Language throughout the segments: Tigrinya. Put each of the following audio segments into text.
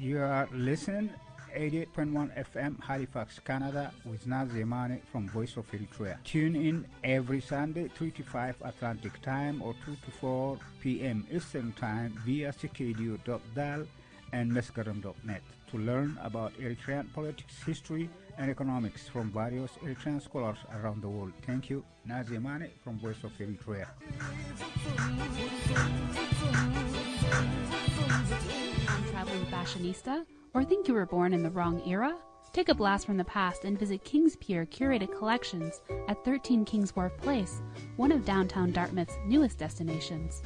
You are listening eighty-eight point one F M Halifax, Canada, with Naz Zemane from Voice of Eritrea. Tune in every Sunday, three to five Atlantic Time or two to four P M Eastern Time via C K D U dot dal and Mesgaram dot net to learn about Eritrean politics, history, and economics from various Eritrean scholars around the world. Thank you. Naz Zemane from Voice of Eritrea. A traveling fashionista? Or think you were born in the wrong era? Take a blast from the past and visit King's Pier Curated Collections at thirteen King's Wharf Place, one of downtown Dartmouth's newest destinations.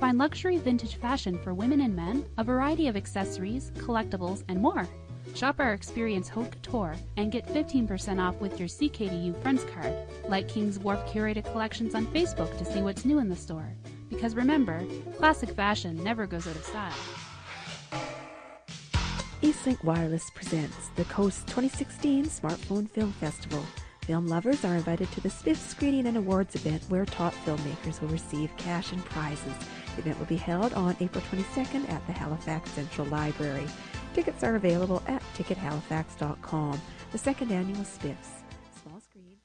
Find luxury vintage fashion for women and men, a variety of accessories, collectibles, and more. Shop our Experience Haute Couture and get fifteen percent off with your C K D U Friends card. Like King's Wharf Curated Collections on Facebook to see what's new in the store. Because remember, classic fashion never goes out of style. Eastlink Wireless presents the Coast twenty sixteen Smartphone Film Festival. Film lovers are invited to the spiff screening and awards event where top filmmakers will receive cash and prizes. The event will be held on April twenty-second at the Halifax Central Library. Tickets are available at ticket halifax dot com. The second annual spiffs. Small screen.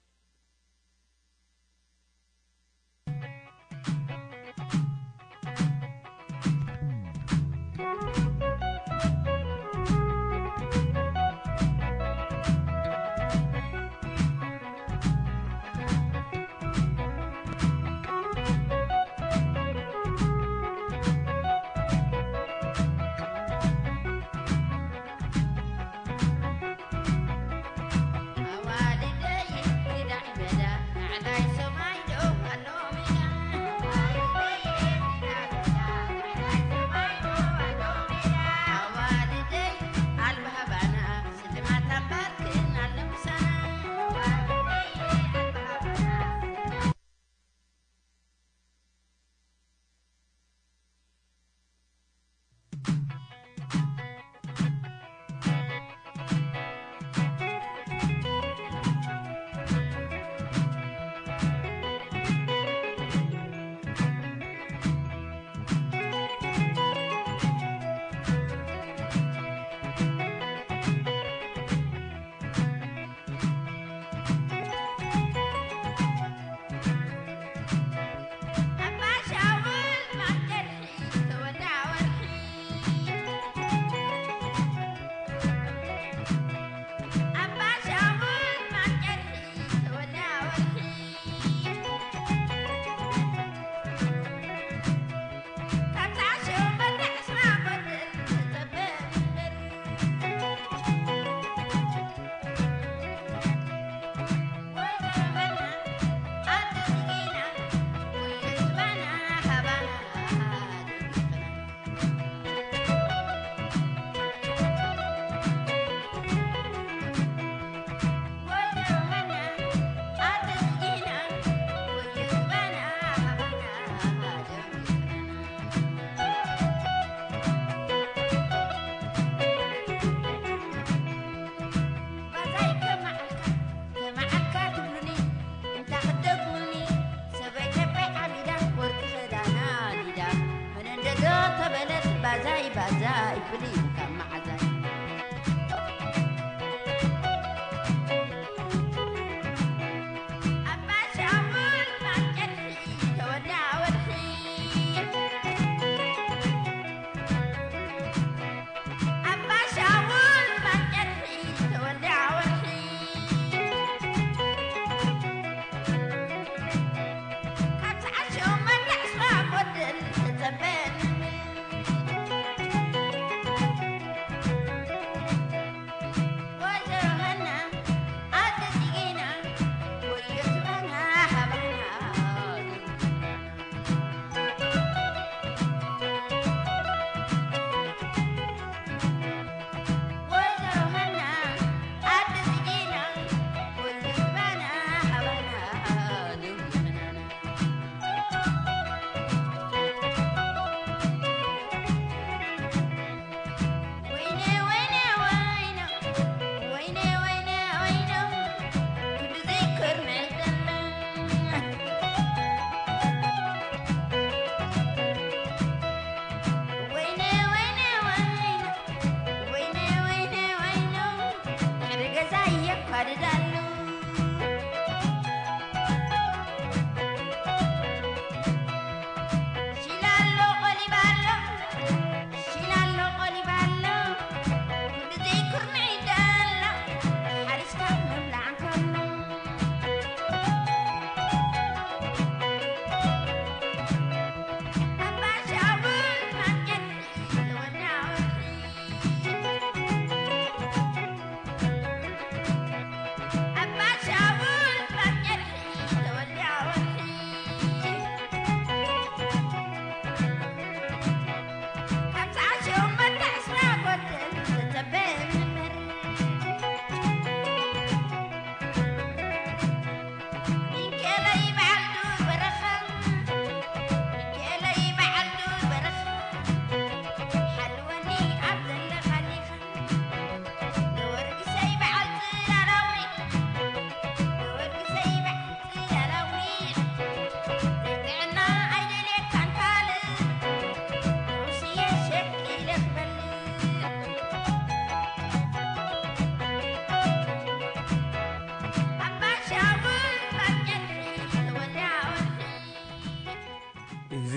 እዚ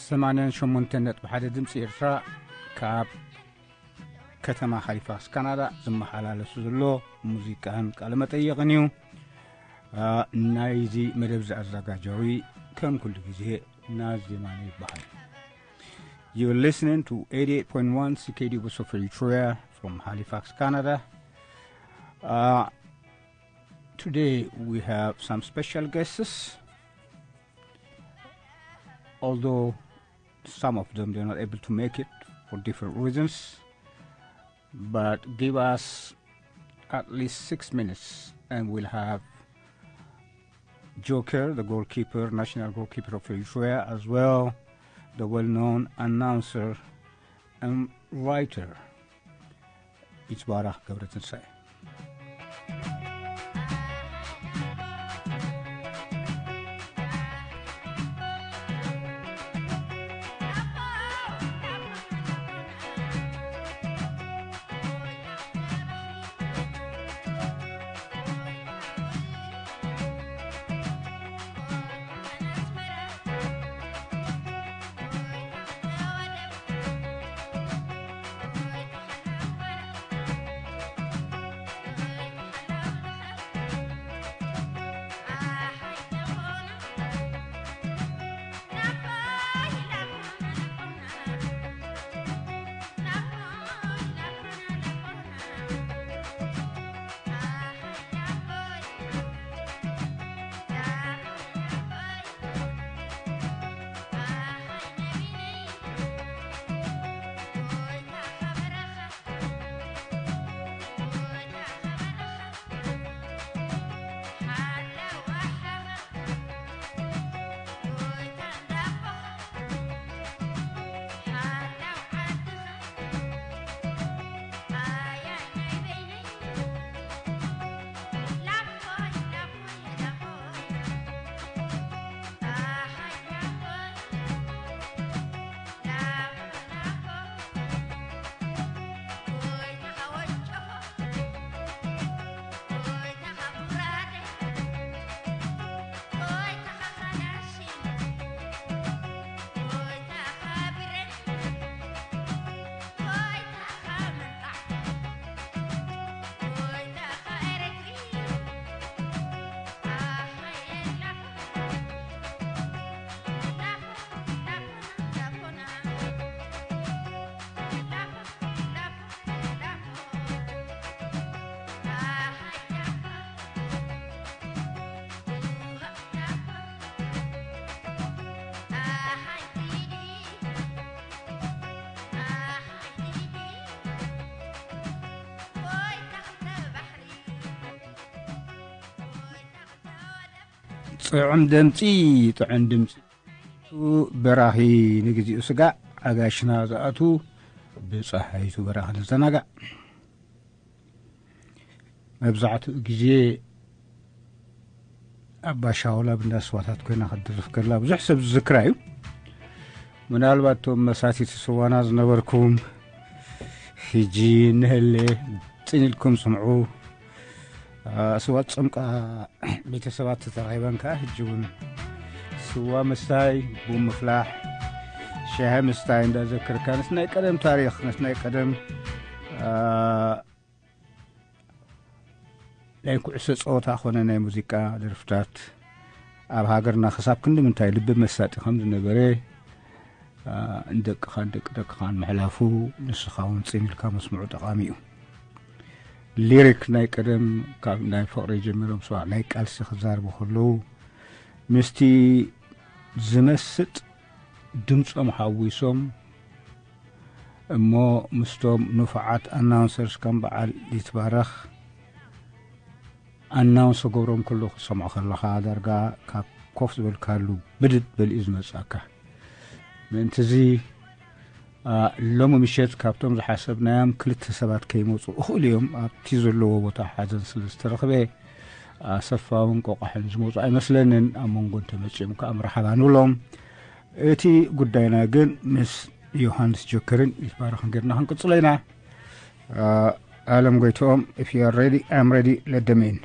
ሰማንያን ሸሞንተን ነጥቢ ሓደ ድምፂ ኤርትራ ካብ ከተማ ሃሊፋክስ ካናዳ ዝመሓላለፍ ዘሎ ሙዚቃን ቃለ መጠይቕን እዩ። ናይዚ መደብ ኣዘጋጃዊ ከም ኩሉ ግዜ ናዜማነ ይበሃል። You're listening to eighty-eight point one C K D U Voice of Eritrea from Halifax, Canada. Uh, today we have some special guests, although some of them they're not able to make it for different reasons. But give us at least six minutes and we'll have Joker, the goalkeeper, national goalkeeper of Eritrea, as well, the well-known announcer and writer, Itbarah Gabretensai. ጥዑም ድምፂ፣ ጥዑም ድምፂ። በራኺ ንግዚኡ ስጋዕ ኣጋሽና ዝኣቱ ብፀሓይቱ በራኺ ንዘናጋዕ። መብዛሕትኡ ግዜ ኣብ ባሻውላ ብንዳ ስዋታት ኮይና ክትድርፍ ከላ ብዙሕ ሰብ ዝዝክራ እዩ። ምናልባት እቶም መሳቲቲ ስዋና ዝነበርኩም ሕጂ እንሀለ ጽን ኢልኩም ስምዑ። ኣ፣ ስዋ ጾም ከኣ ቤተሰባት ተተራኺበን ከኣ ሕጂ እውን ስዋ ምስታይ፣ ቡን ምፍላሕ፣ ሻሂ ምስታይ እንዳዘከርካ ነቲ ናይ ቀደም ታሪኽ፣ ነቲ ናይ ቀደም፣ ኣ፣ ናይ ኩዕሶ ጸወታ ኾነ ናይ ሙዚቃ ደርፍታት ኣብ ሃገርና ክሳብ ክንዲ ምንታይ ልቢ መሳጢ ከም ዝነበረ፣ ኣ፣ ንደቅኻን ደቂ ደቅኻን ምሕላፉ ንስኻ እውን ጽን ኢልካ መስምዑ ጠቓሚ እዩ። ሊሪክ ናይ ቀደም ካብ ናይ ፍቕሪ ጀሚሮም ስዋዕ ናይ ቃልሲ ክዛረቡ ከለዉ ምስቲ ዝመስጥ ድምጾም ሓዊሶም እሞ ምስቶም ንፉዓት ኣናውንሰርስ ከም በዓል ይትባረኽ ኣናውንስ ገብሮም ከለዉ ክትሰምዖ ከለኻ ዳርጋ ካብ ኮፍ ዝበልካሉ ብድድ በል እዩ ዝመጽኣካ። ምእንቲ እዚ፣ ኣ፣ ሎሚ ምሸት ካብቶም ዝሓሰብናዮም ክልተ ሰባት ከይመጹ ይኽእሉ እዮም። ኣብቲ ዘለዎ ቦታ ሓዘን ስለ ዝተረኽበ፣ ኣሰፋውን ቆቋሕን ዝመጹ ኣይመስለንን። ኣብ መንጎ እንተመጺኦም ከኣ መርሓባ ንብሎም። እቲ ጉዳይና ግን ምስ ዮሃንስ ጆከርን ይትባረኽን ጌርና ክንቅጽሎ ኢና። ኣ፣ ኣለም ጎይትኦም፣ if you are ready, I'm ready, let them in.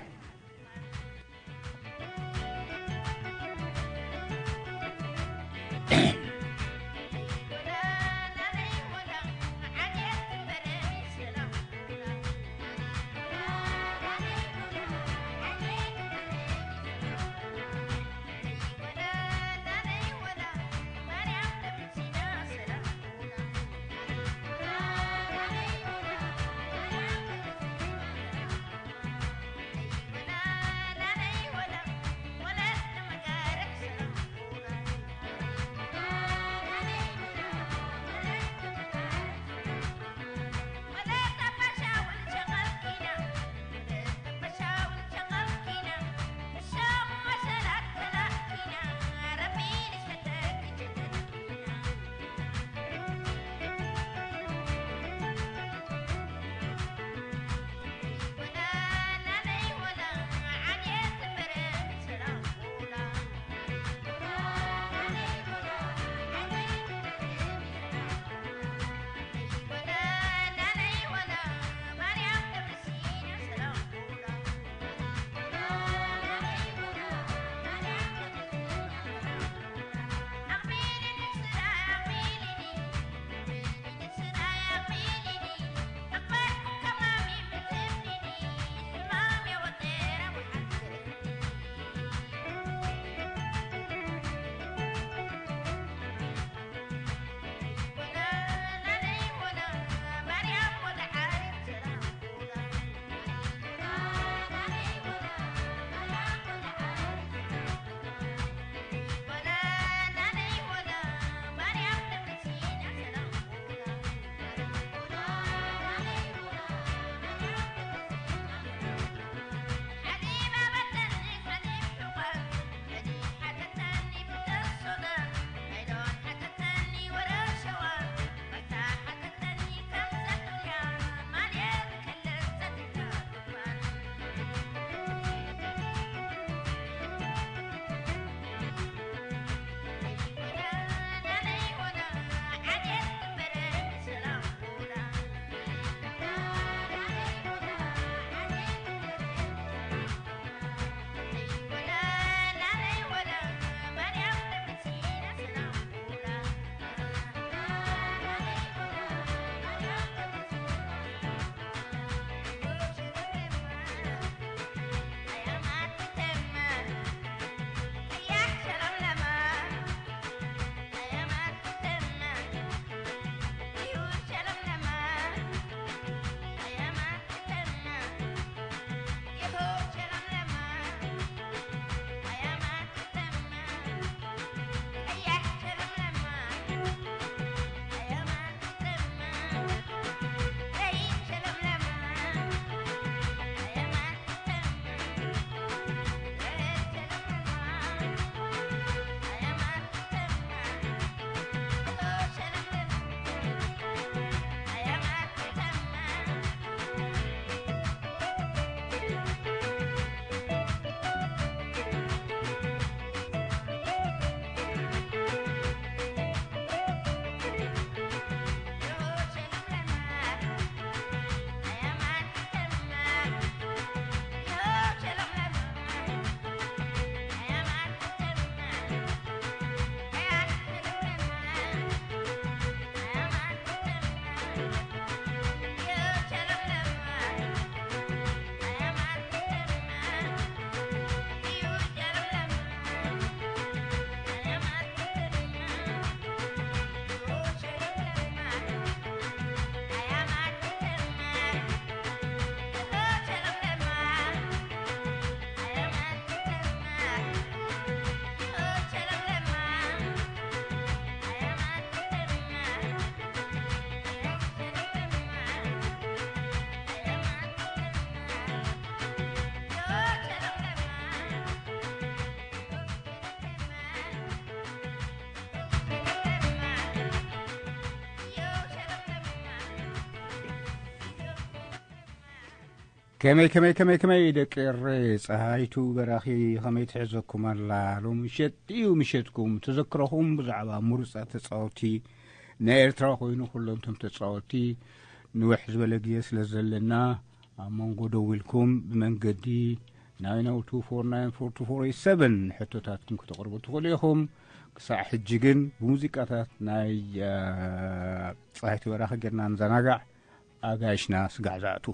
ከመይ ከመይ ከመይ ከመይ ደቂ ኤረ፣ ፀሃይቱ በራኺ ከመይ ትሕዘኩም ኣላ? ሎም ምሸት እዩ ምሸትኩም። ተዘክረኹም ብዛዕባ ምሩፃት ተፃወቲ ናይ ኤርትራ ኮይኑ፣ ኩሎም ቶም ተፃወቲ ንውሕ ዝበለ ግዜ ስለ ዘለና ኣብ መንጎ ደው ኢልኩም ብመንገዲ ናይናው two four nine four two four eight seven ሕቶታትኩም ክተቕርቡ ትኽእሉ ኢኹም። ክሳዕ ሕጂ ግን ብሙዚቃታት ናይ ፀሃይቱ በራኺ ጌርና ንዘናጋዕ። ኣጋይሽና ስጋዕ ዝኣቱ።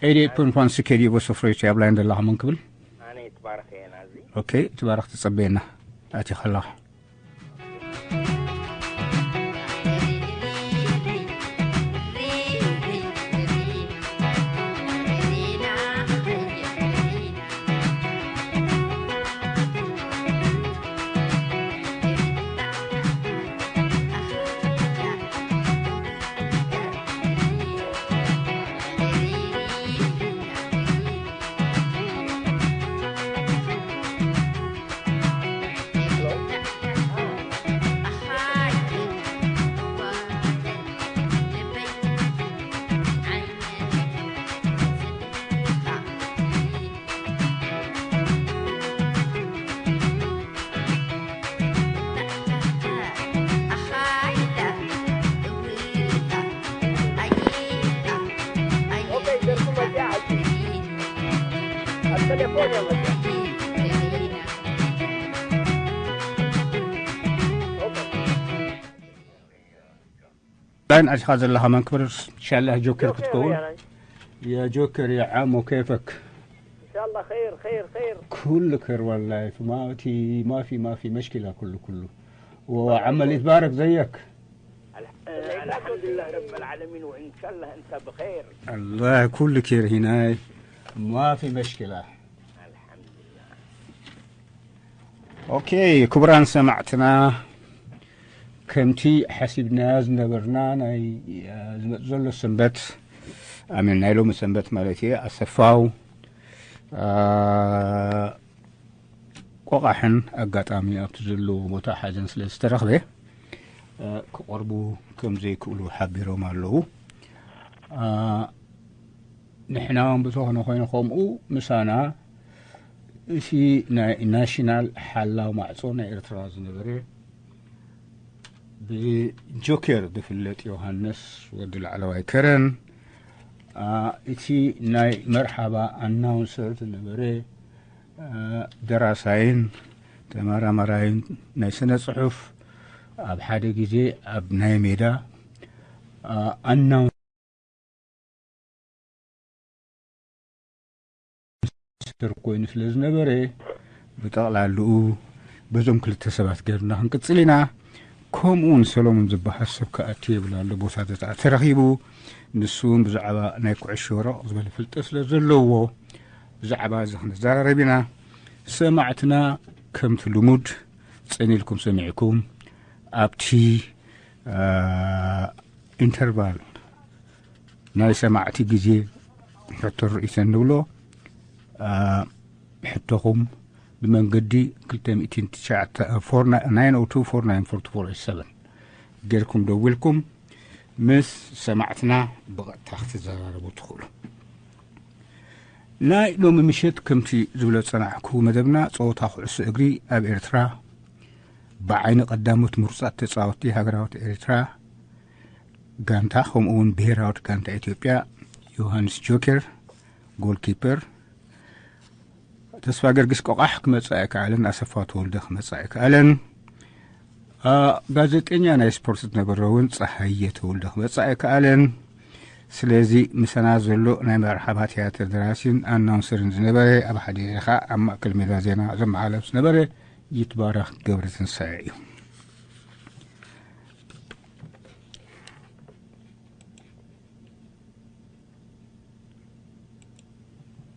ኤይት ኤይት ፖይንት ዋን ሲኬዲኤቭ ቮይስ ኦፍ ሬዲዮ ኣብ ላይን ዘለኻ መን ክብል? ኣነ ይትባረኽ እየ ናዚ። ኦኬ፣ ይትባረኽ፣ ትጸበየና ኣቲኻ ኣለኻ። ላይን ኣቲኻ ዘለኻ መን ክብል? ኢንሻላህ ጆከር ክትከውን። يا جوكر يا عمو، كيفك؟ ان شاء الله خير، خير، خير. كل خير والله، ما في ما في ما في مشكلة، كله كله. وعمل يتبارك زيك. الحمد لله رب العالمين، وان شاء الله انت بخير. الله كل خير هناي، ما في مشكلة. الحمد لله. ኦኬ፣ ክቡራን ሰማዕትና፣ ከምቲ ሓሲብናዮ ዝነበርና፣ ናይ ዝመጽእ ዘሎ ሰንበት፣ ኣሜን፣ ናይ ሎሚ ሰንበት ማለት እየ፣ ኣሰፋው ቆቓሕን ኣጋጣሚ ኣብቲ ዘለዎ ቦታ ሓዘን ስለ ዝተረኽበ ክቐርቡ ከም ዘይክእሉ ሓቢሮም ኣለዉ። ንሕና እውን ብዝኾነ ኮይኑ ከምኡ ምሳና እቲ ናይ ናሽናል ሓላው ማዕጾ ናይ ኤርትራ ዝነበረ ብጆኬር ዝፍለጥ ዮሃንስ ወዲ ላዕለዋይ ከረን፣ እቲ ናይ መርሓባ ኣናውንሰር ዝነበረ ደራሳይን ተመራማራይን ናይ ስነ ጽሑፍ፣ ኣብ ሓደ ግዜ ኣብ ናይ ሜዳ ኣናውንሰር ኮይኑ ስለ ዝነበረ፣ ብጠቕላልኡ በዞም ክልተ ሰባት ገርና ክንቅጽል ኢና። ከምኡ እውን ሰሎሞን ዝበሃል ሰብ ከኣ እቲ የብሉ ኣሎ፣ ቦታ ተረኺቡ፣ ንሱ እውን ብዛዕባ ናይ ኩዕሾ ረቕ ዝበለ ፍልጠት ስለ ዘለዎ፣ ብዛዕባ እዚ ክንዘራረብ ኢና። ሰማዕትና ከምቲ ልሙድ ጸኒልኩም ሰሚዕኩም ኣብቲ ኢንተርቫል ናይ ሰማዕቲ ግዜ ሕቶ ርእይቶ ንብሎ ሕቶኹም ብመንገዲ ክልተ ሚእትን ትሽዓተ፣ ናይን ኦ ቱ ፎር ናይን ፎር ቱ ፎር ኤት ሰቨን ጌርኩም ደዊልኩም ምስ ሰማዕትና ብቐጥታ ክትዘራረቡ ትኽእሉ። ናይ ሎሚ ምሸት ከምቲ ዝብሎ ዝጸናሕኩ መደብና ጸወታ ኩዕሶ እግሪ ኣብ ኤርትራ ብዓይኒ ቀዳሞት ምሩጻት ተጻወትቲ ሃገራዊት ኤርትራ ጋንታ ከምኡ እውን ብሄራዊት ጋንታ ኢትዮጵያ ዮሃንስ ጆኬር ጎልኪፐር፣ ተስፋ ገርግስ ቆቓሕ ክመጽእ ኣይከኣለን፣ ኣሰፋ ተወልደ ክመጽእ ኣይከኣለን። ጋዜጠኛ ናይ ስፖርት ዝነበረ እውን ጸሃየ ተወልደ ክመጽእ ኣይከኣለን። ስለዚ ምሳና ዘሎ ናይ መርሓባ ትያትር ደራሲን ኣናውንሰርን ዝነበረ ኣብ ሓደ ኢኻ ኣብ ማእከል ሜዳ ዜና ዘመሓላልፍ ዝነበረ ይትባረኽ ገብረትንሳኤ እዩ።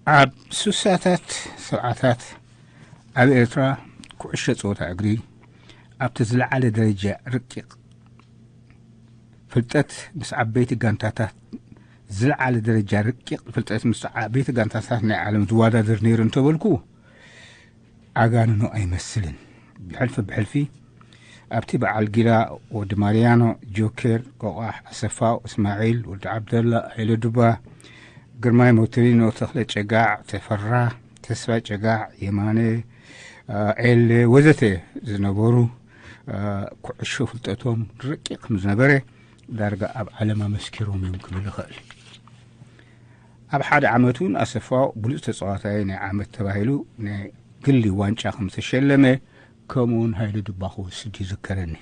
ኣብ ሱሳታት ሰብዓታት ኣብ ኤርትራ ኩዕሾ ጸወታ እግሪ ኣብቲ ዝለዓለ ደረጃ ርቂቕ ፍልጠት ምስ ዓበይቲ ጋንታታት ዝለዓለ ደረጃ ርቂቕ ፍልጠት ምስ ዓበይቲ ጋንታታት ናይ ዓለም ዝወዳደር ነይሩ እንተበልኩ ኣጋንኖ ኣይመስልን። ብሕልፊ ብሕልፊ ኣብቲ በዓል ጊላ፣ ወዲ ማርያኖ፣ ጆኬር፣ ቆቋሕ፣ ኣሰፋው፣ እስማዒል፣ ወዲ ዓብደላ፣ ሃይለ ዱባ፣ ግርማይ ሞቶሪኖ፣ ተኽለ ጨጋዕ፣ ተፈራ፣ ተስፋ ጨጋዕ፣ የማነ፣ ኤሌ ወዘተ ዝነበሩ ኩዕሾ ፍልጠቶም ረቂቕ ከም ዝነበረ ዳርጋ ኣብ ዓለም ኣመስኪሮም እዮም ክብል ይኽእል። ኣብ ሓደ ዓመት እውን ኣሰፋው ብሉጽ ተጻዋታይ ናይ ዓመት ተባሂሉ ናይ ግሊ ዋንጫ ከም ዝተሸለመ ከምኡውን ሃይለ ዱባ ክወስድ ይዝከረኒ።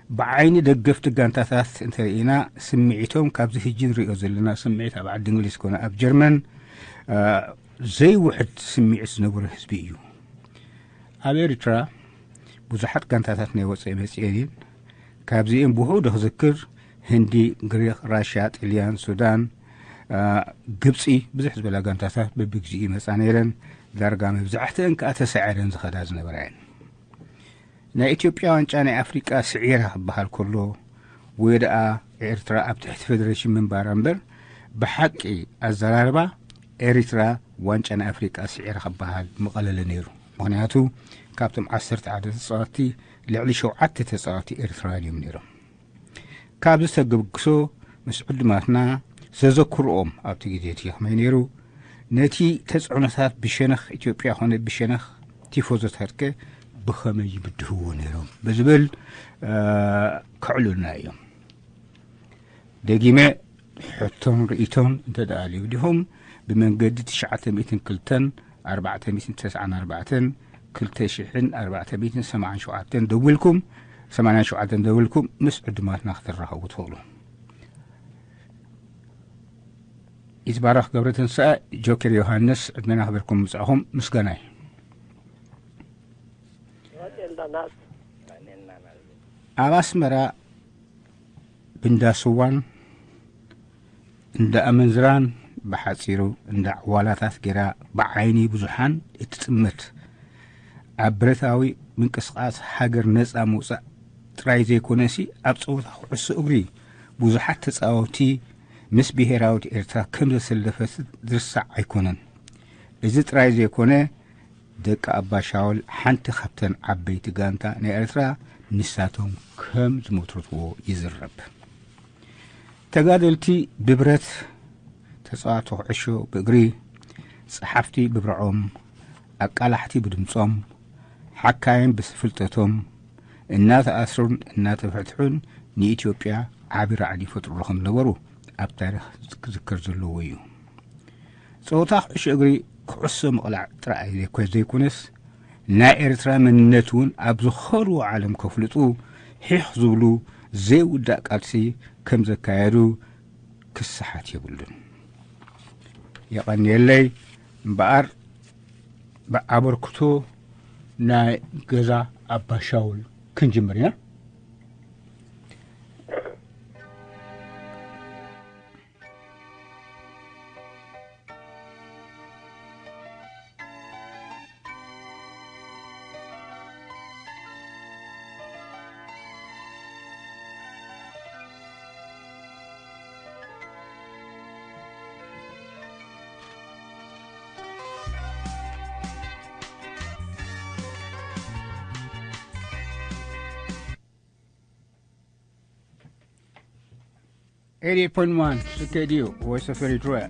ብዓይኒ ደገፍቲ ጋንታታት እንተርኢና፣ ስምዒቶም ካብዚ ሕጂ ንሪኦ ዘለና ስምዒት ኣብ ዓዲ እንግሊዝ ኮነ ኣብ ጀርመን ዘይውሕድ ስምዒት ዝነበሮ ህዝቢ እዩ። ኣብ ኤርትራ ብዙሓት ጋንታታት ናይ ወፀኢ መፅኤን እየን። ካብዚኤን ብውሕዱ ክዝክር፣ ህንዲ፣ ግሪክ፣ ራሽያ፣ ጥልያን፣ ሱዳን፣ ግብፂ፣ ብዙሕ ዝበላ ጋንታታት በብግዚኡ ይመፃ ነይረን። ዳርጋ መብዛሕትአን ከዓ ተሳዒረን ዝኸዳ ዝነበራ እየን። ናይ ኢትዮጵያ ዋንጫ ናይ ኣፍሪቃ ስዒራ ክበሃል ከሎ፣ ወይ ደኣ ኤርትራ ኣብ ትሕቲ ፌደሬሽን ምንባራ እምበር፣ ብሓቂ ኣዘራርባ ኤርትራ ዋንጫ ናይ ኣፍሪቃ ስዒራ ክበሃል ምቐለለ ነይሩ። ምኽንያቱ፣ ካብቶም ዓሰርተ ሓደ ተጻወትቲ፣ ልዕሊ ሸውዓተ ተጻወትቲ ኤርትራውያን እዮም ነይሮም። ካብዚ ተግብግሶ ምስ ዕዱማትና ዘዘክርኦም ኣብቲ ግዜ እቲ ከመይ ነይሩ፣ ነቲ ተጽዕኖታት ብሸነኽ ኢትዮጵያ ኾነ ብሸነኽ ቲፎዞታትከ ብኸመይ ይብድህዎ ነይሮም ብዝብል ከዕሉልና እዮም። ደጊመ ሕቶን ርእይቶን እንተ ደኣ ኣልዩ ዲኹም ብመንገዲ ትሽዓተ ሚእትን ክልተን ኣርባዕተ ሚእትን ተስዓን ኣርባዕተን ክልተ ሽሕን ኣርባዕተ ሚእትን ሰማንያን ሸውዓተን ደዊልኩም ሰማንያን ሸውዓተን ደዊልኩም ምስ ዕዱማትና ክትራኸቡ ትኽእሉ። ይትባረኽ ገብረ ትንሳኤ፣ ጆከር ዮሃንስ፣ ዕድመና ክበልኩም ምጻእኹም ምስጋናይ። ኣብ ኣስመራ ብንዳ ስዋን እንዳ ኣመንዝራን ብሓጺሩ እንዳ ዕዋላታት ገይራ ብዓይኒ ብዙሓን እትጥምት ኣብ ብረታዊ ምንቅስቓስ ሃገር ነጻ ምውጻእ ጥራይ ዘይኮነሲ ኣብ ጸወታ ኩዕሶ እግሪ ብዙሓት ተጻወቲ ምስ ብሄራዊት ኤርትራ ከም ዘሰለፈት ዝርሳዕ ኣይኮነን። እዚ ጥራይ ዘይኮነ ደቂ ኣባ ሻውል ሓንቲ ካብተን ዓበይቲ ጋንታ ናይ ኤርትራ ንሳቶም ከም ዝመስረትዎ ይዝረብ። ተጋደልቲ ብብረት፣ ተጻዋቲ ኩዕሾ ብእግሪ፣ ጸሓፍቲ ብብርዖም፣ ኣቃላሕቲ ብድምጾም፣ ሓካይም ብፍልጠቶም እናተኣስሩን እናተፈትሑን ንኢትዮጵያ ዓቢ ራዕዲ ይፈጥሩሉ ከም ነበሩ ኣብ ታሪኽ ክዝከር ዘለዎ እዩ። ጸወታ ኩዕሾ እግሪ ኩዕሶ ምቕላዕ ጥራይ ዘይኮ-፣ ዘይኮነስ ናይ ኤርትራ መንነት እውን ኣብ ዝኾርዎ ዓለም ከፍልጡ ሒኽ ዝብሉ ዘይውዳእ ቃልሲ ከም ዘካየዱ ክሰሓት የብሉን። የቐንየለይ እምበኣር ብኣበርክቶ ናይ ገዛ ኣባሻውል ክንጅምር ኢና። Eighty-eight point one C K D U, Voice of Eritrea.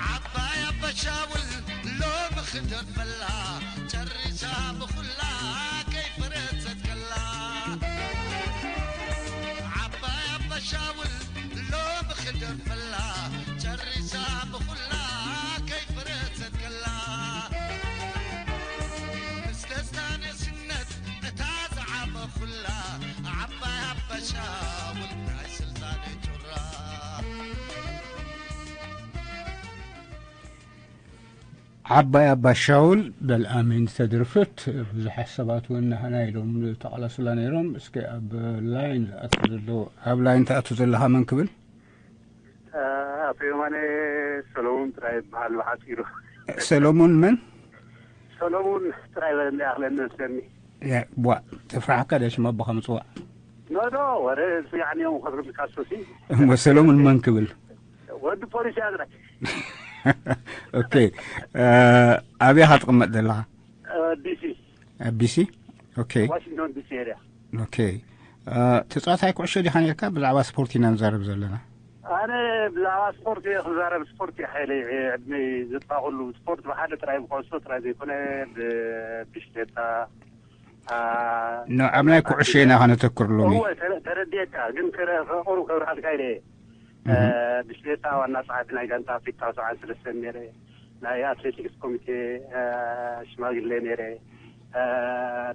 ዓባይ ኣባሻውል ሎሚ ክደርፈላ ጨሪሳ ብኹላ ከይፈረሰት ከላ። ዓባይ ኣባሻውል ሎሚ ክደርፈላ ጨሪሳ ብኹላ ከይፈረሰት ከላ። ምስ ደስታ ንእስነት እታ ዝዓበኹላ ዓባይ ኣባሻውል ናይ ስልጣነይ ጩራ። ዓባይ ኣባ ሻውል በልኣሚን ዝተደርፈት ብዙሓት ሰባት እውን ናህና ኢሎም ተቓላሱላ ነይሮም። እስከ ኣብ ላይን ዝኣቱ ዘሎ ኣብ ላይን ትኣቱ ዘለኻ መን ክብል? ኣቶ የማነ ሰሎሙን ጥራይ ይበሃል ብሓፂሩ። ሰሎሙን መን? ሰሎሙን ጥራይ በለኒ ኣኽለኒ መስለኒ። ቧ፣ ተፍራሕካ ደ ሽም ኣቦኻ ምፅዋዕ? ኖዶ ወረ ስያዕኒዮም ከፍርድ ካሶሲ እሞ ሰሎሙን መን ክብል? ወዲ ፖሊስ ያዝረ ኦኬ። ኣብያ ካ ትቕመጥ ዘለኻ? ዲሲ ኣብ ዲሲ። ኦኬ። ዋሽንግቶን ዲሲ ኤሪያ። ኦኬ። ተፃዋታይ ኩዕሾ ዲኻ ነርካ? ብዛዕባ ስፖርት ኢና ንዛረብ ዘለና። ኣነ ብዛዕባ ስፖርት እየ ክዛረብ። ስፖርት እየ ሓይለ ዕድመይ ዘጥፋእኩሉ። ስፖርት ብሓደ ጥራይ ብኮሶ ጥራይ ዘይኮነ ብብሽሌታ ኖ፣ ኣብ ናይ ኩዕሾ ኢና ከነተክር ሎሚ። ተረድየካ። ግን ከቁሩ ከብርሃልካ ኢለ። ብሽሌታ ዋና ጸሓፊ ናይ ጋንታ ኣፍሪካ ሰብዓን ሰለስተን ነረ፣ ናይ ኣትሌቲክስ ኮሚቴ ሽማግሌ ነረ፣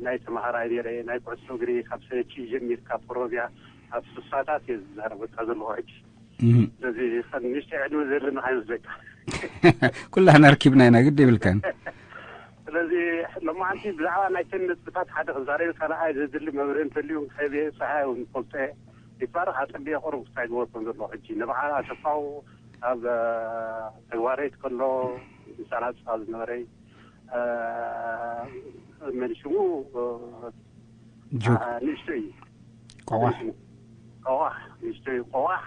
ናይ ተማሃራይ ነረ፣ ናይ ኩዕሶ እግሪ ካብ ሰለቺ ጀሚር ካብ ኦሮሚያ ኣብ ስሳታት እየ ዝዛረበካ ዘለኹ ሕጂ። ስለዚ ንእሽተይ ዕድመ ዘለና ኣይመስለካ። ኩላህና ኣርኪብና ኢና፣ ግዲ ይብልካን። ስለዚ ሎማዓንቲ ብዛዕባ ናይተን ነጥብታት ሓደ ክዛረብ ካልኣይ ዘድሊ መብርሂ እንተልዩ ከብየ ፀሃይ እውን ፈልጦ ይባርክ ኣፀቢየ ቅሩብ ክሳይ ዝበልኩም ዘሎ ሕጂ ንበዓል ኣሰፋው ኣብ ተግባሬት ከሎ ምሳና ዝፃ ዝነበረ መን ሽሙ ጆክ ንእሽቶ እዩ ቆዋሕ ቆዋሕ ንእሽቶ እዩ ቆዋሕ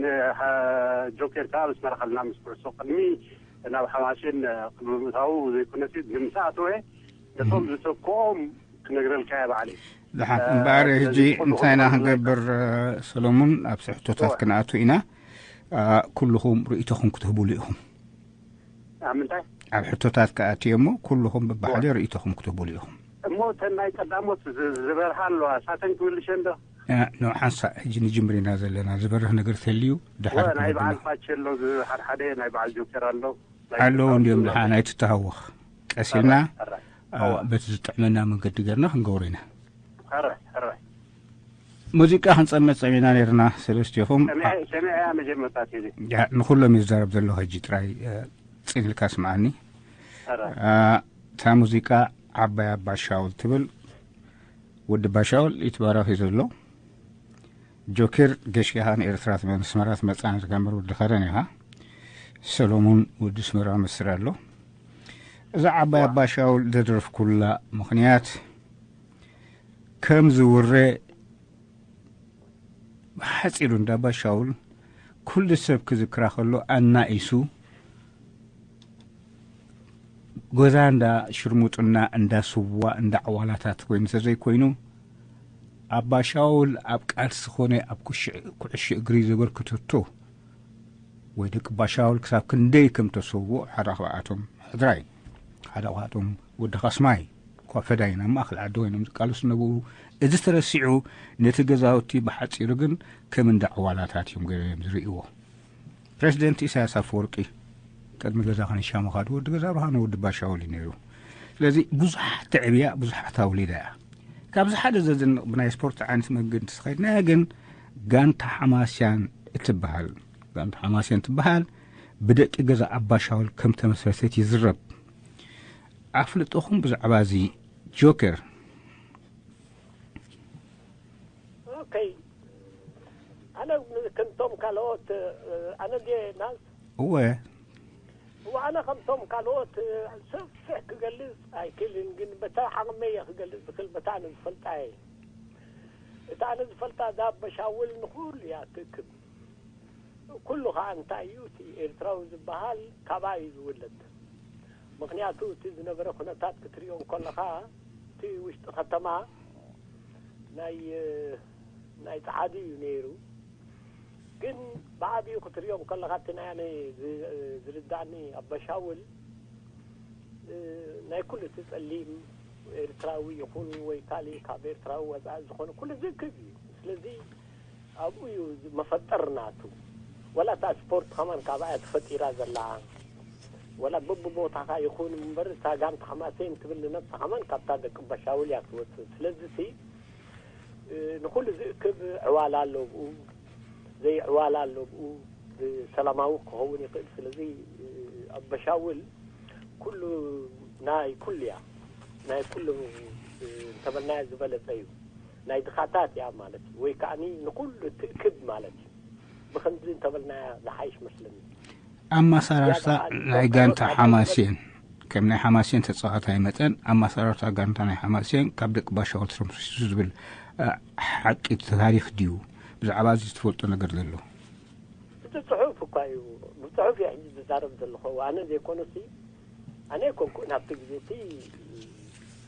ንጆኬር ከዓ ምስ መራኸልና ምስ ኩዕሶ ቅድሚ ናብ ሓማሴን ቅድሚ ምእታው ዘይኮነሲ ንምሳ ኣተወ ነቶም ዝተክኦም ክነግረልካ እየ ባዕለይ ዝሓት እምበኣር ሕጂ እንታይ ኢና ክንገብር ሰሎሙን ኣብቲ ሕቶታት ክንኣቱ ኢና። ኩልኹም ርእይቶኹም ክትህቡሉ ኢኹም። ኣብ ምንታይ ኣብ ሕቶታት ክኣትዮ እሞ ኩልኹም ብባዕሊ ርእይቶኹም ክትህቡሉ ኢኹም። እሞ እተን ናይ ቀዳሞት ዝበርሃ ኣለዋ ሳተን ክብልሸ እንዶ ኖ ሓንሳ ሕጂ ንጅምር ኢና ዘለና። ዝበርህ ነገር ተልዩ ድሓር ናይ በዓል ፋቸ ኣሎ ሓድሓደ ናይ በዓል ጆከር ኣሎ ኣለዉ እንዲዮም ድሓ ናይ ትተሃወኽ ቀሲልና በቲ ዝጥዕመና መንገዲ ገርና ክንገብሮ ኢና። ሙዚቃ ክንፀምዕ ፀሚና ነርና ሰለስቲኹም። ሰሚዐያ መጀመርታ ቴዲ ንኩሎም ይዛረብ ዘሎ ሕጂ ጥራይ ፅን ኢልካ ስምዓኒ። እታ ሙዚቃ ዓባይ ኣባ ሻውል ትብል። ወዲ ባሻውል ይትባረኽ እዩ ዘሎ። ጆኬር ገሽካ ንኤርትራ ትመ- ስመራ ትመጻ ንዝጋምር ወዲ ከረን ኢኻ። ሰሎሙን ወዲ ስመራ መስር ኣሎ። እዛ ዓባይ ኣባ ሻውል ዘደረፍኩላ ምኽንያት ከም ዝውረ ብሓጺሩ እንዳ ኣባ ሻውል ኩሉ ሰብ ክዝክራ ከሎ ኣናኢሱ ጎዛ እንዳ ሽርሙጥና እንዳ ስዋ እንዳ ዕዋላታት ኮይኑ ተዘይኮይኑ ኣባ ሻውል ኣብ ቃልሲ ኮነ ኣብ ኩሽ- ኩዕሾ እግሪ ዘበርክተቶ ወይ ደቂ ኣባ ሻውል ክሳብ ክንደይ ከም ተሰውኦ ሓደ ካብኣቶም ሕድራይ ሓደ ካብኣቶም ወዲ ካስማይ እኳ ፈዳይን ኣብ ማእከል ዓዲ ኮይኖም ዝቃለሱ ነበሩ። እዚ ተረሲዑ ነቲ ገዛውቲ ብሓጺሩ ግን ከም እንዳ ዕዋላታት እዮም ገይሮም ዝርእይዎ። ፕሬዚደንት ኢሳያስ ኣፈወርቂ ቅድሚ ገዛ ከነሻሙ ካዱ ወዲ ገዛ ብርሃኑ ወዲ ባሻውል እዩ ነይሩ። ስለዚ ብዙሓት ተዕብያ ብዙሓት ኣውሊዳ እያ። ካብዚ ሓደ ዘዝንቕ ብናይ ስፖርት ዓይነት መንገዲ ተኸድናያ ግን ጋንታ ሓማስያን እትበሃል ጋንታ ሓማስያን ትበሃል ብደቂ ገዛ ኣባሻውል ከም ተመስረተት ይዝረብ። ኣፍልጦኹም ብዛዕባ እዚ ጆከር ኦከይ ኣነ ከምቶም ካልኦት ኣነ ድየ ናዝ እወ እወ ኣነ ከምቶም ካልኦት ሰፊሕ ክገልጽ ኣይክልን ግን በታ ዓቕመይ እየ ክገልጽ ዝኽእል በታ ኣነ ዝፈልጣ እየ እታ ኣነ ዝፈልጣ እዛ ኣበሻውል ንኹሉ እያ ትእክብ ኩሉ ከዓ እንታይ እዩ እቲ ኤርትራዊ ዝበሃል ካብኣ እዩ ዝውለድ ምኽንያቱ እቲ ዝነበረ ኩነታት ክትሪኦ እንከለኻ እቲ ውሽጢ ከተማ ናይ ናይ ጸዓዱ እዩ ነይሩ ግን ብዓቢኡ ክትሪኦ እንከለኻ እቲ ናይ ኣነ ዝርዳእኒ ኣበሻውል ናይ ኩሉ እቲ ጸሊም ኤርትራዊ ይኹን ወይ ካልእ ካብ ኤርትራዊ ወጻኢ ዝኾነ ኩሉ ዝእክብ እዩ ስለዚ ኣብኡ እዩ መፈጠር ናቱ ወላ እታ ስፖርት ከማን ካብኣ ተፈጢራ ዘላ ወላ በብቦታኻ ይኹን እምበር እታ ጋንታ ሓማሴን ትብል ንነብሳ ከማን ካብታ ደቂ በሻውል እያ ትወፅእ ስለዚ ሲ ንኩሉ ዝእክብ ዕዋላ ኣሎ ብኡ ዘይዕዋላ ኣሎ ብኡ ብሰላማዊ ክኸውን ይኽእል ስለዚ ኣበሻውል ኩሉ ናይ ኩሉ እያ። ናይ ኩሉ እንተበልናዮ ዝበለጸ እዩ። ናይ ድኻታት እያ ማለት እዩ። ወይ ከዓኒ ንኹሉ ትእክብ ማለት እዩ። ብኸምዚ እንተበልናያ ዝሓይሽ መስለኒ። ኣመሰራርታ ናይ ጋንታ ሓማሴን፣ ከም ናይ ሓማሴን ተጻዋታይ መጠን ኣመሰራርታ ጋንታ ናይ ሓማሴን ካብ ደቂ ባሻወል ተምሲሱ ዝብል ሓቂ ታሪኽ ድዩ? ብዛዕባ እዚ ትፈልጦ ነገር ዘሎ? እቲ ጽሑፍ እኳ እዩ። ብጽሑፍ እየ ሕጂ ዝዛረብ ዘለኹ። ኣነ ዘይኮነሲ፣ ኣነ ኣይኮንኩን ኣብቲ ግዜ እቲ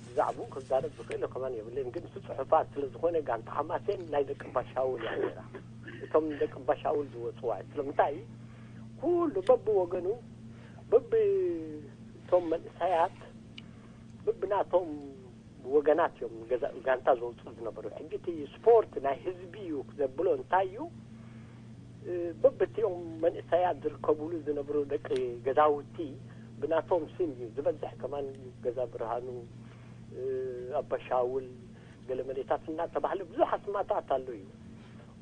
ብዛዕባኡ ክዛረብ ዝኽእል ከማን የብለይን። ግን እቲ ጽሑፋት ስለ ዝኾነ ጋንታ ሓማሴን ናይ ደቂ ባሻውል እያ ነይራ። እቶም ደቂ ባሻውል ዝወጽዋ እያ። ስለምንታይ? ኩሉ በብወገኑ፣ በብቶም መንእሰያት፣ በብናቶም ወገናት እዮም ገዛ-፣ ጋንታ ዘውጽኡ ዝነበሩ። ሕጂ እቲ ስፖርት ናይ ህዝቢ እዩ ዘብሎ እንታይ እዩ? እ፣ በብቲኦም መንእሰያት ዝርከቡሉ ዝነብሩ ደቂ ገዛውቲ ብናቶም ስም እዩ ዝበዝሕ። ከማን እዩ ገዛ ብርሃኑ፣ እ፣ ኣባሻውል፣ ገለ መሌታት እናተባህለ ብዙሕ ኣስማታት ኣሎ እዩ።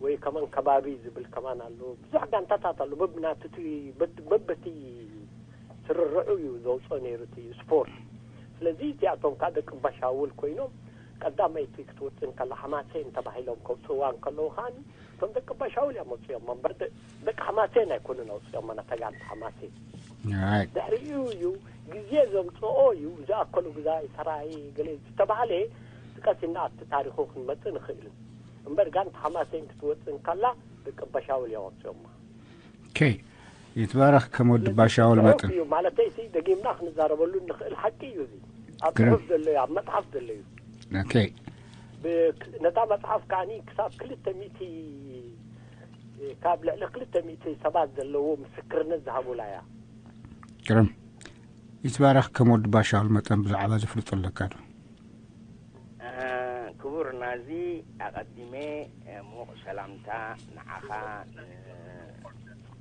ወይ ከማን ከባቢ ዝብል ከማን ኣሎ። ብዙሕ ጋንታታት ኣሎ። በብናቱ እቲ፣ በት-፣ በብቲ ስርርዑ እዩ ዘውፅኦ ነይሩ እቲ ስፖርት። ስለዚ እዚኣቶም ከዓ ደቂ ባሻውል ኮይኖም ቀዳመይቲ ክትወፅእ እንከላ ሓማሴን ተባሂሎም ከውፅእዋ እንከለዉ ከዓኒ እቶም ደቂ ባሻውል እዮም ኣውፅኦም እምበር ደ-፣ ደቂ ሓማሴን ኣይኮኑን ኣውፅኦም ነታ ጋንታ ሓማሴን። ድሕሪኡ እዩ ግዜ ዘምፅኦ እዩ። ዝኣከሉ ግዛኢ ሰራይ ገለ ዝተባህለ ቀስ ኢልና ኣብቲ ታሪኹ ክንመፅእ ንኽእል እምበር ጋንታ ሓማሴን ክትወፅእ እንከላ ደቂ ባሻውል እዮም ኣውፅኦማ። ኦኬ፣ ይትባረኽ ከም ወዲ ባሻውል መጠን እዩ። ማለተይ ሲ ደጊምና ክንዛረበሉ እንኽእል ሓቂ እዩ። እዚ ኣብ ግርም። ጽሑፍ ዘሎ እዩ፣ ኣብ መጽሓፍ ዘሎ እዩ። ኦኬ። ብ-፣ ነታ መጽሓፍ ከዓኒ ክሳብ ክልተ ሚእቲ፣ ካብ ልዕሊ ክልተ ሚእቲ ሰባት ዘለዎ ምስክርነት ዝሃቡላ እያ። ግርም። ይትባረኽ ከም ወዲ ባሻውል መጠን ብዛዕባ ዝፍልጦ ኣለካ ዶ? እ፣ ክቡር ናዚ፣ ኣቐዲመ፣ እ፣ ሙቕ ሰላምታ ንዓኻ፣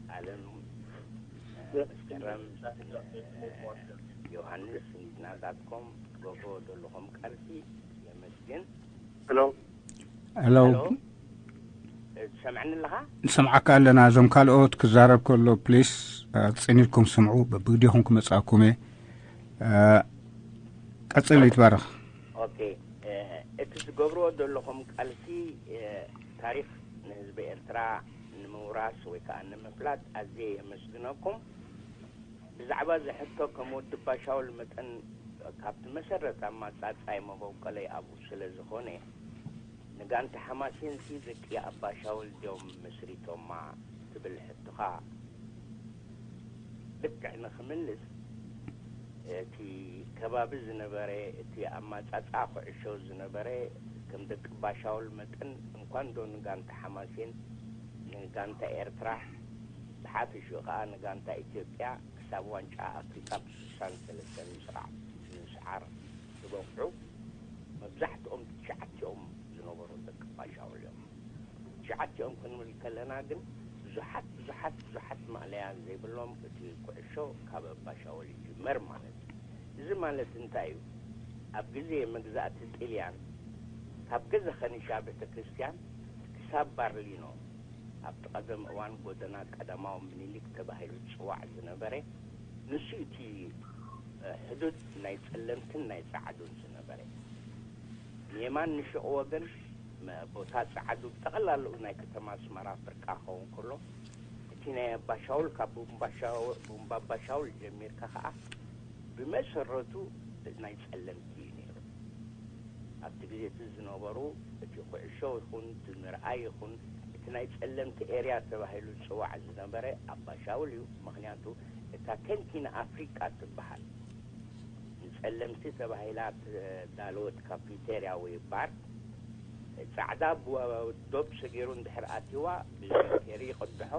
ንኣለም፣ እ፣ መስከረም፣ እ፣ ዮሃንስ፣ ናታትኩም ትገብሮ ዘለኹም ቃልሲ የመስግን። ሄሎ። ሄሎ። ሄሎ። እ፣ ትሰምዐኒ ኣለኻ? ንሰምዓካ ኣለና። እዞም ካልኦት ክዛረብ ከሎ ፕሊስ፣ እ፣ ጽን ኢልኩም ስምዑ። በብግዲኹም ክመጽኣኩም እየ። እ፣ ቀጽል ይትባረኽ። ኦኬ፣ እ፣ እቲ ትገብርዎ ዘለኹም ቃልሲ፣ እ፣ ታሪኽ ንህዝቢ ኤርትራ ንምውራስ ወይ ከኣ ንምፍላጥ ኣዝየ የመስግነኩም። ብዛዕባ እዚ ሕቶ ከም ወዲ ባሻውል መጠን ካብቲ መሰረት ኣማጻጻይ መበቆለይ ኣብኡ ስለ ዝኾነ፣ ንጋንታ ሓማሴንሲ ደቂ ኣባሻውል ድዮም መስሪቶማ ትብል ሕቶኻ ልክዕ ንኽምልስ፣ እቲ ከባቢ ዝነበረ፣ እቲ ኣማጻጽኣ ኩዕሾ ዝነበረ፣ ከም ደቂ ባሻውል መጠን እንኳን ዶ ንጋንታ ሓማሴን፣ ንጋንታ ኤርትራ፣ ብሓፊሹ ኸኣ ንጋንታ ኢትዮጵያ ክሳብ ዋንጫ ኣፍሪቃ ብስሳን ሰለስተን ምስራዕ፣ ምስዓር ዝበቕዑ መብዛሕትኦም ትሽዓቲኦም ዝነበሩ ደቂ ባሻውል እዮም። ትሽዓቲኦም ክንብል ከለና ግን ብዙሓት፣ ብዙሓት፣ ብዙሓት ማእለያ ዘይብሎም እቲ ኩዕሾ ካብ ኣባሻውል ይጅመር ማለት እዩ። እዚ ማለት እንታይ እዩ? ኣብ ግዜ መግዛእቲ ጥልያን ካብ ገዛ ኸኒሻ ቤተ ክርስቲያን ክሳብ ባርሊኖ ኣብቲ ቀደም እዋን ጎደና ቀዳማዊ ምኒልክ ተባሂሉ ዝጽዋዕ ዝነበረ፣ ንሱ እቲ፣ እ፣ ሕዱድ ናይ ጸለምትን ናይ ጸዓዱን ዝነበረ። ንየማን ንሽቕ ወገን መ-፣ ቦታ ጸዓዱ ብጠቕላላኡ ናይ ከተማ ኣስመራ ፍርቃ ክኸውን ከሎ፣ እቲ ናይ ኣባሻውል ካብ ቡምባሻው-፣ ቡምባባሻውል ጀሚርካ ኸኣ ብመሰረቱ ናይ ጸለምቲ እዩ ነይሩ። ኣብቲ ግዜ እቲ ዝነበሩ እቲ ኩዕሾ ይኹን እቲ ምርኣይ ይኹን እቲ ናይ ጸለምቲ ኤርያ ተባሂሉ ዝጽዋዕ ዝነበረ ኣባሻውል እዩ። ምኽንያቱ እታ ከንቲ ንኣፍሪቃ ትበሃል ንጸለምቲ ተባሂላ እተዳለወት ካፊቴርያ ወይ ባር ጻዕዳ ብ-፣ ዶብ ሰጊሩ እንድሕር ኣትይዋ ብኬሪ ይቕድሖ፣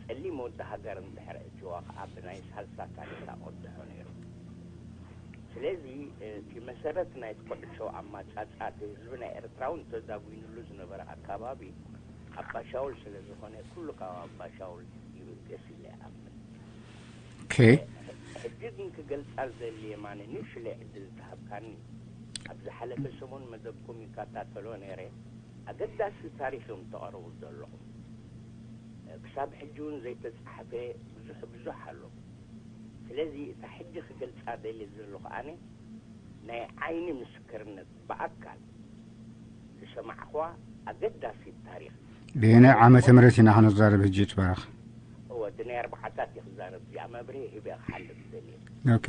ጸሊም ወዲ ሃገር እንድሕር ኣትይዋ ኸኣ ብናይ ሳልሳ ካሬታ ቅድሖ ነይሩ። ስለዚ እቲ መሰረት ናይ ኩዕሾ ኣማጻጽኣ እቲ ህዝቢ ናይ ኤርትራ እውን ተዛጒንሉ ዝነበረ ኣካባቢ ኣባሻውል ስለ ዝኾነ ኩሉ ካብ ኣባሻውል ይብገስ ኢለ ይኣምን። ኦኬ። ሕጂ ግን ክገልጻ ዝደሊ የማነ ንእሽለይ ዕድል ተሃብካኒ። ኣብ ዝሓለፈ ሰሙን መደብኩም ይከታተሎ ነይረ። ኣገዳሲ ታሪኽ እዮም ተቕርቡ ዘለኹም። ክሳብ ሕጂ እውን ዘይተጻሕፈ ብዙሕ ብዙሕ ኣሎ። እቲ ስለዚ እታ ሕጂ ክገልጻ ደልየ ዘለኹ ኣነ ናይ ዓይኒ ምስክርነት ብኣካል ዝሰማዕኹዋ ኣገዳሲት ታሪኽ። ብየናይ ዓመተ ምህረት ኢና ክንዛረብ ሕጂ ትባረኽ? እወ፣ እቲ ናይ ኣርባዓታት እየ ክዛረብ፣ እዚኣ መብርሂ ሂበ ክሓልፍ ደልየ። ኦኬ።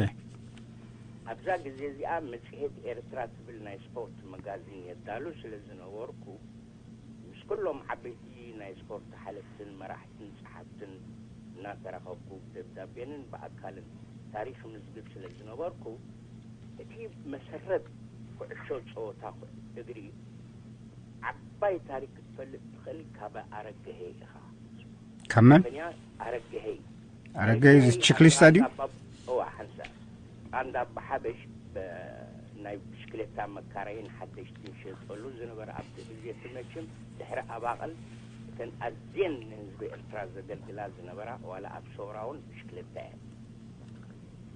ኣብዛ ግዜ እዚኣ መጽሔት ኤርትራ ትብል ናይ ስፖርት መጋዚን የዳሉ ስለ ዝነበርኩ፣ ምስ ኩሎም ዓበይቲ ናይ ስፖርት ሓለፍትን መራሕትን ጸሓፍትን እናተራኸብኩ፣ ብደብዳቤንን ብኣካልን ታሪኽ ምዝግብ ስለ ዝነበርኩ፣ እቲ መሰረት ኩዕሾ ጸወታ እግሪ ዓባይ ታሪኽ ክትፈልጥ ትኽእል ካብ ኣረገሄ ኢኻ። ካብ መን? ምኽንያት ኣረገሄ። ኣረገሄ እዚ ችክሊስታ ድዩ? ቃንዳ ኣባ-፣ እዋ፣ ሓንሳእ። ቃንዳ ኣባሓበሽ ብ-፣ ናይ ብሽክሌታ መካረይን ሓደሽትን ዝሸጠሉ ዝነበረ ኣብቲ ግዜ እቲ መችም ድሕሪ ኣባቕል እተን ኣዝየን ንህዝቢ ኤርትራ ዘገልግላ ዝነበራ ዋላ ኣብ ሰውራ እውን ብሽክሌታ እየን።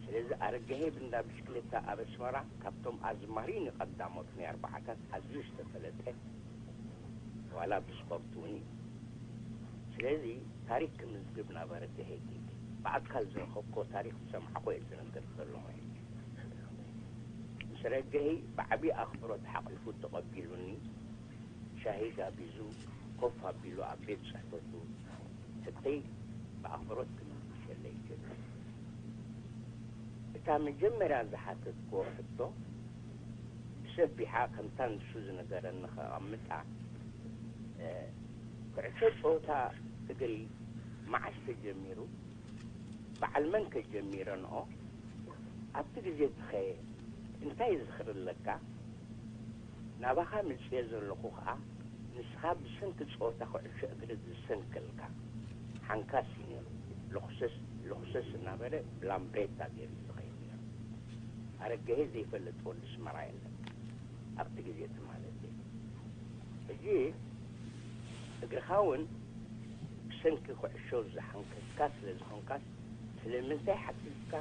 ስለዚ ኣረገሄ ብንዳ ብሽክሌታ ኣብ ኣስመራ ካብቶም ኣዝማሪኒ ቀዳሞት ናይ ኣርባዓታት ኣዝዩ ዝተፈለጠ ዋላ ብስፖርት እውን እዩ። ስለዚ ታሪኽ ክምዝግብ ናብ ኣረገሄ ከይደ። ብኣካል ዝረኸብኮ ታሪኽ ዝሰማዕኮ እየ ዝነግር ዘለኹ። ምስ ረገሄ ብዓብዪ ኣኽብሮት ሓቒፉ ተቐቢሉኒ። ሻሂ ጋቢዙ ኮፍ ኣቢሉ ኣብ ቤት ጽሕፈቱ ሕቶይ ብኣኽብሮት ክምልሰለይ ጀመረ። እታ መጀመርያ ዝሓተትክዎ ሕቶ ብሰፊሓ ከምታ ንሱ ዝነገረኒ ከቐምጣ፣ እ፣ ኩዕሶ ጸወታ እግሪ መዓስ ተጀሚሩ? በዓል መን ከ ጀሚረንኦ? ኣብቲ ግዜ እቲ ኸ እንታይ ዝኽሪ ኣለካ? ናባኻ መጽየ ዘለኹ ኸኣ ንስኻ ብሰንኪ ጸወታ ኩዕሾ እግሪ ዝሰንከልካ ሓንካስ እዩ ነይሩ። ልኹሰስ፣ ልኹሰስ እናበለ ብላምብሬታ ገይሩ ዝኸይድ ነይሩ። ኣረገሄ ዘይፈልጥ ወዲ ኣስመራ የለን። ኣብቲ ግዜ እቲ ማለት እዩ። ሕጂ እግርኻ እውን ብሰንኪ ኩዕሾ ዝሓንከስካ ስለ ዝኾንካስ፣ ስለምንታይ ሓቲትካ፣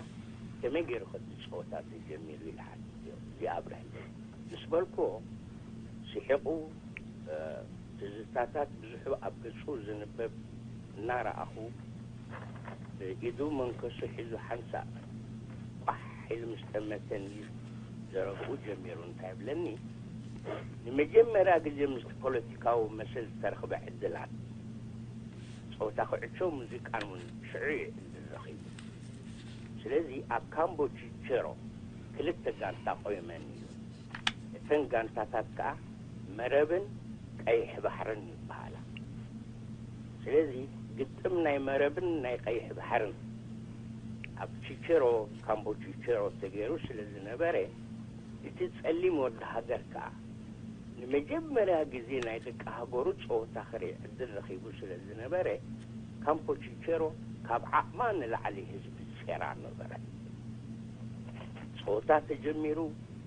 ከመይ ገይሩ ከ እቲ ጸወታ ተጀሚሩ ኢለ ሓቲተዮ። እዚኣ ኣብርህለይ ምስ በልክዎ፣ ስሒቑ፣ እ፣ ትዝታታት ብዙሑ ኣብ ገጹ ዝንበብ እናረኣኹ፣ ብኢዱ መንከሱ ሒዙ ሓንሳእ ቋሕ ኢሉ ምስ ጠመተኒ፣ ዘረብኡ ጀሚሩ። እንታይ ይብለኒ፣ ንመጀመርያ ግዜ ምስቲ ፖለቲካዊ መሰል ዝተረኽበ ዕድላት ጸወታ ኩዕሾ፣ ሙዚቃን እውን ሽዑ እዩ ዕድል ረኺቡ። ስለዚ ኣብ ካምቦ ቺቸሮ ክልተ ጋንታ ቆይመን እዩ። እተን ጋንታታት ከኣ መረብን ቀይሕ ባሕርን ይበሃላ። ስለዚ ግጥም ናይ መረብን ናይ ቀይሕ ባሕርን ኣብ ቺቸሮ፣ ካምቦ ቺቸሮ ተገይሩ ስለ ዝነበረ፣ እቲ ጸሊም ወዲ ሃገር ከኣ ንመጀመርያ ግዜ ናይ ደቂ ሃገሩ ጸወታ ክርኢ ዕድል ረኺቡ ስለ ዝነበረ፣ ካምፖ ቺቸሮ ካብ ዓቕማ ንላዕሊ ህዝቢ ሴራ ነበረ። ጸወታ ተጀሚሩ፣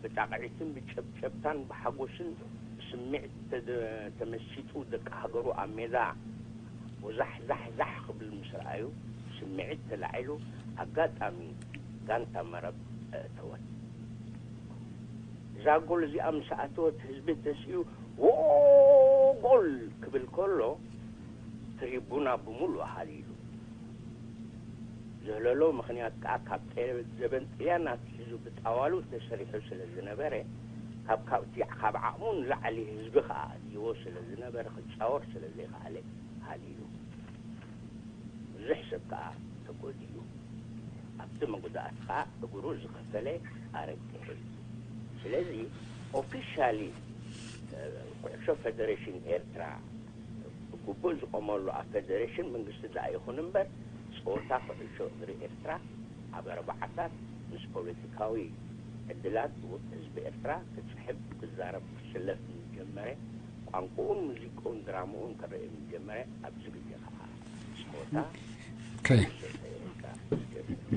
ብጣቕዒትን ብጨብጨብታን ብሓጎስን ብስምዒት ተደ-፣ ተመሲጡ ደቂ ሃገሩ ኣብ ሜዳ ወዛሕ ዛሕ ዛሕ ክብል ምስ ረኣዩ፣ ስምዒት ተላዒሉ፣ ኣጋጣሚ ጋንታ መረብ ኣእተወት። እዛ ጎል እዚኣ ምስ ኣእተወት፣ ህዝቢ ተሲኡ፣ "ዎ፣ ጎል!" ክብል ከሎ፣ ትሪቡና ብምሉእ ሃሊሉ። ዘህለሎ ምኽንያት ከኣ ካብ ጤ-፣ ዘበን ጥልያን ኣትሒዙ ብጣዋሉ ተሰሪሑ ስለ ዝነበረ፣ ካብ፣ ካብ እቲ፣ ካብ ዓቕሙ ንላዕሊ ህዝቢ ከኣ ኣድልዎ ስለ ዝነበረ፣ ክጻወር ስለ ዘይከኣለ ሃሊሉ። ብዙሕ ሰብ ከኣ ተጎዲኡ። ኣብቲ መጉዳእቲ ከኣ እግሩ ዝኸፈለ ኣረግሄ እዩ። ስለዚ ኦፊሻሊ፣ እ፣ ኩዕሾ ፌደሬሽን ኤርትራ ብግቡእ ዝቆመሉ ኣብ ፌደሬሽን መንግስቲ ደኣ ይኹን እምበር፣ ጸወታ ኩዕሾ እግሪ ኤርትራ ኣብ ኣርባዓታት ምስ ፖለቲካዊ ዕድላት ህዝቢ ኤርትራ ክጽሕፍ፣ ክዛረብ፣ ክስለፍ ምስ ጀመረ፣ ቋንቋኡን ሙዚቃኡን ድራማኡን ክረአ ምስ ጀመረ፣ ኣብዚ ግዜ ከኣ ጸወታ ኦኬ።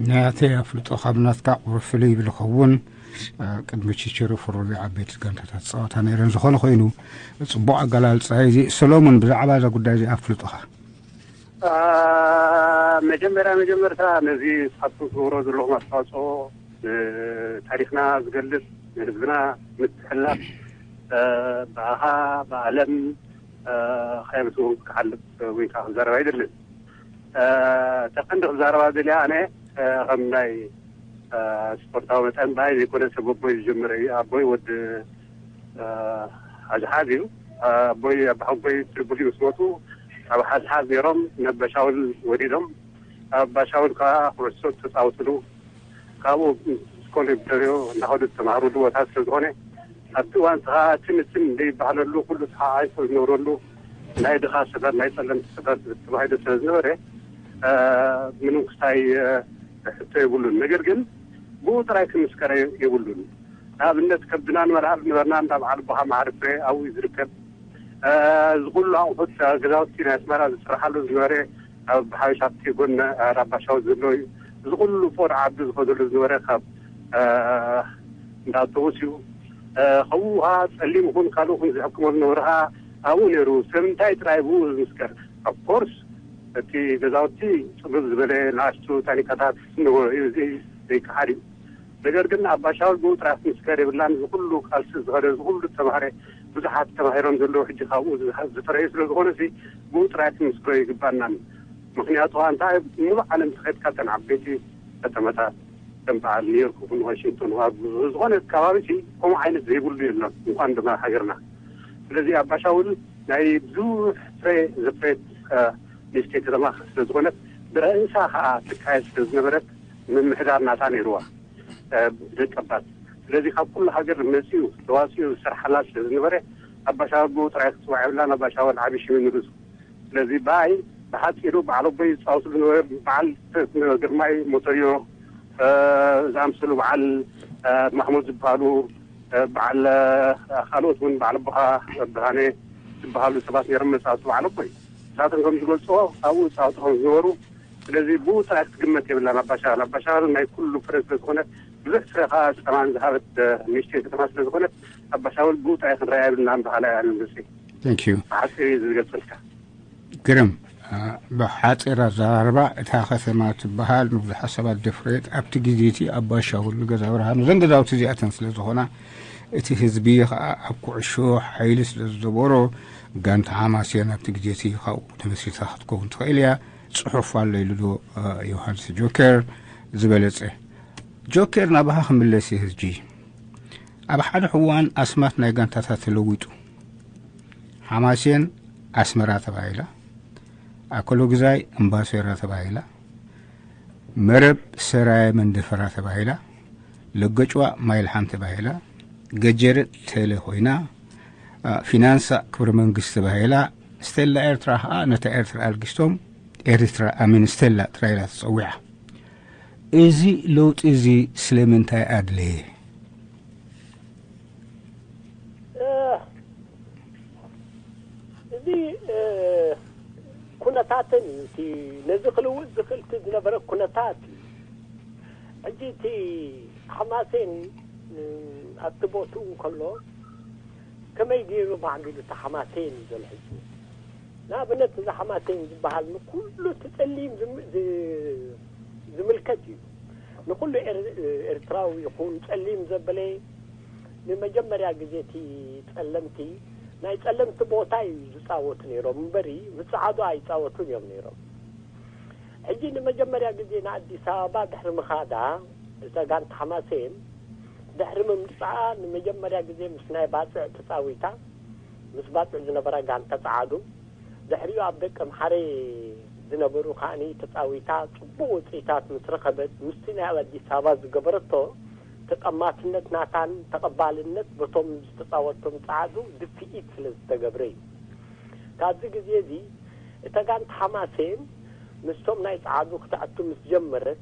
ናተይ ኣፍልጦ ካብ ናትካ ቁሩብ ፍልይ ይብል ይኸውን። እ፣ ቅድሚ ቺቸሮ ፍሩይ ዓበይቲ ጋንታታት ጸወታ ነይረን። ዝኾነ ኮይኑ፣ ጽቡቕ ኣገላልጻ እዩ እዚ። ሰሎሞን፣ ብዛዕባ እዛ ጉዳይ እዚኣ ኣፍልጦኻ? አ፣ መጀመርያ መጀመርታ ነዚ ንስኻትኩም ትገብሮ ዘለኹም ኣስተዋጽኦ፣ እ፣ ታሪኽና ዝገልጽ፣ ንህዝብና ምትሕልላፍ፣ እ፣ ብኣኻ፣ ብኣለም፣ እ፣ ከየመስገንኩ ክሓልፍ ወይ ከዓ ክዛረብ ኣይደልን። እ፣ እታ ቀንዲ ክዛረባ ደልያ ኣነ፣ ከም ናይ ስፖርታዊ መጠን ባይ ዘይኮነ ሰብ ኣቦይ ዝጀመረ እዩ። ኣቦይ ወዲ ኣዝሓዝ እዩ። ኣቦይ ኣቦይ ትሪቡሊ ምስ መፁ ኣብ ሓዝሓዝ ነይሮም ነባሻውል ወዲዶም። ኣባሻውል ከዓ ኩዕሶ ተፃወትሉ። ካብኡ ስኮል ብደሪዮ እናኸዱ ዝተማህሩሉ ቦታ ስለዝኾነ ኣብቲ እዋን ከዓ ትንትን ዘይበሃለሉ ኩሉ ተሓዓይሶ ዝነብረሉ ናይ ድኻ ሰፈር ናይ ፀለምቲ ሰፈር ተባሂሉ ስለዝነበረ ምንም ክስታይ ሕቶ የብሉን። ነገር ግን ብኡ ጥራይ ክምስከረ የብሉን። ንኣብነት ከብድና ንመርዓብ ነበርና እንዳ በዓል ቦኻ መዓርፈ ኣብኡ ዝርከብ እዚ ኩሉ ኣቑሑት ገዛውቲ ናይ ኣስመራ ዝስርሓሉ ዝነበረ ኣብ ሓበሻ ኣብቲ ጎን ራባሻው ዘሎ እዩ። እዚ ኩሉ ፎር ዓዲ ዝኸደሉ ዝነበረ ካብ እንዳ ኣውቶቡስ እዩ። ከምኡ ከዓ ፀሊም ይኹን ካልእ ይኹን ዝሕክመሉ ዝነበረ ከዓ ኣብኡ ነይሩ። ስለምንታይ ጥራይ ብኡ ዝምስከር? ኦፍኮርስ እቲ ገዛውቲ ፅብብ ዝበለ ንኣሽቱ ታኒካታት ንዎ እዩ። እዚ ዘይከሓድ እዩ። ነገር ግን ኣባሻውል ብኡ ጥራሕ ምስከር የብላን። ዝኩሉ ቃልሲ ዝኸደ ዝኩሉ ተማሃረ ብዙሓት ተማሂሮም ዘለዉ ሕጂ ካብኡ ዝፈረዩ ስለ ዝኾነ ሲ ብኡ ጥራሕ ምስክሮ ይግባናን። ምክንያቱ ኣንታ ሙሉ ዓለም ተኸድካ ተን ዓበይቲ ከተመታት ከም በዓል ኒውዮርክ ይኹን ዋሽንግቶን ኣብ ዝኾነ ከባቢ ሲ ከምኡ ዓይነት ዘይብሉ የለን እንኳን ድማ ሃገርና። ስለዚ ኣባሻውል ናይ ብዙሕ ፍረ ዘፍረየት ንእሽተይ ከተማ ስለ ዝኾነት ብርእሳ ከዓ ትካየድ ስለ ዝነበረት ምምሕዳር ናታ ነይርዋ ደቀባት። ስለዚ ካብ ኩሉ ሃገር መፅኡ ተዋፅኡ ዝሰርሓላ ስለ ዝነበረ ኣባሻወል ብኡ ጥራይ ክፅዋዕ የብላን። ኣባሻወል ዓብዪ ሽም ንርሱ። ስለዚ ብኣይ ብሓፂሩ በዓል ኣቦይ ዝፃወትሉ ዝነበረ በዓል ግርማይ ሞተዮ ዝኣምሰሉ በዓል ማሕሙድ ዝበሃሉ በዓል ካልኦት እውን በዓል ኣቦኻ ብርሃነ ዝበሃሉ ሰባት ነይሮም መፃወቲ በዓል ኣቦይ። ንሳቶም ከም ዝገልፅዎ ኣብኡ ዝፃወቱ ከም ዝነበሩ ስለዚ ብኡ ጥራይ ክትግመት የብላን ኣባሻል ኣባሻል ናይ ኩሉ ፍረ ስለዝኮነት ብዙሕ ፍረ ከዓ ፀማን ዝሃበት ንእሽተይ ከተማ ስለዝኮነት ኣባሻውል ብኡ ጥራይ ክንረያ የብልና ንባህላ እያ ንብሲ Thank you ብሓፂር እዩ ዝገልፀልካ ግርም ብሓፂር ኣዘራርባ እታ ከተማ ትበሃል ንብዙሓት ሰባት ደፍረየት ኣብቲ ግዜ እቲ ኣባሻውል ገዛ ብርሃኑ ዘን ገዛውቲ እዚኣተን ስለ ዝኾና እቲ ህዝቢ ከዓ ኣብ ኩዕሾ ሓይሊ ስለ ዝዘበሮ ጋንታ ሓማስያን ኣብቲ ግዜ እቲ ካብኡ ተመስሪታ ክትከውን ትኽእል እያ ፅሑፍ ኣሎ ኢሉ ዶ ዮሃንስ ጆከር ዝበለፀ ጆከር ናባኻ ክምለስ እየ ህጂ ኣብ ሓደ ሕዋን ኣስማት ናይ ጋንታታት ተለዊጡ ሓማሴን ኣስመራ ተባሂላ ኣከሎግዛይ እምባሶራ ተባሂላ መረብ ሰራየ መንደፈራ ተባሂላ ለገጭዋ ማይልሓም ተባሂላ ገጀረት ተለ ኮይና ፊናንሳ ክብረ መንግስቲ ተባሂላ ስቴላ ኤርትራ ከዓ ነታ ኤርትራ ኣልጊስቶም ኤርትራ ኣሚን ስቴላ ጥራይ ኢላ ተፀዊዓ እዚ ለውጢ እዚ ስለምንታይ ኣድለየ እዚ ኩነታትን እዩ እቲ ነዚ ክልውጥ ዝኽእል እቲ ዝነበረ ኩነታት እዩ ሕጂ እቲ ሓማሴን ኣብቲ ቦትኡ እንከሎ ከመይ ገይሩ ማዕቢሉ እቲ ሓማሴን እዩ ዘሎ ሕጂ ንኣብነት እዚ ሓማሴን ዝበሃል ንኩሉ እቲ ጸሊም ዝምልከት እዩ ንኩሉ ኤርትራዊ ይኹን ጸሊም ዘበለ ንመጀመርያ ግዜ እቲ ጸለምቲ ናይ ጸለምቲ ቦታ እዩ ዝጻወቱ ነይሮም እምበሪ ምስ ጸዓዱ ኣይጻወቱን እዮም ነይሮም ሕጂ ንመጀመርያ ግዜ ንኣዲስ ኣበባ ድሕሪ ምኻዳ እዛ ጋንታ ሓማሴን ድሕሪ ምምጻኣ ንመጀመርያ ግዜ ምስ ናይ ባጽዕ ተጻዊታ ምስ ባጽዕ ዝነበራ ጋንታ ጸዓዱ ድሕሪኡ ኣብ ደቂ ኣምሓረ ዝነበሩ ከኣ ተጻዊታ ጽቡቕ ውጽኢታት ምስ ረኸበት ምስቲ ናይ ኣብ ኣዲስ ኣበባ ዝገበረቶ ተጠማትነት ናታን ተቐባልነት በቶም ዝተጻወቶም ጸዓዱ ድፍኢት ስለ ዝተገብረ እዩ። ካብዚ ግዜ እዚ እታ ጋንታ ሓማሴን ምስቶም ናይ ጸዓዱ ክትኣቱ ምስ ጀመረት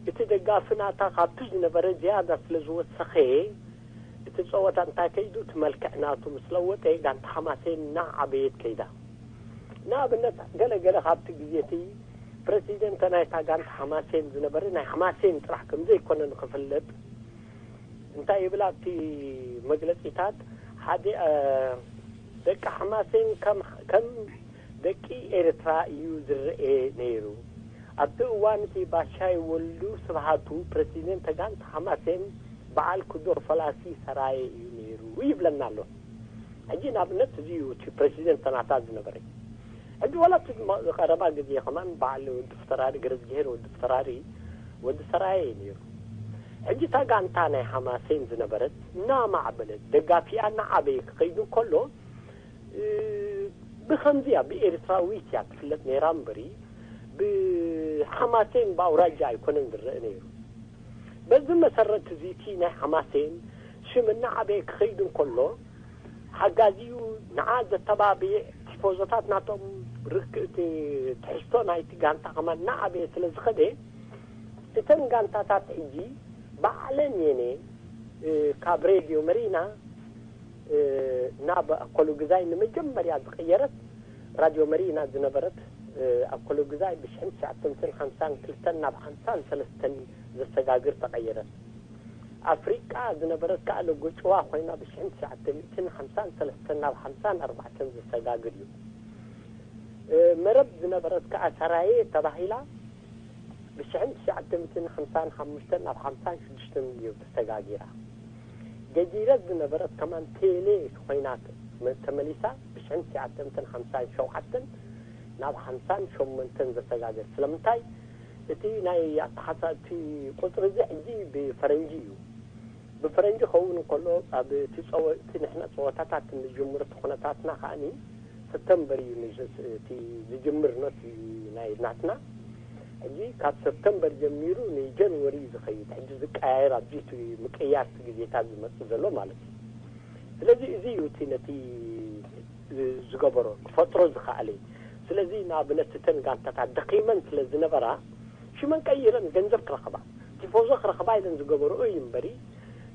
እቲ ደጋፊ ናታ ካብቲ ዝነበረ ዝያዳ ስለ ዝወሰኸ እቲ ጸወታ እንታይ ከይዱ እቲ መልክዕ ናቱ ምስ ለወጠ ጋንታ ሓማሴን እናዓበየት ከይዳ። ንኣብነት ገለ ገለ ካብቲ ግዜ እቲ ፕረሲደንት ናይታ ጋንታ ሓማሴን ዝነበረ ናይ ሓማሴን ጥራሕ ከም ዘይኮነ ንኽፍለጥ እንታይ ይብል ኣብቲ መግለጺታት ሓደ ደቂ ሓማሴን ከም ከም ደቂ ኤርትራ እዩ ዝረኤ ነይሩ። ኣብቲ እዋን እቲ ባሻይ ወልዱ ስብሃቱ ፕረሲደንት ጋንታ ሓማሴን በዓል ክዶ ፈላሲ ሰራየ እዩ ነይሩ ይብለና ኣሎ። ሕጂ ንኣብነት እዚ እዩ እቲ ፕረሲደንት ናታ ዝነበረ። ሕጂ ዋላ እቲ ቀረባ ግዜ ከማን በዓል ወዲ ፍተራሪ ገረዝግሄር ወዲ ፍተራሪ ወዲ ሰራየ እዩ ነይሩ። ሕጂ እታ ጋንታ ናይ ሓማሴን ዝነበረት እናማዕበለት፣ ደጋፊኣ እናዓበየ ክኸይድ እንከሎ፣ እ፣ ብኸምዚያ ብኤርትራዊት እያ ትፍለጥ ነይራ እምበሪ፣ ብሓማሴን ብኣውራጃ ኣይኮነን ዝረአ ነይሩ። በዚ መሰረት እዚ እቲ ናይ ሓማሴን ሽም እናዓበየ ክኸይድ እንከሎ፣ ሓጋዚኡ ንዓ ዘተባብዕ፣ ቲፎዞታት ናቶም ርክ-፣ እቲ ትሕዝቶ ናይቲ ጋንታ ከማን እናዓበየ ስለ ዝኸደ፣ እተን ጋንታታት ሕጂ ባዕለን የኔ፣ እ፣ ካብ ሬድዮ መሪና፣ እ፣ ናብ ኣኮሎ ግዛይ ንመጀመርያ ዝቐየረት፣ ራድዮ መሪና ዝነበረት፣ እ፣ ኣኮሎ ግዛይ ብሽሕን ትሽዓተ ሚእትን ሓምሳን ክልተን ናብ ሓምሳን ሰለስተን ዘሰጋግር ተቐየረት። ኣፍሪቃ ዝነበረት ከኣ ለጎጭዋ ኮይና ብሽሕን ትሽዓተ ሚእትን ሓምሳን ሰለስተን ናብ ሓምሳን ኣርባዕተን ዘሰጋግር እዩ። እ፣ መረብ ዝነበረት ከኣ ሰራየ ተባሂላ ብሽሕን ትሽዓተ ሚእትን ሓምሳን ሓሙሽተን ናብ ሓምሳን ሽዱሽተን እዩ ተሰጋጊራ። ገጂረት ዝነበረት ከማን ቴሌ ኮይና መ-፣ ተመሊሳ ብሽሕን ትሽዓተ ሚእትን ሓምሳን ሸውዓተን ናብ ሓምሳን ሸሞንተን ዘሰጋገር። ስለምንታይ? እቲ ናይ ኣተሓሳ-፣ እቲ ቁጽሪ እዚ ሕጂ ብፈረንጂ እዩ። ብፈረንጂ ክኸውን እንከሎ፣ ኣብ እቲ ጸወ-፣ እቲ ንሕና ጸወታታት እንጅምር፣ እቲ ኩነታትና ከኣኒ ሰፕተምበር እዩ ንዝ-፣ እቲ ዝጅምር ኖቲ ናይ ናትና። ሕጂ ካብ ሰፕተምበር ጀሚሩ ንጀንወሪ እዩ ዝኸይድ። ሕጂ ዝቀያየር ኣብዚ እቲ ምቅያር እቲ ግዜታት ዝመጽእ ዘሎ ማለት እዩ። ስለዚ እዚ እዩ እቲ ነቲ ዝ-፣ ዝገበሮ፣ ክፈጥሮ ዝኸኣለ። ስለዚ ንኣብነት እተን ጋንታታት ደኺመን ስለ ዝነበራ፣ ሽመን ቀይረን ገንዘብ ክረኽባ፣ ቲፎዞ ክረኽባ ኢለን ዝገበርኦ እዩ እምበሪ፣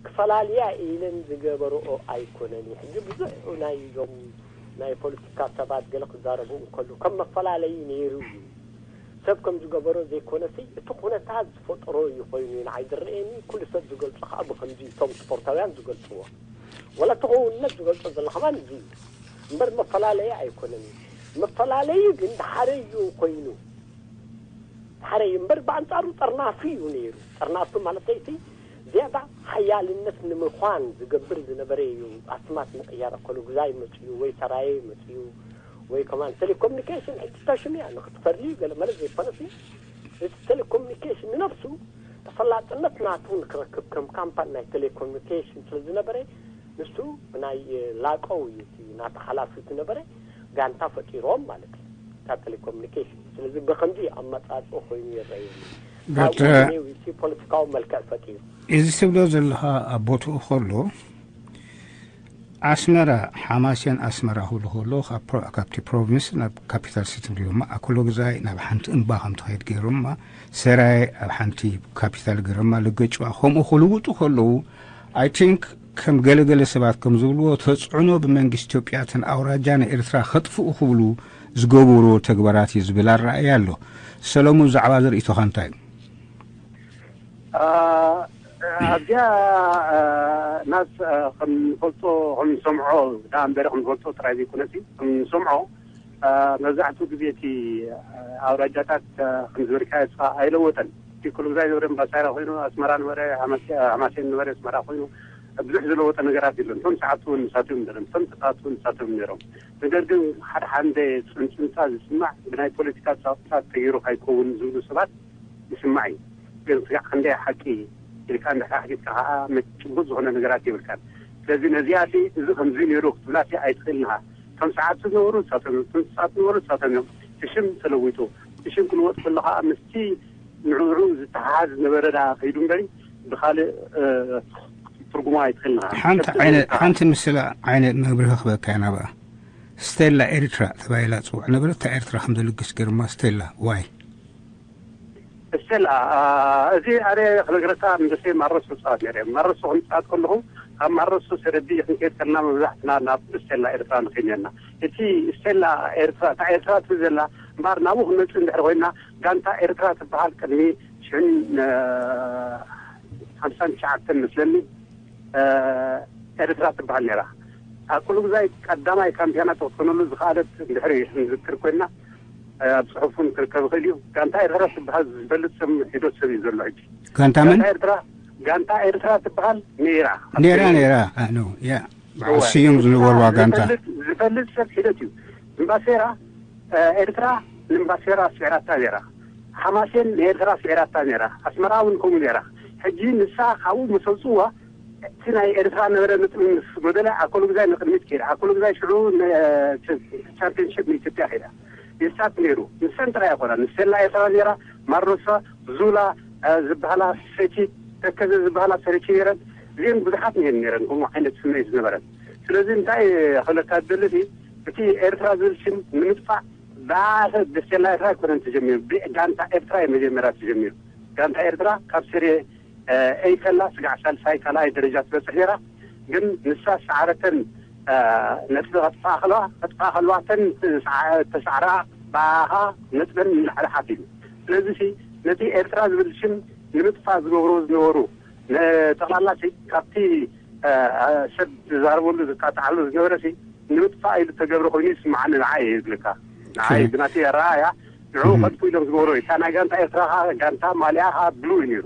ክፈላልያ ኢለን ዝገበርኦ ኣይኮነን እዩ። ሕጂ ብዙሕ ናይ እዞም ናይ ፖለቲካ ሰባት ገለ ክዛረቡ እንከሉ ከም መፈላለዪ ነይሩ እዩ። ሰብ ከም ዝገበሮ ዘይኮነሲ፣ እቲ ኩነታት ዝፈጠሮ እዩ ኮይኑ እዩ ንዓይ ዝረኣየኒ። ኩሉ ሰብ ዝገልጾ ከኣ ብኸምዚ እቶም ስፖርታውያን ዝገልጽዎ። ወላ ተኸውነት ዝገልጾ ዘሎ ከማን እዚ እዩ። እምበር መፈላለዪ ኣይኮነን እዩ። መፈላለዪ ግን ድሓረ እዩ ኮይኑ። ድሓረ እዩ እምበር ብኣንጻሩ ጠርናፊ እዩ ነይሩ። ጠርናፊ ማለተይ እቲ ዝያዳ ሓያልነት ንምዃን ዝገብር ዝነበረ እዩ። ኣስማት ምቕያር ኣኮሎ ግዛይ መጽኡ ወይ ሰራየ መጽኡ ወይ ከማን ቴሌኮሙኒኬሽን ሕጂ ተሽም እያ ንክትፈሪ ገለ መለ ዘይኮነሲ፣ እቲ ቴሌኮሙኒኬሽን ንነፍሱ ተፈላጥነት ናቱ ንክረክብ ከም ካምፓኒ ናይ ቴሌኮሙኒኬሽን ስለ ዝነበረ፣ ንሱ ብናይ ላቀው እዩ እቲ ናቱ ሓላፊ ዝነበረ ጋንታ ፈጢሮም ማለት እዩ፣ እታ ቴሌኮሙኒኬሽን። ስለዚ ብኸምዚ ኣመጻጽኦ ኮይኑ ይረኣየኒ። ዶክተር ካብኡ እቲ ፖለቲካዊ መልክዕ ፈጢሩ። እዚ ትብሎ ዘለኻ ኣብ ቦትኡ ከሎ፣ ኣስመራ፣ ሓማሴን ኣስመራ ክብሉ ከሎ፣ ካብ ፕሮ-፣ ካብቲ ፕሮቪንስ ናብ ካፒታል ሲቲ ትብልዮማ፣ ኣኮሎ ግዛይ ናብ ሓንቲ እምባ ከም ትኸይድ ገይሮማ፣ ሰራየ ኣብ ሓንቲ ካፒታል ገይሮማ፣ ለገጭዋ ከምኡ ክልውጡ ከለዉ፣ I think ከም ገለገለ ሰባት ከም ዝብልዎ፣ ተጽዕኖ ብመንግስቲ ኢትዮጵያ እተን ኣውራጃ ንኤርትራ ከጥፍኡ ክብሉ ዝገብርዎ ተግባራት እዩ ዝብል ኣረኣእያ ኣሎ። ሰለሙን፣ ብዛዕባ እዚ ርእይቶኻ እንታይ እዩ? ኣብዚኣ ናስ ከም ንፈልጦ ከም ንሰምዖ ደኣ እምበር ከም ንፈልጦ ጥራይ ዘይኮነሲ ከም ንሰምዖ መብዛሕትኡ ግዜ እቲ ኣውራጃታት ከም ዝበልካዮ እስኻ ኣይለወጠን። እቲ ኩሉ ግዜ ዝነበረ እምባሳይራ ኮይኑ ኣስመራ ነበረ፣ ሃማሴን ነበረ ኣስመራ ኮይኑ ብዙሕ ዝለወጠ ነገራት የለን። እቶም ሰዓብቲ እውን ንሳቶም ነይሮም፣ እቶም ተጻወትቲ እውን ንሳቶም ነይሮም። ነገር ግን ሓደ ሓደ ጽንጽንታ ዝስማዕ ብናይ ፖለቲካ ጸቕጥታት ተገይሩ ከይከውን ዝብሉ ሰባት ይስማዕ እዩ። ግን ስጋዕ ክንደይ ሓቂ ኢልካ እንድሕር ኣሕቲትካ ከዓ ጭቡጥ ዝኾነ ነገራት የብልካን። ስለዚ ነዚኣ እዚ ከምዚ ነይሩ ክትብላ ኣይትኽእልን ኢኻ። እቶም ሰዓብቲ ዝነበሩ ንሳቶም እዮም፣ እቶም ተጻወትቲ ዝነበሩ ንሳቶም እዮም። እቲ ሽም ተለዊጡ፣ እቲ ሽም ክልወጥ ከሎ ከዓ ምስቲ ንዕኡ ዝተሓሓዝ ዝነበረ ደኣ ከይዱ እምበሪ ብኻልእ ትርጉማ ኣይትኽእልን ኢኻ። ሓንቲ ዓይነት ሓንቲ ምስላ ዓይነት መብርሂ ክበካ ኢና ብኣ። ስቴላ ኤርትራ ተባሂላ ትጽዋዕ ነበረት። እታ ኤርትራ ከም ዘልግስ ገርማ ስቴላ ዋይ ስቴላ፣ እዚ ኣነ ክነግረካ ንደሴ ማረሶ ጻወት ነይረ። ማረሶ ክንጻወት ከለኹ ካብ ማረሶ ሰረዲ ክንከይድ ከለና መብዛሕትና ናብ ስቴላ ኤርትራ ንኸይድ ነርና። እቲ ስቴላ ኤርትራ፣ እታ ኤርትራ ትብል ዘላ እምበኣር ናብኡ ክንመጽእ እንድሕር ኮይና ጋንታ ኤርትራ ትበሃል ቅድሚ ሽሕን ሓምሳን ትሽዓተን መስለኒ ኤርትራ ትበሃል ነይራ። ኣብ ኩሉ ግዛይ ቀዳማይ ካምፒዮናት ክትኮነሉ ዝኸኣለት እንድሕሪ ክንዝክር ኮይና ኣብ ጽሑፍ እውን ክርከብ ይኽእል እዩ። ጋንታ ኤርትራ ትበሃል ዝፈልጥ ሰብ ሒዶት ሰብ እዩ ዘሎ ሕጂ። ጋንታ መን? ጋንታ ኤርትራ ጋንታ ኤርትራ ትበሃል ነይራ። ነይራ ነይራ። ኖ ያ በዓል ስዩም ዝነበርዋ ጋንታ። ዝፈልጥ ሰብ ሒደት እዩ። እምባሴራ ኤርትራ ንእምባሴራ ስዒራታ ነይራ። ሓማሴን ንኤርትራ ስዒራታ ነይራ። ኣስመራ እውን ከምኡ ነይራ። ሕጂ ንሳ ካብኡ ምስ ኣውፅእዋ፣ እቲ ናይ ኤርትራ ነበረ ነጥቢ ምስ ጎደለ፣ ኣኮሎጉዛይ ንቕድሚት ከይዳ። ኣኮሎጉዛይ ሽዑ ን-፣ ቻምፒዮንሺፕ ንኢትዮጵያ ከይዳ። የስታት ነይሩ። ንሰን ጥራይ ኣይኮና። ንሰላ ኤርትራ ነይራ፣ ማሮሳ፣ ዙላ፣ እ፣ ዝበሃላ ሰቺ፣ ተከዘ ዝበሃላ ሰለቺ ነይረን። እዚአን ብዙሓት እየን ነይረን፣ ከምኡ ዓይነት ስምዒት ዝነበረን። ስለዚ እንታይ ክብለካ ዝደሊ፣ እቲ ኤርትራ ዝብል ሽም ንምጥፋእ ብኣሰ ብሰላ ኤርትራ ኣይኮነን ተጀሚሩ፣ ብጋንታ ኤርትራ እዩ መጀመርያ ተጀሚሩ። ጋንታ ኤርትራ ካብ ሰሪ ኤ ከላ ስጋዕ ሳልሳይ ካልኣይ ደረጃ ትበጽሕ ነይራ። ግን ንሳ ሰዓረተን፣ እ፣ ነጥቢ ከጥፍኣ ከለዋ፣ ከጥፍኣ ከለዋ፣ እተን ተሰዓ-፣ ተሳዕራ ብኣኻ ነጥበን ንላዕሊ ሓፊዱ። ስለዚ ሲ ነቲ ኤርትራ ዝብል ሽም ንምጥፋእ ዝገብርዎ ዝነበሩ፣ ንጠቕላላ ሲ ካብቲ፣ እ፣ እ፣ ሰብ ዝዛረበሉ ዝካትዓሉ ዝነበረ ሲ ንምጥፋእ ኢሉ ተገብረ ኮይኑ ይስምዓኒ፣ ንዓይ እየ ዝብለካ። ንዓይ ብናተይ ኣረኣእያ ንዕኡ ከጥፉ ኢሎም ዝገብሮ እዩ። እታ ናይ ጋንታ ኤርትራ ኸኣ፣ ጋንታ ማልያ ኸኣ ብሉ እዩ ነይሩ።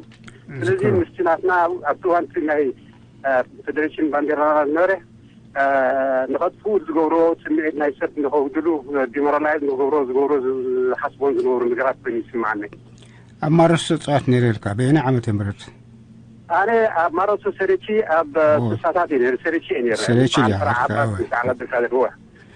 ስለዚ ምስቲ ናትና ኣብቲ እዋንቲ ናይ፣ እ፣ ፌደሬሽን ባንዴራ ዝነበረ፣ እ፣ ንኸጥፍኡ ዝገብሮ ስምዒት ናይ ሰብ ንኸውድሉ፣ ዲሞራላይዝ ንኽገብሮ ዝገብሮ ዝ-፣ ዝሓስቦን ዝነበሩ ነገራት ኮይኑ ይስምዓኒ። ኣብ ማረሶ ተጻዋት ነይረ ኢልካ፣ በየናይ ዓመተ ምህረት? ኣነ ኣብ ማረሶ ሰሪቺ ኣብ ኦ። ስሳታት እየ ነይረ፣ ሰሪቺ እየ ነይረ። ሰሪቺ በዓል ኢኻ፣ ፍራ ዓባስ ኦ። ምስ ዓቐብካ ዘድዋ።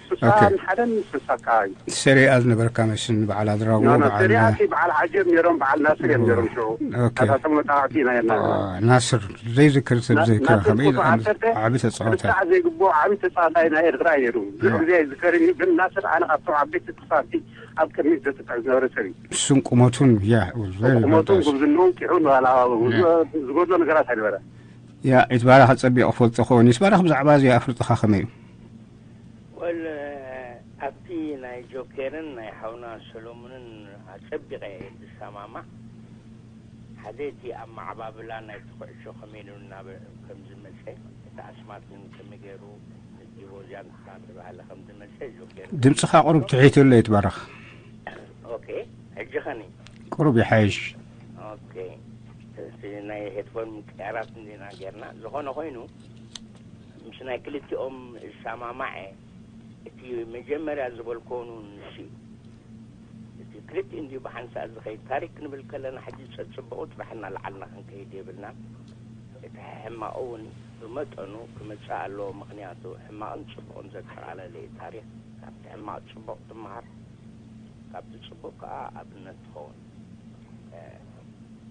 ስሳ ኦኬ። ሓደን ስሳ ኣካባቢ። ሰሪኣ ዝነበርካ መስን በዓል ኣድራጎ፣ ኖ፣ ኖ፣ በዓል ሰሪኣ እቲ በዓል ዓጀብ ነይሮም፣ በዓል ናስር እዮም ነይሮም ሽዑ። ኦኬ። ኣታ ሰሙነ ጣቓዕቲ ኢና ነርና። ኦ፣ ናስር ዘይዝክር ሰብ ና-፣ ዘይከ-፣ ናስር ከመይ ቁጽሪ ዝኣም-፣ ዓሰርተ ዓቢ ተጻዋታይ። ክርሳዕ ዘይግብኦ ዓቢ ተጻዋታይ ናይ ኤርትራ እዩ ነይሩ። ብዙሕ ያ። ግዜ ኣይዝከርን እዩ፣ ግን ናስር ኣነ ካብቶም ዓበይቲ ተጻዋቲ ኣብ ቅድሚት ዘጥቅዕ ዝነበረ ሰብ እዩ። እሱን ቁመቱን፣ ያ፣ very ቁመቱን impressive። ጉብዝንኡን ቂሑ ንባላ ያ። ዝጎድሎ ነገራት ኣይነበረ። ያ፣ ይትባረኽ፣ ጸቢቑ ክፈልጦ ክኸውን። ይትባረኽ፣ ብዛዕባ እዚ ኣፍልጦኻ ከመይ እዩ? ወል፣ ኣብቲ ናይ ጆኬርን ናይ ሓውና ሰሎሙንን ኣጸቢቐ እየ ዝሰማማዕ። ሓደ እቲ ኣመዓባብላ ናይቲ ኩዕሾ ከመይ ኢሉ እናበ-፣ ከም ዝመጸ፣ እቲ ኣስማት እውን ከመይ ገይሩ፣ ዲቮዝያን እናተባህለ ከም ዝመጸ፣ ጆኬር ድምፅኻ ቁሩብ ትሒቱ ኣሎ ይትባረኽ። ኦኬ፣ ሕጂ ኸኒ? ቁሩብ ይሓይሽ። ኦኬ፣ እቲ ናይ ሄድፎን ምቅያራት እንዲና ጌርና። ዝኾነ ኮይኑ፣ ምስ ናይ ክልቲኦም እሰማማዕ እየ። እቲ መጀመርያ ዝበልክዎ ንሱ እዩ። እቲ ክልቲኡ እንድዩ ብሓንሳእ ዝኸይድ። ታሪክ ክንብል ከለና፣ ሕጂ ጸጽቡቑ ጥራሕ እናለዓልና ክንከይድ የብልናን። እቲ ሕማቑ እውን ብመጠኑ ክመጽእ ኣለዎ። ምኽንያቱ፣ ሕማቕን ጽቡቕን ዘጠቓለለ እዩ ታሪኽ። ካብቲ ሕማቕ ጽቡቕ ትመሃር፣ ካብቲ ጽቡቕ ከኣ ኣብነት ትኸውን። እ፣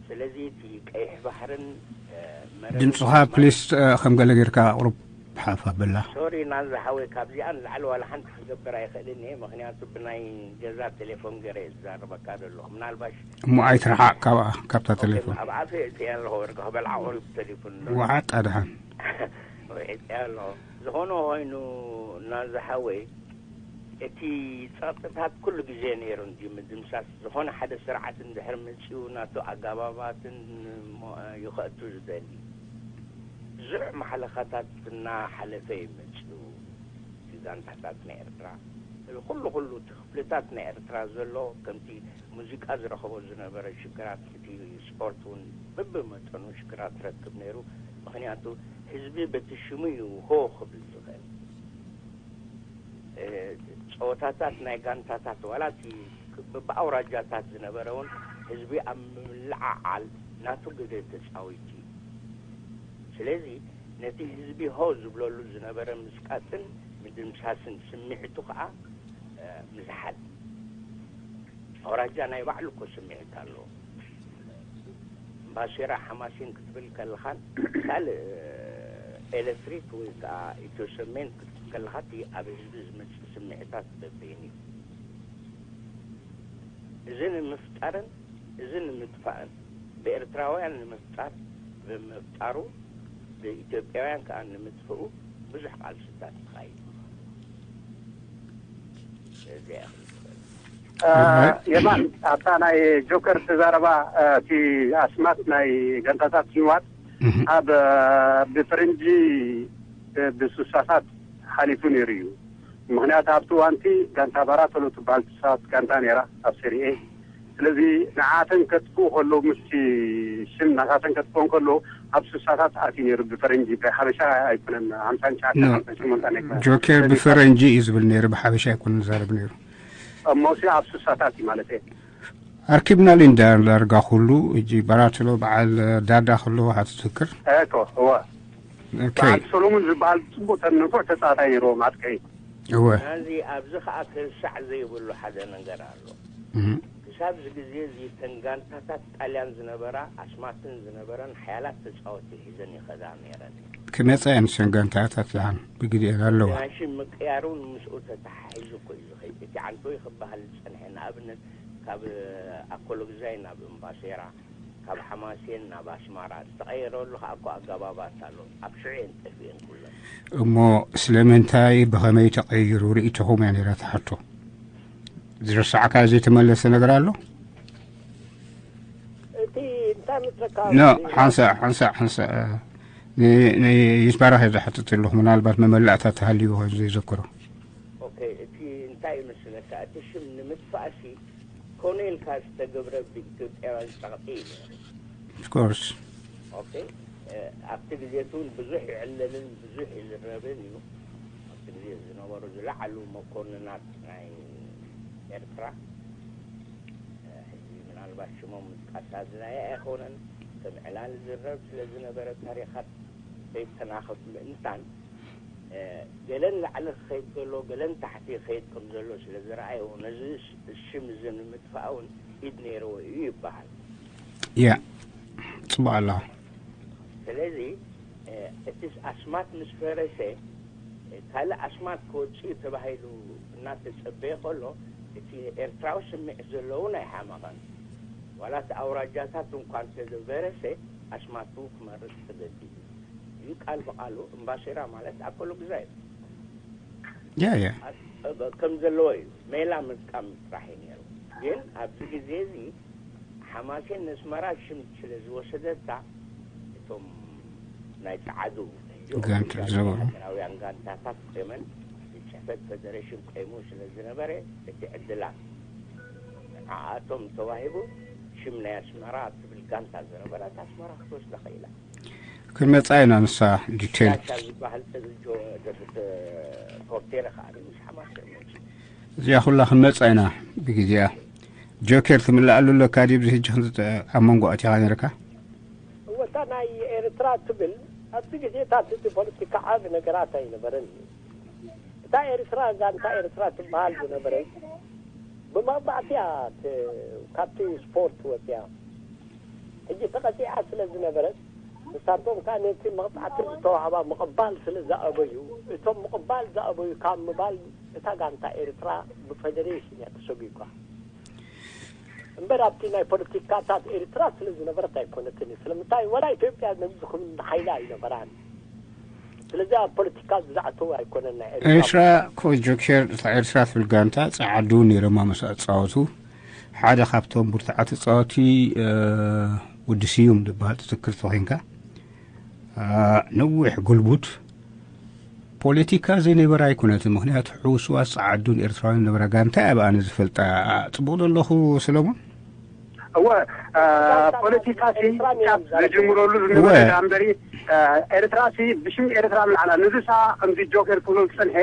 ስለዚ እቲ ቀይሕ ባሕርን፣ እ፣ መረብን ድምፅኻ ድማ ፕሊስ፣ እ፣ ከም ገለ ጌርካ ኣቕርብ ሓፍ ኣበላ። ሶሪ ናንዛ ሓወይ፣ ካብዚኣ ንላዕሊ ዋላ ሓንቲ ክገብር ኣይኽእልን እየ፣ ምኽንያቱ ብናይ ገዛ ቴሌፎን ገይረ እየ ዝዛረበካ ዘለኹ። ምናልባሽ እሞ ኣይትርሓቕ ካብኣ፣ ካብታ ኦኬ፣ ቴሌፎን። ኣብ ኣፈ እጥየ ኣለኹ፣ ወርቂ ክበልዓ ቁሩብ ቴሌፎን ኣሎ። ውሓጥ ኣድሓን። ውሒጠ ኣለኹ። ዝኾነ ኮይኑ ናንዛ ሓወይ፣ እቲ ጸቕጥታት ኩሉ ግዜ ነይሩ እንድዩ። ምድምሳስ ዝኾነ ሓደ ስርዓት እንድሕር መጺኡ ናቱ ኣጋባባትን ሞ-፣ ይኸእቱ ዝደሊ። ብዙሕ ማሕለኻታት እናሓለፈ እዩ መጺኡ። እቲ ጋንታታት ናይ ኤርትራ፣ እዚ ኩሉ ኩሉ እቲ ክፍልታት ናይ ኤርትራ ዘሎ፣ ከምቲ ሙዚቃ ዝረኸቦ ዝነበረ ሽግራት፣ እቲ ስፖርት እውን በብመጠኑ ሽግራት ትረክብ ነይሩ። ምኽንያቱ ህዝቢ በቲ ሽሙ እዩ ሆ ክብል ዝኽእል። እ፣ ጸወታታት ናይ ጋንታታት ዋላ እቲ ብ-፣ ብኣውራጃታት ዝነበረ እውን ህዝቢ ኣብ ምልዓዓል ናቱ ግደ ተጻዊቱ እዩ። ስለዚ ነቲ ህዝቢ ሆ ዝብለሉ ዝነበረ ምስቃጥን ምድምሳስን ስምዒቱ ከኣ፣ እ፣ ምዝሓል። ኣውራጃ ናይ ባዕሉ እኮ ስምዒት ኣለዎ። ባሴራ ሓማሴን ክትብል ከለኻን ካልእ ኤሌክትሪክ ወይ ከዓ ኢትዮ ሰሜን ክትብል ከለኻ እቲ ኣብ ህዝቢ ዝመጽእ ስምዒታት በበይኑ እዩ። እዚ ንምፍጣርን እዚ ንምጥፋእን ብኤርትራውያን ንምፍጣር ብምፍጣሩ ብኢትዮጵያውያን ከዓ ንምጥፍኡ ብዙሕ ቃልስታት ተኻይዱ። እዚኣ እያ ክትብል። እ፣ የማን፣ ኣብታ ናይ ጆከር ተዛረባ፣ እ፣ እቲ ኣስማት ናይ ጋንታታት ንዋት እህ። ኣብ፣ እ፣ ብፈረንጂ፣ እ፣ ብሱሳታት ሓሊፉ ነይሩ እዩ። ምኽንያቱ ኣብቲ እዋንቲ ጋንታ ባራቶሎ ትበሃል ሱሳት ጋንታ ነይራ ኣብ ሴሪኤ። ስለዚ ንዓተን ከጥፍኡ ከለዉ፣ ምስቲ ሽም ናታተን ከጥፍኦን ከለዉ ኣብ ሱሳታት ኣትዩ ነይሩ። ብፈረንጂ፣ ብሓበሻ ኣይኮነን። ሓምሳን ትሽዓተን፣ ኖ፣ ሓምሳን ሸሞንተን ኣይኮነን። ጆኬር ስለዚ ብፈረንጂ እዩ ዝብል ነይሩ፣ ብሓበሻ ኣይኮነን ዝዛረብ ነይሩ። እሞሲ ኣብ ሱሳታት እዩ ማለት እየ። ኣርኪብና ሊንዳ ዳርጋ ኩሉ። እጂ ባራትሎ በዓል ዳዳ ከለዎ ሃትዝክር። እኮ እወ ኦኬ። በዓል ሰሎሙን ዝበሃል ጽቡቅ ተ- ንፉዕ ተጻዋታይ ነይርዎም ኣጥቂ። እወ ናዚ ኣብዚ ከዓ ክርሳዕ ዘይብሉ ሓደ ነገር ኣሎ። እህ። ክሳብ እዚ ግዜ እዚ ተን ጋንታታት ጣልያን ዝነበራ ኣስማትን ዝነበረን ሓያላት ተፃወቲ ሒዘን ይኸዳ ነይረን። ክመፃ እየን ሰን ጋንታታት ዝሓን ብግዜአን ኣለዋ። ናይ ሽም ምቅያር እውን ምስኡ ተተሓሒዙ እኮ እዩ ዝኸይድ። እቲ ዓንቶይ ክበሃል ዝፀንሐ ንኣብነት ካብ ኣኮሎግዛይ ናብ እምባሴራ፣ ካብ ሓማሴን ናብ ኣስማራ ዝተቐየረሉ ከዓ እኮ ኣገባባት ኣሎ። ኣብ ሽዑ እየን ጠፊአን ኩለን። እሞ ስለምንታይ ብኸመይ ተቐይሩ ርእይቶኹም እያ ነይራ ትሓቶ። ዝረሳዕካ ዘይተመለሰ ነገር ኣሎ? እቲ እንታይ መስለካ ኖ ሓንሳእ ሓንሳእ ሓንሳእ ን- ንይትባረኽ እየ ዝሓትት ኣለኹ። ምናልባት መመላእታ ተሃልዩ ኮይኑ ዘይዘክሮ። ኦኬ፣ እቲ እንታይ ይመስለካ፣ እቲ ሽም ንምጥፋእሲ ኮነ ኢልካ ዝተገብረ ብኢትዮጵያውያን ጸቕጢ እዩ ነይሩ። ኦፍኮርስ ኦኬ፣ እ፣ ኣብቲ ግዜ እቲ እውን ብዙሕ ይዕለልን ብዙሕ ይዝረብን እዩ። ኣብቲ ግዜ ዝነበሩ ዝለዓሉ መኮንናት ናይ ኤርትራ፣ እ፣ ሕጂ ምናልባት ሽሞም ምጥቃስ ኣድላዪ ኣይኮነን። ከም ዕላል ዝረብ ስለ ዝነበረ ታሪኻት ዘይተናኸፍ ምእንታን፣ እ፣ ገለን ላዕሊ ክኸይድ ከሎ ገለን ታሕቲ ይኸይድ ከም ዘሎ ስለ ዝረኣዩ ነዚ ሽ- ሽም እዚ ንምጥፋእ እውን ኢድ ነይርዎ እዩ ይበሃል። ያ ጽቡቕ ኣለኻ። ስለዚ እ፣ እቲ ኣስማት ምስ ፈረሰ እ፣ ካልእ ኣስማት ክወፅእ ተባሂሉ እናተፀበየ ከሎ እቲ ኤርትራዊ ስምዒት ዘለውን ኣይሓመቐን። ዋላ እቲ ኣውራጃታት እንኳ እንተዘበረሰ ኣስማቱ ክመርፅ ተገዲዱ እዩ። ቃል ብቃሉ እምባሴራ ማለት ኣኮሎግዛ እዩ። ያ ያ ከም ዘለዎ እዩ። ሜላ ምጥቃም ጥራሕ እዩ ነይሩ። ግን ኣብዚ ግዜ እዚ ሓማሴን ነስመራ ሽም ስለ ዝወሰደታ እቶም ናይ ጸዓዱ ጋንታ ዝነበሩ። ሃገራውያን ጋንታታት ኮይመን ጽሕፈት ፌደሬሽን ቆይሙ ስለ ዝነበረ እቲ ዕድላት ንዓኣቶም ተዋሂቡ ሽም ናይ ኣስመራ ትብል ጋንታ ዝነበረት ኣስመራ ክትወስዳ ኸኢላ። ክንመጻ ኢና ንሳ ዲቴል ዳሻ ዝበሃል ተዝጆ ደብት ፖርቴረ ከዓ ምስ ሓማሴን መጽኡ። እዚኣ ኩላ ክንመጻ ኢና ብግዜኣ። ጆኬር ትምልኣሉ ኣለካ ድዩ? ብዚ ሕጂ ክንዚ ኣብ መንጎ ኣቲኻ ነርካ? እወ እታ ናይ ኤርትራ ትብል ኣብዚ ግዜታት እቲ ፖለቲካ ዓቢ ነገራት ኣይነበረን እዩ። እታ ኤርትራ ጋንታ ኤርትራ ትበሃል ዝነበረት ብመቕጻዕቲ እያ ት- ካብቲ ስፖርት ወፅያ። ሕጂ ተቐፂዓ ስለ ዝነበረት ንሳቶም ከዓ ነቲ መቕጻዕቲ ዝተዋህባ ምቕባል ስለ ዝኣበዩ እቶም ምቕባል ዝኣበዩ ካብ ምባል እታ ጋንታ ኤርትራ ብፌደሬሽን እያ ተሰጒጓ። እምበር ኣብቲ ናይ ፖለቲካታት ኤርትራ ስለ ዝነበረት ኣይኮነትን። ስለምንታይ ወላ ኢትዮጵያ ነዚ ዝኸውን ሓይሊ ኣይነበራን። ስለዚ ኣብ ፖለቲካ ዝኣተው ኣይኮነን ናይ ኤርትራ ኤርትራ ኮ ጆኬር እታ ኤርትራ ትብል ጋንታ ጸዓዱ ነይሮማ ምስ ኣጻወቱ ሓደ ካብቶም ብርቱዓት ተጻወቲ እ፣ ወዲ ስዩም ዝበሃል ትዝክር ተኮይንካ እ፣ ነዊሕ ጉልቡት ፖለቲካ ዘይነበረ ኣይኮነትን። ምክንያቱ ሕውስዋስ ጸዓዱን ኤርትራውያን ነበረ ጋንታ እያ ብኣነ ዝፈልጣ። ጽቡቕ ዘለኹ ሰለሞን? እወ እ፣ ፖለቲካ ሲ ካብ ዝጅምረሉ ዝነበረ እምበሪ እ፣ ኤርትራ ሲ ብሽም ኤርትራ ምልዓላ ንዝሳ ከምዚ ጆኬር ክብሎ ዝጸንሐ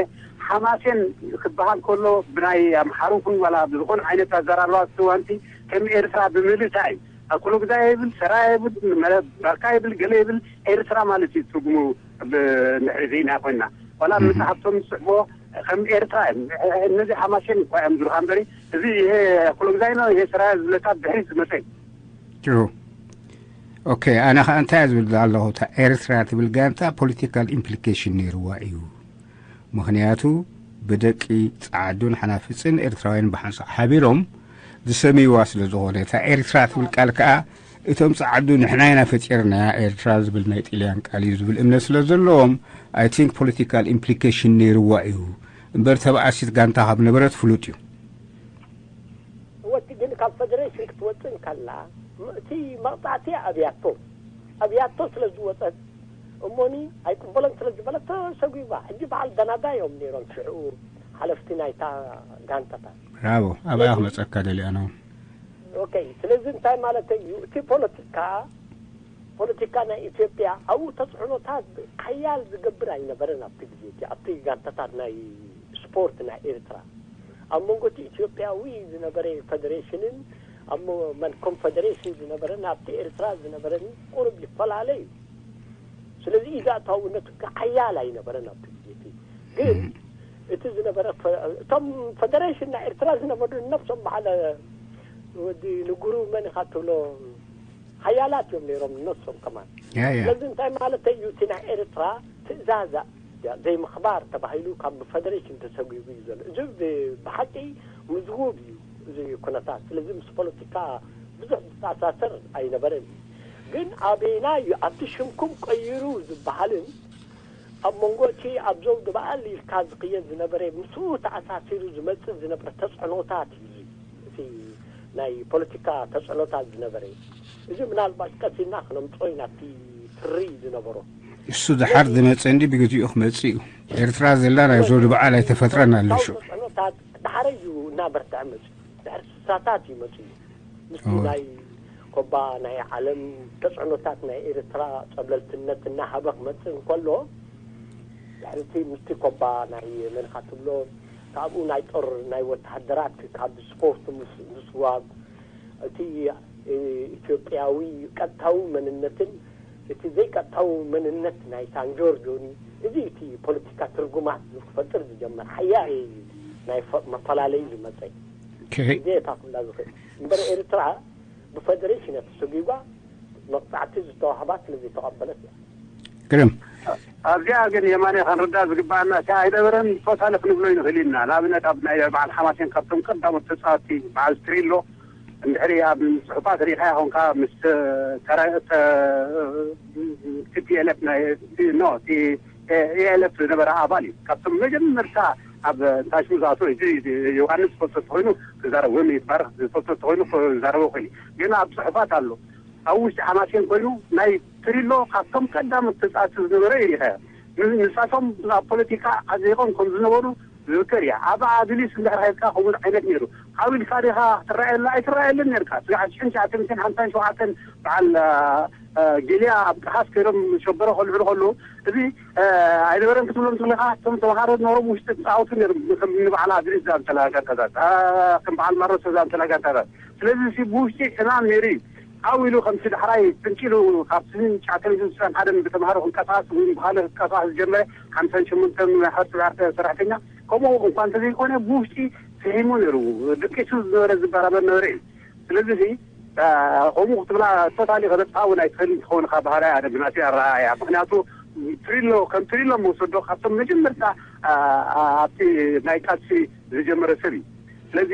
ሓማሴን ክበሃል ከሎ ብናይ ኣምሓሩ ኩን ዋላ ብዝኾነ ዓይነት ኣዘራርባ ዝተዋንቲ ከም ኤርትራ ብምልእታ እዩ። ኣኮሎግዛ ይብል ሰራ ይብል መረ- ባርካ ይብል ገለ ይብል ኤርትራ ማለት እዩ ትርጉሙ። ብንሕሪ ዜና ኮይና ዋላ መጽሓፍቶም ዝስዕቦ ከም ኤርትራ እዮም። እነዚ ሓማሴን እኳ እዮም ዝብሉካ እምበሪ እዚ ይሄ ኣኮሎግዛይ ነው ይሄ ሰራ ዝብለካ ድሕሪት ዝመጸ እዩ። ትሩ ኦኬ። ኣነ ከዓ እንታይ ዝብል ኣለኹ እታ ኤርትራ ትብል ጋንታ ፖለቲካል ኢምፕሊኬሽን ነይርዋ እዩ። ምክንያቱ ብደቂ ጸዓዱን ሓናፍጽን ኤርትራውያን ብሓንሳእ ሓቢሮም ዝሰምይዋ ስለ ዝኾነ እታ ኤርትራ ትብል ቃል ከዓ እቶም ጸዓዱ ንሕና ኢና ፈጢርናያ ኤርትራ ዝብል ናይ ጥልያን ቃል እዩ ዝብል እምነት ስለ ዘለዎም ኣይ ቲንክ ፖለቲካል ኢምፕሊኬሽን ነይርዋ እዩ። እምበር ተባኣሲት ጋንታ ካብ ነበረት ፍሉጥ እዩ። ወቲ ግን ካብ ፌደሬሽን ክትወፅእ እንከላ ም- እቲ መቕፃዕቲ ኣብያቶ ኣብያቶ ስለ ዝወፀት እሞኒ ኣይቅበሎን ስለ ዝበለት ተሰጒጓ። ሕጂ በዓል ደናዳ እዮም ነይሮም ሽዑ ሓለፍቲ ናይታ ጋንታታት። ብራቮ። ኣብኣ ክመፀካ ደልያ ነው። ኦኬ፣ ስለዚ እንታይ ማለት እዩ? እቲ ፖለቲካ ፖለቲካ ናይ ኢትዮጵያ ኣብኡ ተፅዕኖታት ሓያል ዝገብር ኣይነበረን ኣብቲ ግዜ እቲ ኣብቲ ጋንታታት ናይ ስፖርት ናይ ኤርትራ ኣብ መንጎ እቲ ኢትዮጵያዊ ዝነበረ ፌደሬሽንን ኣብ መን ኮንፈደሬሽን ዝነበረን ኣብቲ ኤርትራ ዝነበረን ቁሩብ ይፈላለ እዩ። ስለዚ ኢዛእታውነቱ ሓያል ኣይነበረን ኣብቲ ግዜ እቲ። ግን እቲ ዝነበረ እቶም ፈደሬሽን ናይ ኤርትራ ዝነበሩ ነብሶም በዓለ ወዲ ንጉሩ መን ኢኻ ትብሎ ሓያላት እዮም ነይሮም ነብሶም ከማን። ስለዚ እንታይ ማለተይ እዩ? እቲ ናይ ኤርትራ ትእዛዛ ዘይምኽባር ተባሂሉ ካብ ፈደሬሽን ተሰጒጉ እዩ ዘሎ። እዚ ብሓቂ ምዝጉብ እዩ እዚ ኩነታት። ስለዚ ምስ ፖለቲካ ብዙሕ ዝተኣሳሰር ኣይነበረን እዩ። ግን ኣበይና እዩ ኣብቲ ሽምኩም ቀይሩ ዝበሃልን ኣብ መንጎ እቲ ኣብ ዘውዲ በዓል ኢልካ ዝኽየድ ዝነበረ ምስኡ ተኣሳሲሩ ዝመጽእ ዝነበረ ተጽዕኖታት እዩ እዚ። እቲ ናይ ፖለቲካ ተጽዕኖታት ዝነበረ እዚ ምናልባት ቀሲና ክነምጽኦ ኢና። እቲ ትሪ ዝነበሮ እሱ ድሓር ዝመፀ እንዲ ብግዜኡ ክመፅእ እዩ። ኤርትራ ዘላ ናይ ዞዲ በዓል ኣይተፈጥረን ኣለሹ። ተፅዕኖታት ዳሕረ እዩ እናበርትዐ መፅኡ። ድሕሪ ስሳታት እዩ መፅኡ። ምስቲ ናይ ኮባ ናይ ዓለም ተፅዕኖታት ናይ ኤርትራ ፀብለልትነት እናሃበ ክመፅእ እንከሎ ድሕርቲ ምስቲ ኮባ ናይ መንካ ትብሎ ካብኡ ናይ ጦር ናይ ወተሃደራት ካብ ስፖርት ምስዋግ እቲ ኢትዮጵያዊ ቀጥታዊ መንነትን እቲ ዘይቀጥታዊ መንነት ናይ ሳንጆርጆኒ እዚ እቲ ፖለቲካ ትርጉማት ዝፈጥር ዝጀመር ሓያል ናይ መፈላለዩ ዝመፀ እዚታ ኩላ ዝኽእል እምበር ኤርትራ ብፈደሬሽን ተሰጒጓ መቕፃዕቲ ዝተዋህባ ስለ ዘይተቐበለት እያ። ግርም ኣብዚኣ ግን የማነ ክንርዳ ዝግባኣና እቲ ኣይነበረን ቶታሊ ክንብሎ ንኽእል ኢና። ንኣብነት ኣብ ናይ በዓል ሓማሴን ካብቶም ቀዳሞት ተፃወቲ በዓል ትሪሎ እንድሕሪ ኣብ ፅሑፋት ሪኢኻ ይኾንካ ምስ ቲፒኤልኤፍ ኖ ኤኤልኤፍ ዝነበረ ኣባል እዩ። ካብቶም መጀመርታ ኣብ ታሽሙ ዝኣቶ እዚ ዮሃንስ ዝፈልጦ ተኮይኑ ክዛረብ ወይ ይትባረክ ዝፈልጦ ተኮይኑ ክዛረቦ ኮይኑ ግን ኣብ ፅሑፋት ኣሎ ኣብ ውሽጢ ሓማሴን ኮይኑ ናይ ትሪሎ ካብቶም ቀዳሞት ተፃወቲ ዝነበረ እዩ። ንሳቶም ኣብ ፖለቲካ ዓዚቆም ከም ዝነበሩ ዝዝከር እያ። ኣብ ኣድሊስ እንድሕር ከድካ ከምኡ ዓይነት ነይሩ። ሓው ኢልካ ዲኻ ክትረኣየላ ኣይትረኣየልን ነርካ። ስጋዕ ሽሕን ትሽዓተ ሚእትን ሓምሳን ሸውዓተን በዓል ጊልያ ኣብ ቀሓስ ከይዶም ሸበሮ ከልዕሉ ከለዉ እዚ ኣይነበረን ክትብሎም ትኽእል ኢኻ። እቶም ተምሃሮ ዝነበሮም ውሽጢ ተፃወቱ ነይሮም። ከም ንበዓል ኣድሊስ ዝኣምሰላ ጋንታታት ከም በዓል ማረሶ ዝኣምሰላ ጋንታታት። ስለዚ ብውሽጢ ዕማም ነይሩ እዩ። ዓው ኢሉ ከምቲ ዳሕራይ ፍንጭ ኢሉ ካብ ስኒ ትሽዓተ ሚእትን ስሳን ሓደን ብተምሃሮ ክንቀሳቐስ እውን ብኻልእ ክቀሳቐስ ዝጀመረ ሓምሳን ሸሞንተን ናይ ሕርሲ ብዓርተ ሰራሕተኛ ከምኡ እኳ እንተዘይኮነ ብውሽጢ ስሒሙ ነይሩ። ደቂሱ ዝነበረ ዝበራበር ነበረ እዩ። ስለዚ ከምኡ ክትብላ ቶታሊ ከበፅሓ እውን ኣይትኽእል እንትኸውን ካብ ባህርያ ኣነ ብናተይ ኣረኣእያ። ምክንያቱ ትሪሎ ከም ትሪሎ መውሰዶ ካብቶም መጀመርታ ኣብቲ ናይ ቃልሲ ዝጀመረ ሰብ እዩ። ስለዚ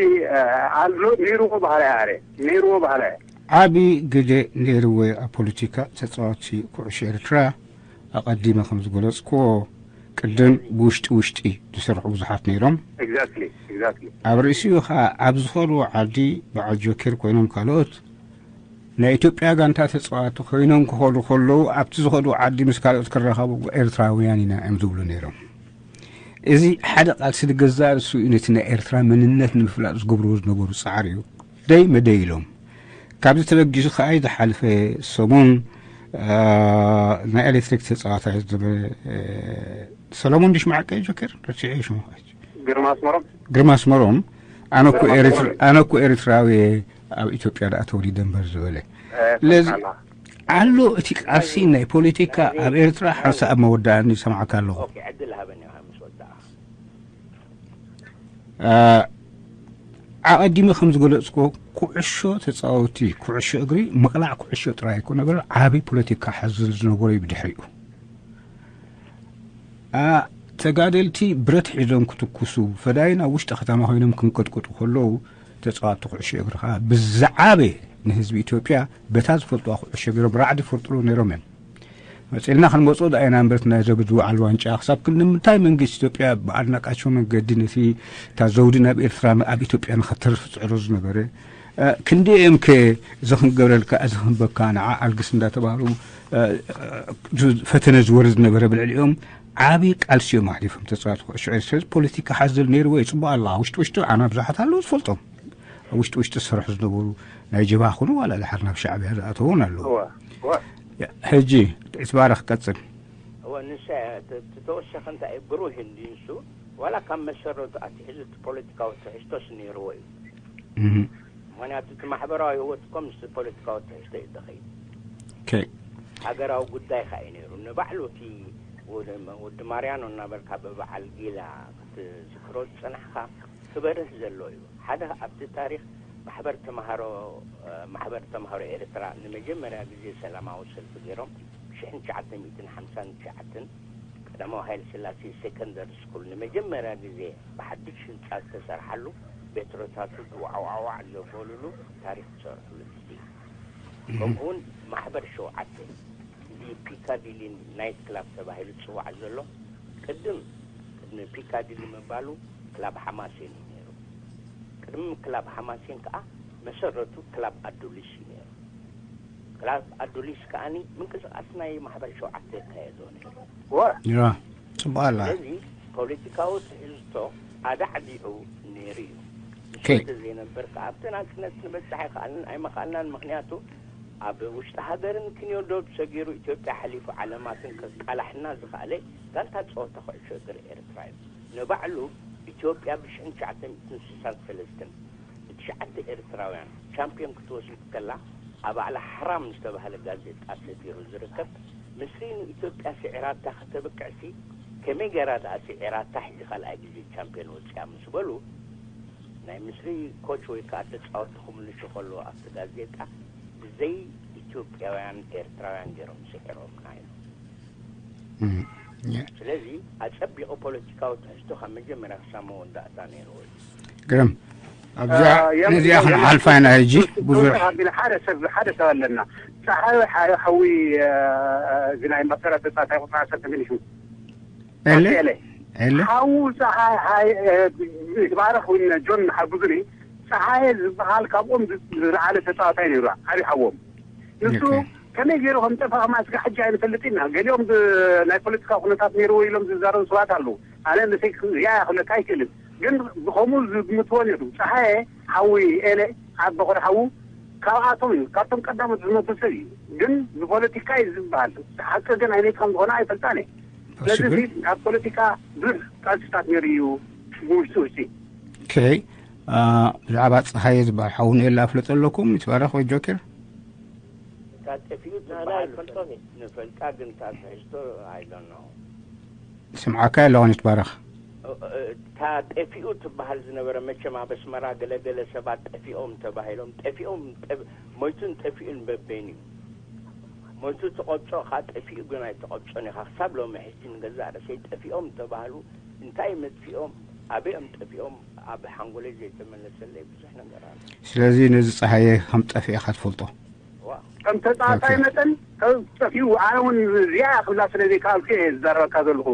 ኣሎ ነይርዎ ባህርያ ኣረ ነይርዎ ባህርያ ዓቢ ግደ ነይርዎ ኣብ ፖለቲካ ተፃዋቲ ኩዕሾ ኤርትራ። ኣቐዲመ ከም ዝገለፅክዎ ቅድም ብውሽጢ ውሽጢ ዝሰርሑ ብዙሓት ነይሮም። exactly exactly ኣብ ርእሲኡ ከዓ ኣብ ዝኸድዎ ዓዲ በዓል ጆኬር ኮይኖም ካልኦት ናይ ኢትዮጵያ ጋንታ ተፃዋቲ ኮይኖም ክኸዱ ከለዉ ኣብቲ ዝኸድዎ ዓዲ ምስ ካልኦት ክራኸቡ ኤርትራውያን ኢና እዮም ዝብሉ ነይሮም። እዚ ሓደ ቃልሲ ንገዛእ ርእሱ እዩ ነቲ ናይ ኤርትራ መንነት ንምፍላጥ ዝገብርዎ ዝነበሩ ፃዕሪ እዩ። ደይ መደይ ኢሎም ካብዚ ተበጊሱ ከኣ ዝሓልፈ ሰሙን ናይ ኤሌክትሪክ ተፃዋታይ ዝነበረ ሰሎሞን ድሽ መዓቀ ጆከር ረሲዐ ሽሙ ግርማ ኣስመሮም ግርማ ኣስመሮም ኣነ እኮ ኤሪትራዊ ኣብ ኢትዮጵያ ደኣ ተወሊደ እምበር ዝበለ ስለዚ ኣሎ እቲ ቃልሲ ናይ ፖለቲካ ኣብ ኤርትራ ሓንሳእ ኣብ መወዳእኒ ይሰምዓካ ኣለኹ። ኣቐዲመ ከም ዝገለጽኩዎ ኩዕሾ ተጻወቲ ኩዕሾ እግሪ ምቕላዕ ኩዕሾ ጥራይ ኣይኮነ በር ዓቢ ፖለቲካ ሓዝል ዝነበሮ እዩ ብድሕሪኡ። ተጋደልቲ ብረት ሒዞም ክትኩሱ ፈዳይን ኣብ ውሽጢ ከተማ ኮይኖም ክንቀጥቅጡ ከለዉ ተጻወቲ ኩዕሾ እግሪ ከዓ ብዝዓበየ ንህዝቢ ኢትዮጵያ በታ ዝፈልጥዋ ኩዕሾ እግሮም ራዕዲ ይፈጥሩ ነይሮም እዮም። መፂልና ክንመፅኦ ዳኢና እምበር ናይ ዘውዲ በዓል ዋንጫ ክሳብ ክንዲ ምንታይ መንግስቲ ኢትዮጵያ ብኣድናቃቸው መንገዲ ነቲ እታ ዘውዲ ናብ ኤርትራ ኣብ ኢትዮጵያ ንኸተርፍ ፅዕሮ ዝነበረ ክንዲ እዮም ከ እዚ ክንገብረልካ እዚ ክንበካ ንዓ ኣልግስ እንዳተባህሉ ፈተነ ዝወርድ ዝነበረ ብልዕሊኦም ዓብዪ ቃልሲ እዮም ኣሕሊፎም ተፃዋቲ ኩዕሾ ኤርትራ ፖለቲካ ሓዘል ነይርዎ ይፅቡቅ ኣለዋ ውሽጢ ውሽጢ ኣና ብዙሓት ኣለዉ ዝፈልጦም ውሽጢ ውሽጢ ዝሰርሑ ዝነበሩ ናይ ጀብሃ ኮኑ ዋላ ድሓር ናብ ሻዕብያ ዝኣተውን ኣለዉ ሕጂ ይትባረኽ ቀፅል እወ ንሳ እያ ተወሰኸ እንታይ ብሩህ እንዲ ንሱ ዋላ ካብ መሰረቱ ኣትሒዙ እቲ ፖለቲካዊ ትሕዝቶስ ነይርዎ እዩ ምክንያቱ እቲ ማሕበራዊ ህይወት እኮ ምስ ፖለቲካዊ ትሕዝቶ እዩ ዝኸይድ። Okay. ሃገራዊ ጉዳይ ከኣ እዩ ነይሩ። ንባዕሉ እቲ ወዲ ማርያኖ እናበልካ ብበዓል ጊላ ክትዝክሮ ዝጸናሕካ ክበርህ ዘሎ እዩ። ሓደ ኣብቲ ታሪኽ ማሕበር ተምሃሮ ማሕበር ተምሃሮ ኤርትራ ንመጀመርያ ግዜ ሰላማዊ ሰልፊ ገይሮም ብሽሕን ትሽዓተ ሚእትን ሓምሳን ትሽዓተን ቀዳማዊ ሃይለ ስላሴ ሴኮንደሪ ስኩል ንመጀመርያ ግዜ ብሓድሽ ህንጻ ዝተሰርሓሉ ቤትሮታቱ ዋዕዋዕዋዕ ዘበሉሉ ታሪኽ ዝሰርሕሉ ግዜ እዩ። ከምኡውን ማሕበር ሸውዓተ እዚ ፒካዲሊ ናይት ክላብ ተባሂሉ ዝፅዋዕ ዘሎ ቅድም ቅድሚ ፒካዲሊ ምባሉ ክላብ ሓማሴን እዩ ነይሩ። ቅድሚ ክላብ ሓማሴን ከዓ መሰረቱ ክላብ ኣዱሊስ እዩ ነይሩ። ክላብ ኣዱሊስ ከዓኒ ምንቅስቃስ ናይ ማሕበር ሸውዓተ የካየዶ ነይሩ። ያ ጽቡቕ ኣላ። ስለዚ ፖለቲካዊ ትሕዝቶ ኣዳዕዲዑ ነይሩ እዩ። Okay. ተዘይነበር ከዓ ኣብቲ ናጽነት ንበጽሕ ኣይከኣልን ኣይመኸኣልናን። ምክንያቱ ኣብ ውሽጢ ሃገርን ክንዮዶብ ሰጊሩ ኢትዮጵያ ሓሊፉ ዓለማትን ከቃላሕና ዝኸኣለ ጋንታ ጸወታ ኩዕሾ እግሪ ኤርትራ እዩ። ንባዕሉ ኢትዮጵያ ብሽሕን ትሽዓተ ሚእትን ስሳን ሰለስተን ብትሽዓተ ኤርትራውያን ቻምፒዮን ክትወስድ ከላ ኣብ ኣዕላ ሓራም ዝተባህለ ጋዜጣ ሰፊሩ ዝርከብ ምስሪ ንኢትዮጵያ ስዒራታ ከተብቅዕሲ ከመይ ገይራ ደኣ ስዒራታ ሕጂ ካልኣይ ግዜ ቻምፒዮን ወፂኣ ምስ በሉ ናይ ምስሪ ኮች ወይ ከዓ ተፃወቲ ክምልሹ ከለዉ ኣብቲ ጋዜጣ ብዘይ ኢትዮጵያውያን ኤርትራውያን ገይሮም ስዒሮምና ኢሉ። ስለዚ ኣጸቢቑ ፖለቲካዊ ትሕዝቶ ካብ መጀመርያ ክሳብ መወዳእታ ነይርዎ እዩ። ግርም ኣብዚኣ ነዚኣ ክንሓልፋ ኢና ሕጂ ብዙሕ ኣቢል ሓደ ሰብ ሓደ ሰብ ኣለና። ፀሓይ ሓዊ እዚ ናይ መሰረት ፃታይ ቁፅራ ሰብ ተመሊሹ ኤለ ኤለ ኤለ ሓዉ ፀሓይ ሓይ ይትባረክ እውን ጆን ሓጉዝኒ ፀሓይ ዝበሃል ካብኦም ዝለዓለ ተፃዋታይ ነይሩ ዓብዪ ሓዎም ንሱ ከመይ ገይሩ ከም ጠፋ ከማ ስጋ ሕጂ ኣይንፈልጥ ኢና። ገሊኦም ናይ ፖለቲካ ኩነታት ነይርዎ ኢሎም ዝዛረቡ ሰባት ኣለዉ። ኣነ ንሰይ እዚኣ ክብለካ ኣይክእልን፣ ግን ብኸምኡ ዝግምትዎ ነይሩ። ፀሓየ ሓዊ ኤለ ኣብ በኾሪ ሓዉ ካብኣቶም ካብቶም ቀዳሞት ዝመቱ ሰብ እዩ። ግን ብፖለቲካ እዩ ዝበሃል፣ ሓቂ ግን ኣይነት ከም ዝኾነ ኣይፈልጣን እየ። ስለዚ ናብ ፖለቲካ ብዙሕ ቃልስታት ነይሩ እዩ ውሽጢ ውሽጢ። ኦኬ። ብዛዕባ ፀሃየ ዝበሃል ሓው ንኤላ ኣፍለጦ ኣለኩም። ይትባረኽ ወይ ጆኬር? እታ ጠፊኡ ትበሃል ንፈልጣ ግን እታ ትሕዝቶ ኣይዶኖ ስምዓካ ኣለኹን። ይትባረኽ። እታ ጠፊኡ ትበሃል ዝነበረ መቸም ኣብ ኣስመራ ገለገለ ሰባት ጠፊኦም ተባሂሎም ጠፊኦም ሞይቱን ጠፊኡን በበይኑ እዩ። ሞይቱ ትቐብጾ እኻ ጠፊኡ ግን ኣይትቐብጾን ኢኻ። ክሳብ ሎሚ ሕጂ ንገዛእ ርእሰይ ጠፊኦም ተባህሉ እንታይ መጥፊኦም ኣበዮም ጠፊኦም ኣብ ሓንጎለይ ዘይተመለሰለይ ብዙሕ ነገር ኣሎ። ስለዚ ነዚ ፀሃየ ከም ጠፊእኻ ትፈልጦ? ዋ ከም ተፃዋታይ መጠን ከም ጠፊኡ ኣነ እውን እዚኣ ክብላ ስለ ዘይከኣልኩ እየ ዝዛረበካ ዘለኹ።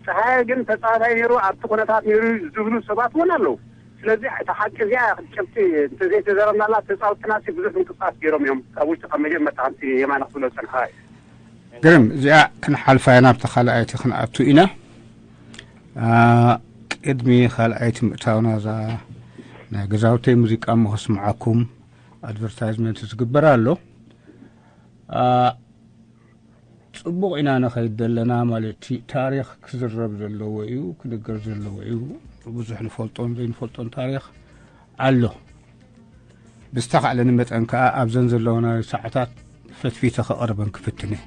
ፀሃየ ግን ተፃዋታይ ነይሩ ኣብቲ ኩነታት ነይሩ ዝብሉ ሰባት እውን ኣለዉ። ስለዚ እታ ሓቂ እዚኣ ጭብጢ እንተዘይተዘረብናላ ተፃወትናሲ ብዙሕ ምንቅስቃስ ገይሮም እዮም ካብ ውሽጢ ካብ መጀመርታ ከምቲ የማነ ክብሎ ዝፀንሓ እዩ። ግርም እዚኣ ክንሓልፋ ኢና ናብቲ ካልኣይቲ ክንኣቱ ኢና። ቅድሚ ካልኣይቲ ምእታውና እዛ ናይ ገዛውተይ ሙዚቃ እሞ ከስምዓኩም ኣድቨርታይዝመንት ዝግበር ኣሎ። ጽቡቕ ኢና ንኸይድ ዘለና ማለት እዩ። ታሪኽ ክዝረብ ዘለዎ እዩ፣ ክንገር ዘለዎ እዩ። ብዙሕ ንፈልጦን ዘይንፈልጦን ታሪኽ ኣሎ። ብዝተኻእለኒ መጠን ከኣ ኣብዘን ዘለውና ሰዓታት ፈትፊተ ከቕርበን ክፍትን እየ።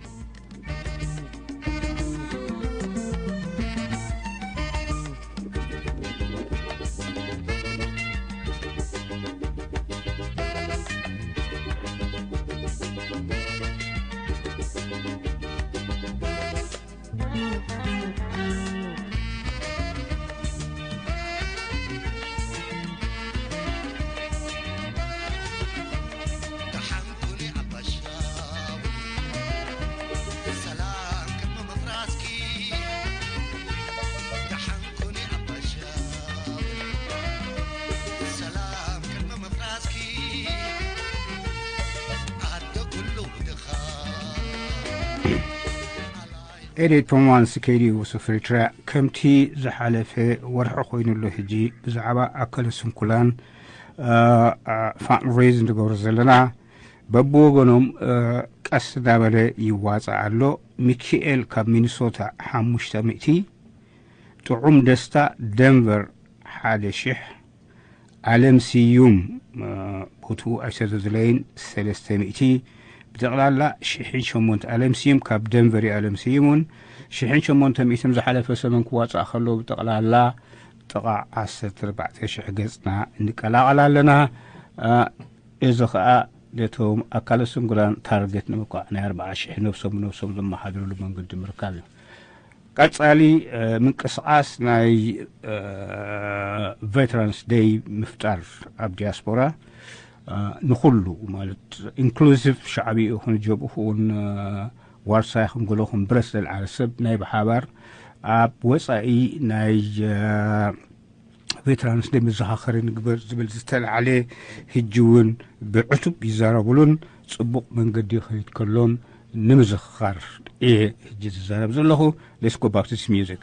ኤሌክትሮማንስ ከይዲ ውሱፍ ኤርትራ ከምቲ ዝሓለፈ ወርሒ ኮይኑ ኣሎ። ሕጂ ብዛዕባ ኣካለ ስንኩላን ፋንድሬዝ ንገብሮ ዘለና በብወገኖም ቀስ እንዳበለ ይዋፃእ ኣሎ። ሚኪኤል ካብ ሚኒሶታ ሓሙሽተ ሚእቲ፣ ጥዑም ደስታ ደንቨር ሓደ ሽሕ፣ ኣለም ስዩም፣ እ፣ ቦትኡ ኣይሰደዱለይን። ሰለስተ ሚእቲ፣ ብጠቕላላ ሽሕን ሸሞንተ፣ ኣለም ስዩም ካብ ደንቨር እዩ። ኣለም ስዩም እውን ሽሕን ሸሞንተ ሚእትን ዝሓለፈ ሰመን ክዋፃእ ከሎ ብጠቕላላ ጥቓ ዓሰርተ ኣርባዕተ ሽሕ ገፅና እንቀላቐል ኣለና። እ፣ እዚ ኸኣ ነቶም ኣካለ ስንኩላን ታርጌት ንምኳዕ ናይ ኣርብዓ ሽሕ ነብሶም ብነብሶም ዘመሓድርሉ መንገዲ ምርካብ እዩ። ቀጻሊ፣ እ፣ ምንቅስቓስ ናይ፣ እ፣ ቬተራንስ ደይ ምፍጣር ኣብ ዲያስፖራ፣ እ፣ ንኹሉ ማለት ኢንክሉሲቭ ሻዕቢ ይኹን ጀብኡ ይኹን፣ እ፣ ዋርሳይ ይኹን ገለ ይኹን ብረት ዘልዓለ ሰብ ናይ ብሓባር ኣብ ወጻኢ ናይ፣ እ፣ ቬተራንስ ደይ መዘኻኸሪ ንግበር ዝብል ዝተልዓለ ሕጂ እውን ብዕቱብ ይዛረቡሉን ጽቡቕ መንገዲ ይኸይድ ከሎን ንምዝኽኻር እየ ሕጂ ዝዛረብ ዘለኹ። Let's go back to this music.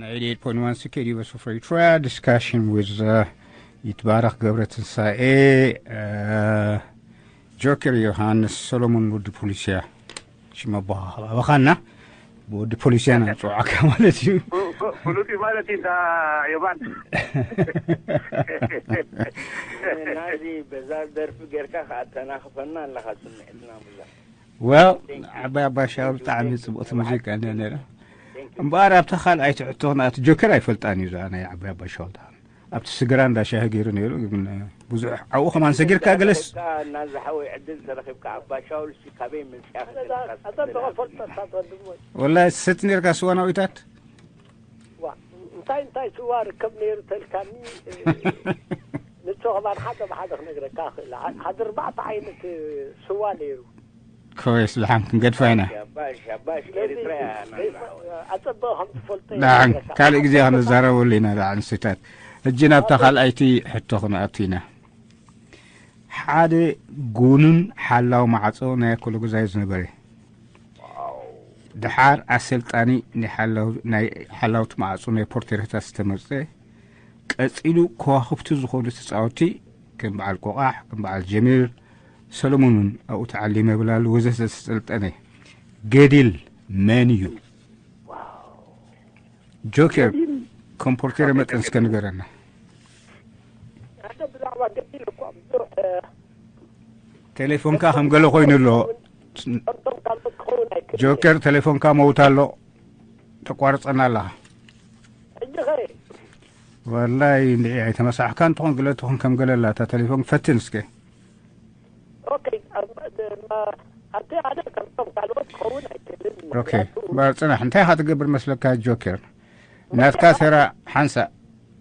Eighty-eight point one C K D U S for Eritrea, discussion with, uh, ይትባረክ ገብረ ትንሳኤ፣ uh, ጆከር ዮሃንስ፣ ሰሎሞን ወዲ ፖሊስያ። ሽም ኣቦኻ ኣባኻና ብወዲ ፖሊስያ ኢና ንፅውዓካ ማለት እዩ። ፍሉጥ እዩ ማለት እዩ። እንዳ ዮባን። ናዚ በዛ ደርፊ ጌርካ ከኣ ተናኽፈና ኣለኻ ስምዒትና ሙላ። Well፣ ዓባይ ኣባሻው ብጣዕሚ ጽቡቕቲ ሙዚቃ እንደ ነረ። እምበኣር ኣብታ ካልኣይቲ ሕቶ ክንኣቱ፣ ጆከር ኣይፈልጣን እዩ እዛ ናይ ዓባይ ኣባሻው። ኣብቲ ስግራ እንዳ ሻሂ ገይሩ ነይሩ፣ ግን ብዙሕ ኣብኡ ከማን ሰጊርካ ገለስ እናዝሓወይ ዕድል ተረኺብካ ኣባሻውል ሲ ካበይ መጽያ ክገልካ ኣጸብቐ ፈልጠታት ወንድሞይ። ወላሂ ሰቲ ነርካ ስዋ ናዊታት። ዋ፣ እንታይ እንታይ ስዋ ርከብ ነይሩ ተልካኒ። ንሱ ከማን ሓደ ብሓደ ክነግረካ ክእል። ሓደ ኣርባዕተ ዓይነት ስዋ ነይሩ። ኮይስ ልሓም ክንገድፋ ኢና። ሻባሽ ሻባሽ። ኤሪትራ እያ። ኣጸብቐ ከም ትፈልጦ ደሓን ካልእ ግዜ ክንዛረበሉ ኢና። ደሓን ስታት፣ ሕጂ ናብታ ካልኣይቲ ሕቶ ክንኣቱ ኢና። ሓደ ጉኑን ሓላው ማዕጾ ናይ ኣኮሎ ገዛዩ ዝነበረ፣ ድሓር ኣሰልጣኒ ናይ ሓላው-፣ ናይ ሓላውቲ ማዕጾ ናይ ፖርቴረታት ዝተመርጸ፣ ቀጺሉ ከዋኽብቲ ዝኾኑ ተጻወቲ ከም በዓል ቆቓሕ፣ ከም በዓል ጀሚር ሰሎሞንን ኣብኡ ተዓሊመ ብላሉ ወዘተ ዝተሰልጠነ ገዲል መን እዩ? ጆከር፣ ኮምፖርቴረ መጠን እስከ ንገረና። ኣነ ብዛዕባ ገዲል እኳ ብዙሕ፣ እ፣ ቴሌፎንካ ከም ገለ ኮይኑ ኣሎ። ከምቶም ካልኦት ክኸውን ኣይክእልን። ጆከር፣ ቴሌፎንካ መውት ኣሎ። ተቋርጸና ኣለኻ። ሕጂ ኸ? ወላይ እንድዒ ኣይተመሳሕካን ትኾን፣ ግለ ትኾን ከም ገለ ኣላ እታ ቴሌፎን። ፈትን እስከ። ኦኬ፣ ኣብ-፣ ማ-፣ ኣብቲ ሓደ ከምቶም ካልኦት ክኸውን ኣይክእልን። ኦኬ፣ ምኽንያቱ እምበር ጽናሕ፣ እንታይ ኢኻ ትገብር መስለካ ጆከር? ናትካ ተራ ሓንሳእ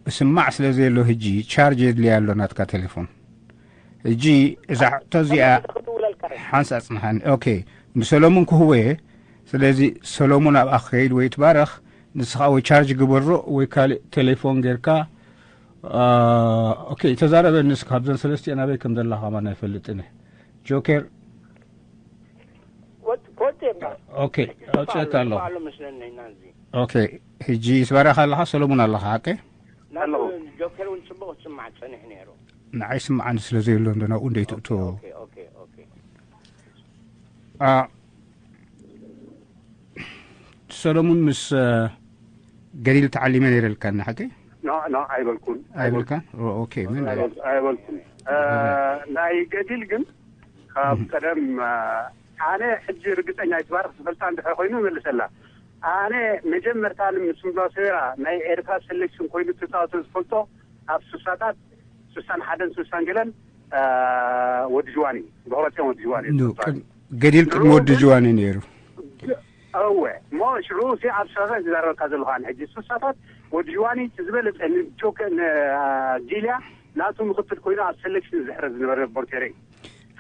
ስማዕ ስለ ዘየሎ፣ ሕጂ ቻርጅ የድልያ ኣሎ ናትካ ቴሌፎን። ሕጂ እዛ ሕቶ እዚኣ ክድውለልካ እየ። ሓንሳእ ጽንሓኒ። ኦኬ፣ ንሰሎሙን ክህቦ እየ። ስለዚ ሰሎሙን ኣብኣ ክኸይድ ወይ ትባረኽ፣ ንስኻ ወይ ቻርጅ ግበሮ ወይ ካልእ ቴሌፎን ጌርካ። አ፣ ኦኬ፣ ተዛረበ ንስ ካብዘን ሰለስቲኤን ኣበይ ከም ዘላ ከማን ኣይፈልጥን እየ። ጆኬር። ወጥ-፣ ወጥ የማ። ኦኬ፣ ኣውጽአካ ኣለኹ። ኣሎ መስለኒ ናዚ። ኦኬ፣ ሕጂ ትባረኽ ኣለኻ፣ ሰሎሙን ኣለኻ፣ ሓቀይ? ናቱ ኣለኹ። ጆኬር እውን ጽቡቕ ክስማዕ ጸኒሑ ነይሩ። ንዓይ ስምዓኒ ስለ ዘየሎ እንዶ ናብኡ እንደ ይትእቶ። ኦኬ፣ ኦኬ፣ ኦኬ። አ፣ ሰሎሙን ምስ፣ አ፣ ገሊል ተዓሊመ ነይረ ኢልካኒ፣ ሓቂ? ኖ፣ ኖ፣ ኣይበልኩን። ኣይበልካን? ኦ፣ ኦኬ፣ ምን? ኣይበል-፣ ኣይበልኩን። እ፣ እህ። ናይ ገዲል ግን ካብ እህ። ቀደም፣ እ፣ ኣነ ሕጂ ርግጸኛ ኣይትባርኽ ዝፈልጣ እንድሕር ኮይኑ ይመልሰላ። ኣነ መጀመርታ ንምስምባ ሰዌራ ናይ ኤርትራ ሴሌክሽን ኮይኑ ተጻወተ ዝፈልጦ ኣብ ስሳታት፣ ስሳን ሓደን ስሳን ገለን፣ እ፣ ወዲ ጅዋኒ፣ ብሕረጽዮን ወዲ ጅዋኒ ኖ፣ ዝፈልጦ። ቅድ-፣ ገዲል ቅድሚ ንዕኡ ወዲ ግን ጅዋኒ ነይሩ። እወ፣ እሞ ሽዑ እዚ ኣብ ሰፈ ዝዛረበካ ዘለኹ ኣነ ሕጂ ስሳታት ወዲ ጅዋኒ እቲ ዝበለጸ ንጆከ-፣ ንጊልያ ናቱ ምኽትል ኮይኑ ኣብ ሰሌክሽን ዝሕረ ዝነበረ ቦርቴሬ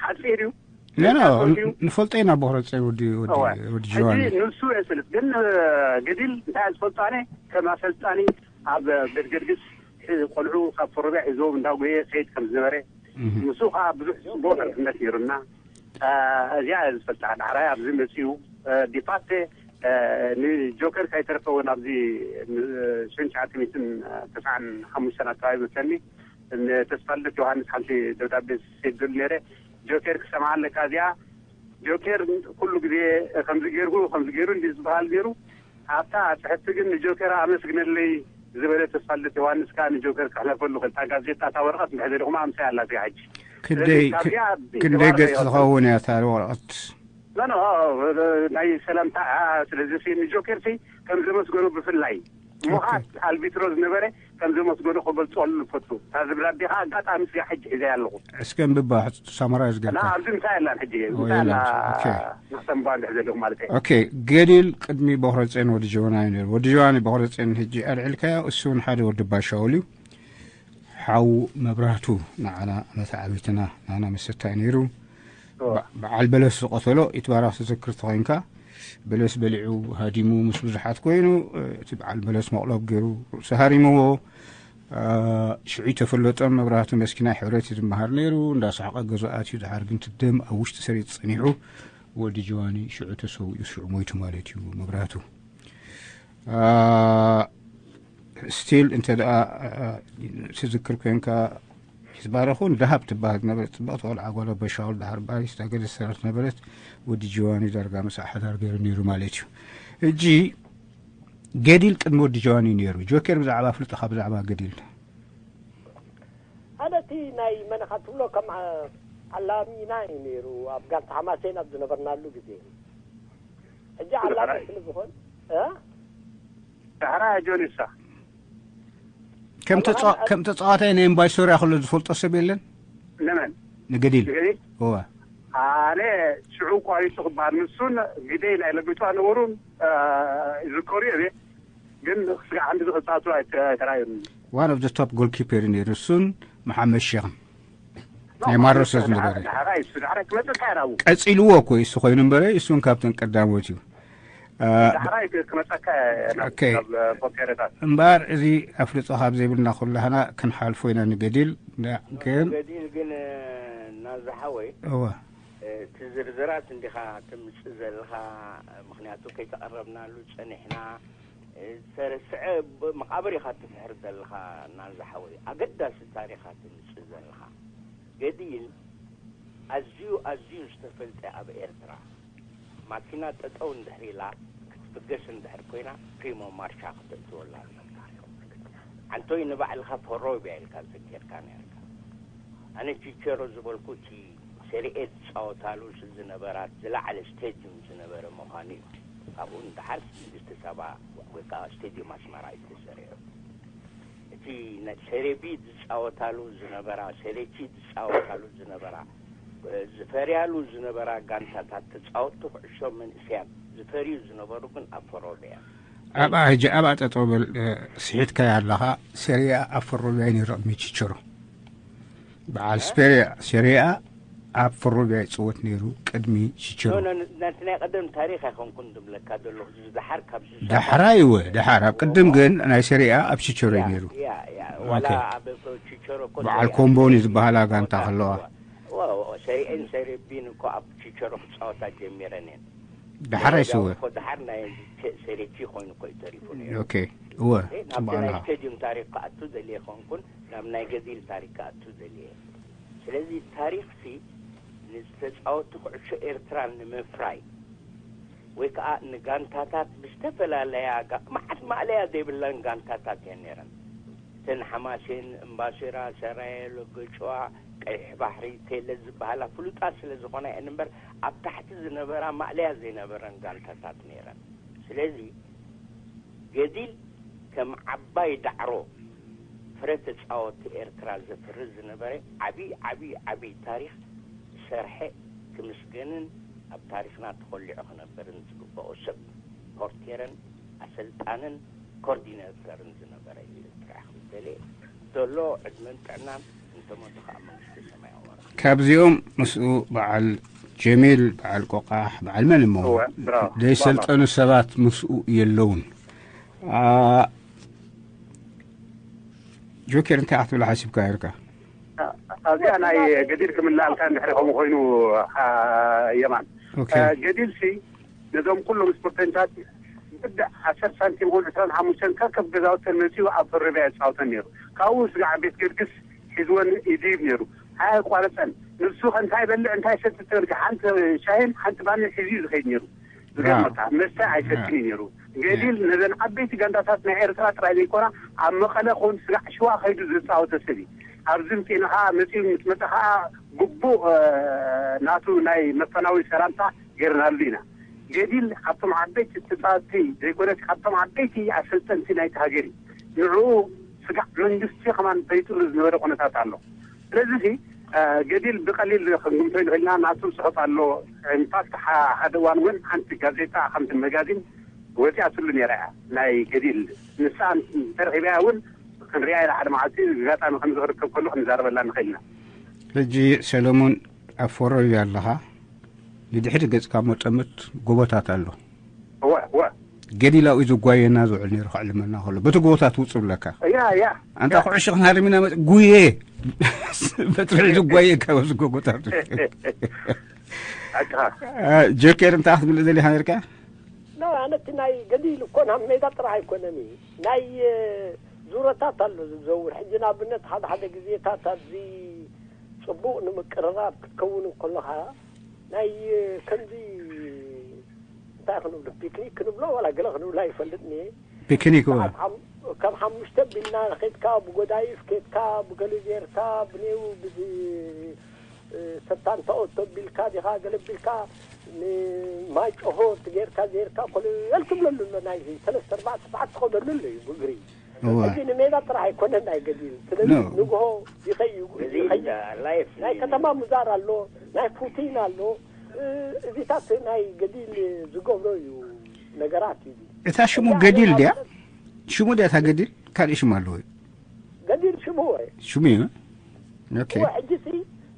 ሓጺር እዩ። ኖ፣ ኖ፣ ን-፣ ንፈልጦ ኢና ብኽረጸ ወዲ፣ ወዲ፣ እወ። ወዲ ሕጂ ጅዋኒ። ንሱ የስልጥ፣ ግን፣ እ፣ ገዲል እንታይ ዝፈልጦ ኣነ ከም ኣሰልጣኒ ኣብ ቤት ገርግስ ሕ-፣ ቆልዑ ካብ ፈሮቢያ ሒዞም እንዳጎየ ከይድ ከም ዝነበረ፣ እህ። ንሱ ከዓ ብዙሕ ጽቡቕ መርሕነት ነይሩና። እ፣ እዚኣ ዝፈልጣ ዳሕራይ ኣብዚ መጺኡ፣ እ፣ ዲፋክቴ፣ እ፣ ንጆከር ከይተረፈ እውን ኣብዚ ን-፣ ሽሕን ትሽዓተ ሚእትን ተስዓን ሓሙሽተን ኣካባቢ መሰለኒ፣ ንተስፋልደት ዮሃንስ ሓንቲ ደብዳቤ ሰዲሉ ነይረ። ጆከር ክሰምዓ ኣለካ እዚኣ። ጆከር ኩሉ ግዜ ከምዚ ገይርኩ፣ ከምዚ ገይሩ እንዲ ዝበሃል ገይሩ፣ ኣብታ ጽሕፍቲ ግን ንጆከር ኣመስግነለይ ዝበለ ተስፋልደት ዮሃንስ ከኣ ንጆከር ከሕለፈሉ ክልታ ጋዜጣ እታ ወረቐት እንድሕር ዘሪኹማ ኣምሳያ ኣላ እዚኣ ሕጂ። ክንደይ፣ ስለዚ ካብዚኣ ክ-፣ ክንደይ ይተባረኸ ገጽ ይቐጽል። ትኸውን እያ እታ ወረቐት? ኖ፣ ኖ፣ ናይ ሰላምታ፣ ኣ፣ ስለዚ ሲ ንጆከር ሲ ከም ዘመስገኖ ብፍላይ እሞ ኦኬ። ኸኣ ኣልቢትሮ ዝነበረ ከም ዘመስገኖ ክገልጸሉ ንፈቱ። እታ ደብዳቤ ኸኣ ኣጋጣሚ ስጋ ሕጂ ሒዘያ ኣለኹ። እስከ እንብባ፣ ሳማራይዝ እና ጌርካ። ኣብዚ ምሳይ ኣላን ሕጂ፣ ኦ፣ ምሳይ ኣላ የላን። ኦኬ። ንክተንባ እንድሕር ዘለኹ ማለት እየ። ኦኬ፣ ገዲል ቅድሚ ቦኽረጼን ወዲ ጀዋና እዩ ነይሩ። ወዲ ጀዋኒ ቦኽረጼን ሕጂ ኣልዒልካዮ፣ እሱ እውን ሓደ ወዲ ባሻውል እዩ። ሓው መብራህቱ ንዓና መተዓቢትና ናና መሰታይ ነይሩ። እዎ። በ-፣ በዓል በለስ ዝቐተሎ ይትባረኽ ትዝክር ተኾይንካ፣ በለስ በሊዑ ሃዲሙ ምስ ብዙሓት ኮይኑ፣ እ፣ እቲ በዓል በለስ መቕለብ ገይሩ ርእሱ ሃሪምዎ። እ፣ ሽዑ ተፈለጦን መብራህቱ መስኪናይ ሕብረት እዩ ዝመሃር ነይሩ። እንዳሳሕቐ ገዛ ኣትዩ፣ ድሓር ግን እቲ ደም ኣብ ውሽጢ ሰሪጥ ጸኒሑ፣ ወዲ ጀዋኒ ሽዑ ተሰዊኡ፣ ሽዑ ሞይቱ ማለት እዩ መብራህቱ። እ፣ ስቲል እንተ ደኣ፣ እ፣ ትዝክር ኮንካ፣ ይትባረኹ ንደሃብ ትበሃል ነበረት፣ ጽብቕቲ ቆልዓ ጓል ኣቦ ሻውል፣ ደሓር ባሪስታ ገለ ትሰርሕ ነበረት። ወዲ ጀዋኒ ዳርጋ ምስኣ ሓዳር ገይሩ ነይሩ ማለት እዩ። ሕጂ ገዲል ቅድሚ ወዲ ጀዋኒ እዩ ነይሩ። ጆኬር ብዛዕባ ኣፍልጦኻ ብዛዕባ ገዲል። ኣነ እቲ ናይ መነኻ ትብሎ ከም ዓ-፣ ዓላሚና እዩ ነይሩ ኣብ ጋንታ ሓማሴን ኣብ ዝነበርናሉ ግዜ። ሕጂ ዓላሚ ዳሕራይ። ስለ ዝኾን፣ እ? ዳሕራይ ጆኒሳ። ከም ተጻ-፣ ከም ተጻዋታይ ናይ እምባይ ሶርያ ከሎ ዝፈልጦ ሰብ የለን? ንመን? ንገዲል። ንገዲል? እወ። ኣነ ሽዑ ቋሪሱ ክበሃል፣ ንሱን ግደይ ናይ ለቢቷ ነበሩን፣ እ፣ ይዝከሩ እዮም። ግን ስጋዕ ክንዲ ዝኽጻቱ ኣይተ-፣ ኣይተራእዩን። One of the top goalkeeper ነይሩ፣ ንሱን መሓመድ ሼኽን። ናይ ማሮሰ ዝነበረ። ዳሕራይ እሱ፣ ዳሕራይ ክመጽእ ካያ ናብኡ። ቀጺልዎ እኮ እሱ ኮይኑ እምበረ፣ እሱን ካብተን ቀዳሞት እዩ። እ፣ ዳሕራይ ክ-፣ ክመጸካ ናብ፣ ኦኬ። ናብ፣ እ፣ ቦቴረታት። እምበኣር እዚ ኣፍልጦ ካብ ዘይብልና ኩላህና ክንሓልፎ ኢና ንገዲል። ን-፣ ግን ገዲል ግን፣ እ፣ ናዝሓወይ፣ እወ። እ፣ እቲ ዝርዝራት እንዲኻ ትምጽእ ዘለኻ፣ ምኽንያቱ ከይተቐረብናሉ ጸኒሕና፣ እ፣ ዝተረስዐ ብ-፣ መቓብር ኢኻ ትፍሕር ዘለኻ ናዝሓወይ። ኣገዳሲ ታሪኻ ትምጽእ ዘለኻ። ገዲል ኣዝዩ፣ ኣዝዩ ዝተፈልጠ ኣብ ኤርትራ። ማኪና ጠጠው እንድሕር ኢላ ክትብገስ እንድሕር ኮይና ፕሪሞ ማርሻ ክተእትወላ ኣለካ። ዓንቶይ ንባዕልኻ ፎሮብያ ኢልካ ዘኪርካ ነርካ። ኣነ ቺቸሮ ዝበልኩ እቲ ሴሪኤ ዝፃወታሉ ዝነበራ ዝለዓለ ስቴድዩም ዝነበረ ምዃኑ እዩ። ካብኡ ንደሓር መንግስቲ ሳባ ወይ ከዓ ስቴድዩም ኣስመራ እዩ ተሰሪዑ። እቲ ነ- ሴሬ ቢ ዝፃወታሉ ዝነበራ፣ ሴሬ ቺ ዝፃወታሉ ዝነበራ፣ እ፣ ዝፈርያሉ ዝነበራ ጋንታታት ተፃወትቲ ኩዕሾ መንእሰያት ዝፈርዩ ዝነበሩ ግን ኣብ ፈሮዶ እያ። ኣብኣ ሕጂ ኣብኣ ጠጠው በል፣ እ፣ ስሒትካያ ኣለኻ። ሴሪያ ኣብ ፈሮዶ እዩ ነይሩ ቅድሚ ቺቸሮ። በዓል ስፔሪያ ሴሪያ ኣብ ፈሮዶ ይፅወት ነይሩ ቅድሚ ቺቸሮ። ኖ፣ ኖ፣ ነቲ ናይ ቀደም ታሪኽ ኣይኮንኩን ዝብለካ ዘለኹ፣ እዚ ደሓር ካብ ስሳ ዳሕራይ እወ፣ ደሓር ኣብ ቅድም ግን ናይ ሴሪያ ኣብ ቺቸሮ እዩ ነይሩ። ያ፣ ያ፣ ዋላ ኦኬ። ኣብ ቺቸሮ እኮ በዓል ሴሪያ ኮምቦኒ ዝበሃላ ጋንታ ከለዋ። ዋ፣ ዋ፣ ዋ፣ ሴሪኤን ሴሪ ቢን እኮ ኣብ ቺቸሮ ክፃወታ ጀሚረን እየን። ዳሕራይ ስወ። እኮ ደሓር ናይ ሴ-፣ ሴሪ ቺ ኮይኑ እኮ እዩ ተሪፉ ነይሩ። ኦኬ፣ እወ፣ እ፣ ናብቲ ጽቡቕ ናይ ኣለኻ። ስቴድዩም ታሪኽ ክኣቱ ደልየ ይኾንኩን፣ ናብ ናይ ገዲል ታሪኽ ክኣቱ ደልየ። ስለዚ ታሪኽሲ ንዝተጻወቱ ኩዕሾ ኤርትራ ንምፍራይ ወይ ከዓ ንጋንታታት ብዝተፈላለያ ጋ-፣ መዓት ማእለያ ዘይብለን ጋንታታት እየን ነይረን። እተን ሓማሴን፣ እምባሲራ፣ ሰራየ፣ ሎጎጭዋ፣ ቀይሕ ባሕሪ፣ ቴለ ዝበሃላ ፍሉጣት ስለ ዝኾና እየን እምበር ኣብ ታሕቲ ዝነበራ ማእለያ ዘይነበረን ጋንታታት ነይረን። ስለዚ ገዲል ከም ዓባይ ዳዕሮ ፍረ ተጻወቲ ኤርትራ ዘፍሪ ዝነበረ ዓቢ፣ ዓቢ፣ ዓቢ ታሪኽ ዝሰርሐ ክምስገንን ኣብ ታሪኽና ተኾሊዑ ክነብርን ዝግበኦ ሰብ፣ ፖርቴርን ኣሰልጣንን ኮርዲኔተርን ዝነበረ እዩ። ጥራሕ ክደልየ ዘሎ ዕድመን ጥዕናን፣ እንተሞተ ከዓ መንግስቲ ሰማይ ኣዋርዶ። ካብዚኦም ምስኡ በዓል ጀሚል፣ በዓል ቆቃሕ፣ በዓል መን እሞ እወ፣ ብራቮ። ዘይሰልጠኑ ሰባት ምስኡ የለውን። አ፣ ጆኬር፣ እንታይ ክትብል ሓሲብካ ነርካ? ኣብዚኣ ናይ ገዲል ክምልኣልካ እንድሕሪ ከምኡ ኮይኑ፣ አ፣ የማን። ኦኬ። አ፣ ገዲል ሲ ነዞም ኩሎም ስፖርተኛታት ብድዕ ዓሰርተ ሳንቲም ይኹን ዕስራን ሓሙሽተን ካብ ከብ ገዛውተን መጺኡ ኣብ ፈረቢያ የጻውተን ነይሩ። ካብኡ ስጋዕ ቤት ገርግስ ሒዝወን ይድይብ ነይሩ። ኣየቋረጸን። ንሱ ከ እንታይ ይበልዕ እንታይ ይሰቲ ተበልካ ሓንቲ ሻሂን ሓንቲ ባንን ሒዙ እዩ ዝኸይድ ነይሩ። ዝገርመካ መስተ ኣይሰትን እዩ ነይሩ። ገዲል ነዘን ዓበይቲ ጋንታታት ናይ ኤርትራ ጥራይ ዘይኮና ኣብ መቐለ ኮን ስጋዕ ሽዋ ከይዱ ዘጻወተ ሰብ እዩ። ኣብዚ ምጽእና ኸዓ መጺኡ ምስ መጸ ኸዓ ግቡእ፣ እ፣ ናቱ ናይ መፈናዊ ሰላምታ ጌርናሉ ኢና። ገዲል ካብቶም ዓበይቲ ተጻወትቲ ዘይኮነስ ካብቶም ዓበይቲ ኣሰልጠንቲ ናይቲ ሃገር እዩ። ንዕኡ ስጋዕ መንግስቲ ከማን ዘይጥሉ ዝነበረ ኩነታት ኣሎ። ስለዚ ሲ፣ እ፣ ገዲል ብቐሊል ክንግምቶ ንኽእልና ናቱ ጽሑፍ ኣሎ። ኢንፋክት፣ ሓ-፣ ሓደ እዋን እውን ሓንቲ ጋዜጣ ከምቲ መጋዚን ወጺኣትሉ ነይራ እያ፣ ናይ ገዲል። ንሳ እንተረኺባያ እውን ክንሪኣ ኢና ሓደ መዓልቲ፣ ኣጋጣሚ ከም ዝኽርከብ ከሎ ክንዛረበላ ንኽእል ኢና። ሕጂ ሰለሙን፣ ኣብ ፈረዩ ኣለኻ፣ ንድሕሪ ገጽካ እሞ ጠምት ጎቦታት ኣሎ። እወ፣ እወ። ገዲላዊ ዝጓየና ዝውዕል ነይሩ ከዕልመና ከሎ፣ በቲ ጎቦታት ውጽእ ብለካ። ያ፣ ያ። ኣንታ ያ። ኩዕሾ ክንሃርም ኢና መጽ-፣ ጉየ። በትሪ ዝጓየ ካብ እዚ ጎቦታት። ኣካ። አ፣ ጆኬር፣ እንታይ ክትብል ዘሊኻ ነርካ? ኖ፣ ኣነ እቲ ናይ ገዲል እኮ ናብ ሜዳ ጥራሕ ኣይኮነን እዩ። ናይ፣ እ፣ ዙረታት ኣሎ ዝዘውር። ሕጂ ንኣብነት ሓደ ሓደ ግዜታት ኣብዚ ጽቡቕ ንምቅርራብ ክትከውን እንከለኻ ናይ፣ እ፣ ከምዚ እንታይ ክንብሎ፣ ፒክኒክ ክንብሎ ዋላ ገለ ክንብሎ ኣይፈልጥን እየ። ፒክኒክ፣ እወ። ካብ ሓም-፣ ካብ ሓሙሽተ ቢልና ኬድካ፣ ብጎዳይፍ ኬድካ፣ ብገለ ጌርካ፣ ብኔው ብዚ፣ እ፣ ሰታንታ ኦቶ ቢልካ ዲኻ፣ ገለ ቢልካ፣ ንማይ ጮሆ ጌርካ፣ ጌርካ፣ ኮለል ትብለሉ ኣሎ፣ ናይ ሰለስተ፣ ኣርባዕተ ሰዓት ትኸደሉ ኣሎ እዩ ብእግሪ። እወ። ሕጂ ንሜዳ ጥራሕ ኣይኮነን ናይ ገዲል። ስለዚ ኖ። ንግሆ ይኸይ-፣ እዚ ይኸይ-፣ ላይፍ ናይ እዩ። ከተማ ምዛር ኣሎ፣ ናይ ፉቲን ኣሎ። እ፣ እዚታት ናይ ገዲል ዝገብሮ እዩ ነገራት እዩ። እታ ሽሙ እዛ ገዲል ድያ? ሽሙ ድያ እታ ገዲል? ካልእ ሽም ኣለዎ? ገዲል ሽሙ ወይ? ሽሙ እዩ? ኦኬ። እወ፣ ሕጂ ሲ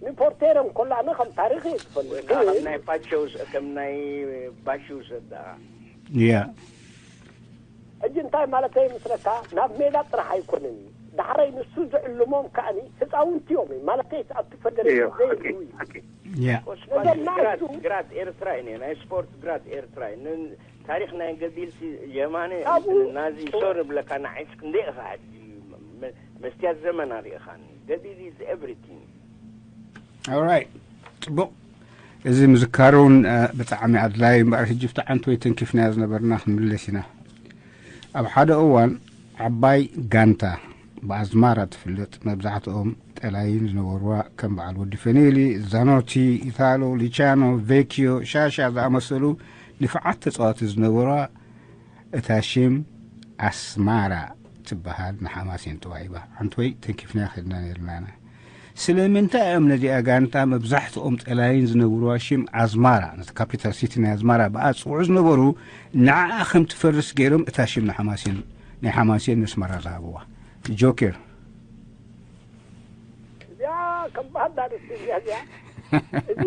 ንፖርቴረም ኮላ ኣነ ከም ታሪኽ እየ ዝፈልጥ። ወይ ከዓ ከም ግን ናይ ፓቸውስ-፣ ከም ናይ ባሽውሰድ ደኣ። ያ። ሕጂ እንታይ ማለተይ ምስለካ፣ ናብ ሜዳ ጥራሕ ኣይኮነን እዩ። ዳሕረይ ንሱ ዝዕልሞም ከኣኒ ህፃውንቲ እዮም፣ ማለተይ ኣብቲ ፈደሬሽን እዮ፣ ዘይህልዉ ሓቂ፣ እዩ። ሓቂ። ያ። ስፖርት ነዞም ግራት፣ ናይቱ ግራት ኤርትራ እዩ፣ ናይ ስፖርት ግራት ኤርትራ እዩ። ን-፣ ታሪኽ ናይ ገቢልሲ የማነ ካብኡ ናዚ ሶር ብለካ ንዓይስ ክንደይ ኢኻ ሕጂ መ-፣ መስትያት ዘመን ኣሪእኻኒ። ገቢል is everything። ኦራይት፣ ጽቡቕ። እዚ ምዝካሩ እውን፣ እ፣ ብጣዕሚ ኣድላዪ እምበኣር፣ ሕጂ ብቲ ዓንቶ ተንኪፍናዮ ዝነበርና ክንምለስ ኢና። ኣብ ሓደ እዋን ዓባይ ጋንታ ብኣዝማራ ትፍለጥ፣ መብዛሕትኦም ጠላይን ዝነበርዋ ከም በዓል ወዲ ፈኔሊ፣ ዛኖቲ፣ ኢታሎ፣ ሊቻኖ፣ ቬኪዮ፣ ሻሻ ዝኣመሰሉ ንፉዓት ተጻወቲ ዝነበርዋ፣ እታ ሽም ኣስማራ ትበሃል ንሓማሴን ተዋሂባ። ሓንቲ ወይ ተንኪፍና ከድና ነርናና። ስለምንታይ እዮም ነዚኣ ጋንታ መብዛሕትኦም ጠላይን ዝነብርዋ ሽም ኣዝማራ፣ ነቲ ካፒታል ሲቲ ናይ ኣዝማራ ብኣ ዝጽውዑ ዝነበሩ፣ ንዓኣ ከም ትፈርስ ገይሮም እታ ሽም ንሓማሴን፣ ናይ ሓማሴን ነስመራ ዝሃብዋ? ጆኬር። እዚኣ ከባድ ኣርእስቲ እዚኣ እዚኣ። እዚ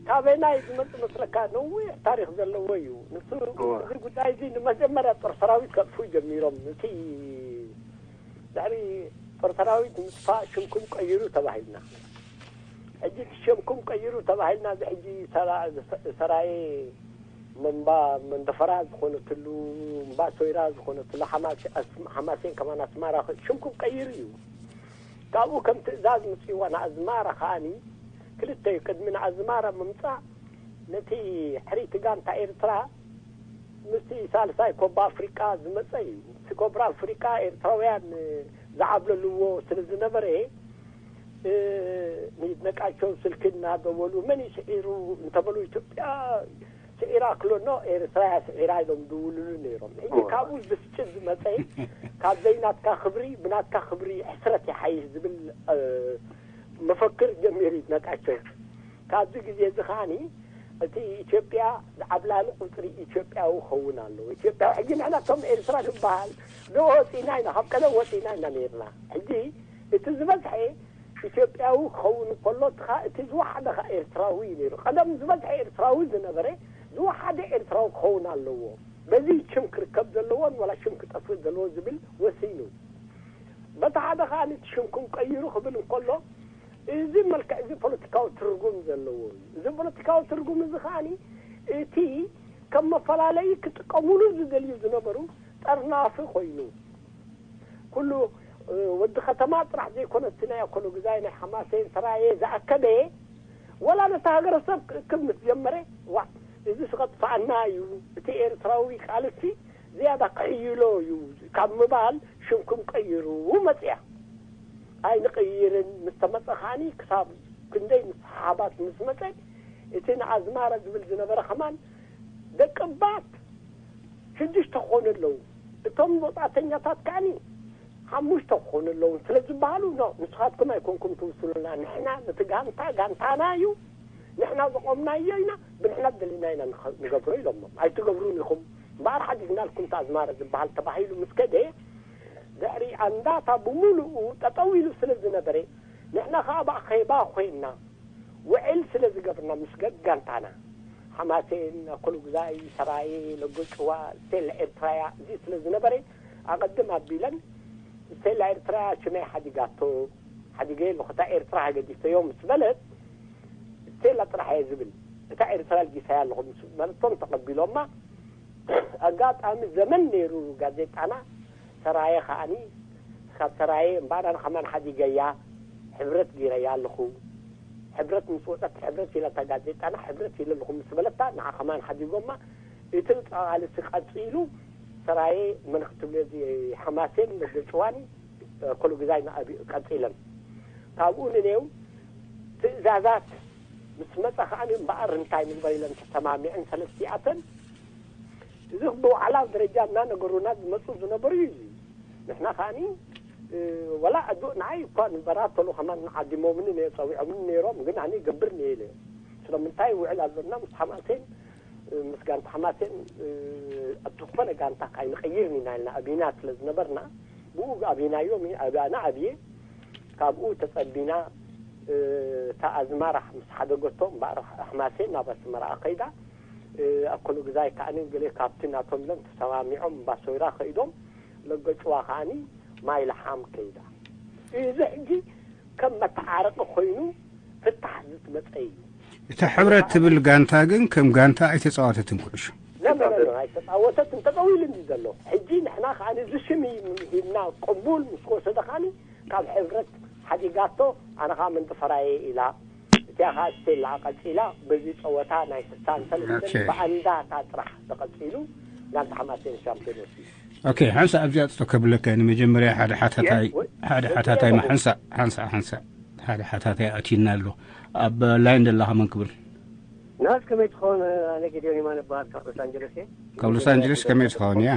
ካበይና እዩ ዝመጽእ መስለካ? ነዊሕ ታሪኽ ዘለዎ እዩ። ንሱ እዚ ጉዳይ እዚ ንመጀመርያ ጦር ሰራዊት ከጥፍኡ ጀሚሮም። እቲ ድሕሪ ጦር ሰራዊት ምጥፋእ ሽምኩም ቀይሩ ተባሂልና። ሕጂ እቲ ሽምኩም ቀይሩ ተባሂልና፣ እዚ ሕጂ ሰራ- ሰራየ መንባ መንደፈራ ዝኾነትሉ፣ እምባ ሶይራ ዝኾነትሉ፣ ሓማሴ- ኣስ- ሓማሴን ከማን ኣስማራ ኸ- ሽምኩም ቀይሩ እዩ። ካብኡ ከም ትእዛዝ ምጽእዋ ንኣዝማራ ከኣኒ ክልተ እዩ። ቅድሚ ንኣዝማራ ምምጻእ ነቲ ሕሪቲ ጋንታ ኤርትራ ምስቲ ሳልሳይ ኮባ ኣፍሪቃ ዝመጸ እዩ። እቲ ኮባ ኣፍሪቃ ኤርትራውያን ዝዓብለልዎ ስለ ዝነበረ፣ እ፣ ንይድነቃቸው ስልኪ እናደወሉ መን እዩ ስዒሩ እንተበሉ፣ ኢትዮጵያ ስዒራ ክሎ፣ ኖ፣ ኤርትራ እያ ስዒራ ኢሎም ዝድውልሉ ነይሮም። ሕጂ እወ። ካብኡ ብስጭት ዝመጸ ካብ ዘይናትካ ክብሪ ብናትካ ክብሪ ሕስረት ይሓይሽ ዝብል፣ እ፣ መፈክር ጀሚሩ ይድነቃቸው። ካብዚ ግዜ እዚ ከዓኒ እቲ ኢትዮጵያ ዓብላሊ ቁጽሪ ኢትዮጵያዊ ክኸውን ኣለዎ። ኢትዮጵያዊ ሕጂ ንሕና ከም ኤርትራ ዝበሃል ዶ ወጺና ኢና፣ ካብ ቀደም ወጺና ኢና ነይርና። ሕጂ እቲ ዝበዝሐ ኢትዮጵያዊ ክኸውን እንከሎ፣ እቲ ኸ- እቲ ዝወሓደ ኸ ኤርትራዊ እዩ ነይሩ። ቀደም ዝበዝሐ ኤርትራዊ ዝነበረ ዝወሓደ ኤርትራዊ ክኸውን ኣለዎ። በዚ ሽም ክርከብ ዘለዎን ዋላ ሽም ክጠፍእ ዘለዎ ዝብል ወሲኑ። በቲ ሓደ ከኣ እቲ ሽምኩም ቀይሩ ክብል እንከሎ፣ እዚ መልክዕ እዚ ፖለቲካዊ ትርጉም ዘለዎ እዩ። እዚ ፖለቲካዊ ትርጉም እዚ ከኣ እቲ ከም መፈላለዪ ክጥቀሙሉ ዝደልዩ ዝነበሩ ጠርናፊ ኮይኑ፣ ኩሉ፣ እ፣ ወዲ ከተማ ጥራሕ ዘይኮነ፣ እቲ ናይ ኣኮሎ ግዛይ ናይ ሓማሴን ሰራየ ዝኣከበ፣ ወላ ነቲ ሃገረሰብ ክእክብ ምስ ጀመረ፣ ዋዕ፣ እዚ ስኸጥፍኣና እዩ፣ እቲ ኤርትራዊ ቃልሲ ዝያዳ ክሕይሎ እዩ ካብ ምባል ሽምኩም ቀይሩ መጽያ። ኣይንቕይርን ምስ ተመጸ ከኣኒ ክሳብ ክንደይ ምስሓባት ምስ መጸ፣ እቲ ንኣዝማረ ዝብል ዝነበረ ከማን ደቂ ባት ሽዱሽተ ክኾኑ ኣለዉ። እቶም ወጻእተኛታት ከኣኒ ሓሙሽተ ክኾኑ ኣለዉ ስለ ዝበሃሉ፣ ኖ፣ ንስኻትኩም ኣይኮንኩም ትውስኑልና፣ ንሕና ነቲ ጋንታ ጋንታና እዩ፣ ንሕና ዘቖምናዮ ኢና፣ ብንሕና ዝደለና ኢና ንኸ- ንገብሮ ኢሎሞም። ኣይትገብሩን ኢኹም እምበኣር ሓዲግናልኩም እቲ ኣዝማረ ዝበሃል ተባሂሉ ምስ ከደ፣ ድሕሪ ኣንዳታ ብምሉኡ ጠጠው ኢሉ ስለ ዝነበረ፣ ንሕና ኸኣ ብኣኼባ ኮይንና ውዕል ስለ ዝገብርና ምስ ገጋንታና፣ ሓማሴን፣ ኣኮሎጉዛይ፣ ሰራየ፣ ለጎጭዋ፣ ስቴላ ኤርትራያ እዚ ስለ ዝነበረ፣ ኣቐድም ኣቢለን ስቴላ ኤርትራያ ሽመይ ሓዲጋቶ፣ ሓዲገ ኣለኹ፣ እታ ኤርትራ ሃገዲፈዮ ምስ በለት፣ ስቴላ ጥራሕ እየ ዝብል፣ እታ ኤርትራ ልጊሰያ ኣለኹ ምስ በለቶም ተቐቢሎማ። ኣጋጣሚ ዘመን ነይሩ ጋዜጣና፣ ሰራየ ከኣኒ፣ ካብ ሰራየ እምበኣር ኣነ ከማን ሓዲገያ፣ ሕብረት ገይረያ ኣለኹ። ሕብረት ምስ ወጸት፣ ሕብረት ኢላ እታ ጋዜጣና፣ ሕብረት ኢለ ኣለኹ ምስ በለታ፣ ንዓ ከማን ሓዲጎማ። እቲ ቃልሲ ቀጺሉ፣ ሰራየ መን ክትብሎ እዚ ሓማሴን፣ ለጎጭዋኒ፣ ኮሎጉዛይ ንኣቢ ቀጺለን። ካብኡ ንኔው ትእዛዛት ምስ መጸ ከኣኒ እምበኣር እንታይ ንግበር ኢለን ተሰማሚዐን ሰለስቲኣተን። እዚ ብባዕላዊ ደረጃ እናነገሩና ዝመጹ ዝነበሩ እዩ። እዚ ንሕና ከኣኒ፣ እ፣ ወላ ኣጆ ንዓይ እኳ ንበራተሉ ከማን ዓዲሞምኒ ነይሮም፣ ጸዊዖምኒ ነይሮም፣ ግን ኣነ ይገብር ነይለ። ስለምንታይ ውዕል ኣሎና ምስ ሓማሴን፣ እ፣ ምስ ጋንታ ሓማሴን፣ እ፣ ኣብቲ ዝኾነ ጋንታ ካይንቐይርን ኢና ኢልና ኣብና ስለ ዝነበርና፣ ብኡ ኣብናዮም፣ ኣብና ኣብየ፣ ካብኡ ተጸቢና፣ እ፣ እታ ኣዝማራ ምስ ሓደገቶ እምበኣር ሓማሴን ናብ ኣስመራ ከይዳ፣ እ፣ ኣኮሎጉዛይ ከኣኒ ገለ ካብቲ ናቶም ኢሎም ተሰማሚዖም እምባ ሶይራ ከይዶም፣ ለጎጭዋ ከኣኒ ማይ ለሓም ከይዳ። እዚ ሕጂ ከም መተዓረቂ ኮይኑ ፍታሕ ዝመጸ እዩ። እታ ሕብረት ትብል ጋንታ ግን ከም ጋንታ ኣይተጻወተትን ኩዕሾ። ኖ፣ ኖ፣ ኖ፣ ኖ፣ ኣይተጻወተትን፣ ጠጠው ኢሉ እንዲ ዘሎ። ሕጂ ንሕና ከኣኒ እዚ ሽም እዩ ሂብና ቅቡል ምስ ወሰደ ከኣኒ ካብ ሕብረት ሓዲጋቶ፣ ኣነ ከኣ መንደፈራየ ኢላ፣ እቲኣ ከኣ ስቴላ ቀጺላ፣ በዚ ጸወታ ናይ ስሳን ሰለስተን ኦኬ። ብኣንዳታ ጥራሕ ተቐጺሉ። ናብቲ ሓማሴን ሻምፒዮን ወሲዱ። ኦኬ፣ ሓንሳ ኣብዚኣ ጽቶ ከብለካ፣ ንመጀመርያ ሓደ ሓታታይ፣ የ-፣ ወ-፣ ሓደ ወ-፣ ሓታታይ ወ-፣ ሓንሳ፣ ሓንሳ፣ ሓንሳ፣ ሓደ ሓታታይ ኣቲና ኣሎ። ኣብ ላይን ደላኻ መን ክብል? ናስ ከመይ ትኸውን? ኣነ ጌዲዮን ይማነ እበሃል፣ ካብ ሎስ ኣንጀለስ እየ። ካብ ሎስ ኣንጀለስ ከመይ ትኸውን? እያ።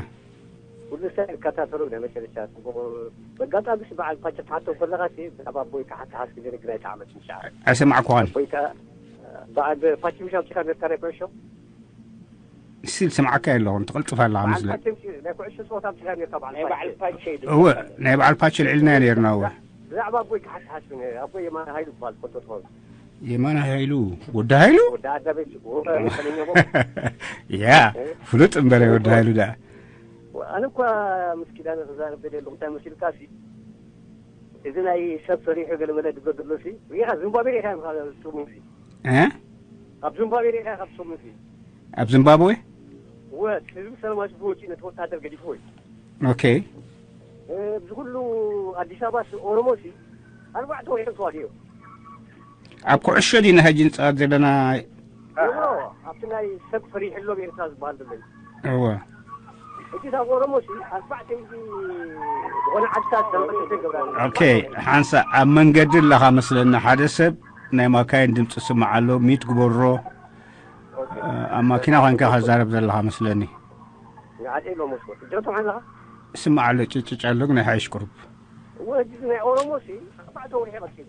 ኩሉ ሰብ ይከታተሉ፣ ናይ መጨረሻ ጽቡቕ። በጋጣሚ ሲ በዓል ፓቸ ትሓቶ ከለኻ ሲ ብዛዕባ ኣቦይ ክሓትሓስ ግዜ ግን ኣይጠዓመትን ሻዕ። ኣይሰማዕኩኻን። ኣቦይ ከ-፣ በዓል ፓቸ ምሽ ኣብዚኻ ነርካ ናይ ኩዕሾ? ሲል ሰማዕካ የለኹን፣ ትቕልጥፍ ኣለኻ በዓል መስለኒ። ፓቸ ምሽ ናይ ኩዕሾ ጸወታ ኣብዚኻ ነርካ በዓል ናይ ፓቸ? በዓል ፓቸ እዩ እወ፣ ዝብል። ናይ በዓል ፓቸ ልዕልና ነይርና እወ። ብዛዕባ ኣቦይ ክሓትሓስ ግን ኣቦይ የማነ ሃይሉ ይበሃል፣ ትፈልጦ ትኸውን። የማነ ሃይሉ፣ ወዲ ሃይሉ? ወዲ ኣዳቤት፣ ወ-፣ ወሰነኛ ቦ። ያ፣ እ? ፍሉጥ እምበር ወዲ ሃይሉ ደኣ። ኣነ እኳ ምስ ኪዳነ ክዛረብ ደልየ ኣለኹ፣ እንታይ መሲልካ ሲ፣ እዚ ናይ ሰብ ሰሪሑ ገለ መለ ድብሎ ዘሎ ሲ፣ ሪኢኻ ዚምባብዌ ሪኢኻ ኢኻ፣ ካብ ሰሙን ሲ። እ? ኣብ ዚምባብዌ ሪኢኻ ኢኻ፣ ካብ ሰሙን ሲ። ኣብ ዚምባብዌ? ወ-፣ ህዝቢ ሰላማዊ ሰልፊ ወፂኡ ነቲ ወታደር ገዲፍዎ እዩ። ኦኬ። እ፣ እዚ ኩሉ ኣዲስ ኣበባ ሲ፣ ኦሮሞ ሲ፣ ኣርባዕተ ወርሒ ተዋዲኡ። ኣብ ኩዕሾ ዲና ሕጂ ንጻወት ዘለና? እዎ፣ ኣብቲ ናይ ሰብ ፈሪሕሎም ኤርትራ ዝበሃል ዘሎ እዩ። እወ። እቲ ካብ ኦሮሞ ሲ ኣርባዕተ ሚእቲ ዝኾነ ዓድታት ዘመልከተ ገብራ። ኦኬ፣ ሓንሳ ኣብ መንገዲ ኣለኻ መስለኒ። ሓደ ሰብ ናይ ማካይን ድምፂ ስማዕ ኣሎ፣ ሚት ግበሮ። ኦኬ። ኣብ ማኪና ኮይንካ ከዛረብ ዘለኻ መስለኒ። ንዓዲ ኢሎም ወስዶ። እጆቶም ኣለኻ? ስማዕ ኣሎ፣ ጭጭጭ ኣሎ፣ ግን ኣይሓይሽ ቁሩብ። እወ፣ ሕጂ ናይ ኦሮሞ ሲ ኣርባዕተ ወርሒ ቀፂሉ።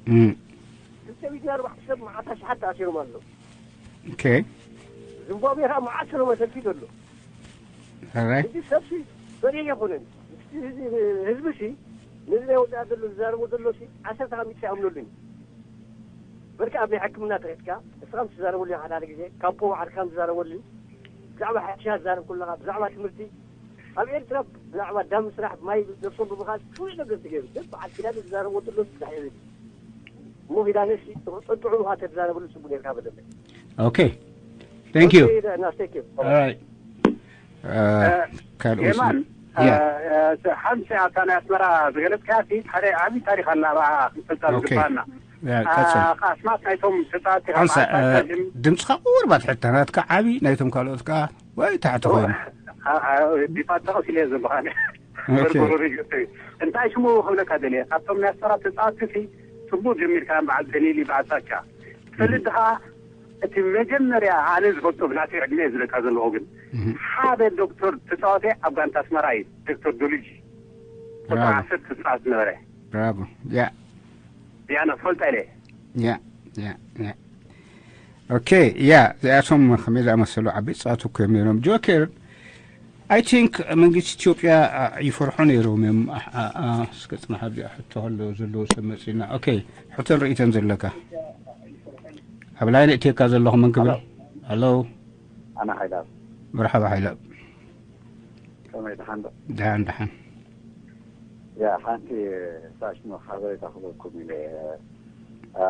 እም። ክልተ ሚእትን ኣርባዕተ ሰብ መዓት ኣሽሓት ተኣሲሮም ኣለዉ። ኦኬ። ዚምባብዌ ከዓ መዓት ሰለማዊ ሰልፊ ዘሎ። ኦራይት። እዚ ሰብሲ በሪህ ኣይኮነን። እቲ ህዝቢ፣ ህዝቢ ሲ ነዚ ናይ ወዳእ ዘሎ ዝዛረቦ ዘሎ ሲ ዓሰርተ ካብ ሚእቲ ኣይኣምነሉን። በልካ ኣብ ናይ ሕክምና ተኸድካ እስኻ ምስ ትዛረበሉ ኢኻ ሓደ ሓደ ግዜ ካምፖ ባዕልካ ምስ ትዛረበሉ ብዛዕባ ሕርሻ ትዛረብ ከለኻ ብዛዕባ ትምህርቲ ኣብ ኤርትራ ብዛዕባ ዳም ስራሕ ማይ ነብሶም ብምኻድ ፍሉይ ነገር ትገብር። ግን በዓል ኪዳነ ዝዛረቦ ዘሎ ስራሕ እዩ። እሞ ኪዳነ ሲ ጥዑ-፣ ጥዑም ኢኻ ተትዛረበሉ ጽቡቅ ጌርካ በለለይ። ኦኬ። Thank you። ኦኬ፣ ና፣ thank you። ኦራይት። እ፣ ካልእ የማን፣ ምስ-፣ ያ። እ፣ ሓንቲ ኣብታ ናይ ኣስመራ ዝገለጽካያ እቲ ሓደ ዓቢ ታሪኽ ኣላ፣ ኣብኣ ክንፈልጣ ኦኬ። ዝግባኣና። ያ፣ እ፣ ቀጽል። ኣስማት ናይቶም ተጻወትቲ ካብ ሓንሳ፣ መዓስ እ፣ ኣትሒዞም? ድምጽኻ ቁሩብ ኣትሕታ፣ ናትካ ዓቢ፣ ናይቶም ካልኦት ከኣ ወይ ታሕቲ ኮይኑ። እ፣ እ፣ ዲፓ ተቐሲለ ዘለኻ። ኦኬ። በርበሮ ሪጆቶ እዩ። እንታይ ሽሙ ክብለካ ደልየ? ካብቶም ናይ ኣስመራ ተጻወትቲ ጽቡቅ ጀሚርካ፣ በዓል ደኒሊ፣ በዓል ሳቻ። ትፈልጥ ድኻ? እቲ መጀመርያ ኣነ ዝፈልጦ ብናተይ ዕድመ እየ ዝብለካ ዘለኹ፣ ግን እህ። ሓደ ዶክተር ተጻዋታይ ኣብ ጋንታ ኣስመራ እዩ፣ ዶክተር ዶልጂ። ቁጽሪ ብራቮ። ዓሰርተ ተጻዋት ዝነበረ። ብራቮ። ያ። ያነ ፈልጠ ኢለ። ያ፣ ያ፣ ያ። ኦኬ፣ ያ፣ እዚኣቶም ከመይ ዝኣመሰሉ ዓበይቲ ጸዋት እኮ እዮም ነይሮም። ጆከር፣ I think መንግስቲ ኢትዮጵያ፣ አ፣ ይፈርሑ ነይሮም እዮም። አ፣ አ፣ አ፣ እስከ ጽናሕ፣ ኣብዚኣ ሕቶ ከሎ ዘለዎ ሰብ መጺና። ኦኬ፣ ሕቶን ርእይቶን ዘለካ። ኣብ ላይን እትየካ ዘለኹ መን ክብል? ሃሎ። ኣነ ሓይላት። መርሓባ ሓይላት። ከመይ ደሓን ዶ? ደሓን፣ ደሓን። ያ፣ ሓንቲ ሳሽኖ ሓበሬታ ክበኩም ኢለ፣ አ፣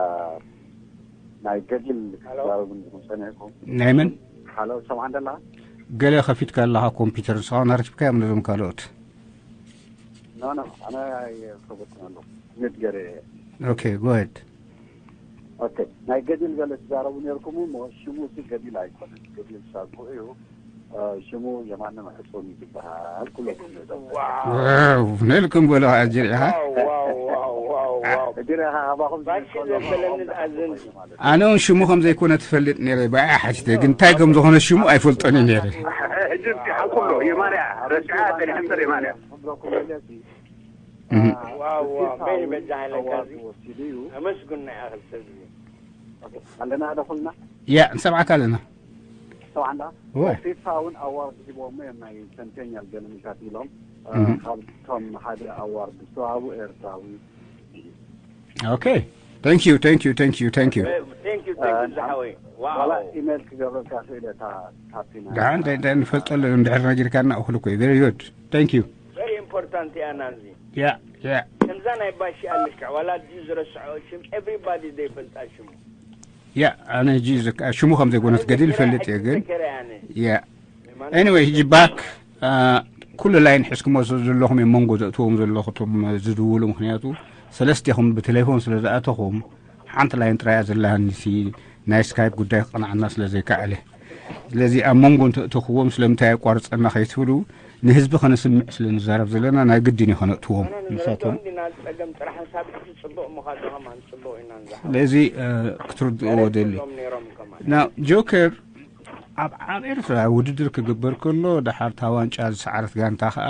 ናይ ገዲል ሃሎ? ክትዛረቡ እንዲኹም ጸኒሕኩም። ናይ መን? ሃሎ፣ ሰምዓ እንደላ? ገለ ከፊትካ ኣለኻ ኮምፒውተር፣ ንስኻ እውን ኣርቲብካዮም ነዞም ካልኦት። ኖ፣ ኖ፣ ኣነ ኣይከፈትኩን ኣለኹ። ሚዩት ገይረ እየ። ኦኬ፣ go ahead። ኦኬ፣ ናይ ገዲል ገለ ትዛረቡ ነርኩም እሞ፣ ሽሙ እቲ ገዲል ኣይኮነን። ገዲል ሳጉ እዩ። እ፣ ሽሙ የማነ መሕጾም እዩ ዝበሃል። ኩለኩም ነዛ። ዋው፣ ነልኩም በሎ ኣጅር ኢኻ። ዋው፣ ዋው፣ ዋው፣ ዋው፣ ዋው። እግረ ኢኻ፣ ኣባኹም ባሽ ዝመስሎ ዘበለኒ ኣባኹም ዝኣዝን። ማለት እዩ። ኣነ እውን ሽሙ ከም ዘይኮነ ትፈልጥ ነይረ፣ ብኣይ ሓቲተ፣ ግን እንታይ ከም ዝኾነ ሽሙ ኣይፈልጦን እዩ ነይረ። ሕጂ እስኪ ሓቁ ኣሎ፣ የማነ ረሲዓ፣ ጸኒሐ እምበር የማነ። ክብረኩም መለሲ። እህ። ዋው፣ ዋው፣ እስኪ በይ በጃ ሃይለ ኣዋርድ ካዚ። ወሲዱ እዩ። ኣመስግን ናይ ኣኽል ሰብ እዩ። ኣለና ዶ ኩልና? ያ፣ ንሰምዓካ ኣለና። ሰምዓና? እወ። ፊፋ እውን ኣዋርድ ሂቦሞ እዮም፣ ናይ ሰንቴንያል ገለሚታት ኢሎም፣ እ፣ እህ። ካብቶም ሓደ ኣዋርድ ዝተዋህቡ ኤርትራዊ እዩ። ኦኬ። Thank you, thank you, thank you, thank you። Thank you, thank you፣ እ፣ ዝሓወይ። ዋው። ዋላ ኢሜል ክገብረልካ ክእል እየ፣ እታ ታፒና። ደሓን፣ እንታይ፣ እንታይ ንፈልጠሉ እንድሕር ነጊርካና እኹል እኮ እዩ። Very good። Thank you። Very important እያ ናዚ። ያ፣ ያ። ከምዛ ናይ ባሺ ኣልክዕ፣ ዋላ ኣዲኡ ዝረስዖ ሽም፣ everybody ዘይፈልጣ ሽሙ። ያ፣ ኣነ ሕጂ ዝካ-፣ ሽሙ ከም ዘይኮነት ገዲል ይፈልጥ እየ፣ ግን። ኣይተዘከረ ኣነ። ያ። Anyway፣ ሕጂ ባክ፣ አ፣ ኩሉ ላይን ሒዝኩሞ ዘለኹም እዮም፣ መንጎ ዘእትዎም ዘለኹ እቶም ዝድውሉ፣ ምኽንያቱ ሰለስቴኹም ብቴሌፎን ስለ ዝኣተኹም፣ ሓንቲ ላይን ጥራይ እያ ዘላኒ፣ ሲ ናይ ስካይፕ ጉዳይ ክቕንዓና ስለ ዘይከኣለ። ስለዚ ኣብ መንጎ እንተእተኽዎም ስለምንታይ ኣቋርጸና ከይትብሉ፣ ንህዝቢ ከነስምዕ ስለ ንዛረብ ዘለና ናይ ግድን እዩ ከነእትዎም። ንሳቶም እንዲና ዝጸገም ጥራሕ ሳብ ሕጂ ጽቡቕ ምዃኑ ከማን ጽቡቕ ኢና ንዛሓ ስለዚ ክትርድእዎ ደሊ ሎም ነይሮም ከማን ና ጆከር ኣብ ኣብ ኤርትራ ውድድር ክግበር ከሎ፣ ደሓር እታ ዋንጫ ዝሰዓረት ጋንታ ከዓ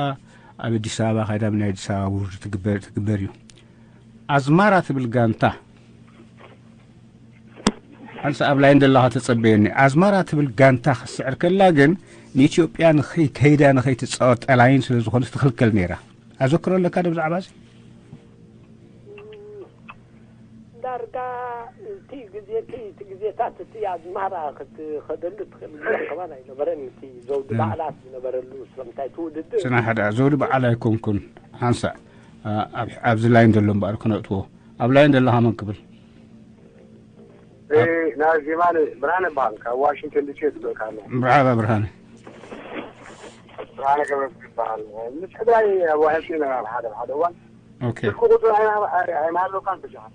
ኣብ ኣዲስ ኣበባ ከይዳ ብናይ ኣዲስ ኣበባ ውድድር ትግበር ትግበር እዩ። ኣዝማራ ትብል ጋንታ፣ ሓንሳ ኣብ ላይን ዘለኻ ተጸበየኒ። ኣዝማራ ትብል ጋንታ ክትስዕር ከላ ግን፣ ንኢትዮጵያ ንኸይ ከይዳ ንኸይትጻወት ጠላይን ስለ ዝኾነት ትኽልከል ነይራ። ኣዘክሮ ኣለካ ዶ ብዛዕባ እዚ? ዳርጋ እቲ ግዜ እቲ እቲ ግዜታት እቲ ኣዝማራ ክትኸደሉ ትኽእል ግዜ ከማን ኣይነበረን። እቲ ዘውዲ በዓላት ዝነበረሉ ስለምንታይ እቲ ውድድር ጽናሕ ደኣ ዘውዲ በዓል ኣይኮንኩን። ሓንሳ ኣብ ኣብዚ ላይን ዘሎ እምበኣር ክነእትዎ። ኣብ ላይን ዘለኻ መን ክብል? ናዚ ማን ብርሃነ ይበሃል። ካብ ዋሽንግተን ዲሲ ይጽበካ ኣሎ። ብርሃባ ብርሃነ ብርሃነ ገብረ ይበሃል። ምስ ሕድራይ ኣዋህልቲ ኢና ኣብ ሓደ ሓደ እዋን ኦኬ። ስልኪ ቁፅሪ ኣይመሃለውካን ተሻሓት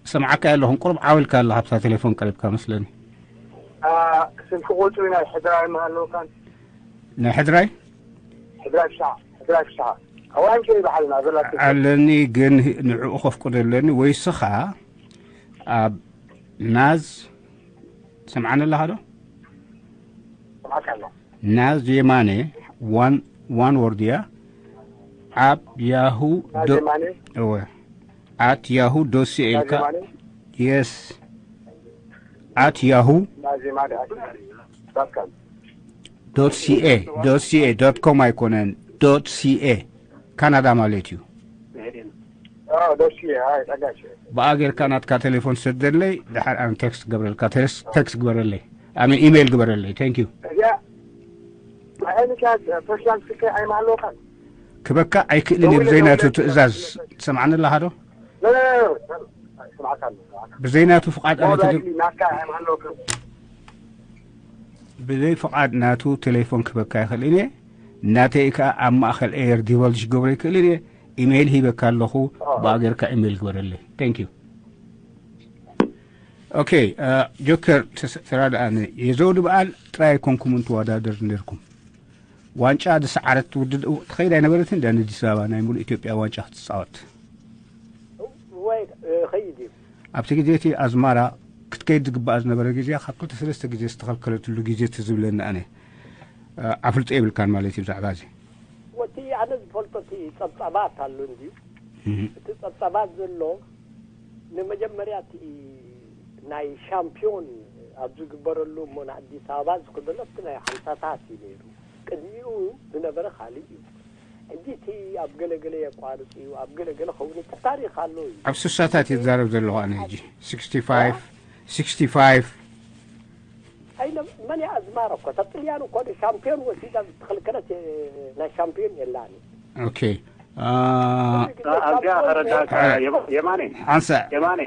ሰምዓካ ኣለኹም። ቁሩብ ዓው ኢልካ ኣለኻ ኣብታ ቴሌፎን ቀሪብካ መስለኒ። ስልኪ ቁፅሪ ናይ ሕድራይ ኣይመሃለውካን ናይ ሕድራይ ሕድራይ ፍስሓ ሕድራይ ፍስሓ ኣዋህልቲ ይበሃል ኢና ዘላ ኣለኒ፣ ግን ንዕኡ ከፍቅዶ ኣለኒ። ወይ ስኻ ኣብ ናዝ ሰምዓኒ ኣለኻ ዶ? ሰምዓካ ኣሎ ናዝ የማነ ዋን ዋን ወርድ እያ። ኣብ ያሁ ናዝ ዶ- የማነ እወ፣ ኣት ያሁ ዶት ሲኤ ናዝ ኢልካ የማነ የስ ኣት ያሁ ናዝ የማነ ዳትካም ዶት ሲኤ ዶት ሲኤ ዶት ኮም ኣይኮነን፣ ዶት ሲኤ ካናዳ ማለት እዩ። ዶሲ ኣይ ጠጋሽ ብኣ ጌርካ ናትካ ቴሌፎን ሰደለይ፣ ድሓር ኣነ ቴክስት ገብረልካ። ቴክስት ቴክስት ግበረለይ፣ ኣሜን፣ ኢሜይል ግበረለይ። ቴንክ ዩ። እዚኣ ኣይንካ ፐርሰናል ስልከይ ኣይመሃለውካን ክበካ ኣይክእልን እየ ብዘይ ናቱ ትእዛዝ። ትሰምዓኒ ኣለኻ ዶ? ስምዓካ ኣሎ ብዘይ ናቱ ፍቓድ ኣነ ትግ- ናትካ ኣይመሃለውካን ብዘይ ፍቓድ ናቱ ቴሌፎን ክበካ ኣይኽእልን እየ። ናተይ ከኣ ኣብ ማእከል ኤየር ዲቨልሽ ክገብሮ ኣይክእልን እየ። ኢሜይል ሂበካ ኣለኹ። ብኣ ጌርካ ኢሜይል ግበረለይ። ቴንክ ዩ። ኦኬ። ጆከር፣ ተስ- ተራድኣኒ። የዘውዲ በዓል ጥራይ ኣይኮንኩምን ትወዳደር ነርኩም። ዋንጫ ዝሰዓረት ውድድር ትኸይድ ኣይነበረትን ድያ ንኣዲስ ኣበባ ናይ ሙሉእ ኢትዮጵያ ዋንጫ ክትጻወት? ወይ ኸይድ እዩ ኣብቲ ግዜ እቲ ኣዝማራ ክትከይድ ዝግባኣ ዝነበረ ግዜ ካብ ክልተ ሰለስተ ግዜ ዝተኸልከለትሉ ግዜ ትዝብለኒ ኣነ። ኣፍልጦ የብልካን ማለት እዩ ብዛዕባ እዚ? ወቲ ኣነ ዝፈልጦ እቲ ጸብጻባት ኣሎ እንድዩ። እቲ ጸብጻባት ዘሎ ንመጀመርያ እቲ ናይ ሻምፒዮን ኣብ ዝግበረሉ እሞ ንኣዲስ ኣበባ ዝኽበሎ እቲ ናይ ሓምሳታት እዩ ነይሩ። ቅድሚኡ ዝነበረ ካልእ እዩ። ሕጂ እቲ ኣብ ገለገለ የቋርጽ እዩ፣ ኣብ ገለገለ ኸውን እቲ ታሪኽ ኣሎ እዩ። ኣብ ስሳታት እየ ዝዛረብ ዘለኹ ኣነ ሕጂ። ስክስቲ ፋይቭ ስክስቲ ፋይቭ ኣይነ መን እያ ኣዝማራ እኮ እታ ጥልያን እኮ ዶ ሻምፒዮን ወሲዳ ዝተኸልከለት የ- ናይ ሻምፒዮን የላን። ኦኬ። አ፣ ኣብዚኣ ከረዳእካ የማ- የማነ ሓንሳእ የማነ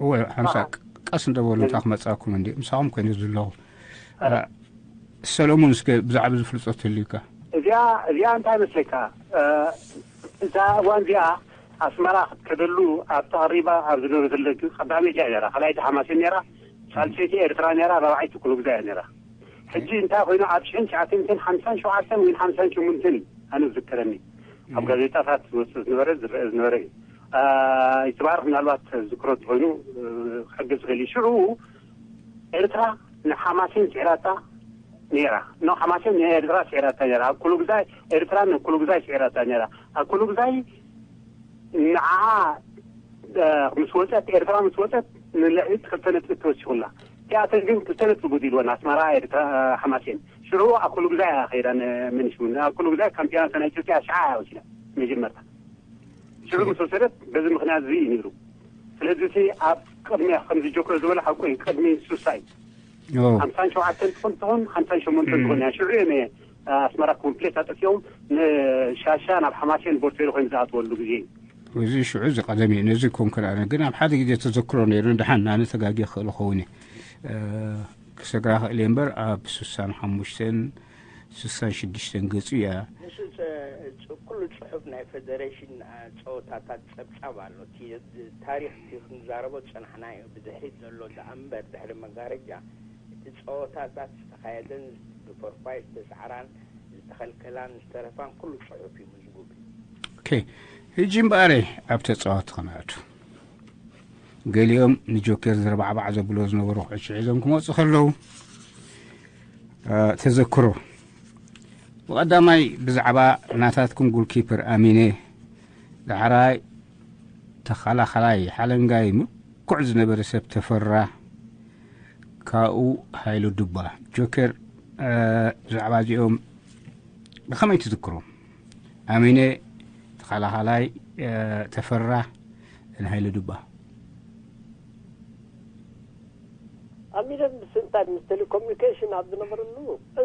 እወ ሓንሳእ ቀስ እንደበሉ እንታይ ክመጻኩም እንዲ ምሳኹም ኮይኑ ዘለኹ። አ፣ ሰለሙን እስከ ብዛዕባ ዝፍልጦ ትህልዩካ? እዚኣ እዚኣ እንታይ መስለካ እ፣ እዛ እዋን እዚኣ ኣስመራ ክትከደሉ ኣብ ተቐሪባ ኣብ ዝነበረ ዘለኪ ቀዳመይቲ እያ ነራ፣ ካልኣይቲ ሓማሴን ነራ፣ ሳልሰይቲ ኤርትራ ነራ፣ ራብዓይቲ ኩሉ ግዛ እያ ነራ። ሕጂ እንታይ ኮይኑ ኣብ ሽሕን ትሽዓተ ሚእትን ሓምሳን ሸውዓተን ወይ ሓምሳን ሸሞንተን ኣነ ዝዝከረኒ ኣብ ጋዜጣታት ዝወፅእ ዝነበረ ዝረአ ዝነበረ እዩ። አ፣ ይትባረክ ምናልባት ዝክሮ እንተኮይኑ እ፣ ክሕግዝ ዝኽእል እዩ። ሽዑ ኤርትራ ንሓማሴን ስዒራታ ነይራ። ኖ ሓማሴን ንኤርትራ ስዒራታ ነይራ። ኣብ ኩሉ ግዛይ ኤርትራ ንኩሉ ግዛይ ስዒራታ ነይራ። ኣብ ኩሉ ግዛይ ንዓኣ እ፣ ምስ ወፀት ኤርትራ ምስ ወፀት ንልዕሊ ክልተ ነጥቢ ተወሲኹላ። እቲኣተን ግን ክልተ ነጥቢ ጎዲልወን ኣስመራ ኤርትራ ሓማሴን። ሽዑ ኣብ ኩሉ ግዛይ እያ ከይዳ ንመንሽውን ኣብ ኩሉ ግዛይ ካምፒዮናት ናይ ኢትዮጵያ ሽዓ እያ ወሲዳ መጀመርታ። ሽዑ ምስ ወሰደት በዚ ምኽንያት እዚ እዩ ነይሩ። ስለዚ እቲ ኣብ ቅድሚያ ከምዚ ጆከር ዝበሎ ሓቁ እዩ። ቅድሚ ሱሳ እዩ ሓምሳን ሸውዓተን ትኹን ትኹን ሓምሳን ሸሞንተን ትኹን እያ። ሽዑ እዮም ኣስመራ ኮምፕሌት ኣጠፊኦም ንሻሻ ናብ ሓማሴን ቦርቴሎ ኮይኑ ዝኣትወሉ ግዜ እዩ። እዚ ሽዑ እዚ ቀደም እዩ። ነዚ ኮንክን ኣነ ግን ኣብ ሓደ ግዜ ተዘክሮ ነይሩ። ንድሓን ኣነ ተጋጊ ክእል ኸውን እየ። እ፣ ክሰግራ ክእል እየ እምበር ኣብ ስሳን ሓሙሽተን ስሳን ሽዱሽተን ገጹ እያ። ንሱ ጸ- ጸ- ኩሉ ጽሑፍ ናይ ፌደሬሽን አ፣ ጸወታታት ጸብጻብ ኣሎ። እቲ ታሪኽ እቲ ክንዛረቦ ዝጸናሕናዮ ብድሕሪት ዘሎ ደኣ እምበር ድሕሪ መጋረጃ እቲ ጸወታታት ዝካየደን ብፎርፋይ ዝተሰዓራን ዝተኸልከላን ዝተረፋን ኩሉ ጽሑፍ እዩ፣ መዝጉብ እዩ። ኦኬ፣ ሕጂ እምበኣረ ኣብ ተጻወቲ ክንኣቱ። ገሊኦም ንጆኬር ዝረባዕባዕ ዘብሎ ዝነበሩ ኩዕሾ ሒዞም ክመጹ ከለዉ፣ እ፣ ተዘክሮ። ብቐዳማይ ብዛዕባ ናታትኩም ጎልኪፐር ኣሚነ፣ ዳሕራይ ተኸላኸላይ ሓለንጋይ ምኩዕ ዝነበረ ሰብ ተፈራ፣ ካብኡ ሃይሉ ዱባ። ጆኬር፣ እ፣ ብዛዕባ እዚኦም ብኸመይ ትዝክሮም? ኣሚነ ተኸላኸላይ፣ እ፣ ተፈራ፣ ንሃይሉ ዱባ። ኣሚነ ምስ እንታይ ምስ ቴሌኮሙኒኬሽን ኣብ ዝነበረሉ፣ እ፣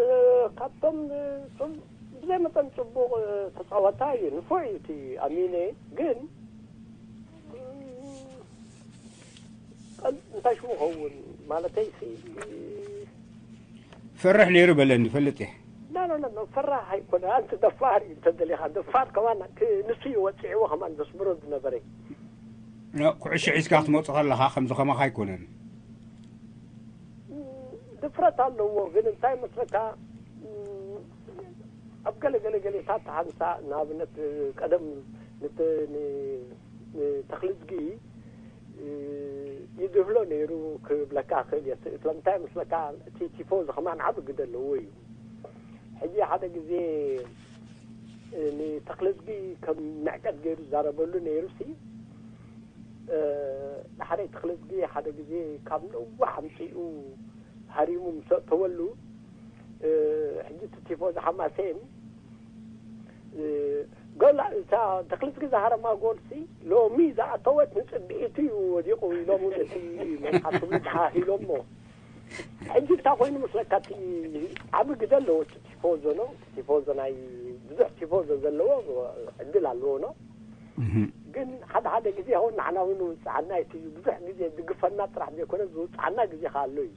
ካብቶም፣ እ፣ ጽም-፣ ብዘይ መጠን ጽቡቕ፣ እ፣ ተጻዋታይ እዩ፣ ንፉዕ እዩ እቲ ኣሚነ። ግን፣ እ፣ ቀል-፣ እንታይ ሽሙ ኸውን ማለተይ ሲ-፣ ፈርሕ ነይሩ በለኒ፣ ፈልጥ እየ። ና፣ ና፣ ና፣ ና፣ ፈራሕ ኣይኮነ። ኣንቲ ደፋር እዩ እንተደሊኻ፣ ደፋር ከማን ክ-፣ ንሱ እዩ ወጽዕዎ ከማን ዘስምሮ ዝነበረ። ኖ፣ ኩዕሾ ሒዝካ ክትመጽእ ከለኻ ከምዚ ከማኻ ኣይኮነን። ድፍረት ኣለዎ፣ ግን እንታይ መስለካ፣ ም፣ ኣብ ገለ ገለ ገሌታት ሓንሳእ ንኣብነት ቀደም ንተ-፣ ን-፣ ንተኽልዝጊ፣ እ፣ ይድህሎ ነይሩ ክብለካ ክእል እየ። ስለምንታይ መስለካ፣ እቲ ቲፎዞ ከማን ዓቢ ግደ ኣለዎ እዩ። ሕጂ ሓደ ግዜ፣ እ፣ ንተኽልዝጊ ከም ንዕቀት ገይሩ ዝዛረበሉ ነይሩ ሲ፣ እ፣ ዳሕረይ ተኽለዝጊ ሓደ ግዜ ካብ ነዋሕ ኣምጺኡ ሃሪሙ ምስ ኣእተወሉ፣ እ፣ ሕጂ እቲ ቲፎ ዝሓማሴን፣ እ፣ ጎል እታ ተኽለዝጊ ዝሃረማ ጎልሲ ሎሚ ዝኣተወት ንጽብሒቱ እዩ ወዲቑ ኢሎም እውን እቲ መልሓስ ክብሉ ተሓሂሎሞ። ሕጂ እንታይ ኮይኑ መስለካ? እቲ ዓቢ ግደ ኣለዎ እቲ ቲፎዞ ነው። እቲ ቲፎዞ ናይ ብዙሕ ቲፎዞ ዘለዎ ዕድል ኣለዎ ነው። ግን ሓደ ሓደ ግዜ እውን ንዓና እውን ውፅዓና እቲ ብዙሕ ግዜ ድግፈና ጥራሕ ዘይኮነ ዝውፅዓና ግዜ ከዓ ኣሎ እዩ።